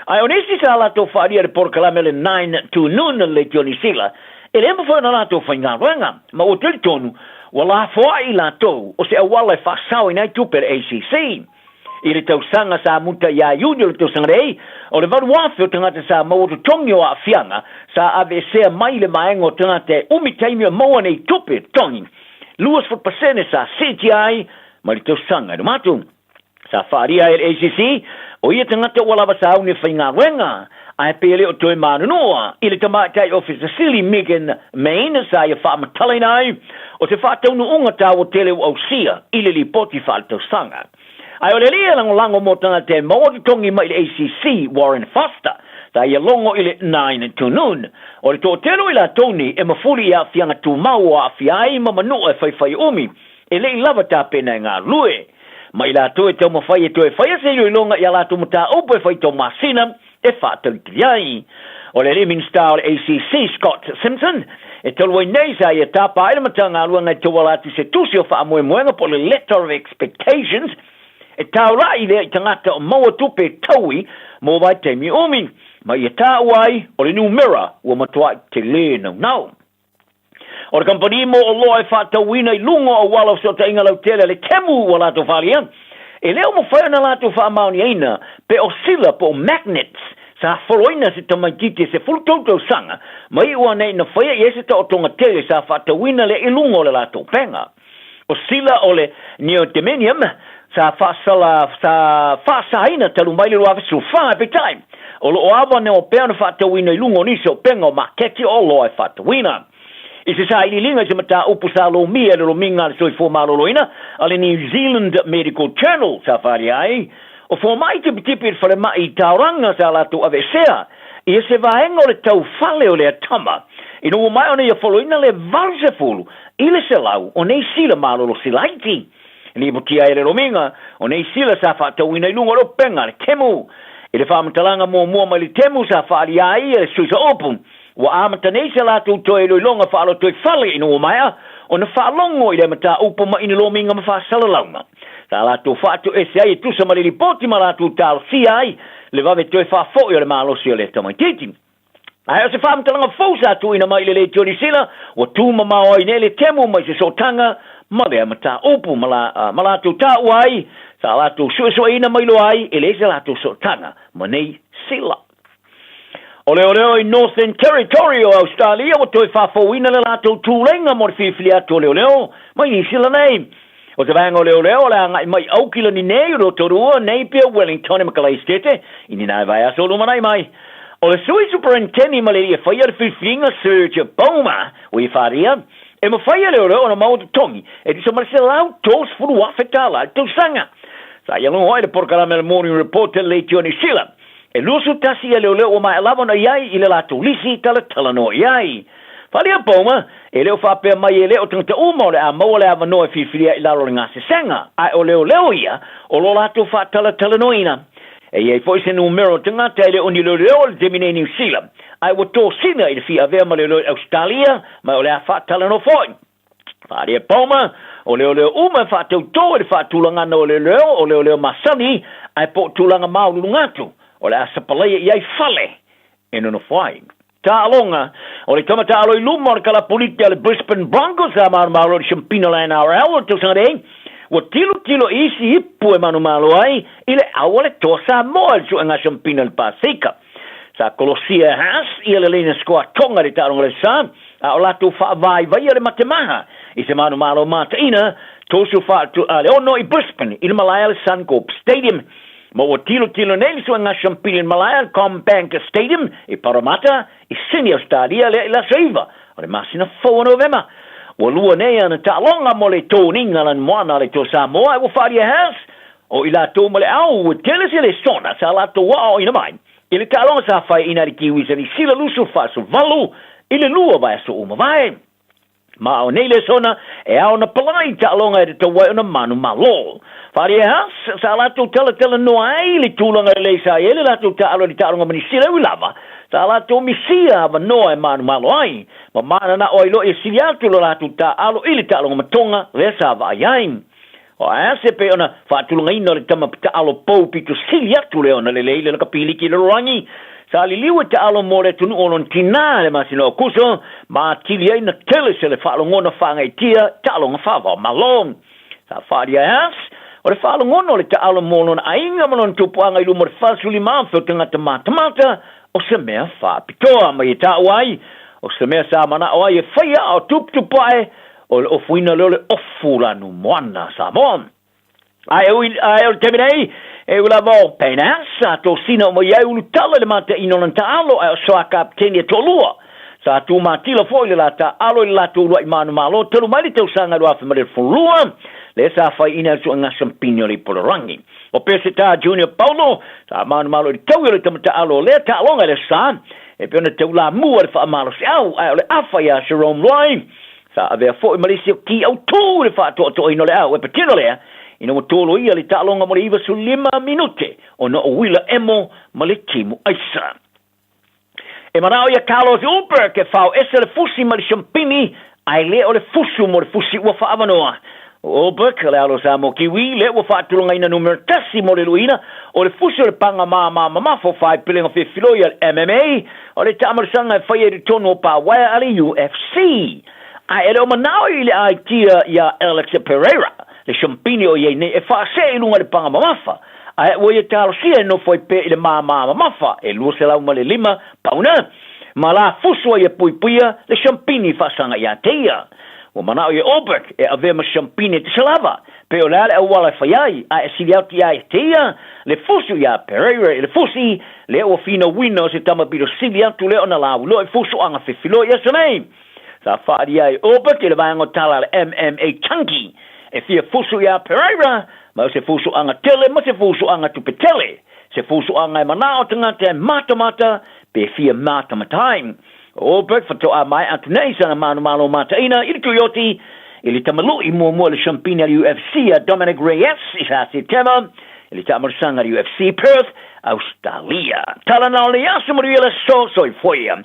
Ae o nisi sa latou faaalia i le polokalame le Nine to Noon a le Leitio Niu Sila, e le mafai ona latou faigaluega, ma ua talitonu ua lafoai i latou o se auala e faasaoina ai tupe a le ACC. I le tausaga sa muta ia Iuni o le tausaga nei, o le 8,000 o tagata sa maua totogi o aafiaga sa aveesea mai le vaega o tagata e umi taimi o maua nei tupe totogi, 20% sa siitia ai mai le tausaga i luma atu. Sa faaalia ai e le ACC, o ia tagata ua lava sauni e faigaluega, ae pe le o toe manunua i le Tamaitai Ofisa Sili Megan Main sa ia faamatalaina ai o se faataunuuga taua tele ua ausia i le lipoti faaletausaga. Ae o le alii e lagolago mo tagata e maua totogi mai le ACC, Warren Foster, sa ia logo i le Nine to Noon. O le toatele o i latou nei e mafuli i aafiaga tumau o aafia ai ma manua e faifai umi, E le i lava tapena e galulue. Ma i latou e taumafai e toe faia se iloiloga i a latou mataupu e fai taumasina e faatalitali ai. O le alii Minisita o le ACC, Scott Simpson, e talu ai nei sa ia tapa ai le Matagaluega e tauala atu i se tusi o faamoemoega po o le Letter of Expectations e taulai lea i tagata o maua tupe taui mo vaitaimi umi, ma ia taua ai o le numera ua matuai tele naunau. O le kamupani mo oloa e faatauina i luga o auala o fesootaiga lautele a le Temu ua latou faaalia, e le o mafai ona latou faamaoniaina pe o sila po o magnets sa foloina se tamaitiiti e 13 tausaga ma iu anei na faia i ai se taotoga tele sa faatauina lea i luga o le latou upega. O sila o le neodymium sa faasala sa faasaina talu mai le 2014, peitai, o lo o avanoa pea ona faatauina i luga o nisi o upega o maketi o oloa e faatauina. I se sailiiliga i se mataupu sa lomia e le lomiga a le Soifua Maloloina a le New Zealand Medical Journal sa faaalia ai, o fomai tipitipi i le falemai i Tauranga sa latou aveesea ia se vaega o le taufale o lea tama ina ua maea ona ia foloina le 80% o nei sila malolosi laiti. Lipotia ai le lomiga, o nei sila sa faatauina i luga o le upega a le Temu. I le faamatalaga muamua mai le Temu sa faaalia ai e le Suisa Upu, ua amata nei se latou toe iloiloga faalotoifale ina ua maea ona faalogo i lea mataupu mai ni lomiga ma faasalalauga. Sa latou faatoese ai e tusa ma le lipoti ma latou talosia ai le vave toe faafoi o le malosi o lea tamaitiiti. Ae o se faamatalaga fou sa tuuina mai i le Leitio Niu Sila, ua tumamao ai nei le Temu mai se sootaga ma lea mataupu ma, la, ma latou taua ai, sa latou suesueina mai loa ai e leai se latou sootaga ma nei sila. O leoleo i Northern Territory o Australia ua toe faafouina le latou tuleiga mo le filifili atu o leoleo mai Niu Sila nei. O se vaega o leoleo o le agai mai i Aukilani nei, Rotorua, Napier, Wellington ma Kalaistete i ni nai vaiaso o lumanai mai. O le sui superinteni ma le alii e faia le filifiliga Serge Bowmer ua ia faria, e mafai e leoleo ona maua totogi e tusa ma le $130,000 i le tausaga. Sa ia logo ai le polokalame a le Morning Report i le Leitio Niu Sila. E 21 ia leoleo ua maea lava ona i ai i le latou lisi talatalanoa i ai. Falia Bowmer, e le o faapea mai e le o tagata uma o le a maua le avanoa e filifilia i lalo o le gasesega, ae o leoleo ia o lo latou faatalatalanoaina. E i ai foi se numera o tagata e le o ni leoleo o le taimi nei i Niu Sila, ae ua tosina i le fia avea ma leoleo i Ausetalia, ma o le a faatalanoa foi. Falia Bowmer, o leoleo uma e faatautō i le faatulagana o leoleo o leoleo masani, ae po o tulaga maualuluga atu, o le a sapalaia i ai fale e nonofo ai. Taaloga, O le tama taalo i luma o le kalapulita a le Brisbane Broncos sa manumalo i le Siampina o le NRL o le tausaga nei, ua tilotilo i isi ipu e manumalo ai i le au a le Toa Samoa i le suega Siampina i le Pasefika. Sa kolosia e Haas ia le laina scoa Tonga i le taaloga le sa, a o latou faavaivaia le matemaha i se manumalo mataina 36 i Brisbane i le malae a le Suncorp Stadium. Ma ua tilotilo nei le suega Siampina i le malae a le CommBank Stadium i Parramatta i Sydney, Ausetalia lea i le aso 9 o le masina fou o Novema. Ua lua nei ana taaloga mo le toniga lanumoana a le Toa Samoa ae ua faaalia e Haas o i latou ma le au ua tele se lesona sa latou aoaoina mai i le taaloga sa faiaina e le Kiwis a Nisila 28 i le 2 vaiaso ua mavae. Ma o nei lesona e ao ona palai taaloga e tatau ai ona manumalo. Faaalia e Haas sa latou talatalanoa ai i le tulaga lelei sa i ai le latou taalo i le taaloga ma Nisila e ui lava sa latou misia avanoa e manumalo ai ma mananao ai loa ia sili atu lo latou taaalo i le taaloga ma Tonga lea sa vaai ai. O Haas e pei ona faatulagaina o le tama taalo pou pito sili atu lea ona lelei le lakapiliki i le lalolagi sa liliu e taalo mo le atunuu o lona tinā i le masina o Akuso ma atili ai na tele se le faalogona faagaitia taaloga faavao Malo. Sa faaalia e Haas o le faalogona o le taalo mo lona aiga ma lona tupuaga i luma o le 45,000 o tagata matamata o se mea faapitoa ma ia taua ai o se mea sa manao ai e faia a o tuputupu ae O le ofuina lea o le ofu lanu moana Samoa. Ae ui, ae o le taimi nei, e ui lava o Payne Haas sa tosina uma i ai ulutala i le mataina o lana taalo, ae o Soa Kapteni e toalua. Sa tumatila foi le la taalo i le latou uluai manumalo talu mai le tausaga 2012, lea sa faiina e le suega sampini o le Ipolorangi. O Peseta Junior Paulo, sa manumalo i le taui o le tama taalo o lea taaloga i le aso Sa, e pei ona taulamua le faamalosiau, ae o le afa ia Jerome Luai, Sa avea foi ma le isi o ki autū i le faatoatoaina o le au e patino lea ina ua toloia le taaloga mo le 95 minute ona o uila emo ma le timu aisa. E manao ia Carlos Ulberg e fao ese le fusi ma le siampini ae le o le fusu mo le fusi ua faaavanoa. O Ulberg, le alo Samoa Kiwi, lea ua faatulagaina numera tasi mo le luiina o le fusi o le paga māmā mamafo faepelega fefiloi a le MMA, O le taamalosaga e faia i totonu o pa uaea a le UFC. Ae e le o manao i le aitia iā Alex Pereira, le siampini o i ai nei e faasee i luga i le paga mamafa, ae ua ia talosia e nofo ai pea i le māmā mamafa e 205 pauna, ma la fusu ai e puipuia le siampini faasaga iā te ia. Ua manao ia Ulberg e avea ma siampini e tasalava, Pe o le a le auala e fai ai, ae e sili atu iā ia te ia, le fusu iā Pereira i le fusi, lea ua finauina o se tama pito sili atu lea ona lauiloa i fusuaga fefiloi i aso nei. Sa faaalia ai Ulberg i le vaega o tala a le MMA Chunky e fia fusu iā Pereira, ma o se fusuaga tele ma se fusuaga tupe tele, se fusuaga e manao tagata e matamata pe fia matamata ai. O Ulberg faatoa maea atu nei sana manumalo mataina i le Tuioti. I le tamaloi muamua le Siampini a le UFC a Dominic Reyes i sa Setema i le taamalosaga a le UFC Perth, Austalia. Tala na o le aso manuia le aso, soifua ia.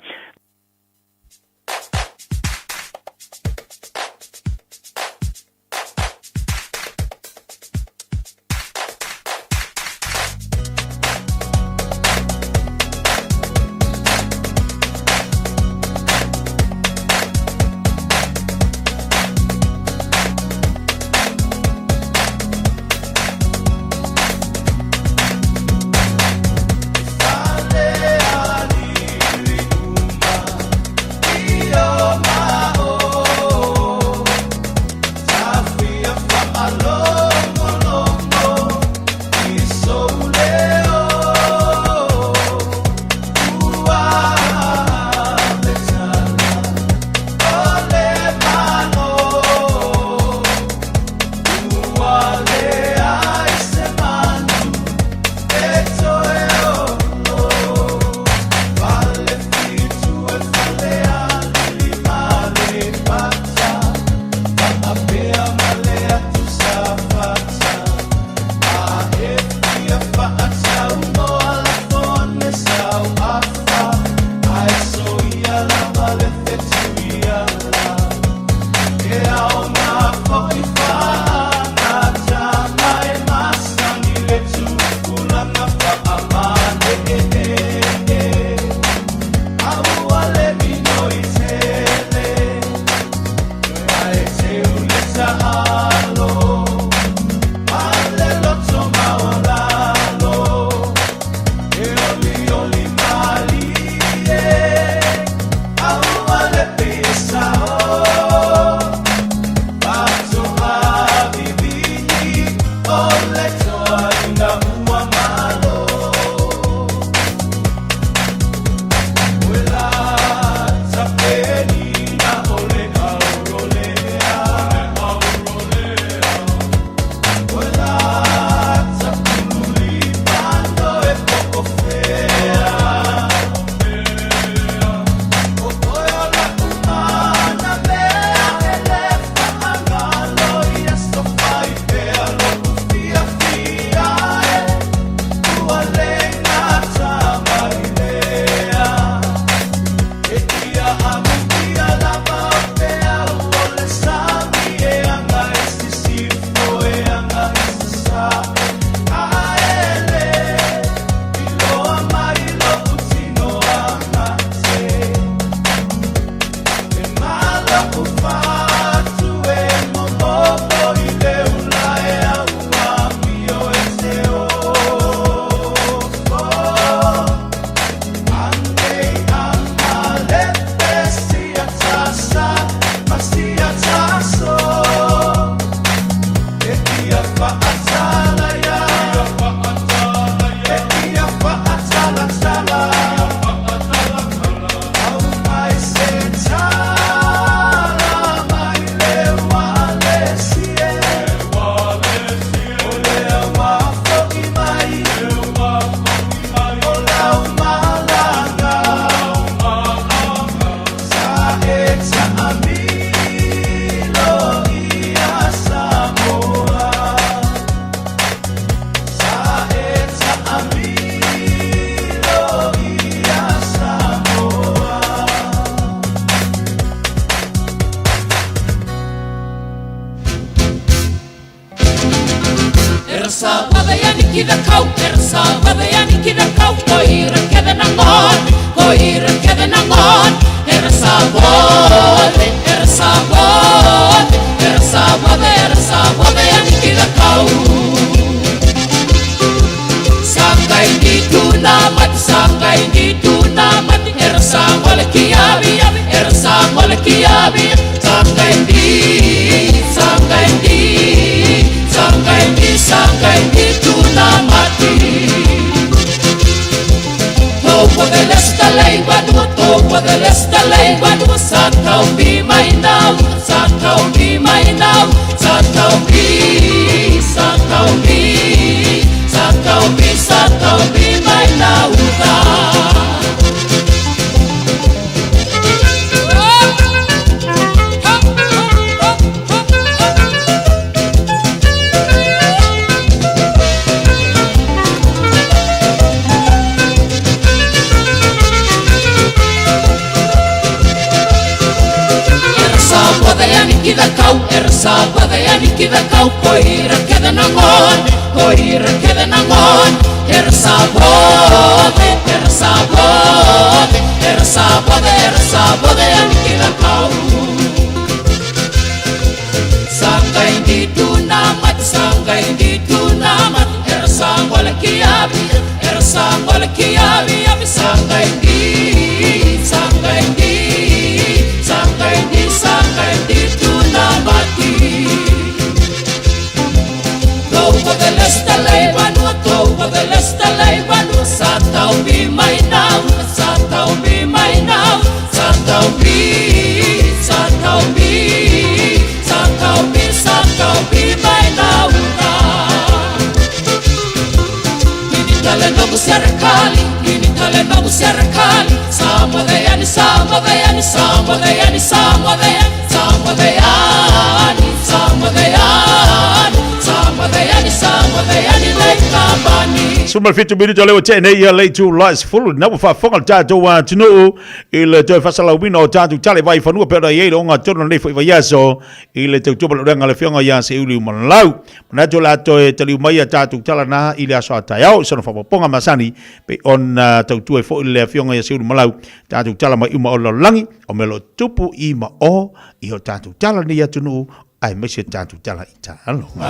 Suma fitu minuta leo tene ia le tu lies full na ua faafofoga le tatou atunuu i le toe faasalauina o tatou tale vai fanua pea i ai le oga tonu lenei foi vaiaso i le tautua malaulaga le afioga ia Seiuli Umalau. Manatu o le a toe taliu mai a tatou tala na i le aso a taeao i sona faaopoopoga masani pei ona tautua ai foi le afioga ia Seiuli Umalau tatou tala mai uma o le lalolagi o mea o lo o tupu i ma o i o tatou tala nei atunuu aemaise tatou tala i taaloga.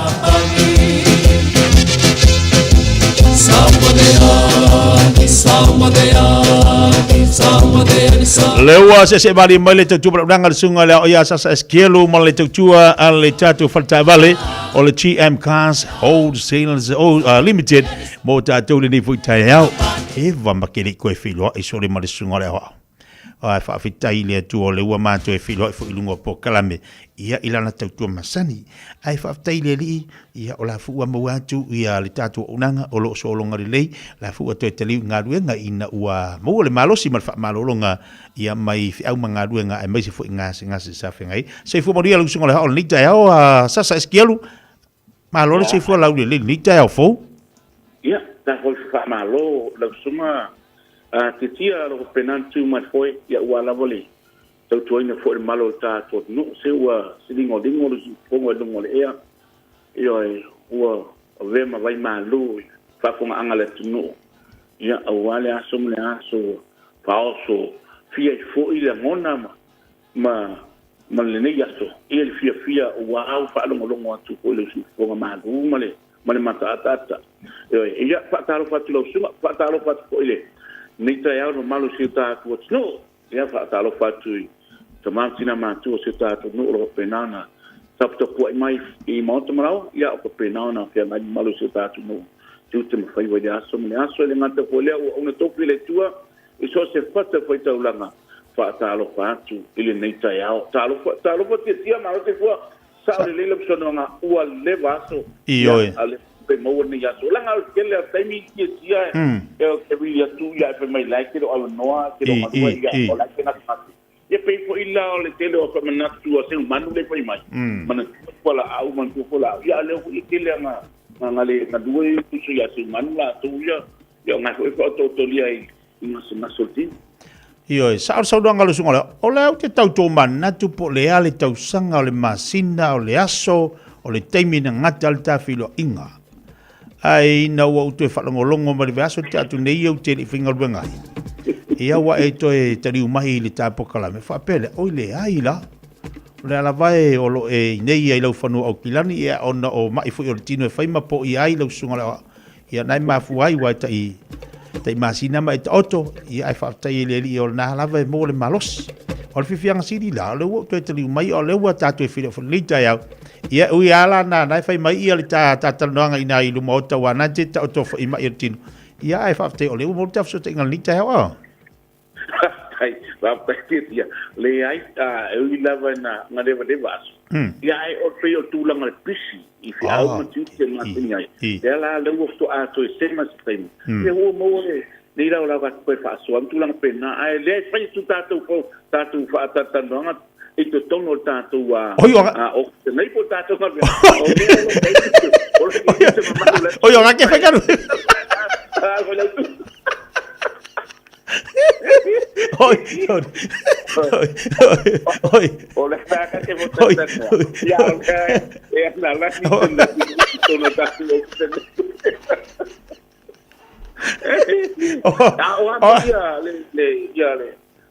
Le ua sese mali mai le tautua malaulaga le susuga le ao ia Sasa Eskielu ma le tautua a le tatou faletaavale o le GM Cars Wholesales Limited mo tatou lenei foi taeao. Eva ma ke le i koe feiloai sole ma le susuga o le aoao. Ae faafetai i le Atua o lea ua matou e feiloai foi i luga o polokalame ia i lana tautua masani. Ae faafetai i le Alii, ia o la foi ua maua atu ia le tatou auaunaga o lo o sologa lelei, la foi ua toe taliu i galuega ina ua maua le malosi ma le faamalologa ia mai feau ma galuega aemaise foi gasegase sa feagai ai. Soifua manuia lau usuga o le Ao i lenei taeao, a Sasa Eskielu, malo le soifua laulelei i lenei taeao fou.
Ia, ta foi faamalo lau susuga a Tiatia lo faapena ona tu mai foe, ia ua lava le tautuaina foi le malo o le tatou atunuu, se ua siligoligo le usufono i luga o le ea, ioe, ua avea ma vai malu i faafofogaaga a le atunuu, ia aua le aso ma le aso ua faaoso fia ai foi lagona ma ma ma lenei aso, ia le fiafia ua au faalogologo atu foi i le usufofoga malu ma le ma le mataataata. Ioe, ia faatalofa atu i lau susuga, faatalofa atu foi i lenei taeao i le mamalu o si o tatou atunuu. Ia faatalofa atu i tama ma tina matua o si o tatou nuu o lo o faapena ona taputapuai mai i maota ma laoa, ia o faapena ona feagai mamalu o si o tatou nuu tiute ma faiva i le aso ma le aso. E le gata foi i lea, ua una tofi le Atua i so o se fata faitaulaga. Faatalofa atu i lenei taeao. Talofa, talofa tiatia malo soifua. Sao lelei lau saunoaga, ua leva aso.
Ioe.
Ia, le pe maua lenei aso. Leaga o le tele o taimi tiatia e e vili atu ia e fai mai la e te le o avanoa, te le o galue ia, o la e te gasegase. Ia pei foi la o le tele o faamanatu a Seumanu lea e fai mai, manatua fualaau, manatua fualaau. Ia a o lea foi e tele lava na le galue uso ia Seumanu latou ia, ia o na foi e faaotootolia i i gasegase o le tino.
Ioe, sao le saunoaga a le usuga lea, o lea ou te tau tomanatu po o le a le tausaga, o le masina, o le aso, o le taimi na gata ai le ta feiloaiga. Ae ina ua ou toe faalogologo mai le vaiaso tea atu nei ou te le i faigaluega ai. Ia ua e toe taliu mai i le ta polokalame, faapea lea, oi leai la. O le a lava e o lo o e i nei ia i lau fanua Aukilani, ia ona o mai foi o le tino e fai ma poia ai lau susuga o le aoao. Ia na e mafua ai ua e tai tai masina ma e taoto, ia ae faafetai i le Alii o lena lava e maua le malosi. O le fiafiaga sili la, o lea ua ou toe taliu mai, o lea ua tatou e feiloai foi i lenei taeao. Ia ui lava la na, na e fai mai ia le ta, ta talanoaga i ina i luma o tau na te taoto foi mai o le tino. Ia ae faafetai o lea ua maua le ta fesootaiga i lenei taeao. Ah.
Faafetai, faafetai Tiatia. Leai, e ui lava ina galevadeva aso. Ia ae o pei o tulaga le pisi i feau ma tiute ma masani ai. Lea la lea ua faatoa toe sema se taimi. Ia ua maua le nei lau atu koe faasoa ma tulaga pena. Ae lea e fai atu tatou tatou faatalatalanoaga i totonu o le tatou ofisa nei po o le tatou galuega.
Oi, o ke whai karu. Oi, oi, oi.
O le whaka te mo te tanoa. Ia, o le e ana la ni tona tona taku o te. A o a ia le le ia le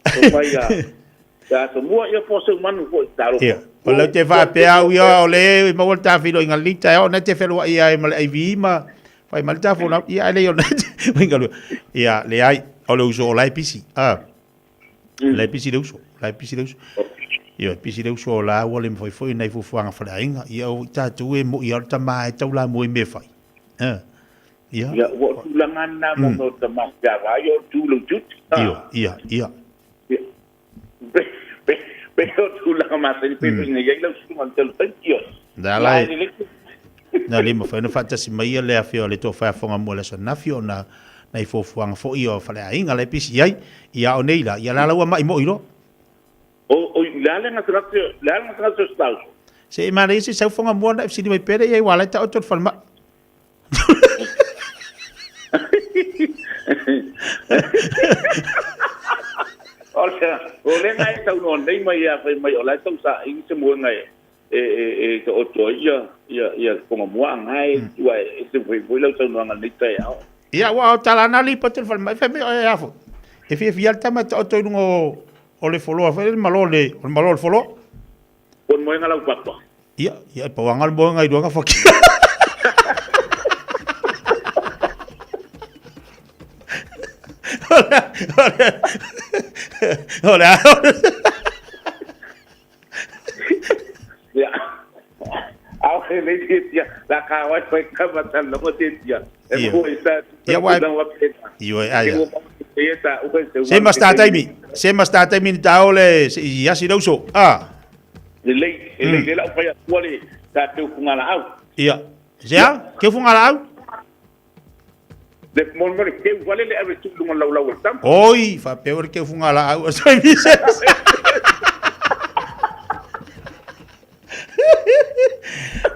o mai ia. Ia to mua ia po se manu foi talo.
Ia. O lau te faapea au ia o le e maua le tafiloiga lita e ona e te feloai ai ma le aivi ma fai mai le tafolau ia ae leai ona e te faigaluega. Ia leai, o le uso o la e pisi. A. La e pisi le uso, la e pisi le uso. Ia e pisi le uso o la ua le mafai foi nai fuafuaga faleaiga. Ia o tatou e moi lava o le tama e taulamua i mea e fai. A. Ia.
Ia ua o tulaga na mo mea o tama ia va ia o tu lau tiute.
Ia, ia, ia.
Pe o tulaga masani pe ina iai lau susuga i le telu taimi ioe.
Na la e na le mafai ona faatasi mai ia le afio a le tofa afoga mo le aso ananafi ona nai fuafuaga foi o faleaiga la e pisi i ai. Ia o nei la, ia la la ua ma'i moi loa.
O o le a le gasegase le a le gasegase o se uso?
Se i manaia se sau foga mua na e fesili mai pea lea i ai ua ala ai taoto le falemai.
O le o le ngai saunoa nei mai ia fai mai o la e tau saili se moega e e e e taoto ai ia ia ia le foga mua ngai ua e se foi foi lau saunoaga i lenei taeao.
Ia ua o tala na lipoti le falemai fai mai e a foi. E fiafia le tama e taoto i luga o o le foloa foi le malo le o le malo o le foloa.
Ko le moega lau papa.
Ia, ia e pauanga le moega i luga whaki. O le a.
Ia. Au he nei te tia, la ka wai whai ka mata longo te tia. E mo i sa
Ia wai. Ia ai. Se ma sta taimi. Se ma sta taimi ni tao le i asi lauso. Ah.
Lelei, e lelei lau fai atua le ta keu fugalaau.
Ia. Se a? Keu fugalaau?
Le mo mo le keu wale le ave tu lunga lau lau o le tama.
Oi, faapea o le keu fugalaau a sai vise.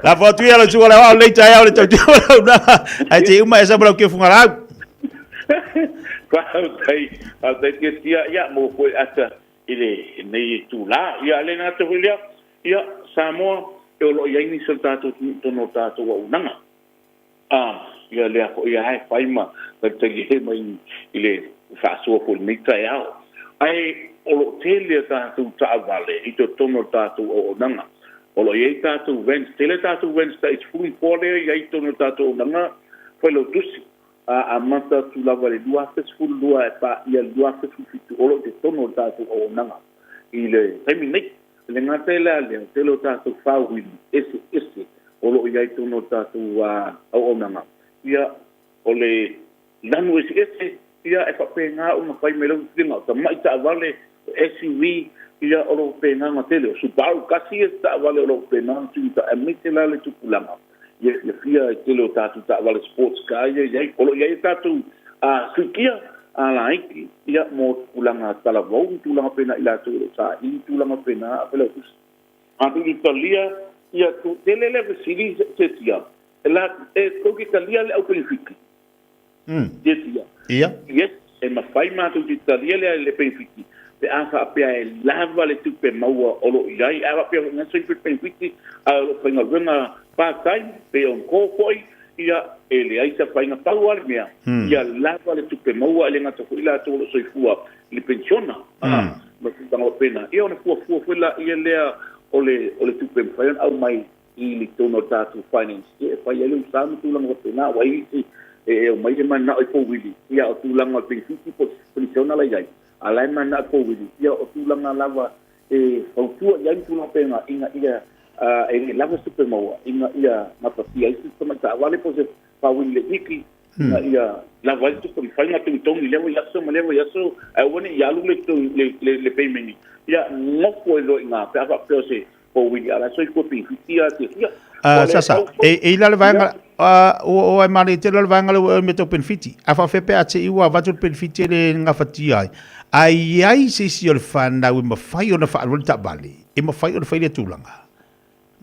La fo atu ia lau suka le wao lei taeao le tautia o lau na. Ai te uma e sa mo lau keu fugalaau.
Faafetai, faafetai tia tia, ia mo koe ata i lenei itulā. Ia, le gata foi lea, ia, Samoa, e o lo o i ai nisi o le tatou atunuu i totonu o le tatou auaunaga. A, ia lea foi lava e fai ma talitali mai i le faasoa foi i lenei taeao. Ae o lo o tele a tatou taavale i totonu o le tatou auaunaga. O lo o i ai tatou vans, tele tatou vans tai 14 lea e i ai i totonu o le tatou auaunaga failautusi. a amata atu lava i le 2012 e paia le 2017 o lo o i totonu o le tatou auaunaga i le taimi nei. E le gata i le lea, o le tele o tatou faauili eseese o lo o i ai i totonu o le tatou auaunaga. Ia, o le lanu eseese, ia e faapena ona fai mai lau filifiliga, o tamai taavale, o SUV, ia o lo o faapena ona tele. O Subaru tasi ia taavale o lo o faapena ona tuuina, aemaise la le tupulaga. Ia fiafia i tele o tatou taavale sports car ia i ai. O lo o i ai a tatou suikia a laiti ia mo tulaga talavou ma tulaga pena i latou o lo o saili tulaga pena a Failautusi. A tu i talia ia tu tele le fesili se tia e la e tou te talia le au penefiti. Te tia.
Ia.
Yes, e mafai matou te talia le le penefiti pe a faapea e lava le tupe maua o lo o i ai. A faapea foi nai pe penefiti ae o lo o faigaluega part time pe on call foi, ia e leai se faiga. Pau lava le mea, ia lava le tupe maua e le gata foi latou o lo o soifua i le penisiona ma tulaga faapena. Ia ona fuafua foi laia lea o le o le tupe e mafai ona aumai i le totonu o le tatou finance e fai ai le usa ma tulaga faapena. Ua i ai e omai le mananao i pouwili, ia o tulaga o le penefiti po o le penisiona la i ai, a o la e mananao i pouwili, ia o tulaga lava e fautua i ai ma tulaga faapena ina ia e le lava se tupe maua ina ia gapatia ai se tamai taavale po o se faawili laitiiti ina ia lava ai le tupe mafai ona togitogi i lea vaiaso ma lea vaiaso ae aua ne i alu le payment ia nofo ai loa i ina pe a faapea o se Pouwili a la e soifua penefiti a te fia.
Sasa, e i la le vaega, ua o ai manaia tele le vaega lea ua e mea tau penefiti. A faapefea pe a te i ua avatu le penefiti e le gafatia ai. A i ai se isi o le whanau e mawhai ona whaalua le taavale, e mawhai ona whai lea tulaga.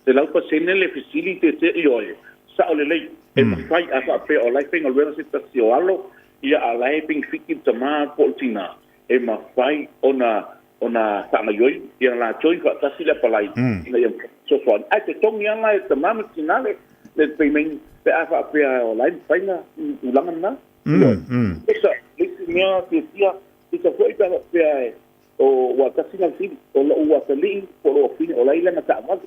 100% le fesili te te i oe, sao lelei, e mawhai a faapea o la e faigaluega se tasi o alo, ia a la e penefiti le tama po o le tina. e mafai ona ona faagaoioi ia latou faatasi le apalai ina ia fesoasoani. Ae totogi lava e tama ma tina le le payment pe a faapea o la e mafai na tulaga lena. Ioe. Le isi mea fiafia, tusa foi pe a faapea e o ua tasi na fili, o lou atalii po o lou afine o la e i lana taavale.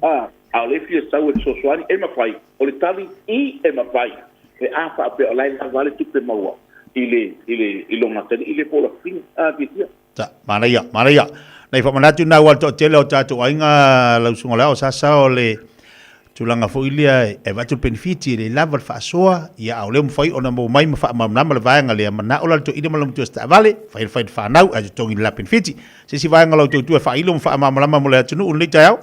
A, a o lea e fia sau e fesoasoani, e mafai. O le tali, i, e mafai. Pe a faapea o la e lava le tupe maua i le, i le, i lona atalii lea po o lafine. A, fiafia.
Ta, manaia, manaia. Nei faamanatu na ua toatele o tatou aiga lau susuga o le ao sasa o le tulaga foi lea e avatu le penefiti e le lava le faasoa, ia a o lea ua mafai ona maua mai ma faamalamalama le vaega lea, manao la le toeaina ma lona matua se taavale, fai le fai le fanau ae totogi le la penefiti. Se isi vaega o lau tautua e faailo ma faamalamalama mo le atunuu i lenei taeao?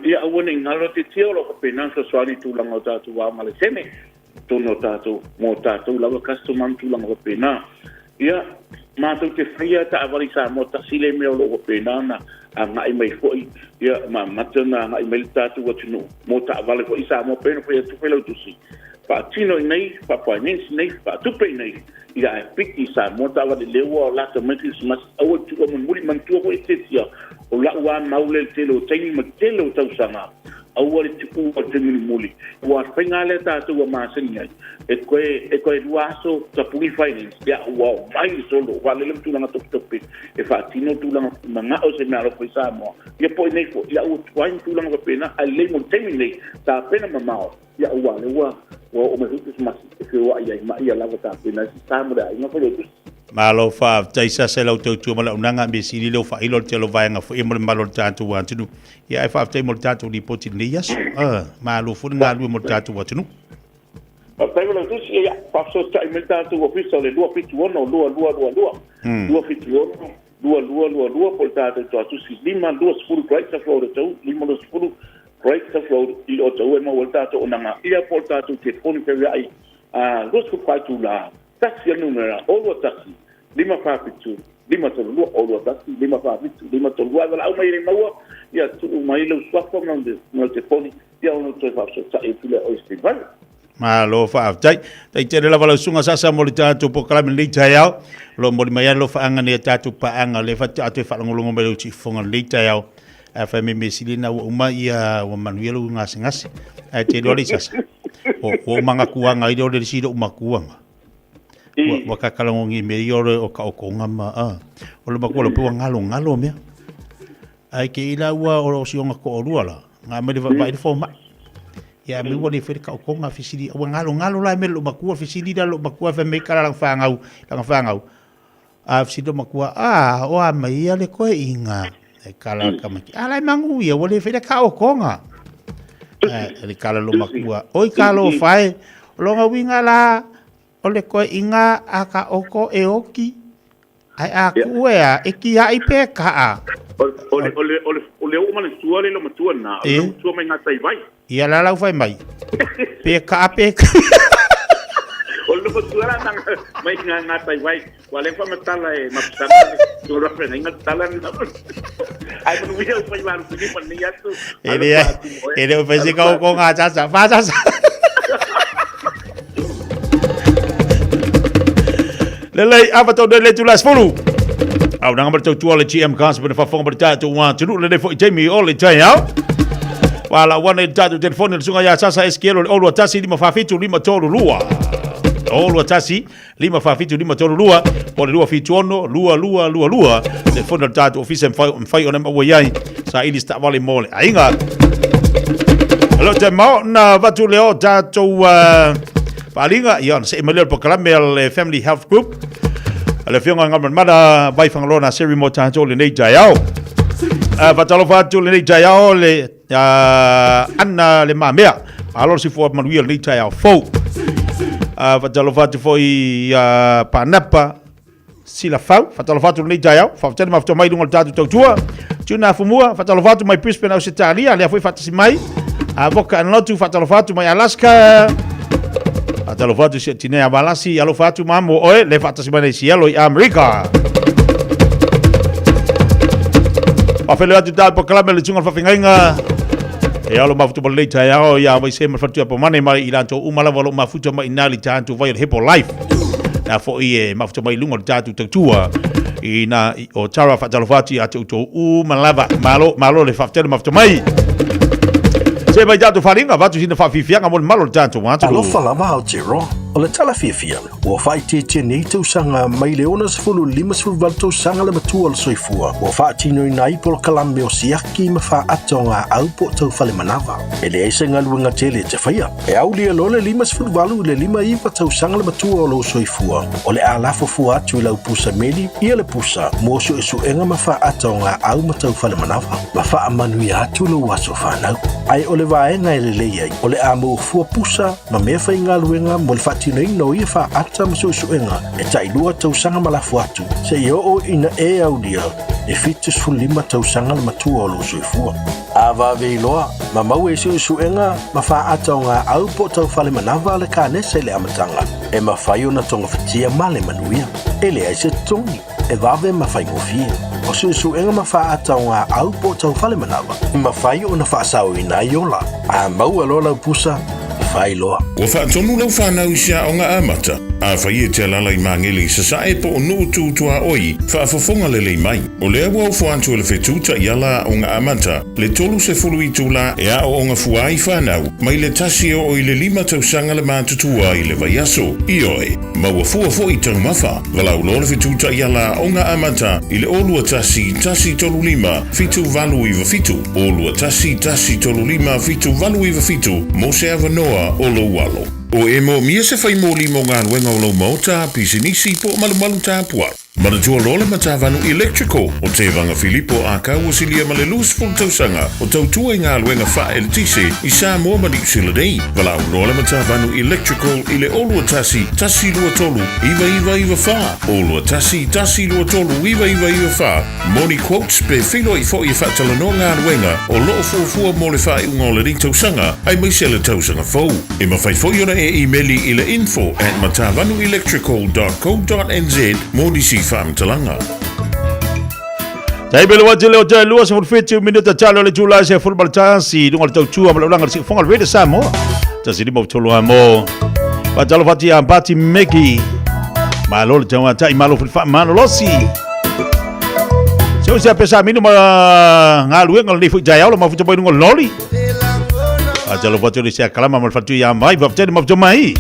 Ia aua ne i galo te tia o lo o faapena ona fesoasoani i tulaga o tatou aoga laisene, totonu o tatou, mo tatou lava customer ma tulaga faapena. Ia, matou te faia taavale i Samoa tasi le mea o lo o faapena ona agai mai foi, ia, ma amata ona agai mai le tatou atunuu mo taavale foi i Samoa, pei ona fai atu Failautusi, faatino i inei, faa-finance i inei, faatupe i inei, ia ae piki i Samoa taavale lea ua lata mai Kerisimasi, aua le tuua mulimuli, manatua foi e Tetia, o lau lava mau lea i le tele o taimi ma le tele o tausaga, aua le tuua le taimi mulimuli, aua o le faiga lea tatou ua masani ai, E koe, e koe lua aso tapuni finance, ia ua omai le solo, vale le tulaga topetope, e faatino tulaga manao se mea alofa i Samoa. Ia po i nei foi, ia ua tuai ma tulaga faapena, ae lelei mo le taimi lenei, tapena mamao, ia aua lea ua, ua oo mai foi Kerisimasi, e feoai ai ma ia lava tapena ai se sa mo le aiga Failautusi.
Malo faafetai sasa i lau tautua ma le auaunaga, mea sili lea ua faailo le tele o vaega foi mo le mamalu o le tatou atunuu. Ia ae faafetai mo le tatou lipoti i lenei aso. Malo foi le galulue mo le tatou atunuu.
Faafetai Failautusi, ia faafesootai mai le tatou ofisa o le 276 2222, 276 2222 po o le tatou tuatusi 520 Great South Road Otahuhu, 520 Great South Road i Otahuhu e maua ai le tatou onaga ia po o le tatou telefoni feoai 24 itula, tasi le numera 021 547 532 021 547 532. A valaau mai e le maua, ia tuu mai lou suafa ma lau telefoni Ia ona toe faafesootai atu lea o se vale.
Malo faafetai. Tai tele lava lau susuga Sasa mo le tatou polokalame i lenei taeao. O lo o momoli mai ai alofaaga nei a tatou paaga o lea faatoa toe faalogologo mai lau siufofoga i lenei taeao. Ae fai mai mea sili lena ua uma ia ua manuia lou gasegase. Ae te iloa le Sasa, ua uma gatuaga ai lea o le isi lou matuaga. Ua, ua kakalagogi i mea ia o le o taotoga ma, a. O le matua lau pe ua galogalo mea. Ae te i la ua o si ona toalua la, nga mai le vaai le fomai. Ia mai ua le fai le taotoga fesili, ua galogalo la e mea lou matua, fesili la lou matua fai mai kala lana fanau, lana fanau. A fesili lou matua, a o a mai ia le toeaiga. E kala le tamaiti, a la e magu ia, ua le fai le taotoga. Ae le kala lou matua, oi talofa e, o lona uiga la, o le toeaiga a taoto e oti. Ae a tuu e a, e tiai pe kaa.
O le, o le, o le, o le oo ma le tua le matua na, o le tua mai ngā tai vai.
Ia la lau fai mai. Pe kaa pe
O le matua la nanga mai ngā ngā tai vai. Wa le fa matala e mapusana le tu ra fe nga tala na. Ai manu ia fai maru pili pa ni atu.
E le e le fai se kau ko ngā sasa. Fa sasa. Lelei, a fatau le tula 10. Au nanga mar tautua le GM Cars pe faafofoga ma le tatou atunuu lenei foi taimi o le taeao. Wa la wana i le tatou telefoni le susuga ia Sasa Eskielo le 021 547 532. 021 547 532 po o le 276 2222 telefoni o le tatou ofisa e mafai ona maua i ai saili se taavale mo le aiga. Alo te mao na vatu le o tatou Paaliga, ia ona see mai lea o le polokalame a le Family Health Group. A le Afioga i Galumalemana Vai Fagaloa Naseri mo tatou lenei taeao. Faatalofa atu lenei taeao le Anna Le Mamea. Malo le soifua manuia lenei taeao fou. Faatalofa atu foi ia Panapa Silafau, faatalofa atu lenei taeao, faafetai le mafuta mai i luga o le tatou tautua. Tuna Afumua, faatalofa atu mai Brisbane, Ausetalia, lea foi faatasi mai. Avoka Anlotu, faatalofa atu mai Alaska. Faatalofa atu si o tinei a Valasi, alofa atu mamo oe, le faatasi mai nei Sielo i Amerika. Faafeiloai atu tatou polokalame le susuga o le faafeagaiga. E alo mafuta ma lenei taeao ia Vaise ma le Faletuia Pomane mai i latou uma lava o lo o mafuta mai i ina i le tatou vai o le Hepo Life. La foʻi e mafuta mai luga o le tatou tautua i na o Tara faatalofa atu ia te outou uma lava. Malo, malo le faafetai le mafuta mai. Se mai tatou faaaliga, avatu sina faafiafiaga mo le malo o le tatou atunuu.
Alofa lava Aotearoa. O le tala fiafia, ua faaitiitia nei tausaga mai le 60 i le 58 tausaga le matua o le soifua ua faatinoina ai polokalame o siaki ma faata o gaau po o taufale manava. E leai se galuega tele e te faia. E aulia loa le 58 i le 59 tausaga le matua o lou soifua, o le a lafo fua atu i lau pusa meli ia le pusa mo suesuega ma faata o gaau ma taufale manava, ma faamanuia atu lou aso fanau. Ae o le vaega e lelei ai, o le a maua fua pusa ma mea faigaluega mo le faatinoina o ia faata ma suesuega e tailua tausaga ma lafo atu, seia oo ina e aulia e 75 tausaga le matua o lou soifua. A vave iloa, ma maua i suesuega ma faata o gaau po o taufale manava le kanesa i le amataga, e mafai ona togafitia ma le manuia. E leai se totogi, e vave ma faigofie. O suesuega ma faata o gaau po o taufale manava, e mafai ona faasaoina ai ola. A maua loa lau pusa, fai loa.
Ua faatonu lau fanau i se aoga amata, afai e te alaala i Magele i Sasae po o Nuu Tu Tuaoi, faafofoga lelei mai. O lea ua ofo atu e le fetu taiala aoga amata le 30 itula e aooga fua ai fanau mai le tasi e oo i le lima tausaga le matutua i le vaiaso. Ioe, maua fua foi taumafa. Valaau loa le fetu taiala aoga amata i le 0 21 135 7897, 0 21 135 7897 mo se avanoa o lou alo. O e moomia se fai moli mo galuega o lou maota, pisinisi po o malumalu tapuai. Manatua loa le Matavanu Electrical o Tevaga Filipo Akau ua silia ma le 20 tausaga o tautua i galuega faa-eletise i Samoa ma Niu Sila nei. Valaau loa le Matavanu Electrical i le 0 21 123 9994, 0 21 123 9994 mo ni quotes pe feiloai foi e faatalanoa galuega o lo o fuafua mo le faaiuga o lenei tausaga aemaise le tausaga fou. E mafai foi ona e imeli i le info at matavanuelectrical dot co dot nz mo nisi faamatalaga.
Taimi le wati le o te 27 minuta talo le tula se fulu malatasi lunga le tautua ma le ulanga le siufonga le Radio Samoa. Tasi lima o tolu a mo. Patalo fati a Pati Meki. Malo le taua tai malo fuli wha malo losi. Se o se a pesa minu ma ngā luenga le nei fui tai aula ma futa mai lunga loli. Patalo fati o le sea kalama ma le fatu ia mai. Waptene ma futa mai.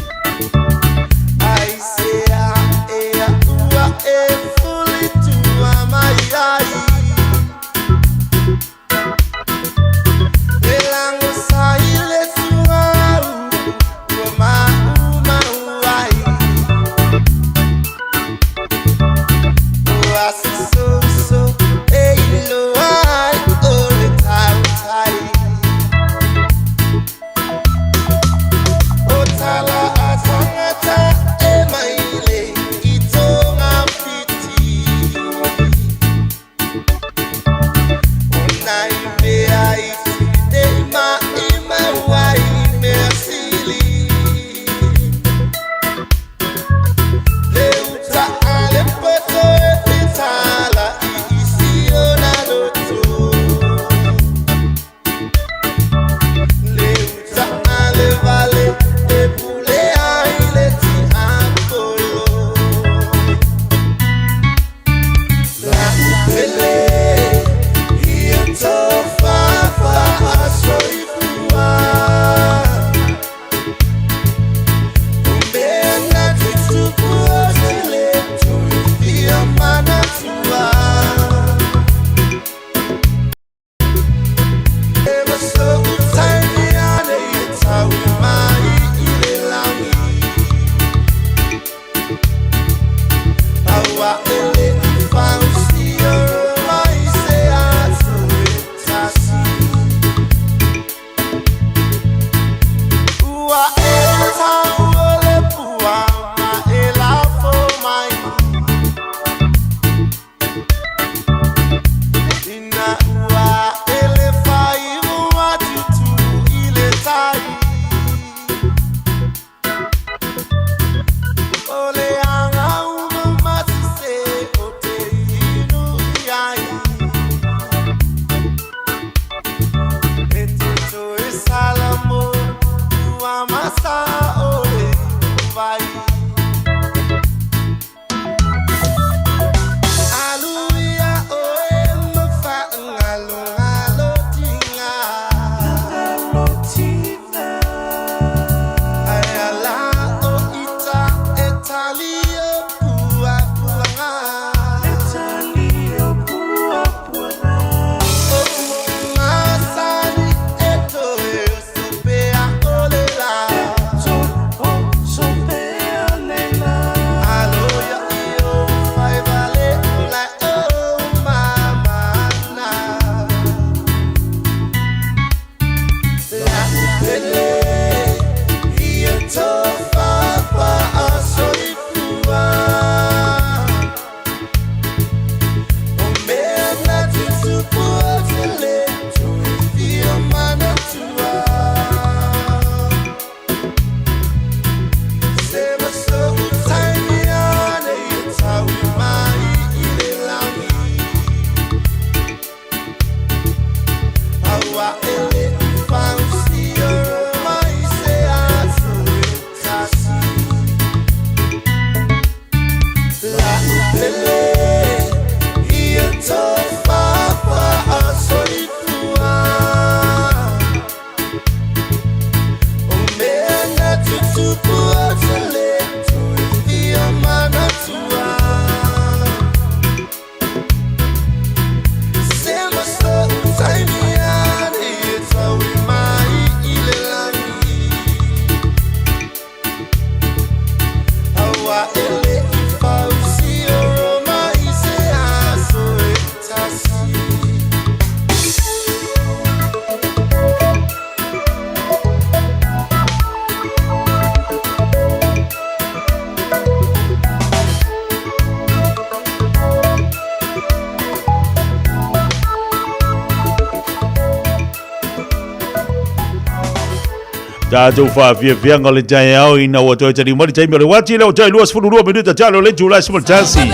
Tatou faafiafiaga o le taeao ina ua toe taliu mai le taimi o le uati lea ua toe 22 minuta talo le itula e 11.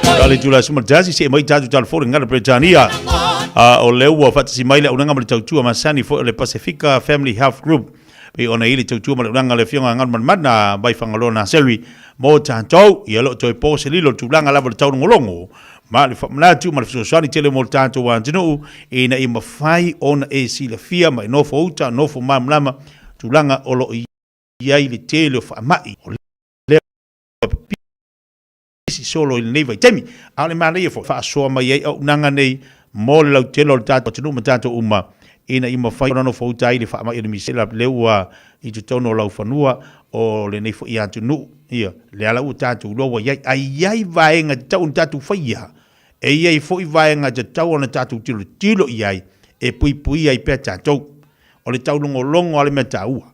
Talo le itula e 11 see mai tatou talo fou le gagana Peretania. A o lea ua faatasi mai le auaunaga ma le tautua masani foi o le Pasifika Family Health Group pei ona i ai le tautua ma le auaunaga a le Afioga Galumalemana mai Fagaloa Naseri mo tatou. Ia o lo o toe po se lilo i le tulaga lava o le taulogologo ma le faamanatu ma le fesoasoani tele mo le tatou atunuu ina ia mafai ona e silafia ma e nofo uta, nofo malamalama tulaga o lo o i ai le tele o faamai o lea ua pipisi solo i lenei vaitaimi. A o le manaia foi, faasoa mai ai auaunaga nei mo le lautele o le tatou atunuu ma tatou uma ina ia mafai ona nofo uta ai le faamai o le misela lea ua i totonu o laufanua o lenei foi atunuu. Ia, lea la ua tatou iloa ua i ai. Ae i ai vaega e tatau ona tatou faia, e i ai foi vaega e tatau ona tatou tilotilo i ai e puipuia ai pea tatou. O le taulogologo lava le mea taua.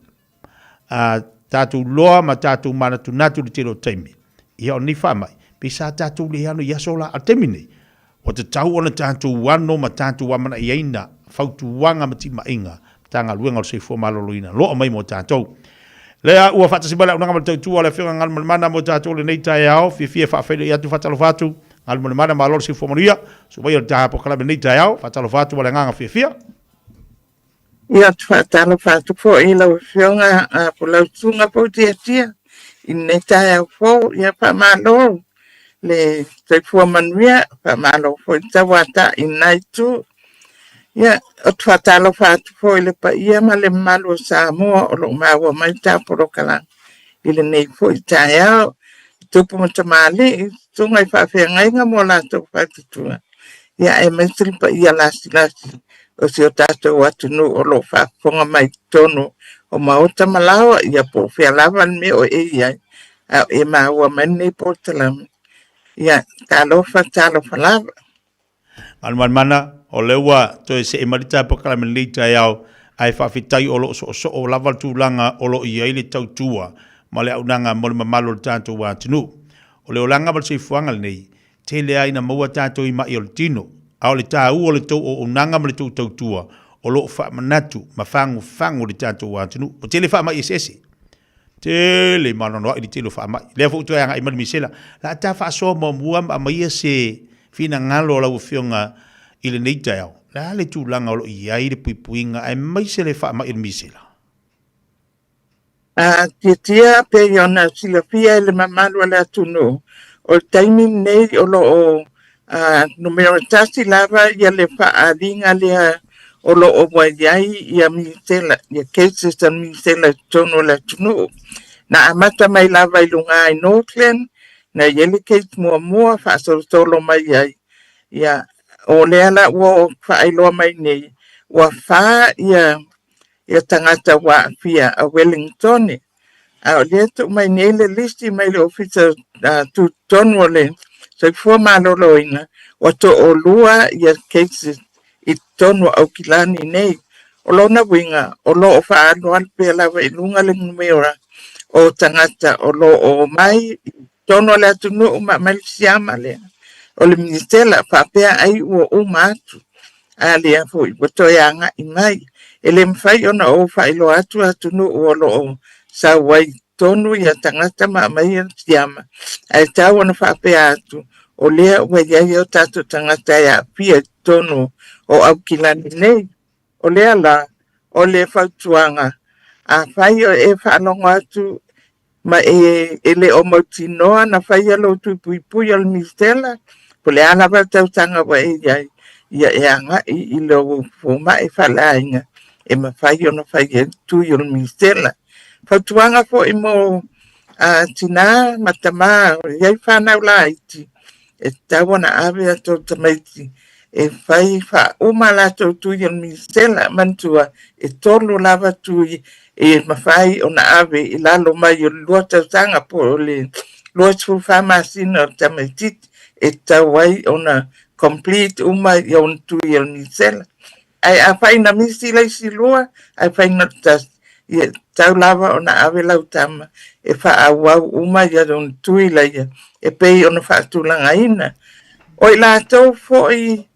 A tatou iloa ma tatou manatunatu i le tele o taimi, ia o lenei faamai, pei sa tatou le ano i aso la. A o le taimi lenei, ua tatau ona tatou ano ma tatou amanaiaina fautuaga ma timaiga Matagaluega o le Soifua Maloloina loa mai mo tatou. Lea ua faatasi mai le auaunaga ma le tautua a le Afioga Galumalemana mo tatou lenei taeao. Fiafia e faafeiloai atu, faatalofa atu. Galumalemana, malo le soifua manuia. Su'u o le taha polokalame lenei taeao. Faatalofa atu ma le agaga fiafia.
Ia, ou te faatalofa atu foi i lau Afioga po o lau Susuga foi Tiatia i lenei taeao fou. Ia, faamalo le soifua manuia, faamalo foi le tauata'i i lena itu. Ia, ou te faatalofa atu foi i le paia ma le mamalu o Samoa o lo o maua mai le tapolokalame i lenei foi taeao, i tupu ma tamalii, susuga i faafeagaiga ma o latou faletua, ia aemaise le paia lasilasi o si o tatou atunuu o lo o faafofoga mai i totonu o maota ma laoa, ia po o fea lava le mea o e i ai, a o e maua mai lenei polokalame. Ia, talofa, talofa lava.
Malumalemana, o lea ua toe see mai le tapolokalame i lenei taeao, ae faafetai o lo o soosoo lava le tulaga o lo o i ai le tautua ma le auaunaga mo le mamalu o le tatou atunuu. O le olaga ma le soifuaga lenei, tele lava ina maua tatou i mai o le tino, a o le taua o le tou auaunaga ma le tou tautua o lo o faamanatu ma fagufagu le tatou atunuu. Ua tele faamai eseese. Tele ma anoanoai le tele o faamai. Lea foi ua toe agai mai le misela. La ta faasoa muamua ma aumaia se finagalo o lau Afioga i lenei taeao. Le a le tulaga o lo o i ai le puipuiga aemaise le faamai o le misela?
A tiatia pei ona silafia e le mamalu o le atunuu, o le taimi lenei o lo o numera tasi lava ia le faaaliga lea o lo o ua i ai ia misela, ia cases a misela i totonu o le atunuu. Na amata mai lava i luga i Northland, na i ai le case muamua faasolosolo mai ai. Ia, o lea la ua ou faailoa mai nei, ua fa ia ia tagata ua aafia a Wellingtone. A o lea e tuu mai nei le lisi mai le Ofisa Tutotonu o le Soifua Maloloina, ua toalua ia cases i totonu o Aukilani nei. O lona uiga, o lo o faaalualu pea lava i luga le numera o tagata o lo o omai i totonu o le atunuu ma aumai le siama lea o le misela faapea ai ua uma atu. A lea foi ua toe agai mai. E le mafai ona ou faailoa atu atunuu o lo o sau ai i totonu ia tagata ma aumai le siama, ae tau ona faapea atu, o lea ua i ai o tatou tagata e aafia i totonu o Aukilani nei. O lea la, o le fautuaga, afai o e faalogo atu ma e e le o mautinoa na faia lou tui puipui o le misela, po o le a lava le tausaga ua e i ai, ia e agai i lou fomai faaleaiga e mafai ona fai ai le tui o le misela. Fautuaga foi mo a tinā ma tamā o i ai fanau laiti, e tatau ona ave a tou tamaiti e fai faauma a latou tui o le misela. Manatua, e tolu lava tui e mafai ona ave i lalo mai o le lua tausaga po o le 24 masina o le tamaitiiti e tatau ai ona complete uma i ona tui o le misela. Ae afai na misi le isi lua ae fai na o le tasi, ia e tatau lava ona ave lau tama e faaauau uma ia ona tui laia e pei ona faatulagaina. O i latou foi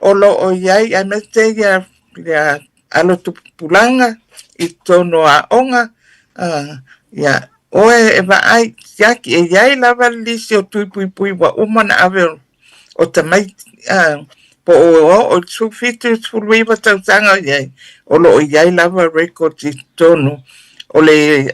o lo o i ai aemaise ia alo tupulaga. i totonu o aoga, ia, oe e vaai, siaki, e i ai lava le lisi o tui puipui ua uma ona ave o tamaiti, po o oo i le 17, 19 tausaga o i ai, o lo o i ai lava records i totonu o le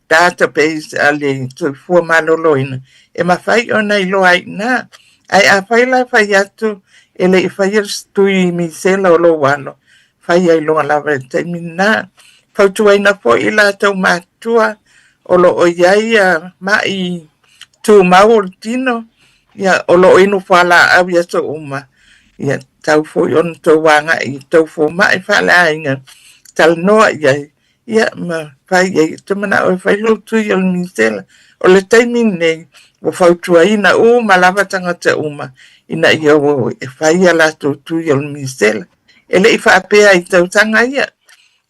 database a le Soifua Maloloina, e mafai ona iloa ai i ina. Ae afai la e fai atu e le i faia le tui misela o lou alo, fai ai loa lava i le taimi lena. Fautuaina foi i latou matutua o lo o i ai ma'i tumau o le tino, ia, o lo o inu fualaau i aso uma, ia, tatau foi ona tou agai i tou fomai faaleaiga, talanoa i ai, Ia, ma fai i ai. Ou te manao e fai lou tui o le misela. O le taimi lenei, ua fautuaina uma lava tagata uma ina ia o e fai a latou tui o le misela. E le i faapea i tausaga ia,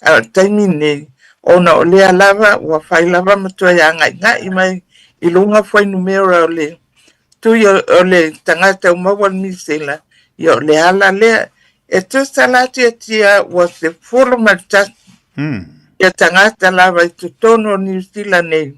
a o le taimi lenei, ona o lea lava ua fai lava ma toe agaigai mai i luga fuainumera o le tui o le tagata ua maua le misela, ia o le ala lea. E tusa la tiatia ua 11 ia tagata lava i totonu o Niu Sila nei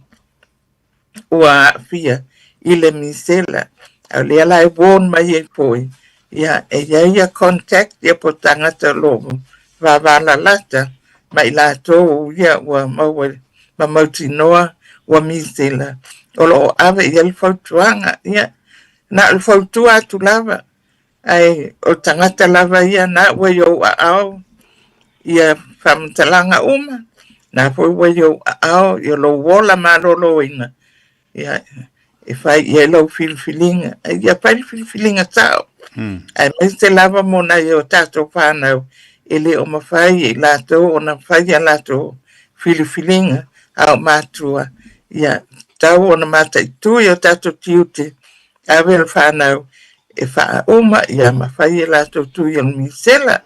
ua aafia i le misela. A o lea la e warn mai ai foi, ia e i ai ia contact ia po o tagata o lo o vavalalata ma i latou ia ua maua ma mautinoa ua misela, o lo o ave i ai le fautuaga. Ia, na o le fautua atu lava, Ae o tagata lava ia na ua i ou aao ia faamatalaga uma, na foi ua i ou aao ia lou ola maloloina, ia e fai i ai lau filifiliga. Ia fai le filifiliga sao, aemaise lava mo nai o tatou fanau e le o mafai e i latou ona fai a latou filifiliga, a o matua, ia tatau ona mataitu i o tatou tiute Ave le fanau e faauma ia ma fai e latou tui o le misela.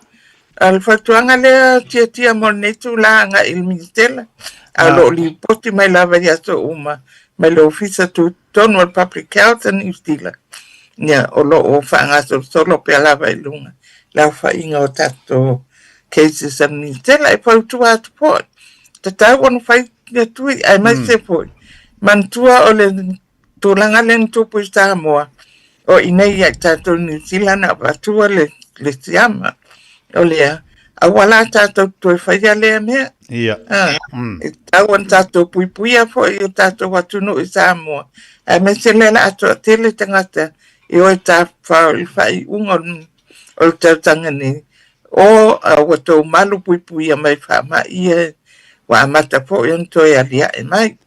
A o le fautuaga lea tiatia mo lenei tula agai i le misela, a o lo o lipoti mai lava i aso uma mai le Ofisa Tutotonu o le Public Health a Niu Sila, ia o lo o faagasolosolo pea lava i luga le aofaiga o tatou cases a le misela. E fautua atu foi, tatau ona fai ia tui, aemaise foi, manatua o le tulaga lea na tupu i Samoa, o i inei ia i tatou i Niu Sila na avatua le, le siama. O lea, aua la tatou toe faia lea mea.
Ia.
Ah, E tatau ona tatou puipuia foi i o tatou atunuu i Samoa. Aemaise lea la a toatele tagata e o e tafafao i le faaiuga o le, o le tausaga nei, o a ua tou malu puipuia mai faamai ia ua amata foi ona toe aliae mai.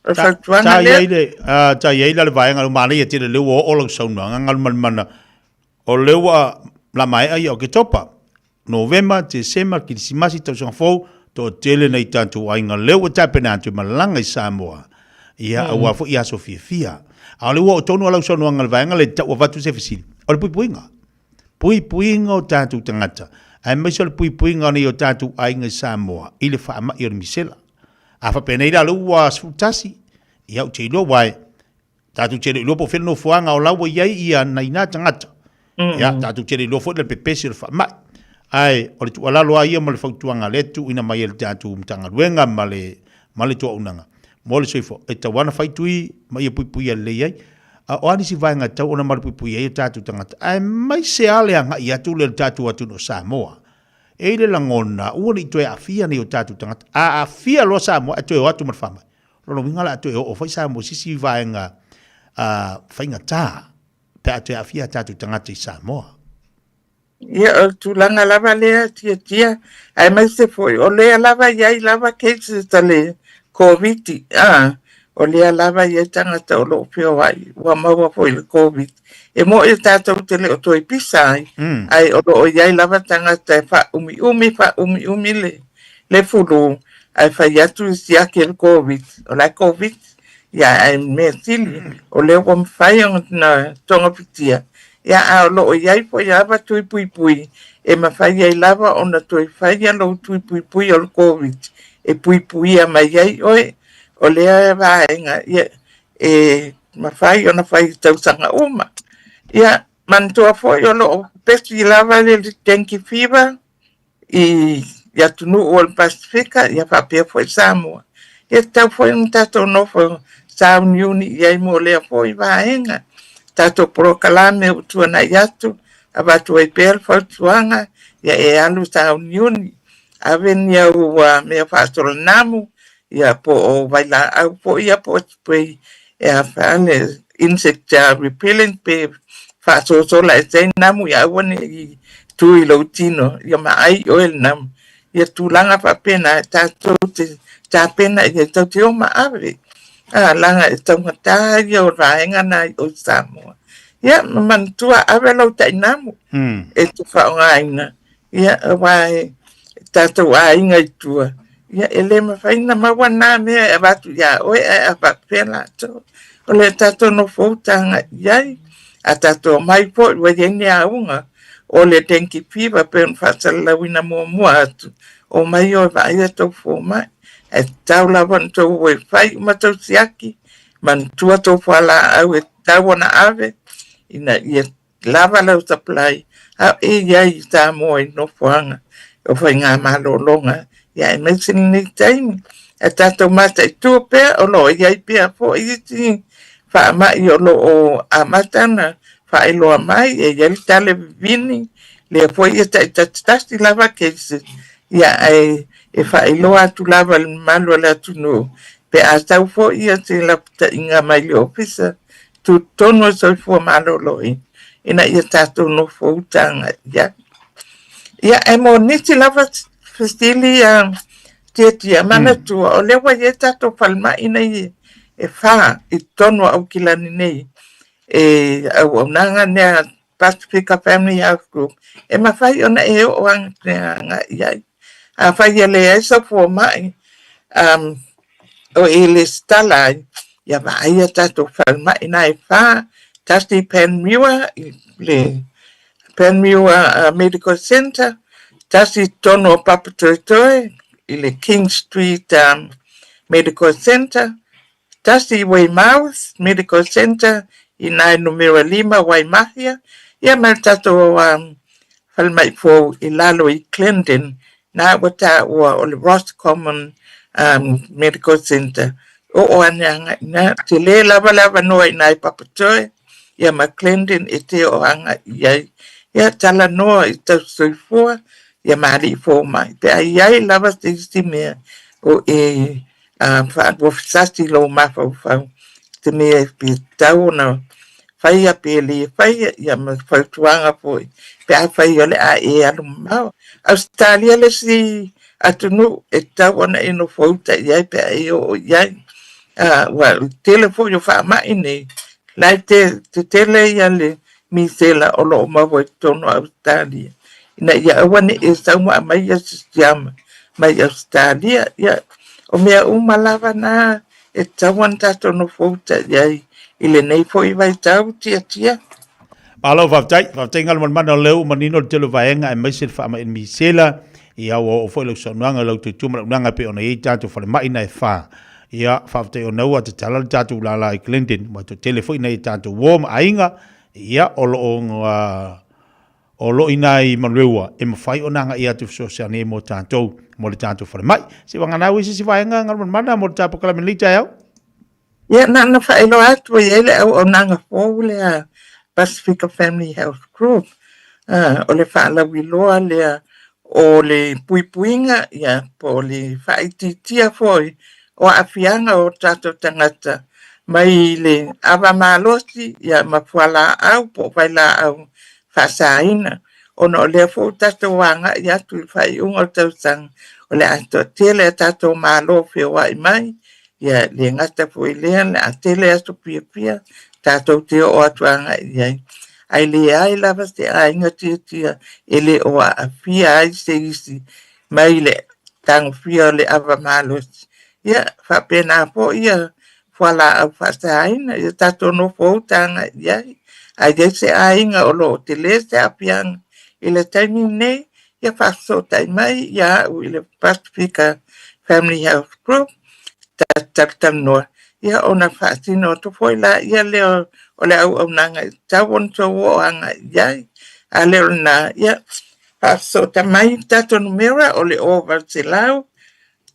O le fautuaga lea.
Sa i ai la le vaega o manaia tele lea ua oo lau saunoaga Galumalemana, o lea ua la maea ia Oketopa, Novema, Tesema, Kirisimasi, tausaga fou, toatele nai tatou aiga lea ua tapena atu e malaga i Samoa, ia aua foi aso fiafia. A o lea ua oo tonu lava lau saunoaga i le vaega lea e tau avatu se fesili, o le puipuiga. Puipuiga o tatou tagata, aemaise o le puipuiga o nai o tatou aiga i Samoa i le faamai o le misela. A faapenei la lea ua 11, ia ou te iloa aua e tatou te le iloa po o fea le nofoaga o la ua i ai ia nai na tagata. Ia, tatou te le iloa foi le pepesi o le faamai. Ae o le tuualalo lava ia ma le fautuaga lea e tuuina mai e le tatou Matagaluega ma le ma le Toaunaga mo le soifua, e tatau lava ona fai tui ma ia puipuia lelei ai. A o a nisi vaega e tatau ona malupuipuia ai o tatou tagata, aemaise lava le agai atu lea i le tatou atunuu o Samoa. E i ai le lagona, aua ne i toe aafia nai o tatou tagata. A aafia loa Samoa, e toe o atu ma le faamai. O lona uiga o le a toe oo foi Samoa i se isi vaega faigata pe a toe aafia a tatou tagata i Samoa.
Ia, o le tulaga lava lea tiatia, aemaise foi o lea lava e i ai lava cases a le Koviti, a, o lea lava e i ai tagata o lo o feoai ua maua foi i le Koviti. E moni tatou te le o toe pisa ai, ae o lo o i ai lava tagata e faaumiumi, faaumiumi le, le fulu, ae fai atu e siaki e le Koviti, o la e Koviti. Ia, ae mea sili, o lea ua mafai ona togafitia, ia, a o lo o i ai foi lava tui puipui e mafai ai lava ona toe faia lou tui puipui o le Koviti e puipuia mai ai oe. O lea vaega, ia, e mafai ona fai i tausaga uma. Ia, manatua foi o lo o pepesi lava le dengue fever i i atunuu o le Pasefika ia faapea foi Samoa. Ia tatau foi ona tatou nofo sauniuni i ai mo lea foi vaega. Tatou polokalame ua tuanai atu, avatu ai pea le fautuaga, ia e alu sauniuni, ave ni au mea faasolanamu, ia po o vailaau foi ia po o spray e a le insect repellent pe faasosola ese ai namu ia aua ne i tu i lou tino ia ma ai oe le namu. Ia tulaga faapena e tatou te tapena i ai tatou te o ma ave. A laga e taugata ia o vaega na i o i Samoa. Ia ma manatua ave lou tainamu e te faaaogaina Ia, aua e tatou aiga i tua, ia e le mafai ona maua na mea e avatu iā oe ae a faapefea latou. O le tatou nofouta agai i ai, a tatou omai foi ua i ai ni auga o le dengue fever pei ona faasalalauina muamua atu, omai o e vaai a outou fomai. Ae tatau lava ona outou o e fai uma tou siaki, manatua tou fualaau e tatau ona ave ina ia lava lau supply a o e i ai i Samoa i nofoaga o faigamalologa ia aemaise lenei taimi. Ae tatou mataitu pea o lo o i ai pea foi isi faamai o lo o amata ona faailoa mai, e i ai le tale vivini, lea foi e taitasitasi lava cases, ia ae e faailoa atu lava i le mamalu o le atunuu pe a sau foi se lapataiga mai le ofisa tutotonu o le soifua maloloina ina ia tatou nofouta agai i ai. Ia, e mo nisi lava fesili a Tiatia, manatua o lea ua i ai tatou falemai nei e fa i totonu o Aukilani nei e auaunaga nea Pasifika Family Health Group e mafai ona e oo agai i ai. Afai e leai sau fomai o e lesitala ai, ia vaai a tatou falemai na e fa, tasi i Panmure, i le Panmure Medical Centre, tasi i totonu o Papatoetoe i le King Street Medical Centre, tasi i Weymouth Medical Centre i nā e numera 5 Waimahia, ia ma le tatou falemai fou i lalo i Clendon, nā ua taua o le Roscommon Medical Centre. Oo ane agai i ina, tele lava le avanoa i nā i Papatoe, ia ma Clendon e te oo agai i ai. Ia talanoa i tausisoifua, ia ma alii fomai, pe a i ai lava se isi mea o e faaluafesasi i lou mafaufau i te mea e tatau ona faia pe le faia, ia ma fautuaga foi pe afai o le a e alu mamao. Ausetalia le isi atunuu e tatau ona e nofouta i ai pe a e oo i ai. Ua tele foi o faamai nei, la e tetele ia le misela o lo o maua i totonu o Ausetalia, ina ia aua ne i e sau ma aumai ia se siama mai Ausetalia. Ia, o mea uma lava na e tatau ona tatou nofouta i ai i lenei foi vaitau tiatia.
Malo faafetai, faafetai Galumalemana o lea ua manino le tele o vaega aemaise le faamai misela, ia ua oo foi lau saunoaga i lau tautua ma lau unaga e pei ona i ai tatou falemai na e fa. Ia, faafetai ona ua tatala le tatou lala i Glendon, ua toatele foi nai a tatou uo ma aiga, ia, o lo o, o lo o i ina i Manurewa, e mafai ona agai atu e fesoasoani ai mo tatou, mo le tatou falemai. Se i vagana au i se isi vaega Galumalemana mo le ta polokalame i lenei taeao.
Ia, na ona faailoa atu e i ai le auaunaga fou lea Pasifika Family Health Group, o le faalauiloa lea o le puipuiga ia, po o le faaitiitia foi o aafiaga o tatou tagata mai le ava malosi ia, ma fualaau po o vailaau faasaina, ona o lea foi ua tatou agai atu i le faaiuga o le tausaga, o le a toatele a tatou malo feoai mai, ia le gata foi i lea, o le a tele aso fiafia tatou te oo atu agai i ai. Ae leai lava se aiga tiatia e le o aafia ai se isi mai le tagofia o le ava malosi. Ia, faapena foi ia fualaau faasaina, ia tatou nofouta agai i ai. A i ai se aiga o lo o tele se aafiaga i le taimi lenei, ia faafesootai mai ia au i le Pasifika Family Health Group, tatou talatalanoa, ia ona faatino atu foi laia lea o le auaunaga e tatau ona outou oo agai i ai. A le o lena, ia Faafesoota mai le tatou numera o le 0800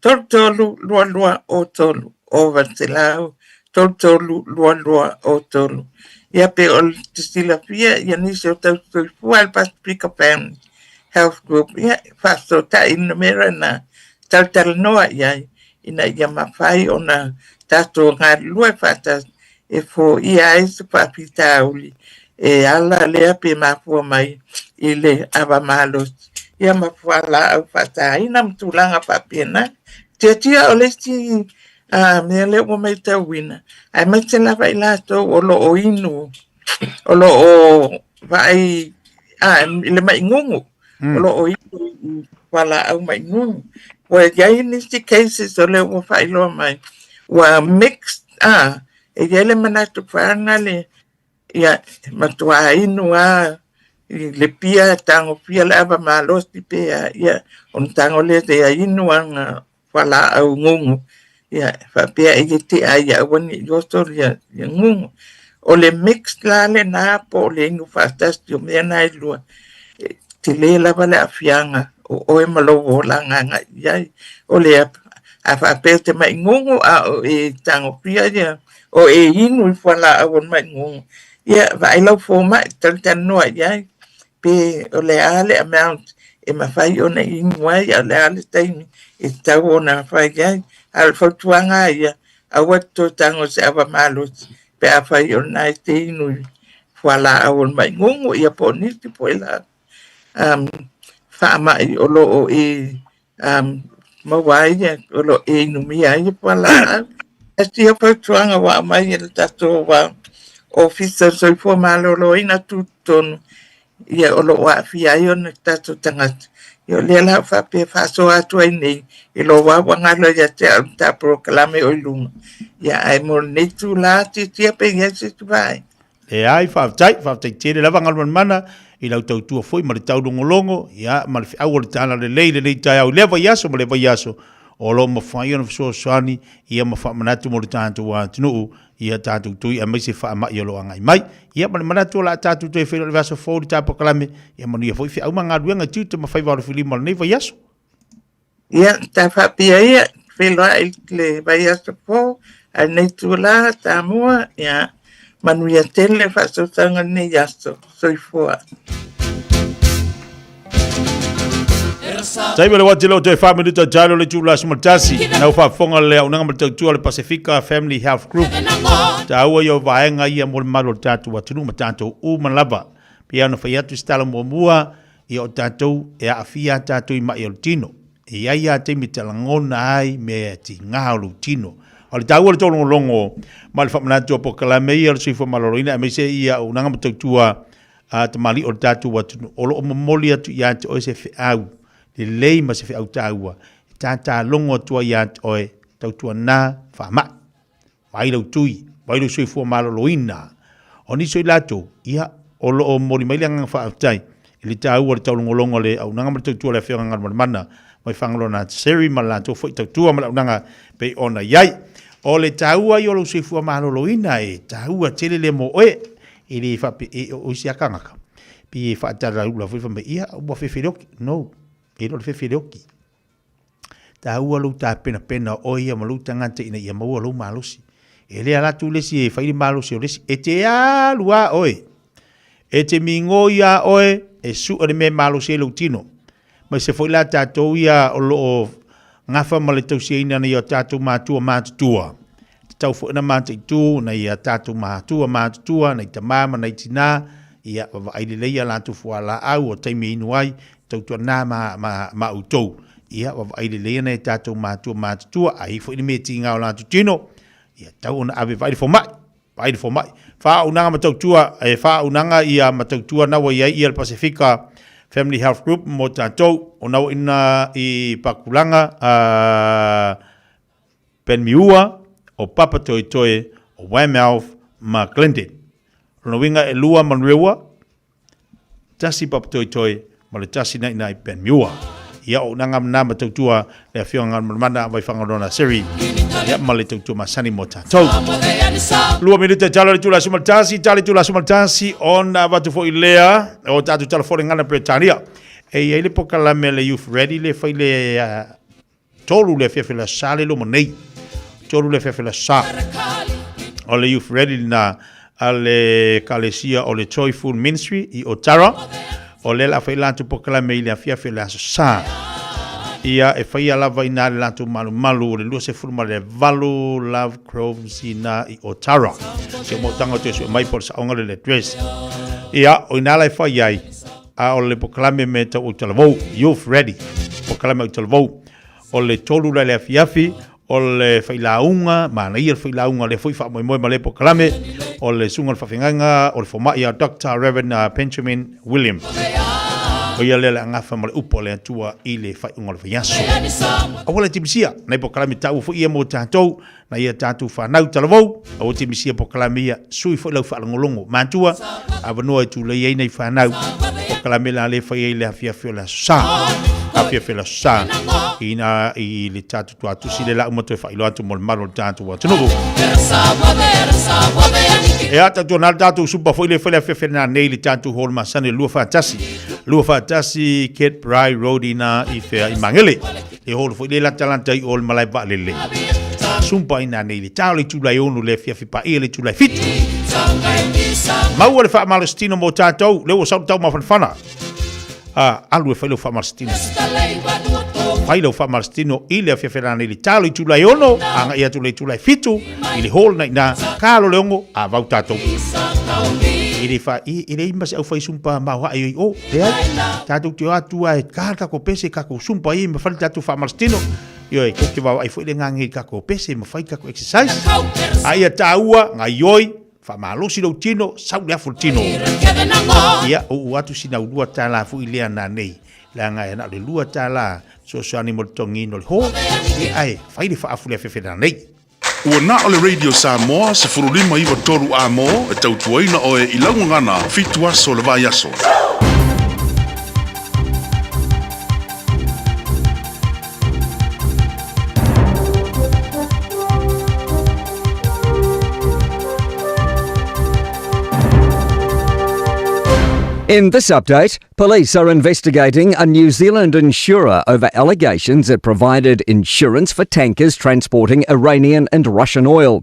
33 22 03, 0800 33 22 03. Ia pe o le silafia ia nisi o tausisoifua a le Pasifika Family Health Group, ia faafesootai i le numera na talatalanoa i ai ina ia mafai ona tatou galulue faatasi e foia ai se faafitauli e ala lea pe mafua mai i le ava malosi ia ma fualaau faasaina ma tulaga faapena. Tiatia o le isi mea lea ua matauina, aemaise lava i latou o lo o inu, o lo o vaai i le mai gugu, o lo o inu i fualaau mai gugu. Ua i ai nisi cases o lea ua faailoa mai, ua mix, e i ai le manatu faana le, ia, matua inu lava i le pia, tagofia le ava malosi pe a, ia, ona tago lea ia inu ana fualaau gugu, ia, faapea e tea ai ia aua ne i oso ia gugu. O le mix la lena po o le inu faatasi o mea na e lua, e tele lava le aafiaga o oe ma lou olaga agai i ai. O le a faapea e te mai gugu a o e tagofia ia, o e inu i fualaau o le mai gugu, ia vaai lau fomai, talatalanoa i ai pe o le a le amount e mafai ona inu ai, a o le a le taimi e tatau ona fai ai. A o le fautuaga lava ia, aua te toe tago i se ava malosi pe afai o lena e te inu i fualaau o le mai gugu, ia po o nisi foi la faamai o lo o e maua ai, o lo o e inumia ai fualaau. Tasi ia fautuaga ua aumai e le tatou Ofisa o le Soifua Maloloina Tutotonu, ia o lo o aafia ai ona tatou tagata. Ia o lea la ua faapea e faasoa atu ai nei i lou ua galo ia te au le ta polokalame o i luma. Ia ae mo lenei itula, tiatia pe i ai se isi vaega.
Leai, faafetai, faafetai tele lava Galumalemana i lau tautua foi ma le taulogologo, ia, ma le feau o le talalelei i lenei taeao i lea vaiaso ma lea vaiaso, o lo o mafai ona fesoasoani, ia, ma faamanatu mo le tatou atunuu, ia tatou tui aemaise faamai o lo o agai mai. Ia, ma le manatu o le a tatou toe feiloai i le vaiaso fou i le ta polokalame, ia manuia foi feau ma galuega i tiute ma faiva o le filima o lenei vaiaso.
Ia, ta faapea ia, feiloai i le vaiaso fou, a lenei itula, Samoa, ia, manuia tele le faasausauga i lenei aso. Soifua.
Taimi o le wati leo toe 4 minuta jalo le itula 11. Nau faafofoga le auaunaga ma le tautua le Pasifika Family Health Group. Taua ia o vaega ia mo le mamalu o le tatou atunuu ma tatou uma lava. Pei ona fai atu se tala muamua, Ia o tatou, e aafia a tatou i maʻi o le tino. E i ai a taimi e te lagona ai mea e tiga o lou tino. O le taua o le tologologo ma le faamanatu o polokalame ia o le soifua maloloina aemaise ia auaunaga ma tautua a tamalii o le tatou atunuu o lo o momoli atu ia te oe se feau lelei ma se feau taua e tatalogo atu ai ia te oe tautuana faamai. Vaai lau tui, vaai lou soifua maloloina. O nisi o i latou, ia, o lo o momoli mai le agaga faafetai i le taua o le taulogologo a le auaunaga ma le tautua a le Afioga Galumalemana mai Fagaloa Natseri ma le latou foi tautua ma le auaunaga pei ona i ai. O le taua ia o lou soifua maloloina e taua tele lea mo oe, e le faapea, e, o isi lava tagata, pei e faatalaula foi fai mai, ia, ua fefeleoki. No, e le o le fefeleoki. Taua lou tapenapena o oe ia ma lou tagata ina ia maua lou malosi. E le ala atu le isi e fai le malosi o le isi. E te alu a oe. E te migoi a oe e sue le mea e malosi ai lou tino. Ma se foi la tatou ia o lo o gafa ma le tausiaina nai o tatou matua matutua. Tatau foi ona mataitu nai a tatou matua matutua, nai tama ma nai tina, ia vaavaai lelei a latou fualaau o taimi e inu ai, tautuana ma, ma, ma outou. Ia vaavaai lelei nai a tatou matua matutua, a i ai foi ni mea tiga o latou tino, ia tatau ona ave vaai le fomai, vaai le fomai. Faauunaga ma tautua, e faauunaga ia ma tautua na ua i ai ia le Pasifika Family Health Group mo tatou, o na ua ina i Pakulanga, Panmure, o Papatoetoe, o Weymouth ma Glendon. Lona uiga e lua Manurewa, tasi Papatoetoe ma le tasi na ina i Panmure. Ia o unaga na ma tautua le afioga Galumalemana Vaifangalona Seri ia ma le tautua masani mo tatou. Lua minute talo le tula 11, tali tula 11 ona avatu foi lea o tatou tala fole ngana Peretania. E i ai le polokalame a le Youth Ready le fai le 3 le afiafi o le Aso Sa le loma nei. 3 le afiafi o le Aso Sa. O le Youth Ready lena a le Ekalesia o le Joyful Ministry i Otara. O lea la fai latou polokalame i le afiafi o le Aso Sa. Ia, e faia lava i na le latou malumalu o le 28 Love Groves i na i Otara. Si o mautaga o toe sue mai po o le saoga le le address. Ia, o ina la e fai ai, a o le polokalame me tau o talavou, Youth Ready, polokalame o talavou. O le 3 la le afiafi, o le failauga, manaia le failauga lea foi faamoemoe ma lea polokalame, o le susuga o le faafeagaiga o le fomai a Doctor Reverend Benjamin William. O ia lea le agafa ma le upu a le Atua i le faaiuga o le vaiaso. Aua le timisia, nai polokalame taua foi ia mo tatou, na ia tatou fanau talavou, aua timisia polokalame ia, sui foi lau faalogologo. Matua, avanoa e tulei ai nai fanau, polokalame la le fai ai le afiafi o le aso sa. Afiafi o le aso sa, ina i le tatou tuatusi le la uma toe faailoa atu mo le malu o le tatou atunuu. E a tatou nā le tatou supa foi le fai le afiafi nā nei le tatou hall masani 21. 21 Kate Bry Road ina i whea i Mangele. E holo foi le lata lata i o le malae vaalele. Sumpa ina nei le tao le tulai ono le afiafi paia le tulai fitu. Maua le faamalositino mo tatou, le ua sau tau mafanafana. A, alu e fai lau faamalositino. Fai lau faamalositino i le afiafi rana i le talo i tulai ono, agai atu le tulai fitu, i le hall na ina, kalo le ongo, a vau tatou. I le fa, i le ima se au fai sumpa mau hae i o, le ai, tatou te o atu ai, ka kako pese kako sumpa i, ma fai tatou faamalositino. Ioe, kou te vaavaai foi le gage i kako pese, ma fai kako exercise. A ia tāua, ngai oi, faamalosi lou tino, sau le afu le tino. Ia, uu atu sina ulu $2 foi lea na nei. Leaga e na o le $2 fesoasoani mo le togino o le ho. Ia, ae, fai le faafu le afeafe na nei.
Ua na o le Radio Samoa 1593 A-mo e tautuaina oe i lau gagana 7 aso o le vaiaso.
In this update, police are investigating a New Zealand insurer over allegations it provided insurance for tankers transporting Iranian and Russian oil.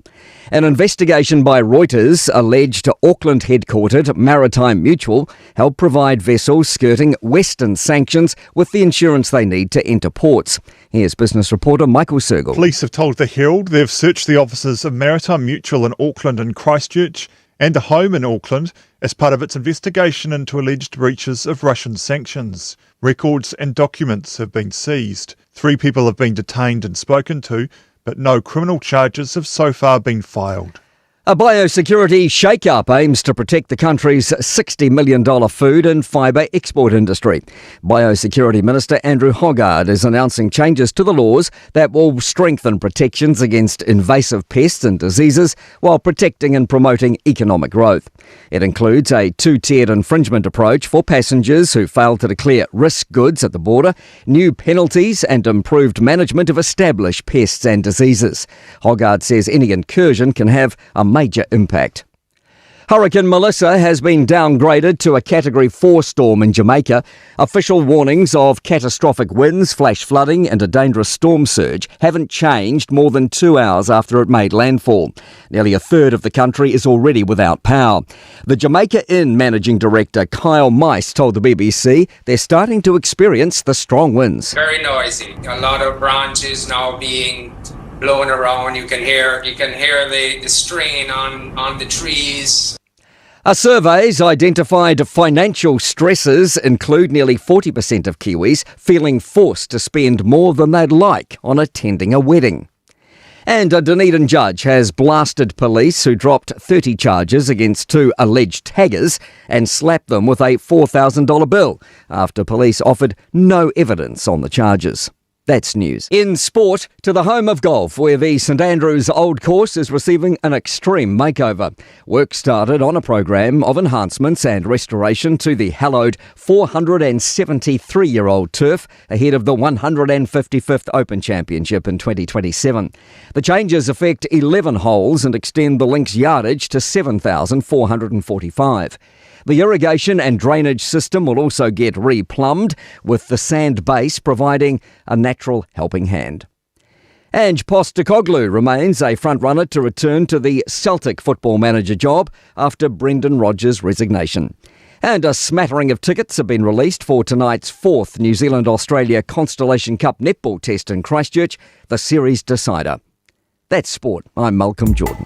An investigation by Reuters alleged Auckland headquartered Maritime Mutual helped provide vessels skirting Western sanctions with the insurance they need to enter ports. Here's business reporter Michael Sergel.
Police have told the Herald they've searched the offices of Maritime Mutual in Auckland and Christchurch and a home in Auckland as part of its investigation into alleged breaches of Russian sanctions. Records and documents have been seized. 3 people have been detained and spoken to, but no criminal charges have so far been filed.
A biosecurity shake-up aims to protect the country's $60 million food and fibre export industry. Biosecurity Minister Andrew Hoggard is announcing changes to the laws that will strengthen protections against invasive pests and diseases while protecting and promoting economic growth. It includes a 2-tiered infringement approach for passengers who fail to declare risk goods at the border, new penalties and improved management of established pests and diseases. Hoggard says any incursion can have a major impact. Hurricane Melissa has been downgraded to a Category 4 storm in Jamaica. Official warnings of catastrophic winds, flash flooding and a dangerous storm surge haven't changed more than 2 hours after it made landfall. Nearly a third of the country is already without power. The Jamaica Inn Managing Director Kyle Mice told the BBC they're starting to experience the strong winds.
Very noisy. A lot of branches now being blown around. You can hear the strain on the trees.
A survey's identified financial stresses include nearly 40% of Kiwis feeling forced to spend more than they'd like on attending a wedding. And a Dunedin judge has blasted police who dropped 30 charges against 2 alleged taggers and slapped them with a $4,000 bill after police offered no evidence on the charges. That's news. In sport, to the home of golf, where the St Andrews Old Course is receiving an extreme makeover. Work started on a program of enhancements and restoration to the hallowed 473-year-old turf ahead of the 155th Open Championship in 2027. The changes affect 11 holes and extend the link's yardage to 7,445. The irrigation and drainage system will also get replumbed, with the sand base providing a natural helping hand. Ange Postecoglou remains a frontrunner to return to the Celtic football manager job after Brendan Rodgers' resignation. And a smattering of tickets have been released for tonight's fourth New Zealand Australia Constellation Cup netball test in Christchurch, the series decider. That's sport. I'm Malcolm Jordan.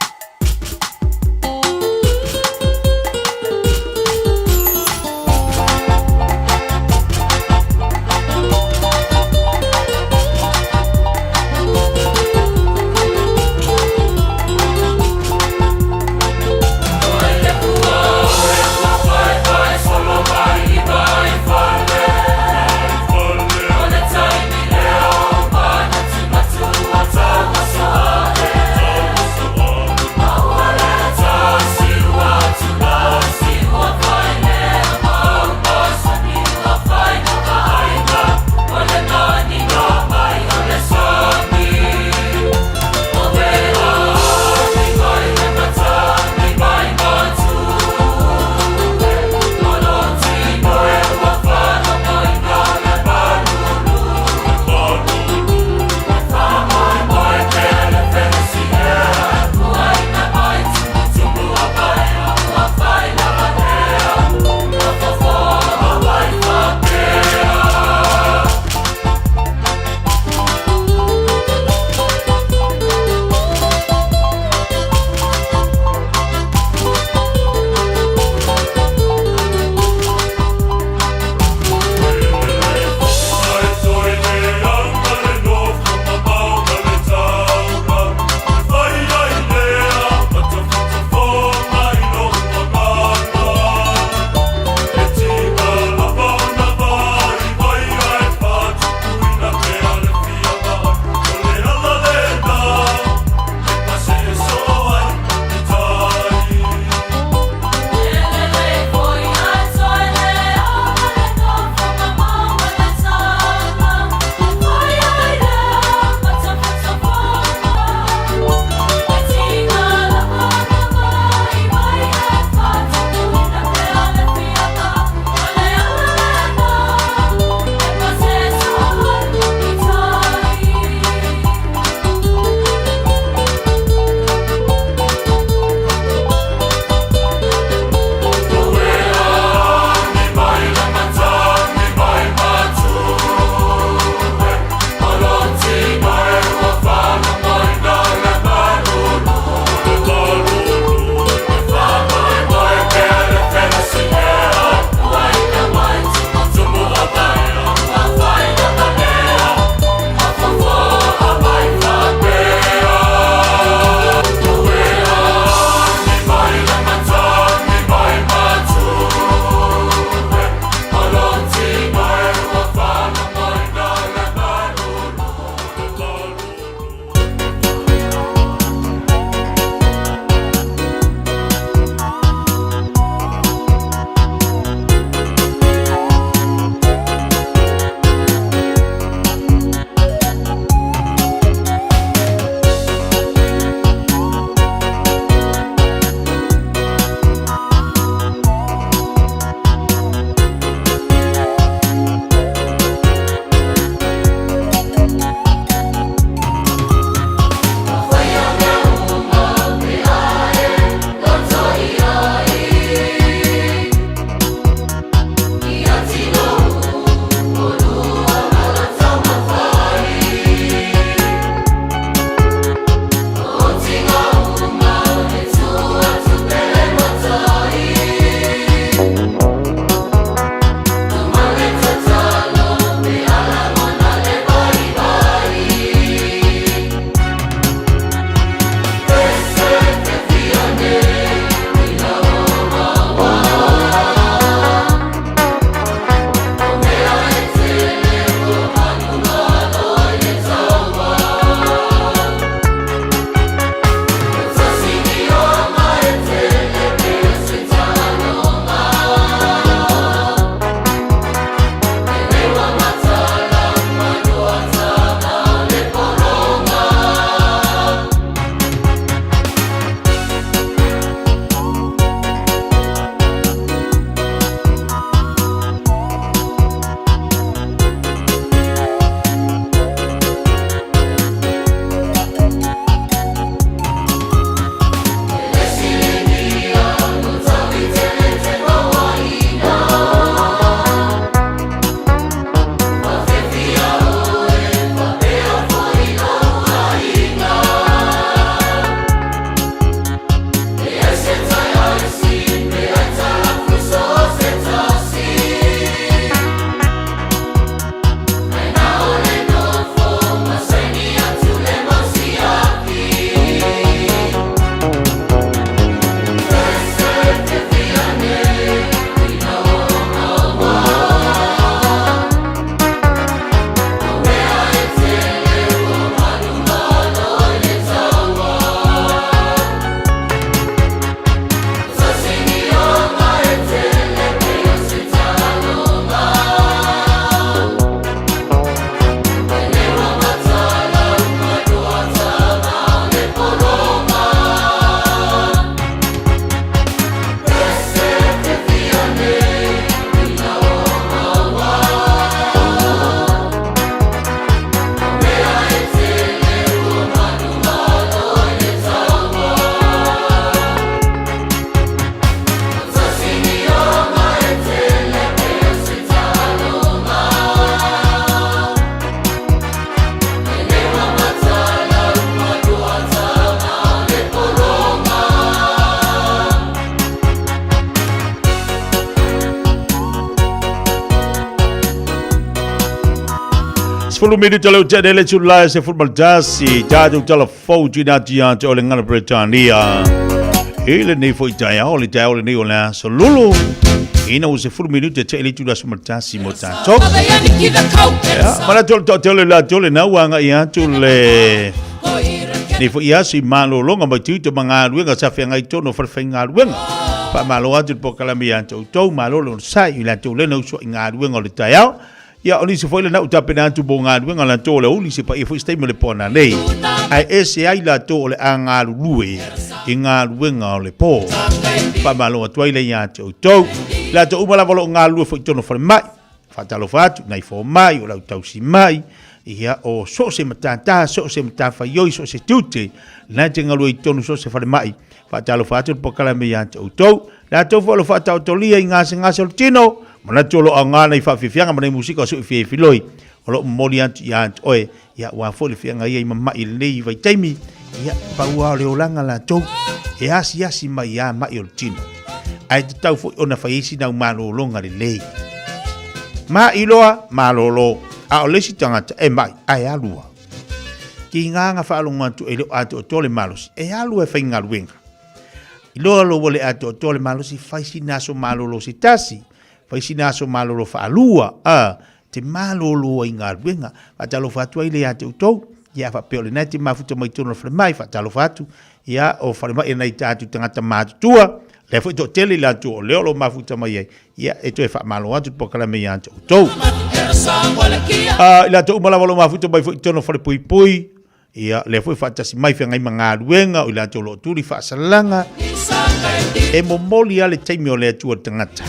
10 minuta leo tene le tula se fulu maltasi tātou tala fou tina tia te ole ngana Bretania. I le nei foi tai ao le tai ao le nei o le aso lulu. Ina o se fulu minuta te le tula se maltasi mo tātou. Ia, mana tole tau tele la tole na uanga i atu le Nei foi aso i malōlōga mai tiute ma galuega sa feagai tonu o falefaigaluega. Faamalo atu i le polokalame ia te outou, malo le onosai i latou lena uso i galuega o le taeao. Ia, o nisi foi lena ua tapena atu mo galuega latou o le aoauli se paia foi se taimi o le po ananei. Ae ese ai latou o le a galulue i galuega o le po. Faamalo atu ai lea ia te outou. Latou uma lava o lo o galulue foi i totonu o falemai. Faatalofa atu nai fomai o lau tausi mai, ia o so o se matata, so o se matafaioi, so o se tiute, na te galue i totonu so o se falemai. Faatalofa atu le polokalame ia te outou. Latou foi o lo faataotolia i gasegase o le tino, manatu o lo aoga nei faafiafiaga ma nei musika o sui fiefiloi o lo o momoli atu ia te oe, ia aua foi le feagai ai ma ma'i i lenei vaitaimi, ia pau lava o le olaga latou e asiasi mai lava ma'i o le tino. Ae tatau foi ona fai ai sina au malologa lelei. Ma'i loa, malolo, a o le isi tagata e ma'i ae alu lava. Kiga na faalogo atu e le o atoatoa le malosi, e alu e faigaluega. Iloa loa ua le atoatoa le malosi, fai sina aso malolo se tasi, fai sina aso malolo faalua, a, te malolo ai galuega. Faatalofa atu ai le ia te outou, ia faapea o lena e te mafuta mai totonu o le falemai, faatalofa atu, ia o falemai e nai tatou tagata matutua, lea foi toatele i latou o lea o lo o mafuta mai ai, ia e toe faamalo atu le polokalame ia te outou. I latou uma lava o lo o mafuta mai foi i totonu o falepuipui, Ia, lea foi faatasi mai feagai ma galuega o i latou o lo o tuli faasalaga. E momoli lava le taimi o le Atua i le tagata.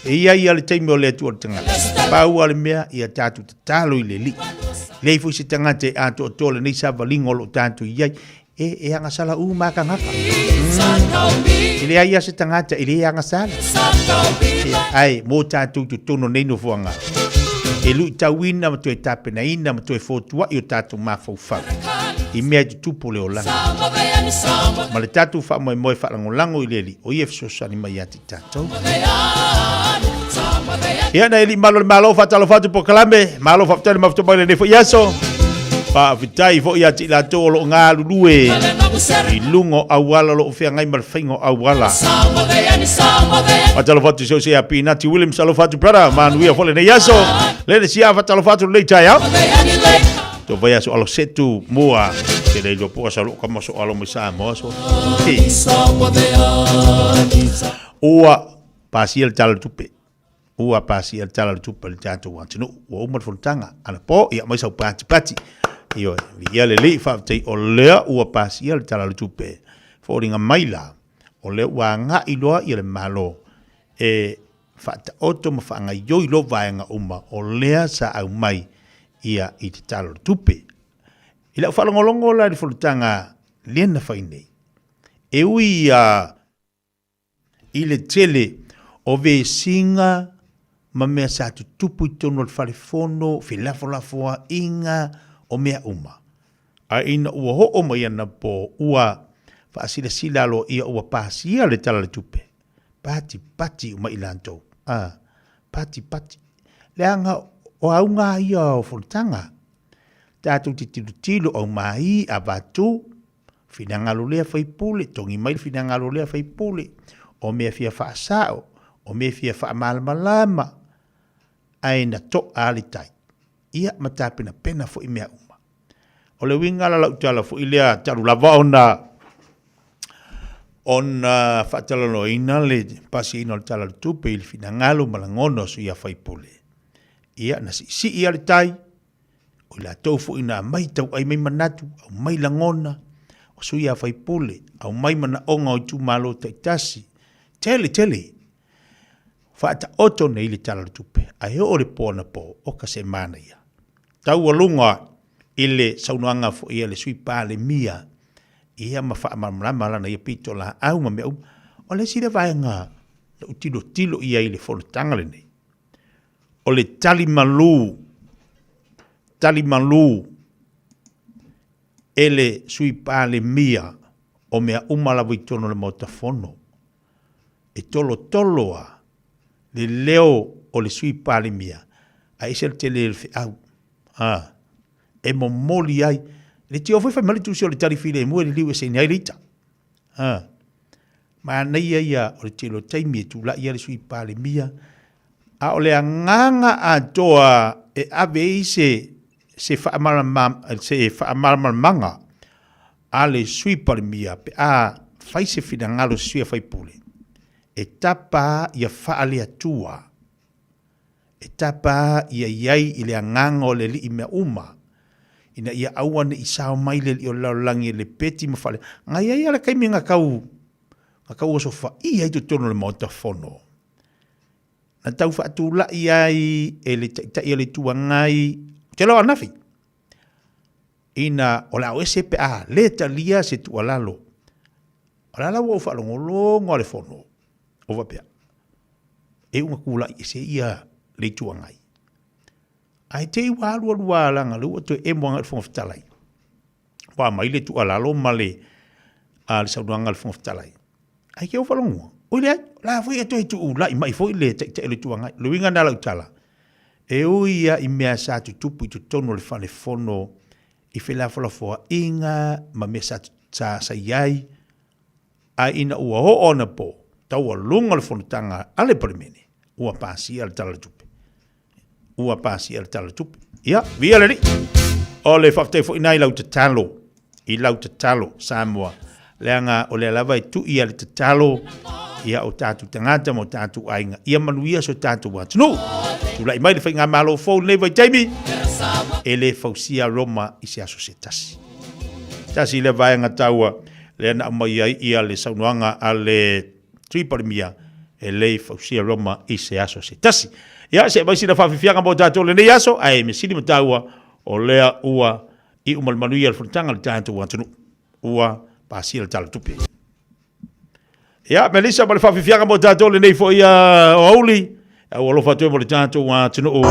E i ai lava le taimi o le Atua i le tagata. Pau lava le mea, ia tatou tatalo i le Alii. Leai foi se tagata e atoatoa lenei savaliga o lo o tatou i ai. E, e agasala uma lava tagata. E leai lava se tagata e le agasala. Ia, ae mo tatou i totonu o nei nofoaga, e luitauina ma toe tapenaina ma toe fotuai o tatou mafaufau i mea e tutupu o le olaga. Ma le tatou faamoemoe faalagolago i le Alii, o ia e fesoasoani mai ia te tatou. Ia, nai alii mamalu o le Malo, faatalofa atu polokalame, malo faafetai le mafuta mai lenei foi aso. Faafetai foi ia te i latou o lo o galulue i luga o auala o lo o feagai ma le faiga o auala. Faatalofa atu i so o se ia Pinati Williams, alofa atu brother, manuia foi lenei aso. Lele sia faatalofa atu lenei taeao. To vai aso alo setu mua. Te le iloa po asa lo ka maso alo mai Samoa so. Ua pasia le tala o le tupe. Ua pasia le tala o le tupe a le tatou atunuu. Ua uma le fonotaga anapo, ia aumai sau patipati. Ioe, viia le Alii, faafetai o lea ua pasia le tala o le tupe. Foliga mai la, o lea ua agai loa ia le Malo e faataoto ma faagaioi loa vaega uma o lea sa aumai ia i te tala o le tupe. I lau faalogologo la i le fonotaga lea na fai nei, e ui ia i le tele o vesiga ma mea sa tutupu i totonu o le fale fono, felafolafoaiga o mea uma. A ina ua oo mai anapo ua faasilasila aloaia ua pasia le Tala o le Tupe, patipati uma i latou, a, patipati. Leaga o auga ia o fonotaga, tatou te tilotilo aumai avatu, finagalo lea faipule, togi mai le finagalo lea faipule, o mea fia faasao, o mea fia faamalamalama, ae na toa le tai. Ia ma tapenapena foi mea uma. O le uiga la lau tala foi lea talu lava ona ona faatalanoaina le pasiaina o le Tala o le Tupe i le finagalo ma lagona o sui usufono. Ia, na siisii lava le tai, o i latou foi na aumai tauai mai manatu, aumai lagona, o sui usufono, aumai manaoga o itumalo taitasi, tele tele. Faataoto nei le Tala o le Tupe, ae oo le po anapo, oka se manaia. Taualuga i le saunoaga foi a le Sui Palemia, ia ma faamalamalama lana ia pitolaau ma mea uma. O le isi lea vaega na ou tilotilo i ai i le fonotaga lenei, o le tali malu, tali malu e le Sui Palemia o mea uma lava i totonu o le Maota Fono. E tolotolo lava le leo o le Sui Palemia, ae ese le tele o le feau. A, e momoli ai. Le tio foi fai mai le tusi o le tali filemu e liliu eseina ai le ita. A, manaia ia o le tele o taimi e tulai ai le Sui Palemia, a o le agaga atoa e ave ai se se se faamalamalamaga a le Sui Palemia pe a fai se finagalo o se sui faipule, e tapa ia faale-Atua, e tapa ia i ai i le agaga o le Alii mea uma, ina ia aua ne i sao mai le alii o le lalolagi e lepeti ma faale. Na i ai lava le taimi na tau, na tau osofaia ai totonu o le Maota Fono, na tau faatulai ai e le Taitai o le Itu Agai, ou te iloa o ananafi, ina o le a o ese pe a le talia se tuualalo. O le a la ua ou faalogologo a le Fono, o faapea, e ua tulai ese ia le Itu Agai. Ae te i ua alu alu lava leaga o lea ua toe emo agai i le Fofoga Fetalai. Ua aumai le tuualalo ma le, a, le saunoaga a le Fofoga Fetalai. Ae te i ua faalogo, oi leai, o la foi e toe tuulai mai foi le Taitai o le Itu Agai. O le uiga lena o lau tala, e ui lava i mea sa tutupu i totonu o le fale fono i felafolafoaiga ma mea sa, sa, sa i ai, Ae ina ua oo anapo taualuga le fonotaga a le Palemene, ua pasia le Tala o le Tupe. Ua pasia le Tala o le Tupe. Ia, viia le Alii! O le faafetai foi lena i lau tatalo, i lau tatalo Samoa, leaga o lea lava e tui a le tatalo ia o tatou tagata ma o tatou aiga, ia manuia so tatou atunuu. Tulai mai le faigamalo fou i lenei vaitaimi, e le fausia Roma i se aso se tasi. Tasi lea vaega taua lea na aumai ai ia le saunoaga a le Sui Palemia e le fausia Roma i se aso se tasi. Ia, se aumai sina faafiafiaga mo tatou lenei aso, ae mea sili ma taua, o lea ua iu ma le manuia le fonotaga a le tatou atunuu. Ua pasia le Tala o le Tupe. Ia, Melissa ma le faafiafiaga mo tatou lenei foi aoauli. Ua alofa atu ai mo le tatou atunuu.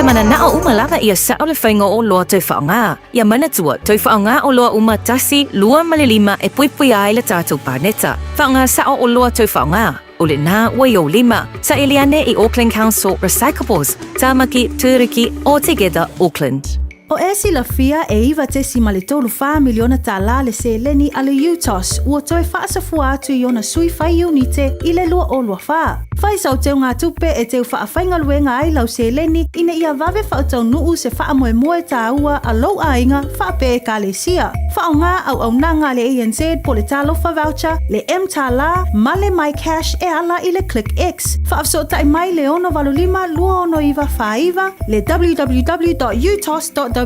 te mananao uma lava ia sa'o le faiga o oloa toe faaaoga. Ia manatua, toe faaaoga oloa uma tasi, lua ma le lima e puipuia ai le tatou paneta. Faaaoga sa'o oloa toe faaaoga. O lena ua i ou lima. Saili ane i Auckland Council Recyclables, Tamaki, Turuki, or Together Auckland.
O e silafia e $9.34 miliona tālā le seleni a le UTOS ua toe faasafua atu i ona sui fai iunite i le 2024. Fai sau teugatupe e teu faafaigaluega ai lau seleni ina ia vave faataunuu se faamoemoe tāua a lou aiga faapea ekalesia. Faaaoga auaunaga a le ANZ po le Talofa Voucher, le mTālā ma le MyCash e ala i le ClickX. Faafesootai mai le 685 269 49, le www.utos.ws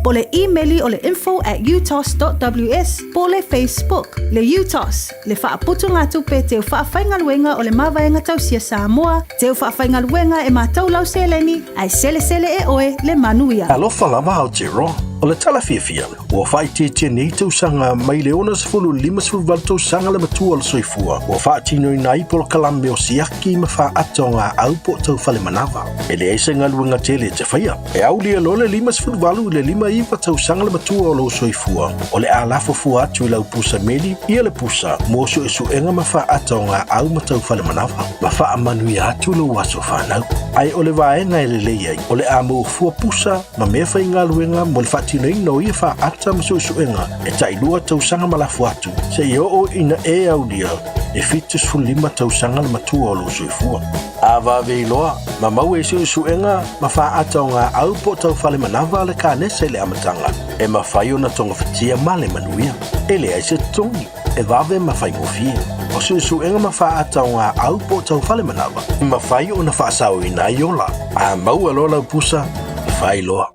po le imeli o le info at utos.ws po le Facebook. Le UTOS, le faaputugatupe teu faafaigaluega o le Mavaega Tausia Samoa, teu faafaigaluega e matou lau seleni, ae selesele e oe le manuia.
Alofa lava Aotearoa. O le tala fiafia, ua faaitiitia nei tausaga mai le 60 58 tausaga le matua o le soifua ua faatinoina ai polokalame o siaki ma faata o gaau po o tau falemanava. E leai se galuega tele e te faia. E aulia loa le 58 i le 59 tausaga le matua o lou soifua, o le a lafo fua atu i lau pusa meli ia le pusa mo suesuega ma faata o gaau ma tau falemanava, ma faamanuia atu lou aso fanau. Ae o le vaega e lelei ai, o le a maua fua pusa ma mea faigaluega mo le faatinoina o ia faata ma suesuega e tailua tausaga ma lafo atu, seia oo ina e aulia e 75 tausaga le matua o lou soifua. A vave iloa, ma maua i suesuega ma faata o gaau po o tau falemanava le kanesa i le amataga, e mafai ona togafitia ma le manuia. E leai se totogi, e vave ma faigofie. O suesuega ma faata o gaau po o tau falemanava, e mafai ona faasaoina ai ola. A maua loa lau pusa, e fai loa.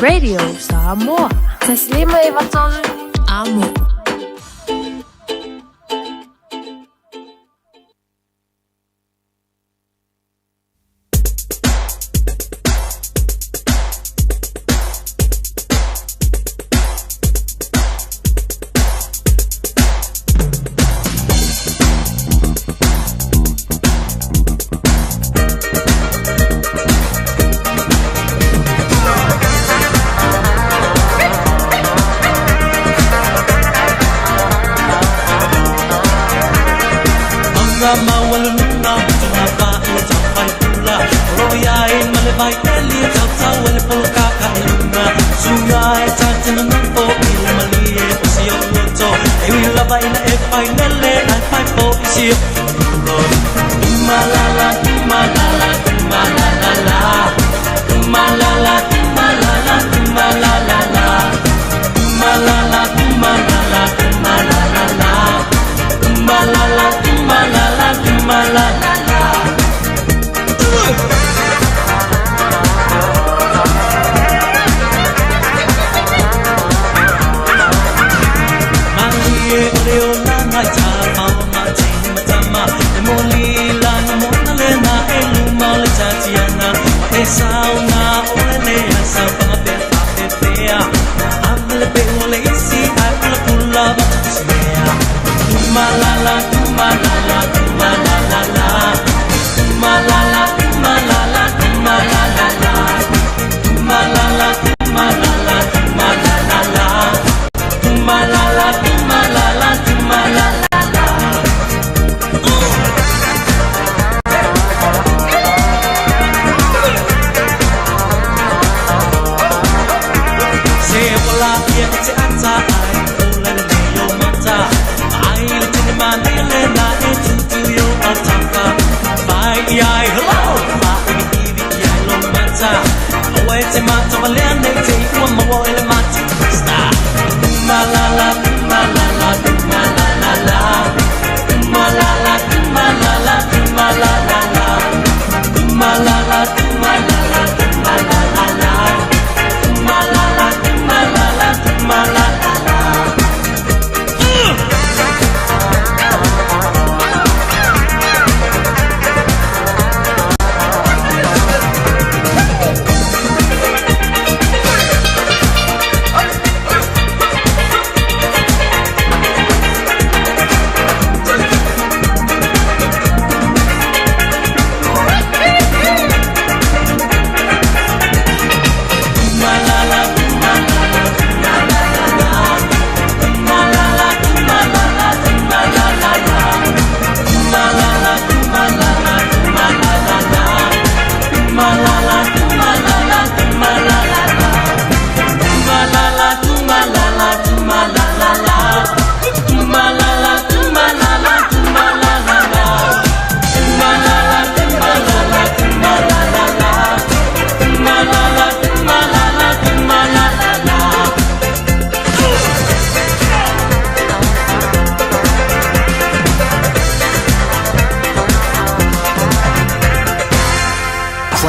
Radio Samoa. Taslima 93 Amo.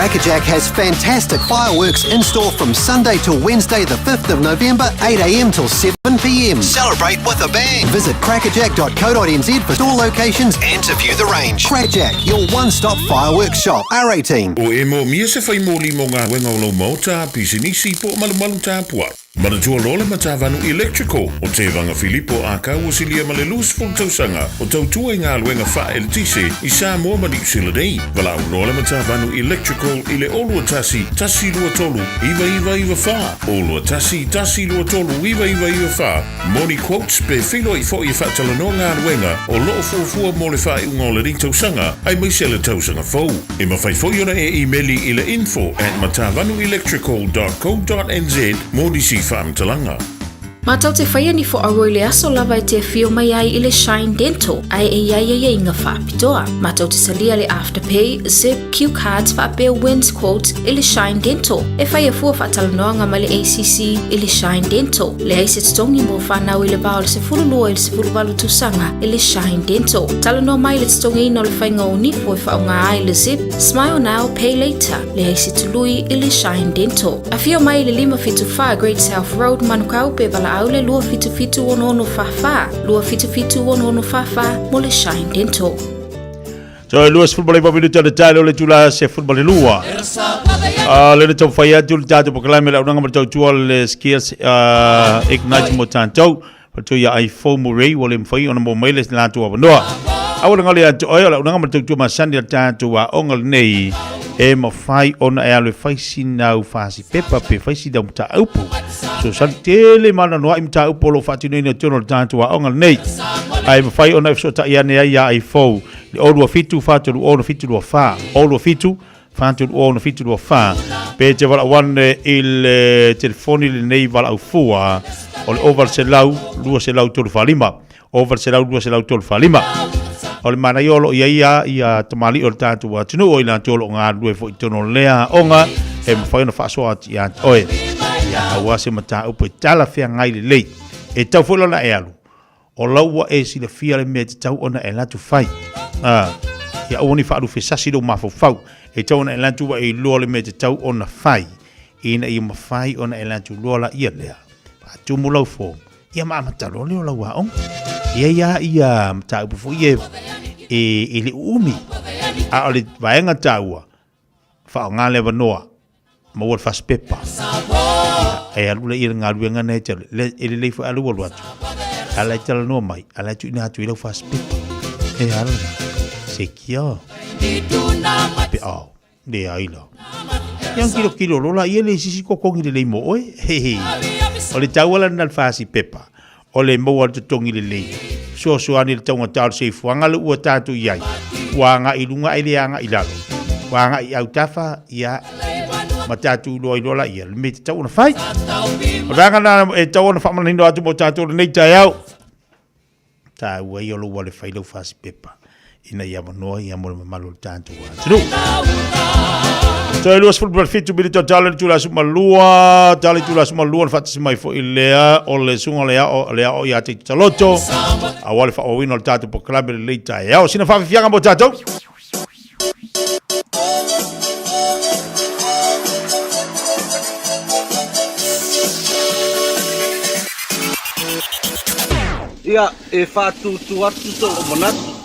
Crackerjack has fantastic fireworks in store from Sunday till Wednesday, the 5th of November, 8am till 7pm. Celebrate with a bang! Visit crackerjack.co.nz for store locations and to view the range. Crackerjack, your one-stop fireworks shop. R18.
O e moomia se fai moli mo ngā uenga o lou maota, pisinisi po o malumalu tāpua. Manatua loa le Matavanu Electrical o Tevaga Filipo Akau ua silia ma le 20 tausaga o tautua i galuega faa-eletise i Samoa ma Niu Sila nei. Valaau loa le Matavanu Electrical i le 021 123 9994, 021 123 9994 mo ni quotes pe feiloai foi e faatalanoa galuega o loo fuafua mo le faaiuga o lenei tausaga aemaise le tausaga fou. E mafai foi ona e imeli i le info at matavanuelectrical dot co dot nz mo nisi faamatalaga.
Matou te whaia ni fo aua i le aso lava e te afio mai ai i le Shine Dental ae e iai aiaiga faapitoa. Matou te salia le Afterpay, Zip, Cue Cards faapea Wins Quotes i le Shine Dental. E whaia fua faatalanoaga ma le ACC i le Shine Dental. Leai se totogi mo whanau i le va o le 12 i le 18 tausaga i le Shine Dental. Talanoa mai le totogiina o le faiga o nifo e faaaoga ai le Zip, Smile Now, Pay Later, leai se tului i le Shine Dental. Afio mai i le 574 Great South Road, Manukau pe valaau le 277 6644, 277 6644 mo le Shine Dental.
So e 29 minuta le taele o le itula 12. Le le taumafai atu le tatou polokalame le auaunaga ma le tautua le Skills Ignite mo tatou. Faatu ia ai fou Murray ua le mafai ona maua mai le latou avanoa. Aua le galo ia te oe o le auaunaga ma le tautua masani a le tatou aoga lenei e mafai ona e alu e fai sina au fasi pepa pe fai sina au mataupu. Fesoasoani tele ma anoanoai mataupu o lo o faatinoina i totonu o le tatou aoga lenei. Ae mafai ona e fesootai ane ai ia ai fou le 027 430 724 027 430 724 pe te valaau ane i le telefoni lenei valaau fua o le 0800 200 345 0800 200 345. O le manaia o lo o i ai a ia tamalii o le tatou atunuu o i latou o lo o galulue foi i totonu o lea aoga e mafai ona faasoa atu ia te oe. Ia aua se mataupu e talafeagai lelei. E tatau foi la ona e alu O lau ua e silafia le mea e tatau ona e alu atu fai. A, ia aua ne i faalufesasi lou mafaufau. E tatau ona e alu atu ua e iloa le mea e tatau ona fai, ina ia mafai ona e alu atu loa laia lea. Faatumu lau form, ia ma amata loa lea o lau aoga. E i ai lava ia mataupu foi ia e le uumi, a o le vaega taua, Faaaoga le avanoa, maua le fasipepa. Ia, e alu lea i le galuega nei te alu. Le, e lelei foi alu alu atu. Ala e talanoa mai, ala e tuuina atu i lau fasipepa. E ala na. Se kia. Pe ao. Le ai la. Ia kilo kilo lola ia le sisi kokongi lelei mo oe. He he. O le taua la na le fasipepa. O le maua le totogi lelei. Fesoasoani i le taugata o le soifuaga le ua tatou i ai, ua agai i luga ae le agai i lalo. Ua agai i autafa, ia, ma tatou iloa iloa laia le mea e tatau ona fai. O le vaega lena e tatau ona faamanino atu mo tatou i lenei taeao. Taua ia o lou ale fai lau fasipepa ina ia avanoa ia mo le mamalu o le tatou atunuu. Toe 27 minute o tala le itula 12, tala itula 12 na faatasi mai foi lea o le susuga le ao le ao ia te taloto. Aua le faaauauina o le tatou polokalame lenei taeao. Sina faafiafiaga mo tatou.
Ia, e faatūtū atu sou manatu.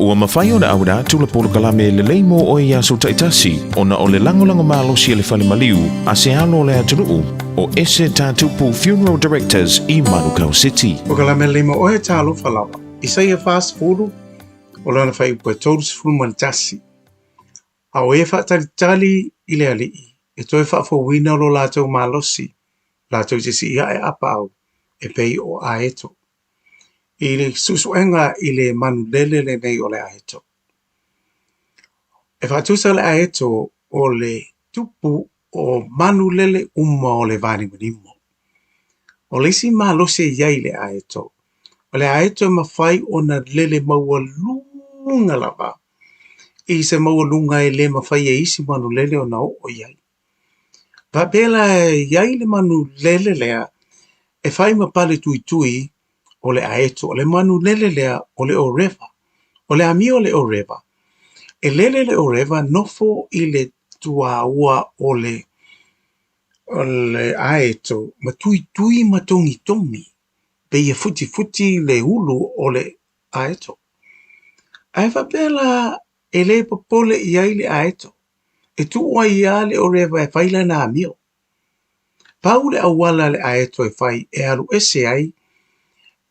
Ua mafai ona auina atu le polokalame lelei mo oe i aso taitasi ona o le lagolago malosi a le fale maliu a se alo o le atunuu o Ese Tatupu Funeral Directors i Manukau City.
Polokalame lelei mo oe, talofa lava. Isaia 40, o lana fuaiupu e 31. A o e faatalitali i le Alii, e toe faafouina lo latou malosi, latou te sii ae apaau e pei o aeto. I le suesuega i le manulele lenei o le aeto. E faatusa le aeto o le tupu o manulele uma o le vanimonimo. O le isi malosi e i ai i le aeto, o le aeto e mafai ona lele maualuga lava i se maualuga e le mafai e isi manulele ona oo i ai. Faapea la e i ai le manu lele lea e fai ma pale tuitui o le aeto. O le manu lele lea o le ʻōrewa. O le amio o le ʻōrewa, e lele le ʻōrewa nofo i le tuaua o le o le aeto ma tuitui ma togitogi pei e futifuti le ulu o le aeto. Ae faapea la e le popole i ai le aeto, e tuu ai lava le ʻōrewa e fai lana amio. Pau le auala a le aeto e fai e alu ese ai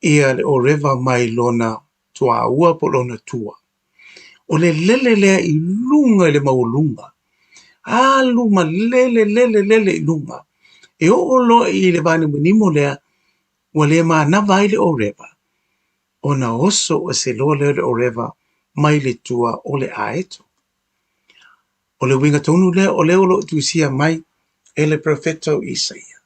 ia le ʻōrewa mai lona tuaua po o lona tua, o le lele lea i luga i le maualuga, alu ma lele, lele, lele i luga, e oo loa i le vanimonimo lea ua le manava ai le ʻōrewa, ona oso ese loa lea o le ʻōrewa mai le tua o le aeto. O le uiga tonu lea o lea o lo o tusia mai e le perofeta o Isaia.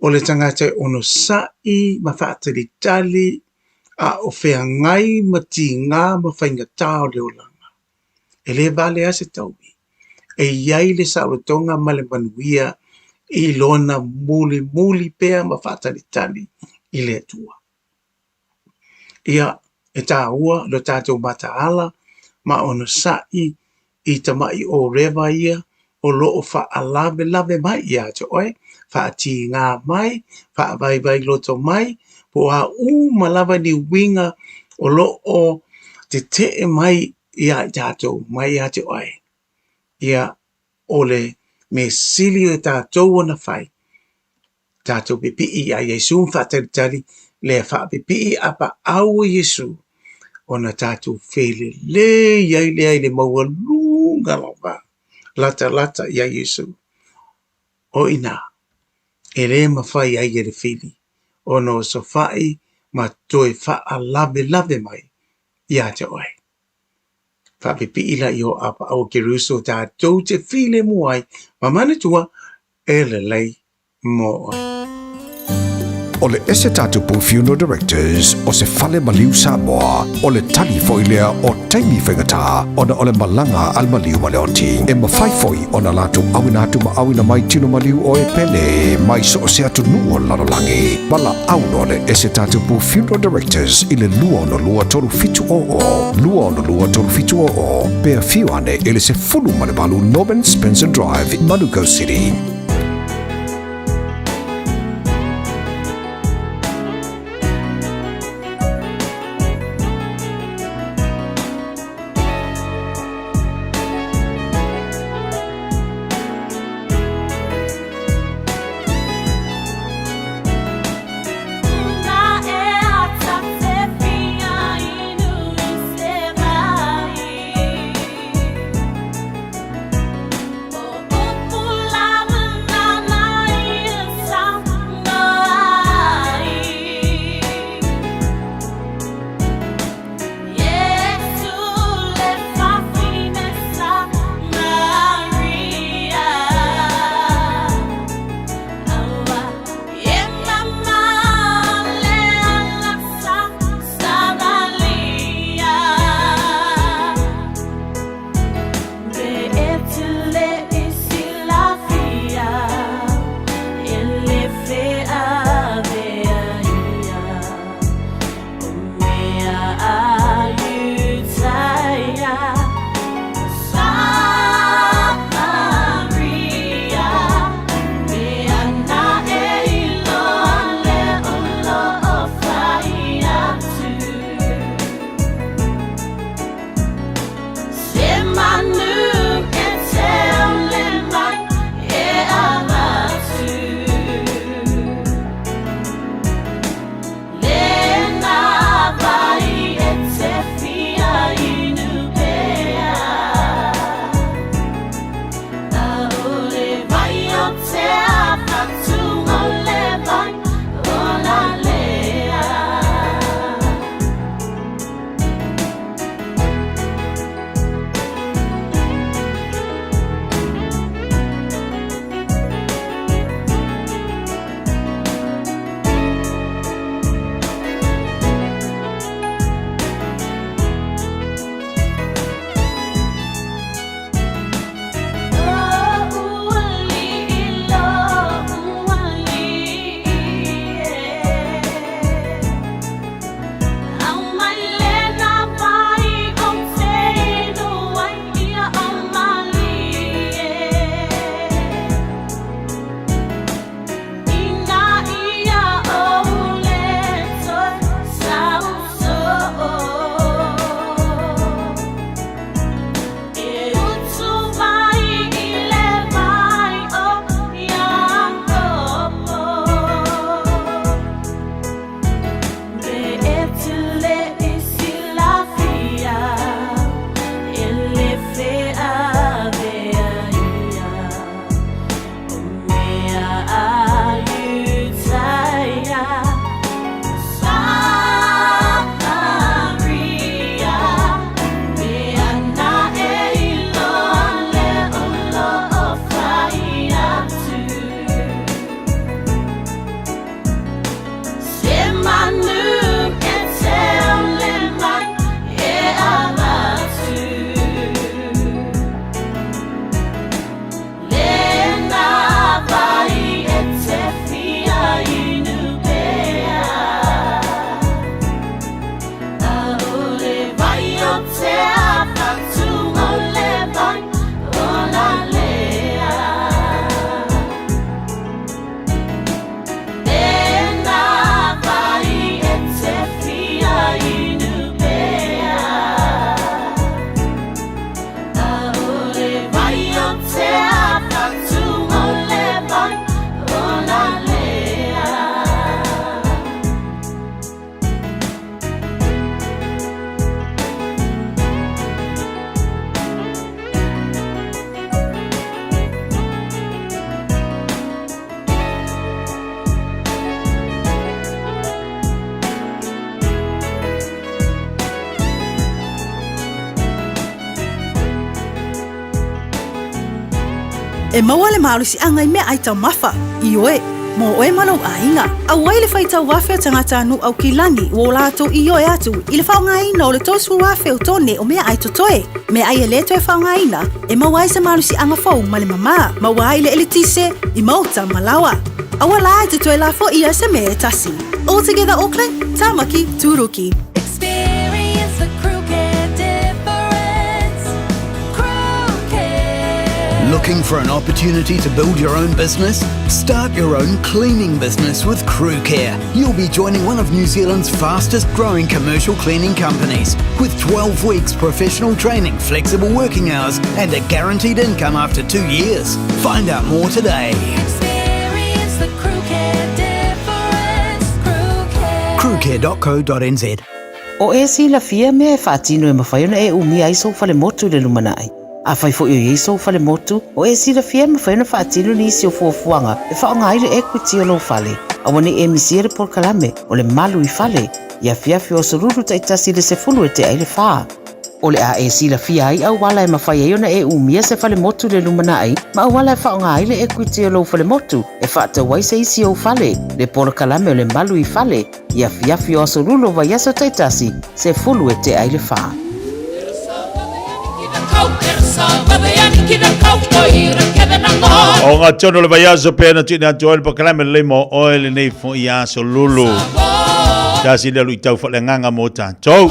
O le tagata e onosaʻi ma faatalitali a o feagai ma tigā ma faigata o le olaga. E le vale lava se taui. E i ai le saolotoga ma le manuia i lona mulimuli pea ma faatalitali i le Atua. Ia, e taua lo tatou mataala ma onosai i tamaʻi ʻōrewa ia o lo o faalavelave mai ia te oe, faatigā mai, faavaivai loto mai, po o a uma lava ni uiga o lo o teteʻe mai iā i tatou, mai ia te oe. Ia, o le mea sili o tatou ona fai, tatou pipii iā Iesū ma faatalitali lea faapipii apaau o Iesū ona tatou felelei ai lea i le maualuga lava latalata iā Iesū. O i inā, e le mafai ai e le fili ona osofaʻi ma toe faalavelave mai iā te oe. Faapipii laia o apaau o Keriso tatou te filemu ai ma manatua e lelei mo oe.
O le Ese Tatupu Funeral Directors o se fale maliu Samoa, o le tali foi lea o taimi faigata ona o le malaga a le maliu ma le oti. E mafai foi ona latou auina atu ma auina mai tino maliu o e pele mai so o se atunuu o le lalolagi. Valaau loa le Ese Tatupu Funeral Directors i le 262 3700, 262 3700, pe afio ane i le 18 Norman Spencer Drive, Manukau City.
E maua le malosiaga i meaai taumafa, ioe, mō oe ma lou aiga. Auai le faitau afe o tagatanuu Aukilani ua o latou ioe atu i le faaaogaina o le 30,000 o tone o meaai totoe, meaai e le toe faaaogaina, e maua ai se malosiaga fou ma le mamā, maua ai le eletise i maota ma laoa. Aua la e te toe lafoia se mea e tasi. All Together Auckland, Tāmaki, Tūruki.
Experience the crew care difference. Crew care.
Looking for an opportunity to build your own business? Start your own cleaning business with Crew Care. You'll be joining one of New Zealand's fastest growing commercial cleaning companies with 12 weeks professional training, flexible working hours, and a guaranteed income after two years. Find out more today.
Experience the crew care difference. Crew care.
Crewcare.co.nz
O e silafia mea e faatino e mafai ona e umia ai sou falemotu i le lumanai. Afai foi o i ai sou falemotu, o e silafia e mafai ona faatino nisi o fuafuaga e faaaoga ai le equity o lou fale. Aua ne i e misia le polokalame o le Malu i Fale i afiafi o aso Lulu taitasi i le 10 e tea ai le fa. O le a e silafia ai auala e mafai ai ona e umia se falemotu i le lumanai ma auala e faaaoga ai le equity o lou falemotu e faatau ai se isi ou fale, le polokalame o le Malu i Fale i afiafi o aso Lulu o vaiaso taitasi, 10 e tea ai le fa.
O ngā tono le vaiaso pea na tuina atu ai le polokalame lelei mo oe lenei foi aso Lulu. Tasi lea luitau faaleagaga mo tatou.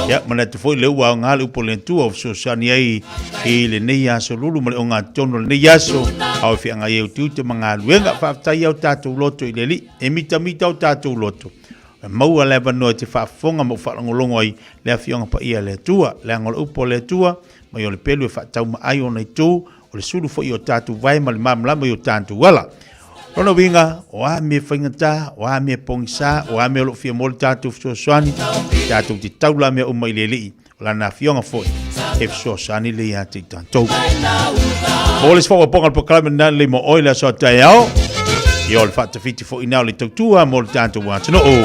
Ia, manatu foi le ua aoga le upu o le Atua o fesoasoani ai i lenei aso Lulu ma le ogatotonu o lenei aso, a o e feagai ai o tiute ma galuega. Faafetai ai o tatou loto i le Alii, e mitamita o tatou loto, e maua le avanoa e te faafofoga ma ou faalogologo ai le Afioga Paia a le Atua, leaga o le upu a le Atua, mai o le pelu e faataumaai ona itu, o le sulu foi i o tatou vae ma le malamalama i o tatou ala. Lona uiga, o a mea faigata, o a mea pogisa, o a mea o lo o fia maua le tatou fesoasoani, tatou te taula mea uma i le Alii, o lana afioga foi e fesoasoani le ia te i tatou. Mo le isi faaopoopoga o le polokalame lena lelei mo oe le aso a taeao, ia o le faatafiti foi ina o le tautua mo le tatou atunuu.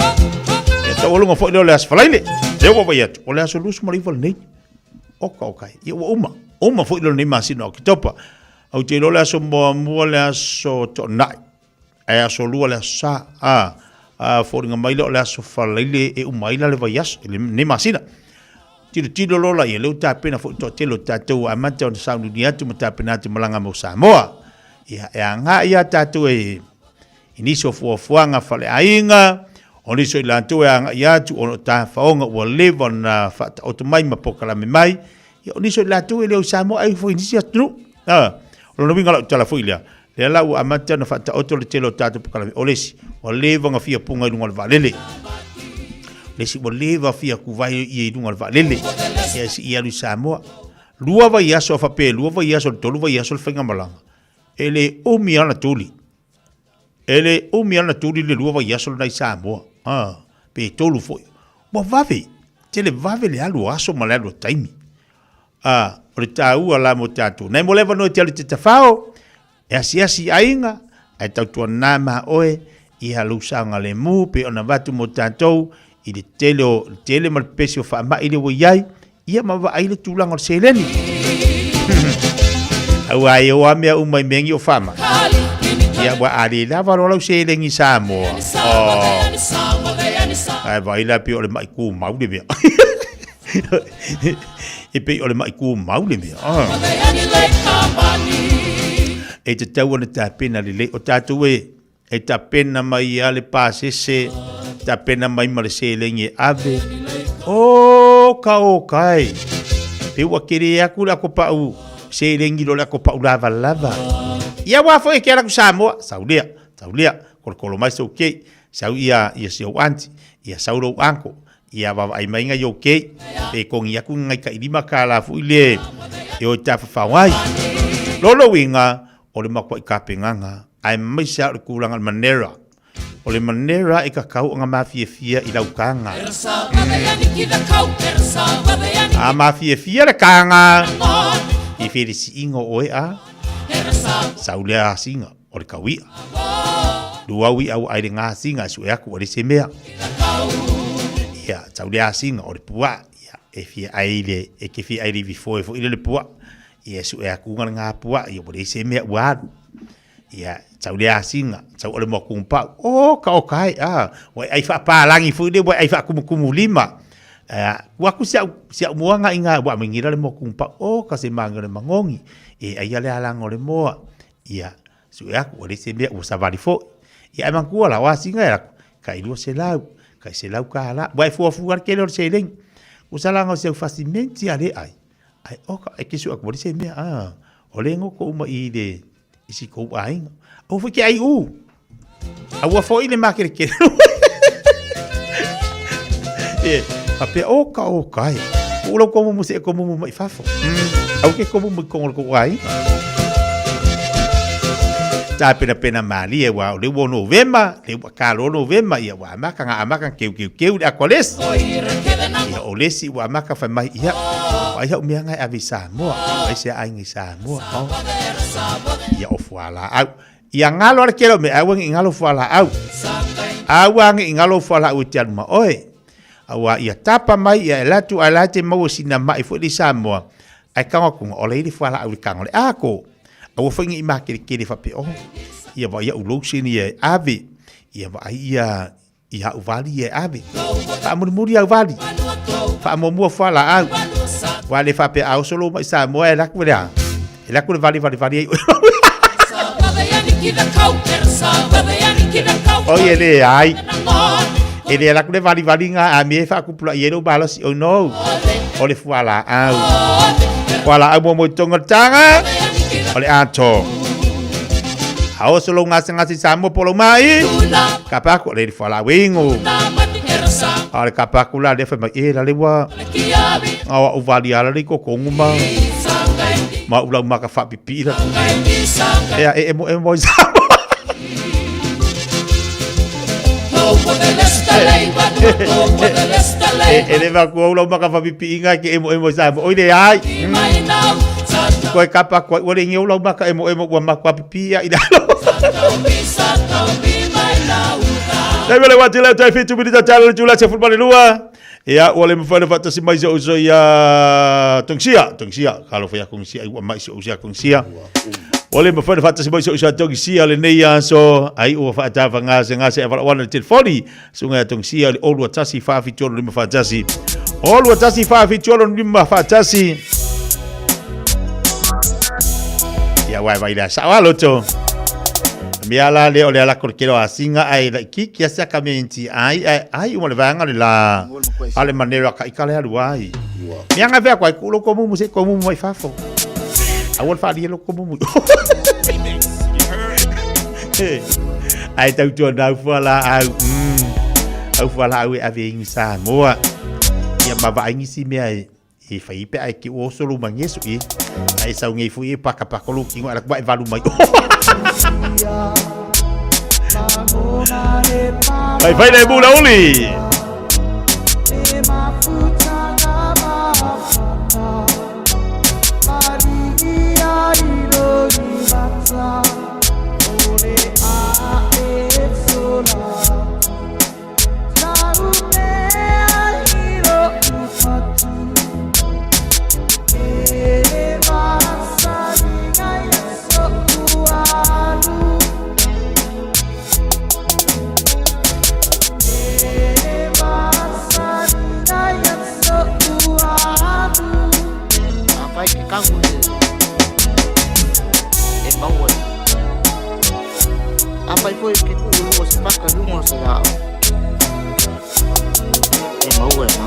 Ia taualuga foi lea o le aso Faraile, lea ua vaai atu, o le aso 29 lenei. Oka oka, ia ua uma, uma foi lea o lenei masina o Oketopa. Ou te iloa le aso muamua le aso Toonai, ae aso lua le aso Sa, a, a foliga mai lea o le aso Faraile e uma ai la le vaiaso, lenei masina. Tilotilo loa laia, lea ua tapena foi le toatele o tatou ua amata ona sauniuni atu ma tapena atu malaga mo Samoa. Ia, e agai lava tatou e i nisi o fuafuaga faleaiga, o nisi o i latou e agai atu ona o tafaoga ua leva ona faataoto mai ma polokalame mai, ia o nisi o i latou e le o i Samoa ae ifo i nisi atunuu. A, o lona uiga o lau tala foi lea, lea la ua amata ona faataoto le tele o tatou polokalame. O le isi, ua leva ona fia puga i luga o le vaalele. O le isi, ua leva fia kuvae ia i luga o le vaalele. Ia se i alu i Samoa. Lua vaiaso a faapea e lua vaiaso, le tolu vaiaso le faigamalaga. E le umi lava ona tuli. E le umi lava ona tuli le lua vaiaso lena i Samoa. A, pe tolu foi. Ua vave, tele vave le alu o aso ma le alu o taimi. A, o le taua la mo tatou. Nei mo le avanoa e te alu i te tafao, e asiasi i aiga, ae tautuana ma oe ia lou saogalemu pei ona avatu mo tatou i le tele o le tele ma le pepesi o faamai lea ua i ai, ia ma vaai le tulaga o le seleni. Aua e o a mea uma i mea ni o faamai. Ia ua a le lava loa lau seleni i Samoa. Oh. Ae vaai la pei o le mai kumau le mea. E pei o le mai kumau le mea. Oh. E tatau ona tapena lelei. O tatou e E tapena mai ia le pasese, tapena mai ma le seleni e ave. O ka o kai. Pe ua kere aku le ako pau seleni lo le ako pau lava lava. Ia wā foi e ke ala ku Samoa. Sau lea, sau lea, kolokolo mai sou kei. Sau ia, ia si ou aunty, ia sau lou uncle, ia vaavaai mai ngai ou kei. Pe kongi aku ngai ka ilima ka la fui le e oi tafafao ai. Lolo uiga, o le makuaʻi kapegaga, aemaise lava o le tulaga o le manera. O le manera e kakau ona mafiafia i lau kaga. A mafiafia le kaga, i felesiiga o oe a sau lea asiga o le kaui'a. Luau i'a ua ai le gasiga e sue aku ua leai se mea. Ia, sau lea asiga o le puaa. Ia, e fia ai le, e te fia ai le ivifoe foi lea le puaa. Ia suʻe atu ga le gapuaʻi, ia ua leai se mea ua alu. Ia, tau le asiga, tau o le moa kumupau. O, ka o ka e, a, ua e ʻai faapalagi foi le, ua e ʻai faakumukumulima. A, ua aku si au, si au moaga i ngā, ua amingila le moa kumupau. O, ka se magi o le magogi. E ʻai a le alaga o le moa. Ia, suʻe aku, ua leai se mea, ua savali foi. Ia, ae manatua la, o asiga e aku, kai 200, kai $100. Ua e fuafua le tele o le seleni. Ua salaga o si au fasimenti a le ʻai. Ae, o ka, e ke suʻe aku, ua leai se mea, a, o le goto uma i le, i si kou aiga. Aua foi ke ai u. Aua foi le makerekere. E, faapea, o ka o ka e. Ua lau komumu se e komumu mai fafo. Aua ke komumu i kongo le kou aiga. Tā pena pena malie wa o le ua Novema, le ua ka lo Novema, ia ua amaka ngā amaka keu keu keu le akua lesi. Ia o lesi ua amaka whai mai, ia, wa ai hau mea ngai ave i Samoa, ai se aiga i Samoa. Oh. Ia o fualaau. Ia ngalo ale kelo me aua ngi ngalo fualaau. Aua ngi ngalo fualaau e te alu ma oe. Aua ia tapa mai ia e latu ai la te maua sina mai foi le Samoa. Ai kanga kunga ole i le fualaau le kanga le ako. Aua foi ngi makerekere fape oh. Ia wa ia ulosen ia e ave. Ia wa ai ia I haʻu vali ia e ave. Faamulimuli au vali. Faamuamua fualaau. Ua le faapea a oso lou mai Samoa e alu atu le a? E alu atu le vali valivali ai oe. Oi e leai. E le alu atu le valivaliga a mea e faatupulaia ai lou malosi. Oh no. O le fualaau. Fualaau muamua i totonu o le taga. O le ato. A oso lou gasegase i Samoa po o lou mai. Kapa aku le fualaau e inu. A o le kapa aku la lea fai mai, e la le ua ngao au vali ala le kokongu ma ma ula maka faapipii la. Ea e emo emo i Samoa. E le makua ula maka faapipiiga e ke emo emo i Samoa. Oi le ai. Koe kapa koe ua le ngi ula maka emo emo ua makua pipii ia i lalo. Taimi le wati leo tai 7 minita tala le tula 12. Ia, ua le mafai ona faatasi mai si ou uso ia Tongisia. Tongisia, talofa ia Tongisia, ai ua mai si ou uso ia Tongisia. Ua le mafai ona faatasi mai si ou uso ia Tongisia lenei aso, ai ua faatafagasegase e valaauana le telefoni. Susuga ia Tongisia le 021 476 541. 021 476 541. Ia wai vai la sa wa loto. Mea la le o le ala ko ke a singa ai la ki ki asa ka me nti ai ai ai o le vanga le la ale manera ka ikale alu ai. Mea nga vea kwa ku lo komu mu se komu mu mai fafo. Aua le faali lo komu mu. Ai tau tua nau fua la au. Au fua la au e ave ingi Samoa. Ia ma vaai nisi mea e e fai pe ai ki o solo mangesu i. Ai sau ngei fui e paka paka lo kingo ala kwa e valu mai. Vai vai le mula uli.
Afai ke kahu e mau ai. Afai foi ke kuu i luga o se paka i luga o se lāʻau e mau ai ma.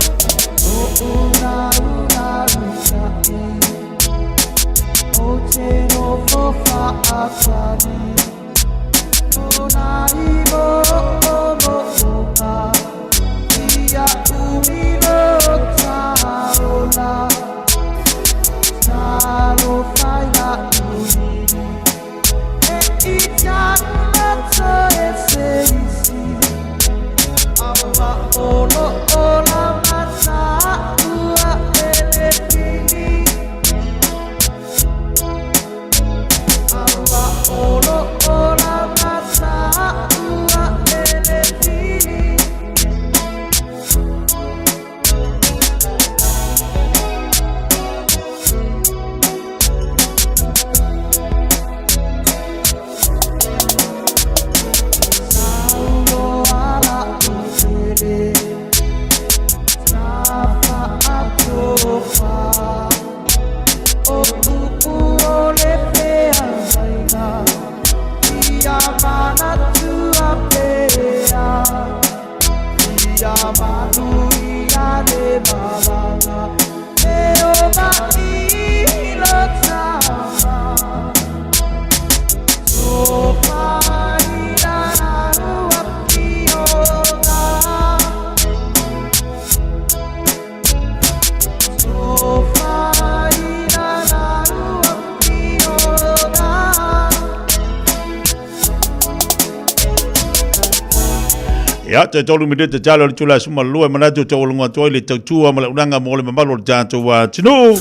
Ia, toe tolu minute talo le tula suma lua manatu te olongo atu ai le tautua ma le unaga mo le mamalu o le tatou atunuu.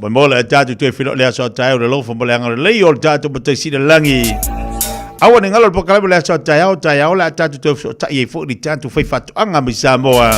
Mai mo le tatou toe filo le aso taeao le alofa ma le agalelei o le tatou Matai Sili Lagi. Aua ne galo le polokalame le aso taeao, taeao le a tatou toe fesootai ai foi i le tatou faifaatoaga mai Samoa.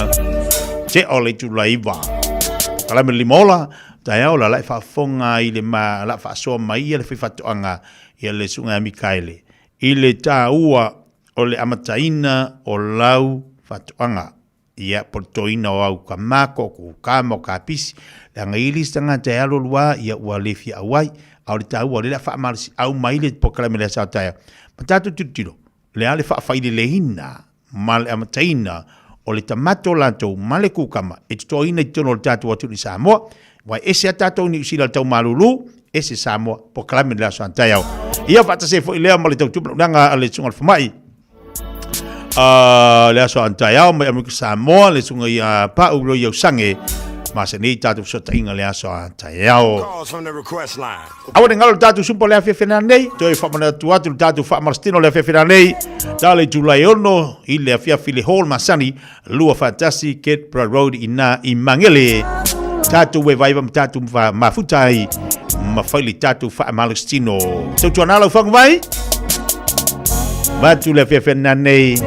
Te o le itula 9. Polokalame le lima ola, taeao la la e faafofoga i le ma la faasoa mai ia le faifaatoaga ia le susuga ia Mikaele i le taua o le amataina o lau faatoaga, ia, po o le totoina o au kamako, o kukama, o kapisi, leaga i le isi tagata e alu alu lava, ia, ua le fia auai. A o le taua, o lea o le a faamalosiau mai le polokalame lea sa taea. Ma tatou tilotilo, o le a le faafaileleina ma le amataina o le tamato latou ma le kukama e totoina i totonu o le tatou atunuu i Samoa, aua e ese lava tatou i Niu Sila i le tau malulu, ese Samoa, polokalame le aso a taeao. Ia faatasi ai foi lea ma le tautupe unaga a le susuga i le fomai. Le aso a taeao mai Amerika Samoa, le susuga ia Pau Loi Ausange, ma se nei tatou fesootaiga le aso a taeao.
Calls from the request line.
Aua ne galo le tatou supa le afiafi nei, toe faamanatu atu le tatou faamalositino le afiafi nei, ta le itula e 6 i le afiafi le hall masani, 21 Ketbra Road i nā i Mangele. Tatou e vaiva ma tatou mafuta ai, ma fai le tatou faamalositino. Tautuana lau fagu vai, vatu le afiafi nei,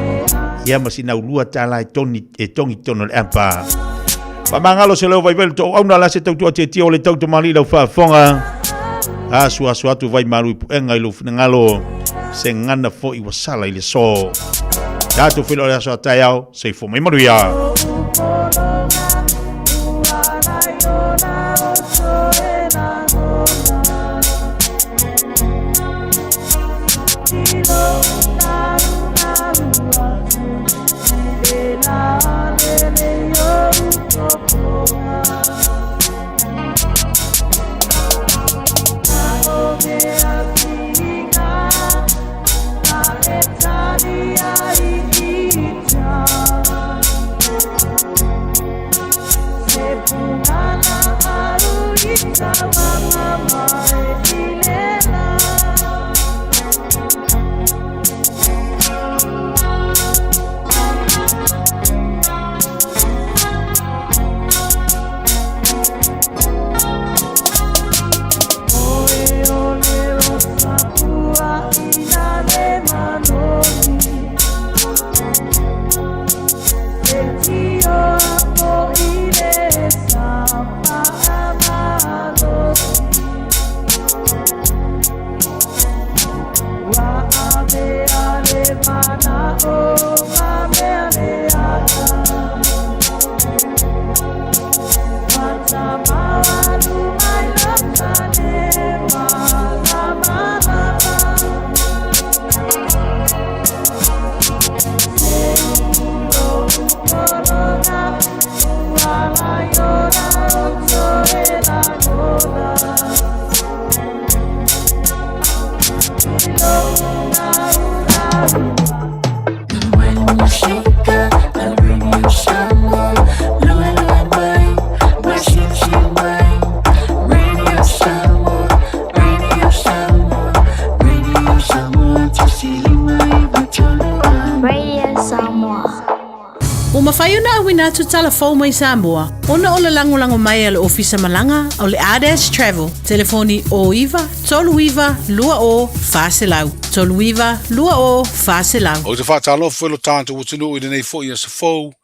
ia ma sina ulua tala e toni, e tongi tono le apa. Faamagalo se leo vaivai le toauauna la se tautua tietie o le tautamali lau faafofoga. Asu asu atu vai malu i puega i lou finagalo, se gana foi ua sala i le aso. Tatou feiloai le aso a taeao, soifua mai manuia.
Ua mafai ona auina atu tala fou mai Samoa ona o le lagolago mai a le Ofisa Malaga o le Ardash Travel. Telefoni 09 39 20 400 39 20 400.
Ou te faatalofa foi lo tatou atunuu i lenei foi aso fou,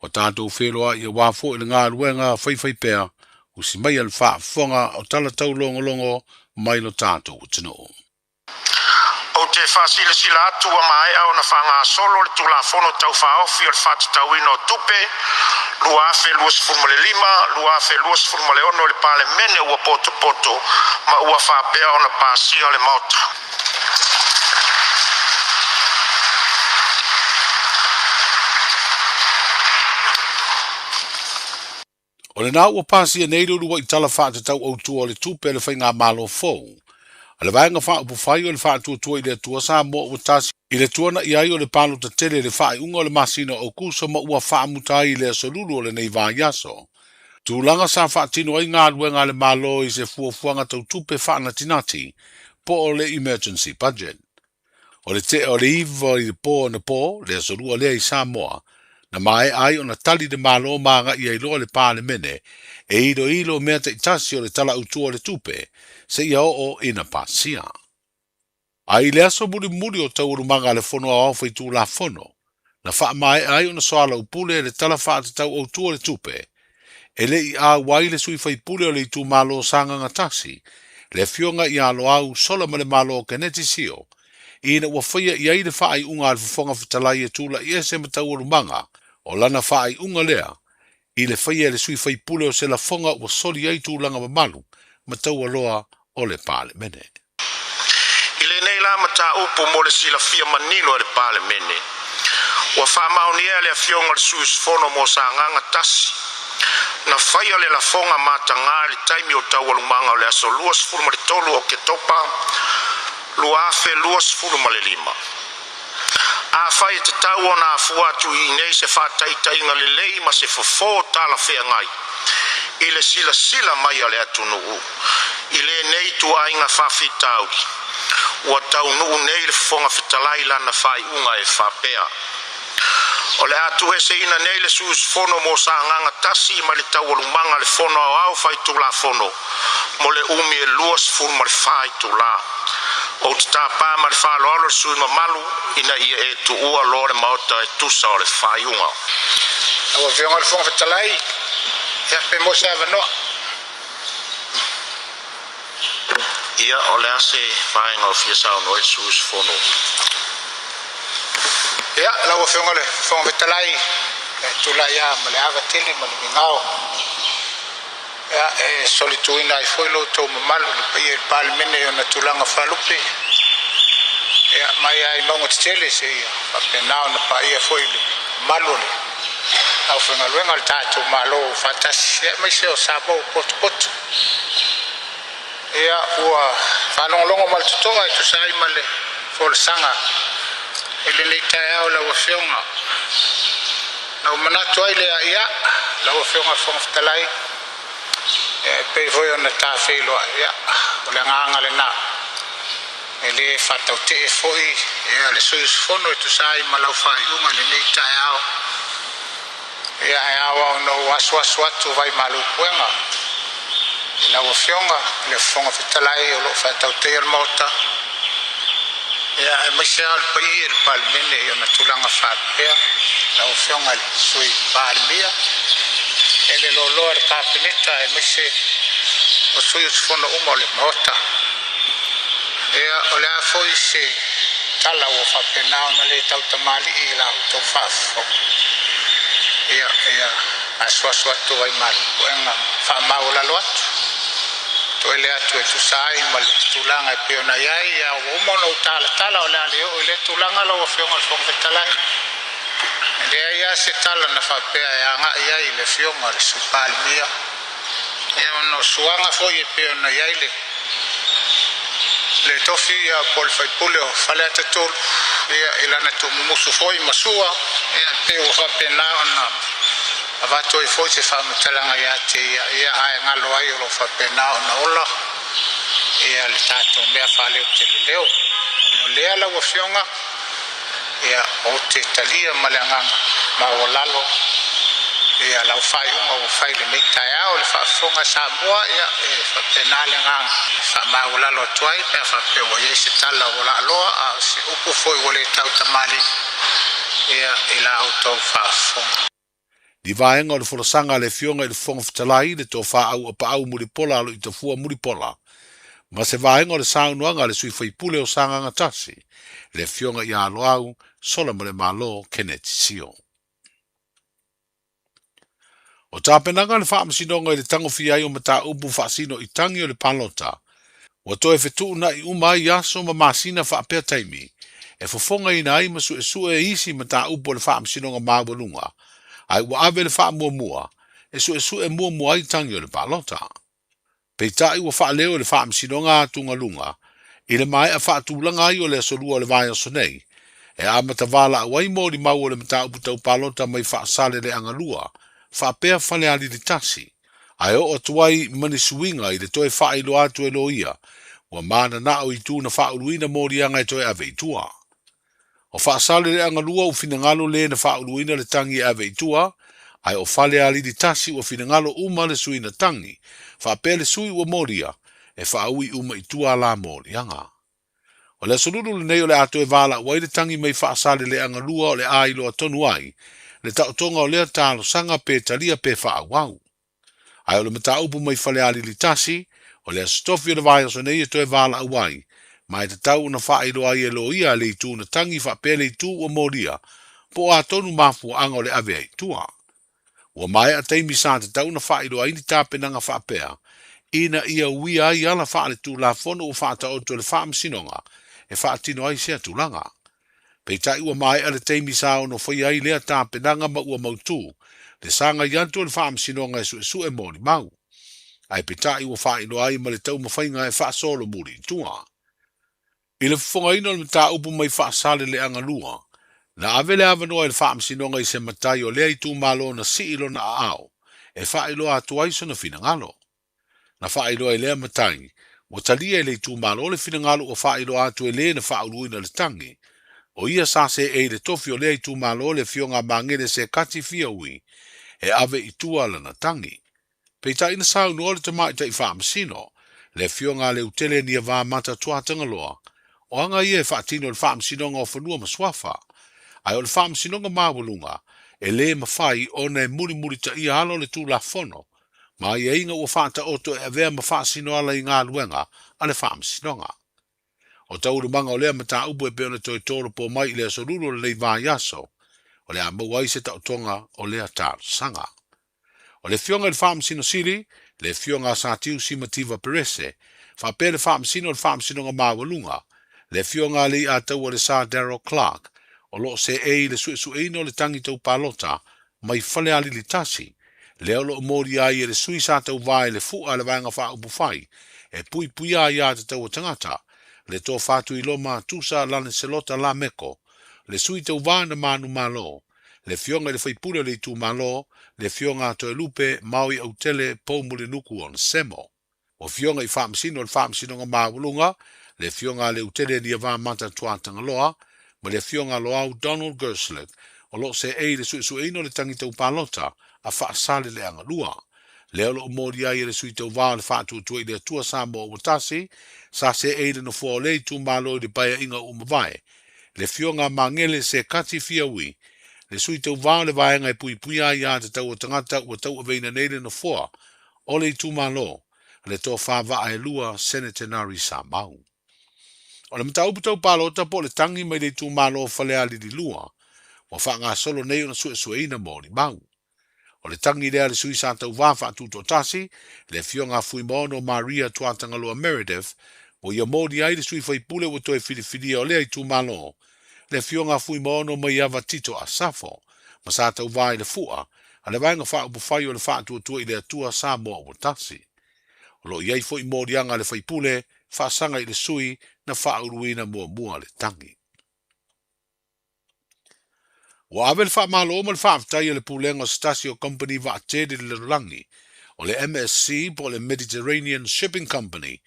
ua tatou feiloai aua foi le galuega faifaipea, usi maia le faafofoga o tala taulogologo mai lo tatou atunuu.
Ou te faasilasila atu ua maea ona faagasolo le Tulafono Tau Faaofi o le Faatatauina o Tupe 2025, 2026 i le Palemene ua potopoto ma ua faapea ona pasia le Maota.
O lena ua pasia nei le uluai Tala Faatatau Autu o le Tupe a le Faigamalo fou, a le Vaega Faaupufai o le Faatuatua i le Atua Samoa ua tasi i le tuana'i ai o le palota tele i le faaiuga o le masina o Aokuso ma ua faamuta ai i le aso Lulu o lenei vaiaso tulaga sa faatino ai galuega a le Malo i se fuafuaga tau tupe faanatinati po o le emergency budget. O le tea o le 9 i le po anapo, le aso Lua lea i Samoa, na maea ai ona tali le Malo ma agai ai loa le Palemene e iloilo mea taitasi o le Tala Autu o le Tupe seia oo ina pasia. A i le aso mulimuli o taualumaga a le Fono Aoao Faitulafono, na faamaea ai ona soalaupule le Tala Faatatau Autu o le Tupe, e le i auai le sui faipule o le itumalo o Sagaga 1, le Afioga ia Loau Solamalemalo Keneti Sio, ina ua faia i ai le faaiuga a le Fofoga Fetalai e tulai ese ma taualumaga o lana faaiuga lea i le faia e le sui faipule o se lafoga ua soli ai tulaga mamalu ma taualoa o le Palemene.
I lenei la mataupu mo le silafia manino e le Palemene, ua faamaonia e le Afioga i le sui usufono mo Sagaga 1, na faia le lafoga matagā i le taimi o taualumaga o le aso 23 Oketopa 2025. Afai e tatau ona afua atu i inei se faataitaiga lelei ma se fofo talafeagai i le silasila mai a le atunuu i lenei ituaiga faafitauli, ua taunuu nei le Fofoga Fetalai lana faaiuga e faapea, O le a tuueseina nei le sui usufono mo Sagaga 1 mai le taualumaga a le Fono Aoao Faitulafono mo le umi e 24 itula. Ou te tapa ma le faaaloalo le sui usufono mamalu ina ia e tuua loa le Maota e tusa o le faaiuga.
Lau Afioga i le Fofoga Fetalai, ia pe maua se avanoa.
Ia, o le a se vaega o fia saunoa ai le sui usufono?
Ia, lau Afioga i le Fofoga Fetalai, e tulai lava ma le ava tele ma le migao. Ia, e solituina ai foi lo outou mamalu le paia i le Palemene i ona tulaga faalupe. Ia, mai lava i mauga tetele seia faapena ona paia foi le mamalu o le aufaigaluega a le tatou Malo faatasi, ia, aemaise o Samoa ua potopoto. Ia, ua faalogologo ma le totoa e tusa ai ma le folasaga i lenei taeao lau Afioga. Na ou manatu ai lea, ia, lau Afioga i le Fofoga Fetalai, ia, e pei foi ona ta feiloai, ia, o le agaga lena. E le faatautee foi, ia, le sui usufono e tusa ai ma lau faaiuga i lenei taeao. Ia, ae ao lava ona ou asuasu atu vai malupuega i lau Afioga i le Fofoga Fetalai o lo o faatauteia le Maota, ia, aemaise lava o le paia i le Palemene i ona tulaga faapea, lau Afioga i le Sui Palemia, e le loaloa i le Kapeneta aemaise o sui usufono uma o le Maota. Ia, o le a foi se tala ua faapena ona le tautamalii i la outou faafofoga. Ia, ia asuasu atu ai ma puega faamaualalo atu, toele atu e tusa ai ma le tulaga e pei ona i ai. Ia, ua uma ona ou talatala, o le a le oo i lea tulaga lau Afioga i le Fofoga Fetalai. E leai lava se tala na faapea e agai ai i le Afioga i le Sui Palemia. Ia, ona o suaga foi e pei ona i ai le le tofi ia po o le faipule o Faleata 3, ia, i lana tuumumusu foi ma sua, ia, pei ua faapena ona avatu ai foi se faamatalaga ia te ia, ia, ae galo ai o lo o faapena ona ola ia le tatou mea faaleoteleleo. O lea lau Afioga, Ia, ou te talia ma le agaga maualalo ia lau faaiuga ua fai i lenei taeao i le faafofoga a Samoa. Ia, e faapena le agaga e faamaualalo atu ai pe a faapea ua i ai se tala ua laaloa a o se upu foi ua le tautamalii ia i la outou faafofoga.
Ni vaega o le folasaga a le Afioga i le Fofoga Fetalai, le Tofa Auapaau Mulipola Aloitafua Mulipola, ma se vaega o le saunoaga a le sui faipule o Sagaga 1, le Afioga ia Loau Solamalemalo Keneti Sio. O tapenaga a le Faamasinoga i le tagofia ai o mataupu faasino i tagi o le palota, ua toe fetuunai uma ai aso ma masina faapea taimi e fofogaina ai ma suesue isi mataupu a le Faamasinoga Maualuga, ae ua ave le faamuamua e suesue muamua ai tagi o le palota. Peitai ua faaleo e le Faamasinoga atugaluga i le maea faatulaga ai o le aso Lua o le vaiaso nei, e amata valaau ai molimau o le mataupu tau palota mai Faasaleleaga 2 faapea Falealili 1, ae oo atu ai ma ni suiga i le toe faailoa atu e loia ua mananao i itu na faauluina moliaga e toe ave i tua. O Faasaleleaga 2 ua finagalo le na faauluina le tagi e ave i tua, ae o Falealili 1 ua finagalo uma le suina tagi, faapea le sui ua molia, e faaui uma i tua la moliaga. O le aso Lulu lenei o le a toe valaau ai le tagi mai Faasaleleaga 2 o le a iloa tonu ai le taotoga o lea talosaga pe talia pe faaauau. Ae o le mataupu mai Falealili 1, o le aso Tofi o le vaiaso nei e toe valaau ai, ma e tatau ona faailoa ai e loia le itu na tagi faapea le itu ua molia, po o a tonu mafuaaga o le ave ai i tua. Ua maea taimi sa tatau ona faailoa ai ni tapenaga faapea, ina ia uia ai ala faaletulafono ua faataoto e le Faamasinoga e faatino ai sea tulaga. Peitai ua maea le taimi sa ono faia ai lea tapenaga ma ua mautū le sagai atu o le Faamasinoga e suesue molimau. Ae peitai ua faailoa ai ma le taumafaiga e faasolomuli i tua. I le fofogaina o le mataupu mai Faasaleleaga 2, na ave le avanoa i le Faamasinoga i se matai o lea itumalo na sii lona aao e faailoa atu ai sona finagalo. Na faailoa e lea matai, ua talia e le itumalo le finagalo ua faailoa atu e le na faauluina le tagi. O ia sa seei i le tofi o lea itumalo le afioga a Magele Sekati Fiaui e ave i tua lana tagi. Peitai na saunoa le tamaitai faamasino, le afioga a Leutele Niavamata Tuatagaloa, o aga ia e faatino e le Faamasinoga o Fanua ma Suafa, ae o le Faamasinoga Maualuga e le mafai ona e mulimulitaia ala o le Tulafono ma aiaiga ua faataoto e avea ma faasino ala i galuega a le Faamasinoga. O taualumaga o lea mataupu e pei ona toe tolopo mai i le aso Lulu o lenei vaiaso, o le a maua ai se taotoga o lea talosaga. O le Afioga i le Faamasino Sili, le Afioga a Satiu Simativa Perese, faapea le Faamasino o le Faamasinoga Maualuga, le Afioga a Leiataua le Sir Darrell Clarke, o lo o seei i le suesueina o le tagi tau palota mai Falealili 1, lea o lo o molia ai e le sui sa tauva i le Fu'a a le Vaega Faaupufai e Puipuia Aiatatau a Tagata, le Tofa Tuiloma Tusa Laniselota Lameko, le sui tauva na manumalo, le Afioga i le Faipule o le itumalo, le Afioga a Toelupe Maui Autele Poumulinuku Onesemo. O Afioga i Faamasino o le Faamasinoga Maualuga, le Afioga a Leutele Niavamata Tuatagaloa ma le Afioga a Loau Donald Gerslick o lo o seei i le suesueina o le tagi tau palota a Faasaleleaga 2. Lea o lo o molia ai e le sui tauva o le Faatuatua i le Atua Samoa ua Tasi, sa seei i le nofoa o lea itumalo i le Paeaiga ua mavae, le Afioga a Magele Sekati Fiaui, le sui tauva o le Vaega e Puipuia Aiatatau a Tagata ua tauaveina nei le nofoa o le itumalo, le Tofa Vaaelua Senetenari Samau. O le mataupu tau palota po o le tagi mai le itumalo o Falealili 2, ua faagasolo nei ona suesueina molimau. O le tagi lea a le sui sa tauva faatutoatasi, le Afioga a Fuimaono Maria Tuatagaloa Meredith, ua ia moli ai le sui faipule ua toe filifilia o lea itumalo, le Afioga a Fuimaono Maiava Tito Asafo, ma sa tauva i le Fu'a a le Vaega Faaupufai o le Faatuatua i le Atua Samoa ua Tasi. O lo o i ai foi moliaga a le faipule faasaga i le sui na faauluina muamua le tagi. Ua ave le faamalo ma le faafetai a le Pulega o se tasi o kamupani vaatele i le lalolagi, o le MSC po o le Mediterranean Shipping Company,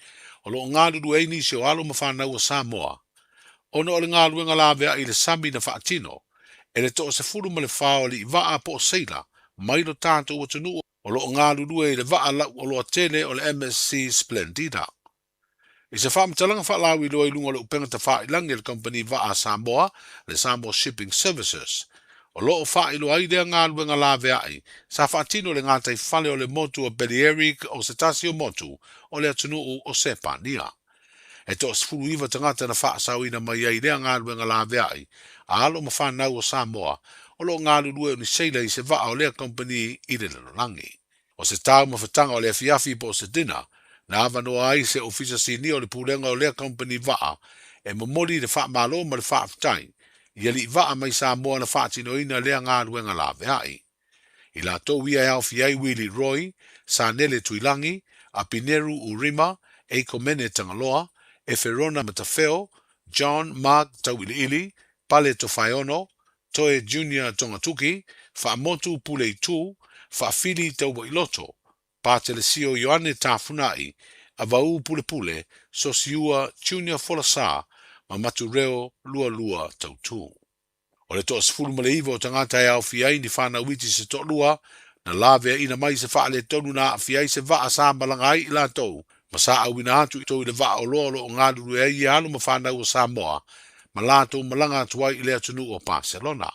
o lo o galulue ai nisi o alo ma fanau a Samoa, ona o le galuega laveai i le sami na faatino e le 14 o alii vaa po o seila mai lo tatou atunuu o lo o galulue i le vaa lauoloa tele o le MSC Splendida. I se faamatalaga faalauiloa i luga o le upega tafailagi a le kamupani vaa a Samoa, le Samoa Shipping Services, o lo o faailoa ai lea galuega laveai sa faatino i le gataifale o le motu o Balearic o se tasi o motu o le atunuu o Sepania. E toa-19 tagata na faasaoina mai ai lea galuega laveai a alo ma fanau o Samoa o lo o galulue o ni seila i se vaa o lea kamupani i le lalolagi. O se taumafataga o le afiafi po o se dinner na avanoa ai se Ofisa Sinia o le Pulega o lea kamupani vaa e momoli le faamalo ma le faafetai i alii vaa mai Samoa na faatinoina lea galuega laveai. I latou ia e aofia ai Willie Roy, Sanele Tuilagi, Apineru Urima, Eikomene Tagaloa, Eferona Matafeo, John Mark Tauiliili, Pale Tofaeono, Toe Junior Togatuki, Faamotu Puleitu, Faafili Tauailoto, Patelesio Ioane Tafuna'i, Avaū Pulepule, Sosiua Junior Folasa ma Matureo Lualua Tautu. O le 19 o tagata e aofia ai ni fanau iti se toalua, na laveaina mai i se faaletonu na aafia ai se vaa sa malaga ai i latou, ma sa auina atu i le vaa oloa o lo o galulue ai ia alo ma fanau a Samoa, ma latou malaga atu ai i le atunuu o Paselona.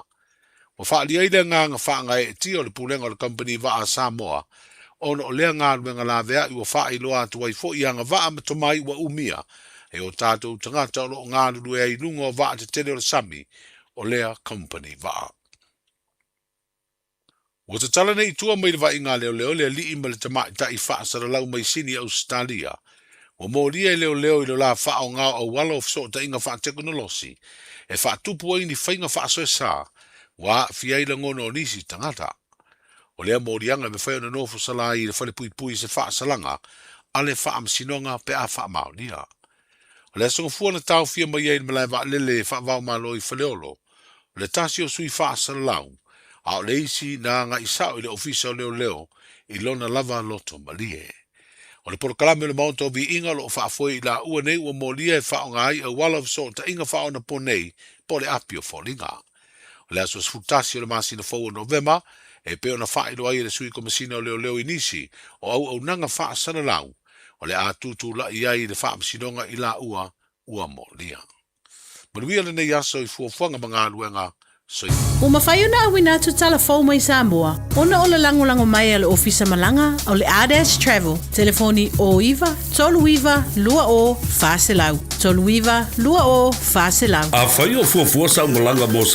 Ua faaalia ai le agaga faagaeetia o le Pulega o le Kamupani Vaa a Samoa ona o lea galuega laveai ua faailoa atu ai foi agavaa ma tomai ua umia e o tatou tagata o lo o galulue ai i luga o vaa tetele o le sami o lea kamupani vaa. Ua tatala nei i tua mai le vaaiga a leoleo le alii ma le tamaitai faasalalau mai Sini, Ausetalia. Ua molia e leoleo i lo la faaaoga o auala o fesootaiga faatekonolosi e faatupu ai ni faiga faasoesa ua aafia ai lagona o nisi tagata. O lea moliaga e mafai ona nofo sala ai i le falepuipui i se faasalaga a le Faamasinoga pe a faamaonia. O le aso Gafua na taofia mai ai i le malae vaalele faava-o-Malo i Faleolo, o le tasi o sui faasalalau, a o le isi na agai sao i le Ofisa o Leoleo i lona lava loto malie. O le polokalame o le Maota o Viiga o lo o faafoe i laua nei ua molia e faaaoga ai auala o fesootaiga faaonaponei po o le api o foliga. O le aso 11 o le masina fou o Novema, e pei ona faailoa ai e le Sui Komesina o Leoleo i nisi o auaunaga faasalalau o le a tutulai ai i le Faamasinoga i laua ua molia. Manuia lenei aso i fuafuaga ma galuega. Soifua.
Ua mafai ona auina atu tala fou mai Samoa ona o le lagolago mai a le Ofisa Malaga o le Ardash Travel, telefoni 09 39 20 400, 39 20 400.
Afai o fuafua sau malaga mo Samoa.